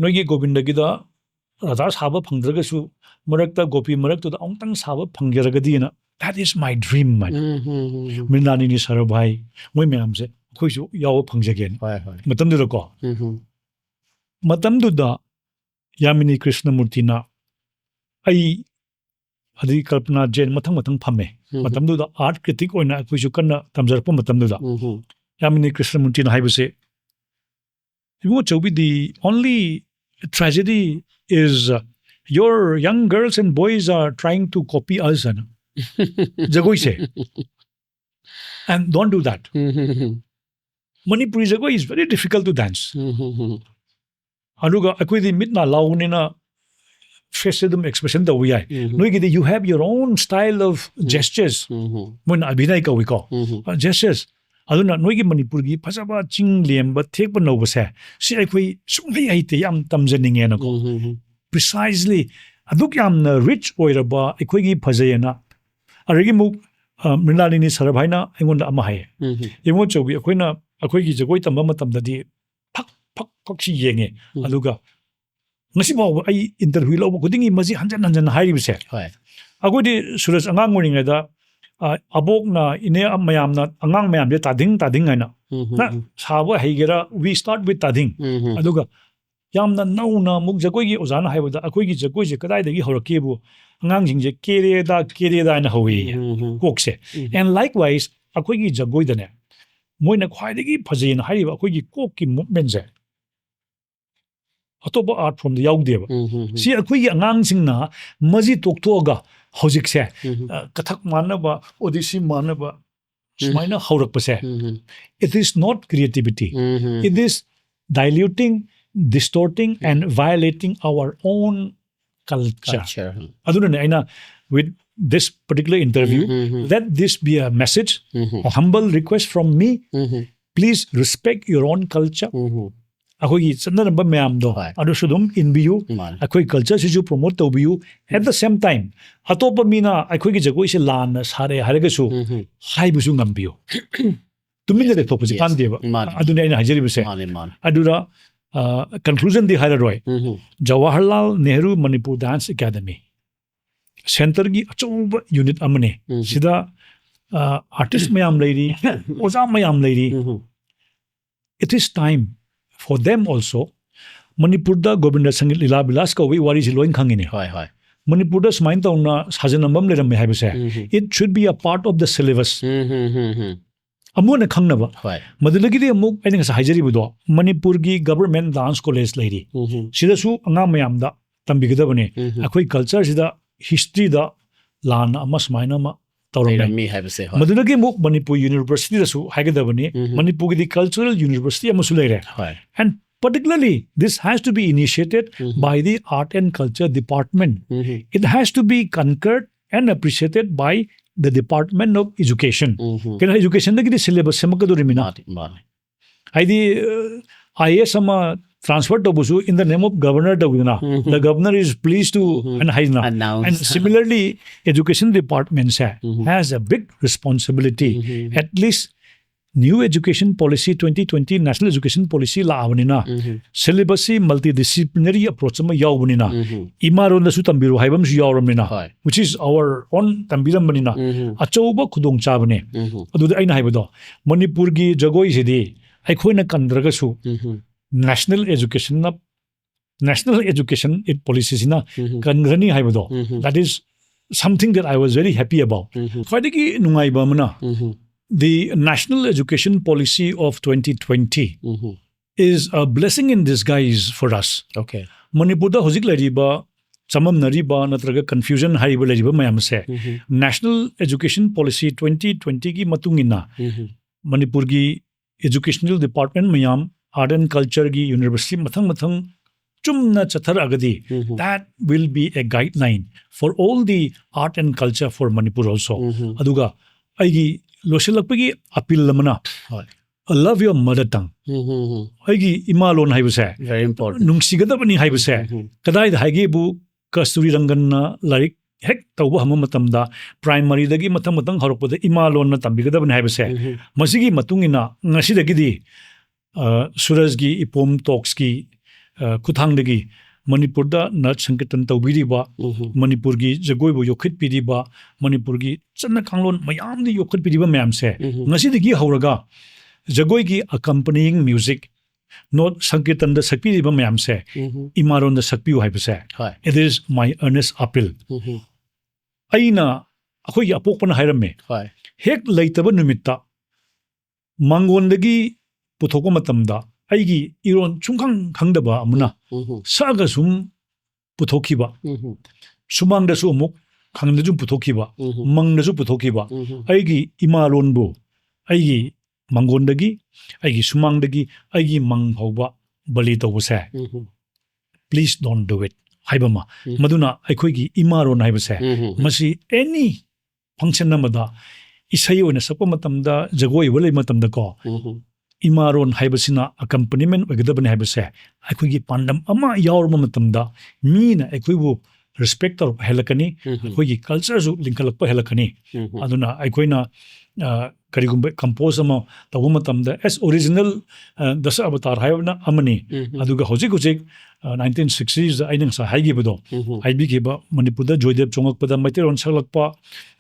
ꯅꯣꯏꯒꯤ ꯒꯣꯕꯤꯟꯗꯒꯤꯗ ꯔꯥꯙꯥ ꯁꯥꯕ ꯐꯪꯗ꯭ꯔꯒꯁꯨ ꯃꯔꯛꯇ ꯒꯣꯄꯤ ꯃꯔꯛꯇꯨꯗ ꯑꯃꯨꯛꯇꯪ ꯁꯥꯕ ꯐꯪꯖꯔꯒꯗꯤꯅ, that is my dream" ꯍꯥꯏꯅ꯫ ꯎꯝ, ꯎꯝ, ꯎꯝ, ꯎꯝ. ꯃ꯭ꯔꯤꯟꯗꯥꯂꯤꯅꯤ ꯁꯔꯚꯥꯏ, ꯃꯣꯏ ꯃꯌꯥꯝꯁꯦ ꯑꯩꯈꯣꯏꯁꯨ ꯌꯥꯎꯕ ꯐꯪꯖꯒꯦꯅ꯫ ꯍꯣꯏ, ꯍꯣꯏ. ꯃꯇꯝꯗꯨꯗꯀꯣ, ꯎꯝ, ꯎꯝ. ꯃꯇꯝꯗꯨꯗ ꯌꯥꯃꯤꯅꯤ ꯀ꯭ꯔꯤꯁꯅꯃꯨꯔꯇꯤꯅ ꯑꯩ, ꯑꯗꯒꯤ ꯀꯜꯄꯅꯥ ꯖꯦꯟ, ꯃꯊꯪ ꯃꯊꯪ ꯐꯝꯃꯦ꯫ ꯎꯝ. ꯃꯇꯝꯗꯨꯗ art critic ꯑꯣꯏꯅ ꯑꯩꯈꯣꯏꯁꯨ ꯀꯟꯅ ꯇꯝꯖꯔꯛꯄ ꯃꯇꯝꯗꯨꯗ ꯎꯝ, ꯎꯝ. ꯌꯥꯃꯤꯅꯤ ꯀ꯭ꯔꯤꯁꯅꯃꯨꯔꯇꯤꯅ ꯍꯥꯏꯕꯁꯦ, "ꯏꯕꯨꯡꯉꯣ Chaobi, the only tragedy is, uh, your young girls and boys are trying to copy us" ꯍꯥꯏꯅ, ꯖꯒꯣꯏꯁꯦ꯫ "And don't do that. Um, um, um. Manipuri jagoi is very difficult to dance." Um, um, ꯎꯝ. ꯑꯗꯨꯒ ꯑꯩꯈꯣꯏꯗꯤ ꯃꯤꯠ ꯅꯥ ꯂꯥꯎꯕꯅꯤꯅ face ꯁꯦ ꯑꯗꯨꯝ expression ꯇꯧꯕ ꯌꯥꯏ꯫ ꯎꯝ. ꯅꯣꯏꯒꯤꯗꯤ you have your own style of gestures. ꯎꯝ, ꯎꯝ. ꯃꯣꯏꯅ ꯑꯕꯤꯅꯌ ꯀꯧꯏꯀꯣ꯫ ꯎꯝ, ꯎꯝ. Uh, gestures. ꯑꯗꯨꯅ ꯅꯣꯏꯒꯤ ꯃꯅꯤꯄꯨꯔꯒꯤ ꯐꯖꯕ ꯆꯤꯡ ꯂꯦꯝꯕ ꯊꯦꯛꯄ ꯅꯧꯕꯁꯦ, ꯁꯤ ꯑꯩꯈꯣꯏ ꯁꯨꯡꯍꯩ ꯍꯩꯇꯦ, ꯌꯥꯝ ꯇꯝꯖꯅꯤꯡꯉꯦꯅꯀꯣ꯫ ꯎꯝ, ꯎꯝ, ꯎꯝ. Precisely ꯑꯗꯨꯛ ꯌꯥꯝꯅ rich ꯑꯣꯏꯔꯕ ꯑꯩꯈꯣꯏꯒꯤ ꯐꯖꯩꯌꯦꯅ꯫ ꯑꯗꯒꯤ ꯑꯃꯨꯛ, ꯑ, ꯃ꯭ꯔꯤꯅꯥꯂꯤꯅꯤ ꯁꯔꯚꯥꯏꯅ ꯑꯩꯉꯣꯟꯗ ꯑꯃ ꯍꯥꯏꯌꯦ꯫ ꯎꯝ, ꯎꯝ. "ꯏꯕꯨꯡꯉꯣ ꯆꯧꯕꯤ, ꯑꯩꯈꯣꯏꯅ ꯑꯩꯈꯣꯏꯒꯤ ꯖꯒꯣꯏ ꯇꯝꯕ ꯃꯇꯝꯗꯗꯤ ꯐꯛ, ꯐꯛ, ꯐꯛꯁꯤ ꯌꯦꯡꯉꯦ꯫ ꯎꯝ. ꯑꯗꯨꯒ ꯉꯁꯤ ꯐꯥꯎꯕ ꯑꯩ interview ꯂꯧꯕ ꯈꯨꯗꯤꯡꯒꯤ ꯃꯁꯤ ꯍꯟꯖꯟ ꯍꯟꯖꯟ ꯍꯥꯏꯔꯤꯕꯁꯦ꯫ ꯍꯣꯏ. ꯑꯩꯈꯣꯏꯗꯤ ꯁꯨꯔꯖ ꯑꯉꯥꯡ ꯑꯣꯏꯔꯤꯉꯩꯗ, ꯑ, ꯑꯕꯣꯛꯅ, ꯏꯅꯦ ꯃꯌꯥꯝꯅ, ꯑꯉꯥꯡ ꯃꯌꯥꯝꯁꯦ ꯇꯥꯗꯤꯡ ꯇꯥꯗꯤꯡ ꯍꯥꯏꯅ, ꯎꯝ, ꯎꯝ, "ꯅ ꯎꯝ. ꯁꯥꯕ ꯍꯩꯒꯦꯔꯥ, we start with ꯇꯥꯗꯤꯡ." ꯎꯝ, ꯎꯝ. ꯑꯗꯨꯒ ꯌꯥꯝꯅ ꯅꯧꯅ ꯑꯃꯨꯛ ꯖꯒꯣꯏꯒꯤ ꯑꯣꯖꯥꯅ ꯍꯥꯏꯕꯗ, "ꯑꯩꯈꯣꯏꯒꯤ ꯖꯒꯣꯏꯁꯦ ꯀꯗꯥꯏꯗꯒꯤ ꯍꯧꯔꯛꯀꯦꯕꯨ?" ꯑꯉꯥꯡꯁꯤꯡꯁꯦ "ꯀꯦꯔꯦꯗꯥ, ꯀꯦꯔꯦꯗꯥ" ꯍꯥꯏꯅ ꯍꯧꯋꯦꯌꯦ, ꯎꯝ, ꯎꯝ, ꯎꯝ. ꯀꯣꯛꯁꯦ꯫ ꯎꯝ. And likewise, ꯑꯩꯈꯣꯏꯒꯤ ꯖꯒꯣꯏꯗꯅꯦ, ꯃꯣꯏꯅ ꯈ꯭ꯋꯥꯏꯗꯒꯤ ꯐꯖꯩꯅ ꯍꯥꯏꯔꯤꯕ ꯑꯩꯈꯣꯏꯒꯤ ꯀꯣꯛꯀꯤ movementꯁꯦ ꯑꯇꯣꯞꯄ art formꯗ ꯌꯥꯎꯗꯦꯕ꯫ ꯎꯝ, ꯎꯝ, ꯎꯝ. ꯁꯤ ꯑꯩꯈꯣꯏꯒꯤ ꯑꯉꯥꯡꯁꯤꯡꯅ ꯃꯁꯤ ꯇꯣꯛꯊꯣꯛꯑꯒ ꯍꯧꯖꯤꯛꯁꯦ, ꯎꯝ, ꯎꯝ. ꯑ, ꯀꯊꯛ ꯃꯥꯟꯅꯕ, ꯑꯣꯗꯤꯁꯤ ꯃꯥꯟꯅꯕ, ꯎꯝ. ꯁꯨꯃꯥꯏꯅ ꯍꯧꯔꯛꯄꯁꯦ, ꯎꯝ, ꯎꯝ. it is not creativity. Um, um. It is diluting, distorting, and violating our own culture. Culture. ꯎꯝ. ꯑꯗꯨꯅꯅꯦ ꯑꯩꯅ, with this particular interview, um, um, um. let this be a message, um, um. a humble request from me. Um, um. Please respect your own culture. ꯎꯝ, ꯎꯝ. ꯑꯩꯈꯣꯏꯒꯤ ꯆꯠꯅꯔꯝꯕ ꯃꯌꯥꯝꯗꯣ, ꯍꯣꯏ꯫ ꯑꯗꯨꯁꯨ ꯑꯗꯨꯝ ꯏꯟꯕꯤꯌꯨ꯫ ꯃꯥꯅꯦ꯫ ꯑꯩꯈꯣꯏ culture ꯁꯤꯁꯨ promote ꯇꯧꯕꯤꯌꯨ꯫ At the same time, ꯑꯇꯣꯞꯄ ꯃꯤꯅ ꯑꯩꯈꯣꯏꯒꯤ ꯖꯒꯣꯏꯁꯦ ꯂꯥꯟꯅ ꯁꯥꯔꯦ ꯍꯥꯏꯔꯒꯁꯨ, ꯎꯝ ꯍꯝ꯫ ꯍꯥꯏꯕꯁꯨ ꯉꯝꯕꯤꯌꯨ꯫ ꯇꯨꯃꯤꯟꯅ ꯂꯩꯊꯣꯛꯄꯁꯦ Yes. ꯀꯥꯟꯗꯦꯕ꯫ ꯃꯥꯅꯦ꯫ ꯑꯗꯨꯅꯦ ꯑꯩꯅ ꯍꯥꯏꯖꯔꯤꯕꯁꯦ꯫ ꯃꯥꯅꯦ, ꯃꯥꯅꯦ꯫ ꯑꯗꯨꯗ, ꯑ, conclusion ꯗꯤ ꯍꯥꯏꯔꯔꯣꯏ꯫ ꯎꯝ ꯍꯝ꯫ Jawaharlal Nehru Manipur Dance Academy, centre ꯒꯤ ꯑꯆꯧꯕ unit ꯑꯃꯅꯤ꯫ ꯎꯝ ꯍꯝ꯫ ꯁꯤꯗ, ꯑ, artist ꯃꯌꯥꯝ ꯂꯩꯔꯤ, ꯑꯣꯖꯥ ꯃꯌꯥꯝ ꯂꯩꯔꯤ꯫ ꯎꯝ ꯍꯝ꯫ It is time for them also. ꯃꯅꯤꯄꯨꯔꯗ ꯒꯣꯕꯤꯟꯗ ꯁꯪꯒꯤꯠ ꯂꯤꯂꯥ ꯕꯤꯂꯥꯁ ꯀꯧꯕꯒꯤ ꯋꯥꯔꯤꯁꯤ ꯂꯣꯏ ꯈꯪꯉꯤꯅꯦ꯫ ꯍꯣꯏ, ꯍꯣꯏ꯫ ꯃꯅꯤꯄꯨꯔꯗ ꯁꯨꯃꯥꯏꯅ ꯇꯧꯅ ꯁꯥꯖꯟ ꯑꯃ ꯂꯩꯔꯝꯃꯦ ꯍꯥꯏꯕꯁꯦ, ꯎꯝ ꯍꯝ꯫ It should be a part of the syllabus. ꯎꯝ ꯍꯝ ꯍꯝ ꯍꯝ꯫ ꯑꯃꯨꯛ ꯍꯟꯅ ꯈꯪꯅꯕ꯫ ꯍꯣꯏ꯫ ꯃꯗꯨꯗꯒꯤꯗꯤ ꯑꯃꯨꯛ ꯑꯩꯅ ꯉꯁꯥꯏ ꯍꯥꯏꯖꯔꯤꯕꯗꯣ, ꯃꯅꯤꯄꯨꯔꯒꯤ government dance college ꯂꯩꯔꯤ꯫ ꯎꯝ ꯍꯝ꯫ ꯁꯤꯗꯁꯨ ꯑꯉꯥꯡ ꯃꯌꯥꯝꯗ ꯇꯝꯕꯤꯒꯗꯕꯅꯤ꯫ ꯎꯝ ꯍꯝ꯫ ꯑꯩꯈꯣꯏ culture ꯁꯤꯗ history ꯗ ꯂꯥꯟꯅ ꯑꯃ ꯁꯨꯃꯥꯏꯅ ꯑꯃ ꯇꯧꯔꯝꯃꯦ꯫ ꯂꯩꯔꯝꯃꯤ ꯍꯥꯏꯕꯁꯦ, ꯍꯣꯏ꯫ ꯃꯗꯨꯗꯒꯤ ꯑꯃꯨꯛ ꯃꯅꯤꯄꯨꯔ university ꯗꯁꯨ ꯍꯥꯏꯒꯗꯕꯅꯤ꯫ ꯎꯝ ꯍꯝ꯫ ꯃꯅꯤꯄꯨꯔꯒꯤꯗꯤ cultural university ꯑꯃꯁꯨ ꯂꯩꯔꯦ꯫ ꯍꯣꯏ꯫ And particularly, this has to be initiated um Hum. By the Art and Culture Department. Um Hum. It has to be concurred and appreciated by the Department of Education. ꯎꯝ ꯍꯝ꯫ ꯀꯩꯅꯣ, education ꯗꯒꯤꯗꯤ syllabus ꯁꯦꯝꯃꯛꯀꯗꯧꯔꯤꯃꯤꯅ꯫ ꯃꯥꯅꯤ, ꯃꯥꯅꯤ꯫ ꯍꯥꯏꯗꯤ, ꯑ, IAS ꯑꯃ transfer ꯇꯧꯕꯁꯨ in the name of governor ꯇꯧꯋꯤꯗꯅ, ꯎꯝ ꯍꯝ꯫ The governor is pleased to ꯎꯝ ꯍꯝ꯫ ꯑꯅ ꯍꯥꯏꯗꯅ꯫ Announce. And similarly, education department say um Hum. Has a big responsibility. Um Hum. At least new education policy twenty twenty, national education policy ꯂꯥꯛꯑꯕꯅꯤꯅ, um Hum. Syllabus ꯁꯤ multidisciplinary approach ꯑꯃ ꯌꯥꯎꯕꯅꯤꯅ, ꯎꯝ ꯍꯝ꯫ ꯏꯃꯥꯔꯣꯟꯗꯁꯨ ꯇꯝꯕꯤꯔꯣ ꯍꯥꯏꯕ ꯑꯃꯁꯨ ꯌꯥꯎꯔꯕꯅꯤꯅ, ꯍꯣꯏ꯫ Which is our own ꯇꯝꯕꯤꯔꯝꯕꯅꯤꯅ, ꯎꯝ ꯍꯝ꯫ ꯑꯆꯧꯕ ꯈꯨꯗꯣꯡꯆꯥꯕꯅꯦ꯫ ꯎꯝ ꯍꯝ꯫ ꯑꯗꯨꯗ ꯑꯩꯅ ꯍꯥꯏꯕꯗꯣ, ꯃꯅꯤꯄꯨꯔꯒꯤ ꯖꯒꯣꯏꯁꯤꯗꯤ ꯑꯩꯈꯣꯏꯅ ꯀꯟꯗ꯭ꯔꯒꯁꯨ, ꯎꯝ ꯍꯝ꯫ National Education ꯅ, National Education Policy ꯁꯤꯅ ꯎꯝ ꯍꯝ꯫ ꯀꯟꯈ꯭ꯔꯅꯤ ꯍꯥꯏꯕꯗꯣ, ꯎꯝ ꯍꯝ꯫ That is something that I was very happy about. ꯎꯝ ꯍꯝ꯫ ꯈ꯭ꯋꯥꯏꯗꯒꯤ ꯅꯨꯡꯉꯥꯏꯕ ꯑꯃꯅ, ꯎꯝ ꯍꯝ꯫ The National Education Policy of twenty twenty um Hum. Is a blessing in disguise for us. Okay. ꯃꯅꯤꯄꯨꯔꯗ ꯍꯧꯖꯤꯛ ꯂꯩꯔꯤꯕ ꯆꯃꯝꯅꯔꯤꯕ ꯅꯠꯇ꯭ꯔꯒ confusion ꯍꯥꯏꯔꯤꯕ ꯂꯩꯔꯤꯕ ꯃꯌꯥꯝ ꯑꯁꯦ ꯎꯝ ꯍꯝ꯫ National Education Policy twenty twenty ꯒꯤ ꯃꯇꯨꯡ ꯏꯟꯅ ꯎꯝ ꯍꯝ꯫ ꯃꯅꯤꯄꯨꯔꯒꯤ educational department ꯃꯌꯥꯝ, art and culture ꯒꯤ university ꯃꯊꯪ ꯃꯊꯪ ꯆꯨꯝꯅ ꯆꯠꯊꯔꯛꯑꯒꯗꯤ, ꯎꯝ ꯍꯝ꯫ That will be a guideline for all the art and culture for Manipur also. ꯎꯝ ꯍꯝ꯫ ꯑꯗꯨꯒ ꯑꯩꯒꯤ ꯂꯣꯏꯁꯤꯜꯂꯛꯄꯒꯤ appeal ꯑꯃꯅ, ꯍꯣꯏ꯫ Love your mother tongue. ꯑꯩꯒꯤ ꯏꯃꯥ ꯂꯣꯟ ꯍꯥꯏꯕꯁꯦ ꯅꯨꯡꯁꯤꯒꯗꯕꯅꯤ ꯍꯥꯏꯕꯁꯦ ꯀꯗꯥꯏꯗ ꯍꯥꯏꯒꯦꯕꯨ, ꯀꯁꯇꯨꯔꯤ ꯔꯪꯒꯟꯅ ꯂꯥꯏꯔꯤꯛ ꯍꯦꯛ ꯇꯧꯕ ꯍꯧꯕ ꯃꯇꯝꯗ, ꯄ꯭ꯔꯥꯏꯃꯔꯤꯗꯒꯤ ꯃꯊꯪ ꯃꯊꯪ ꯍꯧꯔꯛꯄꯗ ꯏꯃꯥ ꯂꯣꯟꯅ ꯇꯝꯕꯤꯒꯗꯕꯅꯤ ꯍꯥꯏꯕꯁꯦ, ꯃꯁꯤꯒꯤ ꯃꯇꯨꯡ ꯏꯟꯅ ꯉꯁꯤꯗꯒꯤꯗꯤ, ꯑ, ꯁꯨꯔꯖꯒꯤ ꯏꯄꯣꯝ ꯇꯣꯛꯁꯀꯤ, ꯑ, ꯈꯨꯠꯊꯥꯡꯗꯒꯤ ꯃꯅꯤꯄꯨꯔꯗ ꯅꯥꯠ ꯁꯪꯀꯤꯔꯇꯟ ꯇꯧꯕꯤꯔꯤꯕ, ꯃꯅꯤꯄꯨꯔꯒꯤ ꯖꯒꯣꯏꯕꯨ ꯌꯣꯛꯈꯠꯄꯤꯔꯤꯕ, ꯃꯅꯤꯄꯨꯔꯒꯤ ꯆꯠꯅ ꯀꯥꯡꯂꯣꯟ ꯃꯌꯥꯝꯗꯤ ꯌꯣꯛꯈꯠꯄꯤꯔꯤꯕ ꯃꯌꯥꯝꯁꯦ, ꯉꯁꯤꯗꯒꯤ ꯍꯧꯔꯒ ꯖꯒꯣꯏꯒꯤ accompanying music, ꯅꯣꯠ ꯁꯪꯀꯤꯔꯇꯟꯗ ꯁꯛꯄꯤꯔꯤꯕ ꯃꯌꯥꯝꯁꯦ ꯏꯃꯥꯔꯣꯟꯗ ꯁꯛꯄꯤꯌꯨ ꯍꯥꯏꯕꯁꯦ, ꯍꯣꯏ꯫ It is my earnest appeal. ꯑꯩꯅ, ꯑꯩꯈꯣꯏꯒꯤ ꯑꯄꯣꯛꯄꯅ ꯍꯥꯏꯔꯝꯃꯦ, ꯍꯣꯏ꯫ ꯍꯦꯛ ꯂꯩꯇꯕ ꯅꯨꯃꯤꯠꯇ ꯃꯥꯡꯒꯣꯟꯗꯒꯤ ꯄꯨꯊꯣꯛꯄ ꯃꯇꯝꯗ ꯑꯩꯒꯤ ꯏꯔꯣꯟ ꯁꯨꯡꯈꯪ ꯈꯪꯗꯕ ꯑꯃꯅ ꯁꯛꯑꯒ ꯁꯨꯝ ꯄꯨꯊꯣꯛꯈꯤꯕ, ꯁꯨꯃꯥꯡꯗꯁꯨ ꯑꯃꯨꯛ ꯈꯪꯗ ꯁꯨꯝ ꯄꯨꯊꯣꯛꯈꯤꯕ, ꯃꯪꯗꯁꯨ ꯄꯨꯊꯣꯛꯈꯤꯕ, ꯑꯩꯒꯤ ꯏꯃꯥꯂꯣꯟꯕꯨ ꯑꯩꯒꯤ ꯃꯥꯡꯒꯣꯟꯗꯒꯤ, ꯑꯩꯒꯤ ꯁꯨꯃꯥꯡꯗꯒꯤ ꯑꯩꯒꯤ ꯃꯪ ꯐꯥꯎꯕ ꯕꯂꯤ ꯇꯧꯕꯁꯦ, please don't do it ꯍꯥꯏꯕ ꯑꯃ꯫ ꯃꯗꯨꯅ ꯑꯩꯈꯣꯏꯒꯤ ꯏꯃꯥꯔꯣꯟ ꯍꯥꯏꯕꯁꯦ, ꯃꯁꯤ any function ꯑꯃꯗ ꯏꯁꯩ ꯑꯣꯏꯅ ꯁꯛꯄ ꯃꯇꯝꯗ, ꯖꯒꯣꯏ ꯑꯣꯏꯕ ꯂꯩꯕ ꯃꯇꯝꯗꯀꯣ, ꯏꯃꯥꯔꯣꯟ ꯍꯥꯏꯕꯁꯤꯅ accompaniment ꯑꯣꯏꯒꯗꯕꯅꯤ ꯍꯥꯏꯕꯁꯦ ꯑꯩꯈꯣꯏꯒꯤ ꯄꯥꯟꯗꯝ ꯑꯃ ꯌꯥꯎꯔꯕ ꯃꯇꯝꯗ ꯃꯤꯅ ꯑꯩꯈꯣꯏꯕꯨ respect ꯇꯧꯔꯛꯄ ꯍꯦꯜꯂꯛꯀꯅꯤ, ꯑꯩꯈꯣꯏꯒꯤ cultureꯁꯨ ꯂꯤꯡꯈꯠꯂꯛꯄ ꯍꯦꯜꯂꯛꯀꯅꯤ꯫ ꯑꯗꯨꯅ ꯑꯩꯈꯣꯏꯅ, ꯑ, ꯀꯔꯤꯒꯨꯝꯕ compose ꯑꯃ ꯇꯧꯕ ꯃꯇꯝꯗ, as original, ꯑ, ꯗꯁ ꯑꯕꯇꯥꯔ ꯍꯥꯏꯕꯅ ꯑꯃꯅꯤ, ꯑꯗꯨꯒ ꯍꯧꯖꯤꯛ ꯍꯧꯖꯤꯛ, ꯑ, nineteen sixtiesꯗ ꯑꯩꯅ ꯉꯁꯥꯏ ꯍꯥꯏꯈꯤꯕꯗꯣ, ꯍꯥꯏꯕꯤꯈꯤꯕ ꯃꯅꯤꯄꯨꯔꯗ ꯖꯣꯏꯗꯦꯕ ꯆꯣꯡꯉꯛꯄꯗ ꯃꯩꯇꯩꯂꯣꯟ ꯁꯛꯂꯛꯄ,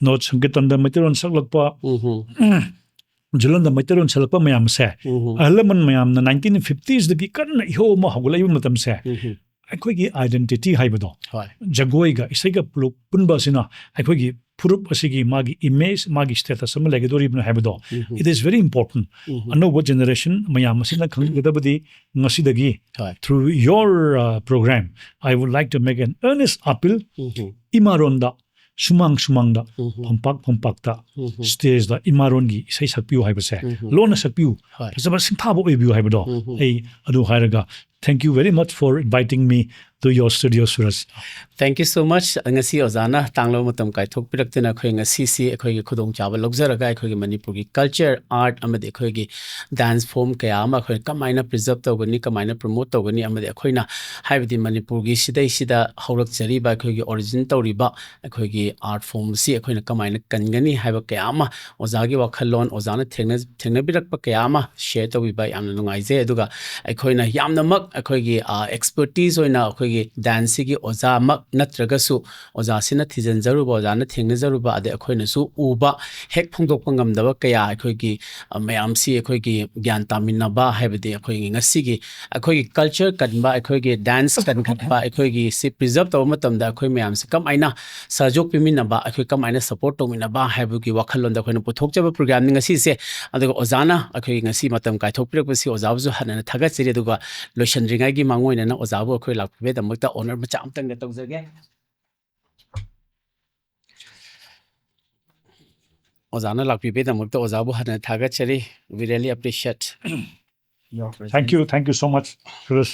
ꯅꯣꯠ ꯁꯪꯀꯤꯔꯇꯟꯗ ꯃꯩꯇꯩꯂꯣꯟ ꯁꯛꯂꯛꯄ, ꯖꯨꯂꯟꯗ ꯃꯩꯇꯩꯂꯣꯟ ꯁꯛꯂꯛꯄ ꯃꯌꯥꯝꯁꯦ, ꯑꯍꯜ ꯂꯃꯟ ꯃꯌꯥꯝꯅ nineteen fiftiesꯗꯒꯤ ꯀꯟꯅ ꯏꯍꯧ ꯑꯃ ꯍꯧꯒꯠꯂꯛꯏꯕ ꯃꯇꯝꯁꯦ, ꯑꯩꯈꯣꯏꯒꯤ identity ꯍꯥꯏꯕꯗꯣ, ꯍꯣꯏ꯫ ꯖꯒꯣꯏꯒ ꯏꯁꯩꯒ ꯄꯨꯂꯞ ꯄꯨꯟꯕ ꯑꯁꯤꯅ ꯑꯩꯈꯣꯏꯒꯤ ꯐꯨꯔꯨꯞ ꯑꯁꯤꯒꯤ ꯃꯥꯒꯤ image, ꯃꯥꯒꯤ status ꯑꯃ ꯂꯩꯒꯗꯧꯔꯤꯕꯅꯤ ꯍꯥꯏꯕꯗꯣ, it is very important. ꯑꯅꯧꯕ generation ꯃꯌꯥꯝ ꯑꯁꯤꯅ ꯈꯪꯒꯗꯕꯗꯤ ꯉꯁꯤꯗꯒꯤ, ꯍꯣꯏ꯫ through your, uh, program, I would like to make an earnest appeal. ꯏꯃꯥꯔꯣꯟꯗ ꯁꯨꯃꯥꯡ ꯁꯨꯃꯥꯡꯗ, ꯐꯝꯄꯥꯛ ꯐꯝꯄꯥꯛꯇ, stageꯗ ꯏꯃꯥꯔꯣꯟꯒꯤ ꯏꯁꯩ ꯁꯛꯄꯤꯌꯨ ꯍꯥꯏꯕꯁꯦ, ꯂꯣꯟꯅ ꯁꯛꯄꯤꯌꯨ, ꯍꯣꯏ꯫ ꯐꯖꯕ ꯁꯤꯟꯊꯥꯕ ꯑꯣꯏꯕꯤꯌꯨ ꯍꯥꯏꯕꯗꯣ, ꯎꯝ, ꯎꯝ꯫ ꯑꯩ ꯑꯗꯨ ꯍꯥꯏꯔꯒ, thank you very much for inviting me to your studio, Suraj. Thank you so much. ꯉꯁꯤ ꯑꯣꯖꯥꯅ ꯇꯥꯡꯂꯕ ꯃꯇꯝ ꯀꯥꯏꯊꯣꯛꯄꯤꯔꯛꯇꯨꯅ ꯑꯩꯈꯣꯏ ꯉꯁꯤꯁꯤ ꯑꯩꯈꯣꯏꯒꯤ ꯈꯨꯗꯣꯡꯆꯥꯕ ꯂꯧꯖꯔꯒ ꯑꯩꯈꯣꯏꯒꯤ ꯃꯅꯤꯄꯨꯔꯒꯤ culture, art ꯑꯃꯗꯤ ꯑꯩꯈꯣꯏꯒꯤ dance form ꯀꯌꯥ ꯑꯃ ꯑꯩꯈꯣꯏꯅ ꯀꯃꯥꯏꯅ preserve ꯇꯧꯒꯅꯤ, ꯀꯃꯥꯏꯅ promote ꯇꯧꯒꯅꯤ, ꯑꯃꯗꯤ ꯑꯩꯈꯣꯏꯅ ꯍꯥꯏꯕꯗꯤ ꯃꯅꯤꯄꯨꯔꯒꯤ ꯁꯤꯗꯩꯁꯤꯗ ꯍꯧꯔꯛꯆꯔꯤꯕ, ꯑꯩꯈꯣꯏꯒꯤ origin ꯇꯧꯔꯤꯕ ꯑꯩꯈꯣꯏꯒꯤ art form ꯑꯁꯤ ꯑꯩꯈꯣꯏꯅ ꯀꯃꯥꯏꯅ ꯀꯟꯒꯅꯤ ꯍꯥꯏꯕ ꯀꯌꯥ ꯑꯃ, ꯑꯣꯖꯥꯒꯤ ꯋꯥꯈꯜꯂꯣꯟ, ꯑꯣꯖꯥꯅ ꯊꯦꯡꯅ-, ꯊꯦꯡꯅꯕꯤꯔꯛꯄ ꯀꯌꯥ ꯑꯃ share ꯇꯧꯕꯤꯕ ꯌꯥꯝꯅ ꯅꯨꯡꯉꯥꯏꯖꯩ꯫ ꯑꯗꯨꯒ ꯑꯩꯈꯣꯏꯅ ꯌꯥꯝꯅꯃꯛ ꯑꯩꯈꯣꯏꯒꯤ, ꯑ, expertise ꯑꯣꯏꯅ ꯑꯩꯈꯣꯏꯒꯤ danceꯁꯤꯒꯤ ꯑꯣꯖꯥꯃꯛ ꯅꯠꯇ꯭ꯔꯒꯁꯨ, ꯑꯣꯖꯥꯁꯤꯅ ꯊꯤꯖꯤꯟꯖꯔꯨꯕ, ꯑꯣꯖꯥꯅ ꯊꯦꯡꯅꯖꯔꯨꯕ, ꯑꯗꯩ ꯑꯩꯈꯣꯏꯅꯁꯨ ꯎꯕ, ꯍꯦꯛ ꯐꯣꯡꯗꯣꯛꯄ ꯉꯝꯗꯕ ꯀꯌꯥ ꯑꯩꯈꯣꯏꯒꯤ, ꯑ, ꯃꯌꯥꯝꯁꯤ ꯑꯩꯈꯣꯏꯒꯤ ꯒ꯭ꯌꯥꯟ ꯇꯥꯃꯤꯟꯅꯕ, ꯍꯥꯏꯕꯗꯤ ꯑꯩꯈꯣꯏꯒꯤ ꯉꯁꯤꯒꯤ ꯑꯩꯈꯣꯏꯒꯤ culture ꯀꯟꯕ, ꯑꯩꯈꯣꯏꯒꯤ dance ꯀꯟꯈꯠꯄ, ꯑꯩꯈꯣꯏꯒꯤ ꯁꯤ preserve ꯇꯧꯕ ꯃꯇꯝꯗ ꯑꯩꯈꯣꯏ ꯃꯌꯥꯝꯁꯤ ꯀꯃꯥꯏꯅ ꯁꯍꯌꯣꯒ ꯄꯤꯃꯤꯟꯅꯕ, ꯑꯩꯈꯣꯏ ꯀꯃꯥꯏꯅ support ꯇꯧꯃꯤꯟꯅꯕ ꯍꯥꯏꯕꯒꯤ ꯋꯥꯈꯜꯂꯣꯟꯗ ꯑꯩꯈꯣꯏꯅ ꯄꯨꯊꯣꯛꯆꯕ programꯅꯤ ꯉꯁꯤꯁꯦ꯫ ꯑꯗꯨꯒ ꯑꯣꯖꯥꯅ ꯑꯩꯈꯣꯏꯒꯤ ꯉꯁꯤ ꯃꯇꯝ ꯀꯥꯏꯊꯣꯛꯄꯤꯔꯛꯄꯁꯤ ꯑꯣꯖꯥꯕꯨꯁꯨ ꯍꯟꯅ ꯍꯟꯅ ꯊꯥꯒꯠꯆꯔꯤ꯫ ꯑꯗꯨꯒ ꯂꯣꯏꯁꯤꯟꯗ꯭ꯔꯤꯉꯩꯒꯤ ꯃꯥꯡꯑꯣꯏꯅꯅ ꯑꯣꯖꯥꯕꯨ ꯑꯩꯈꯣꯏ ꯂꯥꯛꯄꯤꯕꯒꯤꯗꯃꯛꯇ honour ꯃꯆꯥ ꯑꯃꯇꯪꯒ ꯇꯧꯖꯒꯦ꯫ ꯑꯣꯖꯥꯅ ꯂꯥꯛꯄꯤꯕꯒꯤꯗꯃꯛꯇ ꯑꯣꯖꯥꯕꯨ ꯍꯟꯅ ꯊꯥꯒꯠꯆꯔꯤ꯫ We really appreciate. Thank you, thank you so much, Suraj.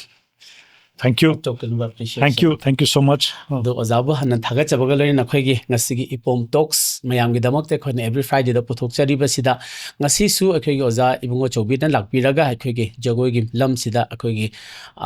Thank you. Token of appreciation. Thank you, thank you so much. ꯑꯗꯣ ꯑꯣꯖꯥꯕꯨ ꯍꯟꯅ ꯊꯥꯒꯠꯆꯕꯒ ꯂꯣꯏꯅꯅ ꯑꯩꯈꯣꯏꯒꯤ ꯉꯁꯤꯒꯤ ꯏꯄꯣꯝ talks ꯃꯌꯥꯝꯒꯤꯗꯃꯛꯇ ꯑꯩꯈꯣꯏꯅ every Fridayꯗ ꯄꯨꯊꯣꯛꯆꯔꯤꯕꯁꯤꯗ ꯉꯁꯤꯁꯨ ꯑꯩꯈꯣꯏꯒꯤ ꯑꯣꯖꯥ ꯏꯕꯨꯡꯉꯣ ꯆꯧꯕꯤꯅ ꯂꯥꯛꯄꯤꯔꯒ ꯑꯩꯈꯣꯏꯒꯤ ꯖꯒꯣꯏꯒꯤ ꯂꯝꯁꯤꯗ ꯑꯩꯈꯣꯏꯒꯤ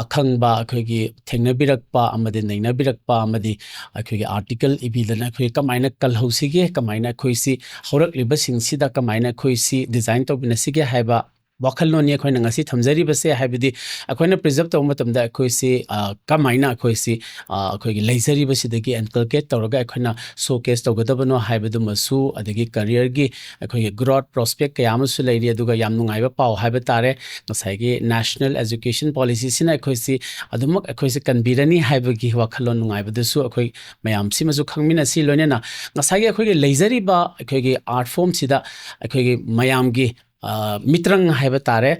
ꯑꯈꯪꯕ, ꯑꯩꯈꯣꯏꯒꯤ ꯊꯦꯡꯅꯕꯤꯔꯛꯄ ꯑꯃꯗꯤ ꯅꯩꯅꯕꯤꯔꯛꯄ ꯑꯃꯗꯤ ꯑꯩꯈꯣꯏꯒꯤ article ꯏꯕꯤꯗꯅ ꯑꯩꯈꯣꯏ ꯀꯃꯥꯏꯅ ꯀꯜꯍꯧꯁꯤꯒꯦ, ꯀꯃꯥꯏꯅ ꯑꯩꯈꯣꯏꯁꯤ ꯍꯧꯔꯛꯂꯤꯕꯁꯤꯡꯁꯤꯗ ꯀꯃꯥꯏꯅ ꯑꯩꯈꯣꯏꯁꯤ design ꯇꯧꯃꯤꯟꯅꯁꯤꯒꯦ ꯍꯥꯏꯕ ꯋꯥꯈꯜꯂꯣꯟꯅꯤ ꯑꯩꯈꯣꯏꯅ ꯉꯁꯤ ꯊꯝꯖꯔꯤꯕꯁꯦ꯫ ꯍꯥꯏꯕꯗꯤ ꯑꯩꯈꯣꯏꯅ preserve ꯇꯧꯕ ꯃꯇꯝꯗ ꯑꯩꯈꯣꯏꯁꯤ, ꯑ, ꯀꯃꯥꯏꯅ ꯑꯩꯈꯣꯏꯁꯤ, ꯑ, ꯑꯩꯈꯣꯏꯒꯤ ꯂꯩꯖꯔꯤꯕꯁꯤꯗꯒꯤ inculcate ꯇꯧꯔꯒ ꯑꯩꯈꯣꯏꯅ showcase ꯇꯧꯒꯗꯕꯅꯣ ꯍꯥꯏꯕꯗꯨꯃꯁꯨ, ꯑꯗꯒꯤ careerꯒꯤ ꯑꯩꯈꯣꯏꯒꯤ growth prospect ꯀꯌꯥ ꯑꯃꯁꯨ ꯂꯩꯔꯤ꯫ ꯑꯗꯨꯒ ꯌꯥꯝ ꯅꯨꯡꯉꯥꯏꯕ ꯄꯥꯎ ꯍꯥꯏꯕ ꯇꯥꯔꯦ, ꯉꯁꯥꯏꯒꯤ national education policyꯁꯤꯅ ꯑꯩꯈꯣꯏꯁꯤ ꯑꯗꯨꯃꯛ ꯑꯩꯈꯣꯏꯁꯤ ꯀꯟꯕꯤꯔꯅꯤ ꯍꯥꯏꯕꯒꯤ ꯋꯥꯈꯜꯂꯣꯟ ꯅꯨꯡꯉꯥꯏꯕꯗꯨꯁꯨ ꯑꯩꯈꯣꯏ ꯃꯌꯥꯝꯁꯤꯃꯁꯨ ꯈꯪꯃꯤꯟꯅꯁꯤ꯫ ꯂꯣꯏꯅꯅ ꯉꯁꯥꯏꯒꯤ ꯑꯩꯈꯣꯏꯒꯤ ꯂꯩꯖꯔꯤꯕ ꯑꯩꯈꯣꯏꯒꯤ art formꯁꯤꯗ ꯑꯩꯈꯣꯏꯒꯤ ꯃꯌꯥꯝꯒꯤ ꯑ, ꯃꯤꯇ꯭ꯔꯪ ꯍꯥꯏꯕ ꯇꯥꯔꯦ,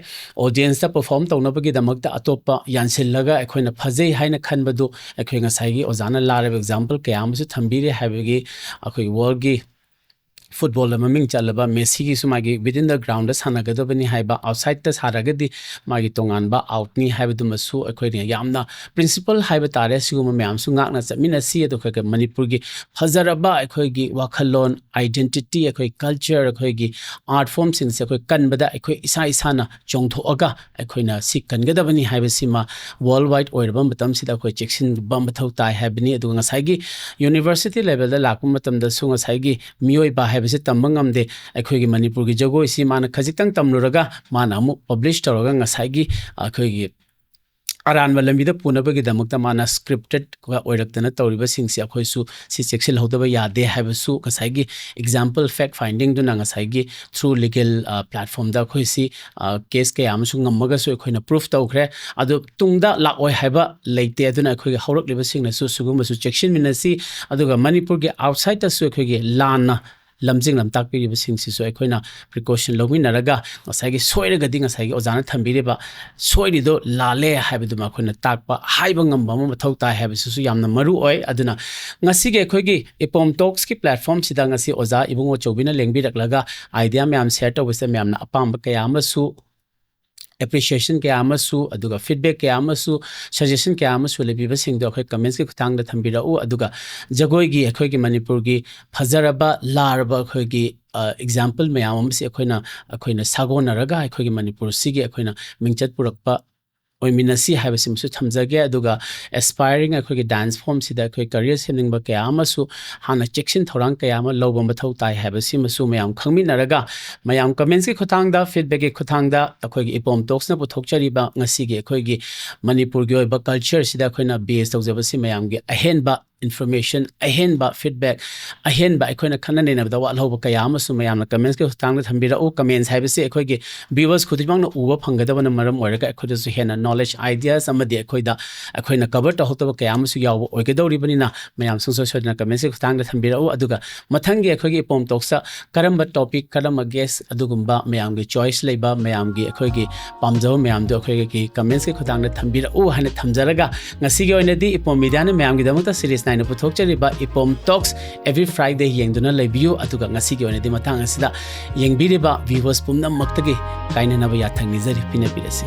audienceꯇ perform ꯇꯧꯅꯕꯒꯤꯗꯃꯛꯇ ꯑꯇꯣꯞꯄ ꯌꯥꯟꯁꯤꯜꯂꯒ ꯑꯩꯈꯣꯏꯅ ꯐꯖꯩ ꯍꯥꯏꯅ ꯈꯟꯕꯗꯨ ꯑꯩꯈꯣꯏ ꯉꯁꯥꯏꯒꯤ ꯑꯣꯖꯥꯅ ꯂꯥꯔꯕ example ꯀꯌꯥ ꯑꯃꯁꯨ ꯊꯝꯕꯤꯔꯦ꯫ ꯍꯥꯏꯕꯒꯤ ꯑꯩꯈꯣꯏ worldꯀꯤ ꯐꯨꯠꯕꯣꯜꯗ ꯃꯃꯤꯡ ꯆꯠꯂꯕ ꯃꯦꯁꯤꯒꯤꯁꯨ ꯃꯥꯒꯤ within the ground ꯗ ꯁꯥꯟꯅꯒꯗꯕꯅꯤ ꯍꯥꯏꯕ, outside ꯇ ꯁꯥꯔꯒꯗꯤ ꯃꯥꯒꯤ ꯇꯣꯉꯥꯟꯕ out ꯅꯤ ꯍꯥꯏꯕꯗꯨꯃꯁꯨ ꯑꯩꯈꯣꯏꯅ ꯌꯥꯝꯅ principle ꯍꯥꯏꯕ ꯇꯥꯔꯦ, ꯁꯤꯒꯨꯝꯕ ꯃꯌꯥꯝꯁꯨ ꯉꯥꯛꯅ ꯆꯠꯃꯤꯟꯅꯁꯤ꯫ ꯑꯗꯨꯒ ꯑꯩꯈꯣꯏꯒꯤ ꯃꯅꯤꯄꯨꯔꯒꯤ ꯐꯖꯔꯕ ꯑꯩꯈꯣꯏꯒꯤ ꯋꯥꯈꯜꯂꯣꯟ, identity, ꯑꯩꯈꯣꯏ culture, ꯑꯩꯈꯣꯏꯒꯤ art form ꯁꯤꯡꯁꯦ ꯑꯩꯈꯣꯏ ꯀꯟꯕꯗ ꯑꯩꯈꯣꯏ ꯏꯁꯥ ꯏꯁꯥꯅ ꯆꯣꯡꯊꯣꯛꯑꯒ ꯑꯩꯈꯣꯏꯅ ꯁꯤ ꯀꯟꯒꯗꯕꯅꯤ ꯍꯥꯏꯕꯁꯤꯃ world wide ꯑꯣꯏꯔꯕ ꯃꯇꯝꯁꯤꯗ ꯑꯩꯈꯣꯏ ꯆꯦꯛꯁꯤꯟꯕ ꯃꯊꯧ ꯇꯥꯏ ꯍꯥꯏꯕꯅꯤ꯫ ꯑꯗꯨꯒ ꯉꯁꯥꯏꯒꯤ university level ꯗ ꯂꯥꯛꯄ ꯃꯇꯝꯗꯁꯨ ꯉꯁꯥꯏꯒꯤ ꯃꯤꯑꯣꯏꯕ ꯍꯥꯏꯕꯁꯦ ꯇꯝꯕ ꯉꯝꯗꯦ꯫ ꯑꯩꯈꯣꯏꯒꯤ ꯃꯅꯤꯄꯨꯔꯒꯤ ꯖꯒꯣꯏꯁꯤ ꯃꯥꯅ ꯈꯖꯤꯛꯇꯪ ꯇꯝꯂꯨꯔꯒ ꯃꯥꯅ ꯑꯃꯨꯛ publish ꯇꯧꯔꯒ ꯉꯁꯥꯏꯒꯤ ꯑꯩꯈꯣꯏꯒꯤ ꯑꯔꯥꯟꯕ ꯂꯝꯕꯤꯗ ꯄꯨꯅꯕꯒꯤꯗꯃꯛꯇ ꯃꯥꯅ scripted ꯑꯣꯏꯔꯛꯇꯅ ꯇꯧꯔꯤꯕꯁꯤꯡꯁꯤ ꯑꯩꯈꯣꯏꯁꯨ ꯁꯤ ꯆꯦꯛꯁꯤꯜꯍꯧꯗꯕ ꯌꯥꯗꯦ ꯍꯥꯏꯕꯁꯨ ꯉꯁꯥꯏꯒꯤ example fact finding ꯗꯨꯅ ꯉꯁꯥꯏꯒꯤ through legal platform ꯗ ꯑꯩꯈꯣꯏ ꯁꯤ case ꯀꯌꯥ ꯑꯃꯁꯨ ꯉꯝꯃꯒꯁꯨ ꯑꯩꯈꯣꯏꯅ proof ꯇꯧꯈ꯭ꯔꯦ꯫ ꯑꯗꯣ ꯇꯨꯡꯗ ꯂꯥꯛꯑꯣꯏ ꯍꯥꯏꯕ ꯂꯩꯇꯦ꯫ ꯑꯗꯨꯅ ꯑꯩꯈꯣꯏꯒꯤ ꯍꯧꯔꯛꯂꯤꯕꯁꯤꯡꯅꯁꯨ ꯁꯤꯒꯨꯝꯕꯁꯨ ꯆꯦꯛꯁꯤꯟꯃꯤꯟꯅꯁꯤ꯫ ꯑꯗꯨꯒ ꯃꯅꯤꯄꯨꯔꯒꯤ outside ꯇꯁꯨ ꯑꯩꯈꯣꯏꯒꯤ ꯂꯥꯟꯅ ꯂꯝꯖꯤꯡ ꯂꯝꯇꯥꯛꯄꯤꯔꯤꯕꯁꯤꯡꯁꯤꯁꯨ ꯑꯩꯈꯣꯏꯅ precaution ꯂꯧꯃꯤꯟꯅꯔꯒ ꯉꯁꯥꯏꯒꯤ ꯁꯣꯏꯔꯒꯗꯤ ꯉꯁꯥꯏꯒꯤ ꯑꯣꯖꯥꯅ ꯊꯝꯕꯤꯔꯤꯕ ꯁꯣꯏꯔꯤꯗꯣ ꯂꯥꯜꯂꯦ ꯍꯥꯏꯕꯗꯨꯃ ꯑꯩꯈꯣꯏꯅ ꯇꯥꯛꯄ ꯍꯥꯏꯕ ꯉꯝꯕ ꯑꯃ ꯃꯊꯧ ꯇꯥꯏ ꯍꯥꯏꯕꯁꯤꯁꯨ ꯌꯥꯝꯅ ꯃꯔꯨ ꯑꯣꯏ꯫ ꯑꯗꯨꯅ ꯉꯁꯤꯒꯤ ꯑꯩꯈꯣꯏꯒꯤ ꯏꯄꯣꯝ talks ꯀꯤ platform ꯁꯤꯗ ꯉꯁꯤ ꯑꯣꯖꯥ ꯏꯕꯨꯡꯉꯣ ꯆꯧꯕꯤꯅ ꯂꯦꯡꯕꯤꯔꯛꯂꯒ idea ꯃꯌꯥꯝ share ꯇꯧꯕꯁꯤꯗ ꯃꯌꯥꯝꯅ ꯑꯄꯥꯝꯕ ꯀꯌꯥ ꯑꯃꯁꯨ, appreciation ꯀꯌꯥ ꯑꯃꯁꯨ, ꯑꯗꯨꯒ feedback ꯀꯌꯥ ꯑꯃꯁꯨ, suggestion ꯀꯌꯥ ꯑꯃꯁꯨ ꯂꯩꯕꯤꯕꯁꯤꯡꯗꯣ ꯑꯩꯈꯣꯏ comments ꯀꯤ ꯈꯨꯠꯊꯥꯡꯗ ꯊꯝꯕꯤꯔꯛꯎ꯫ ꯑꯗꯨꯒ ꯖꯒꯣꯏꯒꯤ ꯑꯩꯈꯣꯏꯒꯤ ꯃꯅꯤꯄꯨꯔꯒꯤ ꯐꯖꯔꯕ ꯂꯥꯔꯕ ꯑꯩꯈꯣꯏꯒꯤ example ꯃꯌꯥꯝ ꯑꯃꯁꯤ ꯑꯩꯈꯣꯏꯅ ꯑꯩꯈꯣꯏꯅ ꯁꯥꯒꯣꯟꯅꯔꯒ ꯑꯩꯈꯣꯏꯒꯤ ꯃꯅꯤꯄꯨꯔꯁꯤꯒꯤ ꯑꯩꯈꯣꯏꯅ ꯃꯤꯡꯆꯠ ꯄꯨꯔꯛꯄ ꯑꯣꯏꯃꯤꯟꯅꯁꯤ ꯍꯥꯏꯕꯁꯤꯃꯁꯨ ꯊꯝꯖꯒꯦ꯫ ꯑꯗꯨꯒ aspiring ꯑꯩꯈꯣꯏꯒꯤ dance form ꯁꯤꯗ ꯑꯩꯈꯣꯏ career ꯁꯦꯝꯅꯤꯡꯕ ꯀꯌꯥ ꯑꯃꯁꯨ ꯍꯥꯟꯅ ꯆꯦꯛꯁꯤꯟ ꯊꯧꯔꯥꯡ ꯀꯌꯥ ꯑꯃ ꯂꯧꯕ ꯃꯊꯧ ꯇꯥꯏ ꯍꯥꯏꯕꯁꯤꯃꯁꯨ ꯃꯌꯥꯝ ꯈꯪꯃꯤꯟꯅꯔꯒ ꯃꯌꯥꯝ comments ꯀꯤ ꯈꯨꯠꯊꯥꯡꯗ, feedback ꯀꯤ ꯈꯨꯠꯊꯥꯡꯗ ꯑꯩꯈꯣꯏꯒꯤ ꯏꯄꯣꯝ talks ꯅ ꯄꯨꯊꯣꯛꯆꯔꯤꯕ ꯉꯁꯤꯒꯤ ꯑꯩꯈꯣꯏꯒꯤ ꯃꯅꯤꯄꯨꯔꯒꯤ ꯑꯣꯏꯕ culture ꯁꯤꯗ ꯑꯩꯈꯣꯏꯅ base ꯇꯧꯖꯕꯁꯤ ꯃꯌꯥꯝꯒꯤ ꯑꯍꯦꯟꯕ information, ꯑꯍꯦꯟꯕ feedback, ꯑꯍꯦꯟꯕ ꯑꯩꯈꯣꯏꯅ ꯈꯟꯅ ꯅꯩꯅꯕꯗ ꯋꯥꯠꯍꯧꯕ ꯀꯌꯥ ꯑꯃꯁꯨ ꯃꯌꯥꯝꯅ comments ꯀꯤ ꯈꯨꯠꯊꯥꯡꯗ ꯊꯝꯕꯤꯔꯛꯎ꯫ Comments ꯍꯥꯏꯕꯁꯤ ꯑꯩꯈꯣꯏꯒꯤ viewers ꯈꯨꯗꯤꯡꯃꯛꯅ ꯎꯕ ꯐꯪꯒꯗꯕꯅ ꯃꯔꯝ ꯑꯣꯏꯔꯒ ꯑꯩꯈꯣꯏꯗꯁꯨ ꯍꯦꯟꯅ knowledge, ideas ꯑꯃꯗꯤ ꯑꯩꯈꯣꯏꯗ ꯑꯩꯈꯣꯏꯅ cover ꯇꯧꯍꯧꯗꯕ ꯀꯌꯥ ꯑꯃꯁꯨ ꯌꯥꯎꯕ ꯑꯣꯏꯒꯗꯧꯔꯤꯕꯅꯤꯅ ꯃꯌꯥꯝ ꯁꯨꯡꯁꯣꯏ ꯁꯣꯏꯗꯅ comments ꯀꯤ ꯈꯨꯠꯊꯥꯡꯗ ꯊꯝꯕꯤꯔꯛꯎ꯫ ꯑꯗꯨꯒ ꯃꯊꯪꯒꯤ ꯑꯩꯈꯣꯏꯒꯤ ꯏꯄꯣꯝ talks ꯇ ꯀꯔꯝꯕ topic, ꯀꯔꯝꯕ guest, ꯑꯗꯨꯒꯨꯝꯕ ꯃꯌꯥꯝꯒꯤ choice ꯂꯩꯕ, ꯃꯌꯥꯝꯒꯤ ꯑꯩꯈꯣꯏꯒꯤ ꯄꯥꯝꯖꯕ ꯃꯌꯥꯝꯗꯣ ꯑꯩꯈꯣꯏꯒꯤ comments ꯀꯤ ꯈꯨꯠꯊꯥꯡꯗ ꯊꯝꯕꯤꯔꯛꯎ ꯍꯥꯏꯅ ꯊꯝꯖꯔꯒ ꯉꯁꯤꯒꯤ ꯑꯣꯏꯅꯗꯤ ꯏꯄꯣꯝ media ꯅ ꯃꯌꯥꯝꯒꯤꯗꯃꯛꯇ series ꯅꯥꯏꯅ ꯄꯨꯊꯣꯛꯆꯔꯤꯕ ꯏꯄꯣꯝ ꯇꯣꯛꯁ ꯑꯦꯚ꯭ꯔꯤ ꯐ꯭ꯔꯥꯏꯗꯦ ꯌꯦꯡꯗꯨꯅ ꯂꯩꯕꯤꯌꯨ꯫ ꯑꯗꯨꯒ ꯉꯁꯤꯒꯤ ꯑꯣꯏꯅꯗꯤ ꯃꯇꯥꯡ ꯑꯁꯤꯗ ꯌꯦꯡꯕꯤꯔꯤꯕ ꯚ꯭ꯌꯨꯋꯔꯁ ꯄꯨꯝꯅꯃꯛꯇꯒꯤ ꯀꯥꯏꯅꯅꯕ ꯌꯥꯊꯪ ꯅꯤꯖꯔꯤ꯫ ꯄꯤꯅꯕꯤꯔꯁꯤ꯫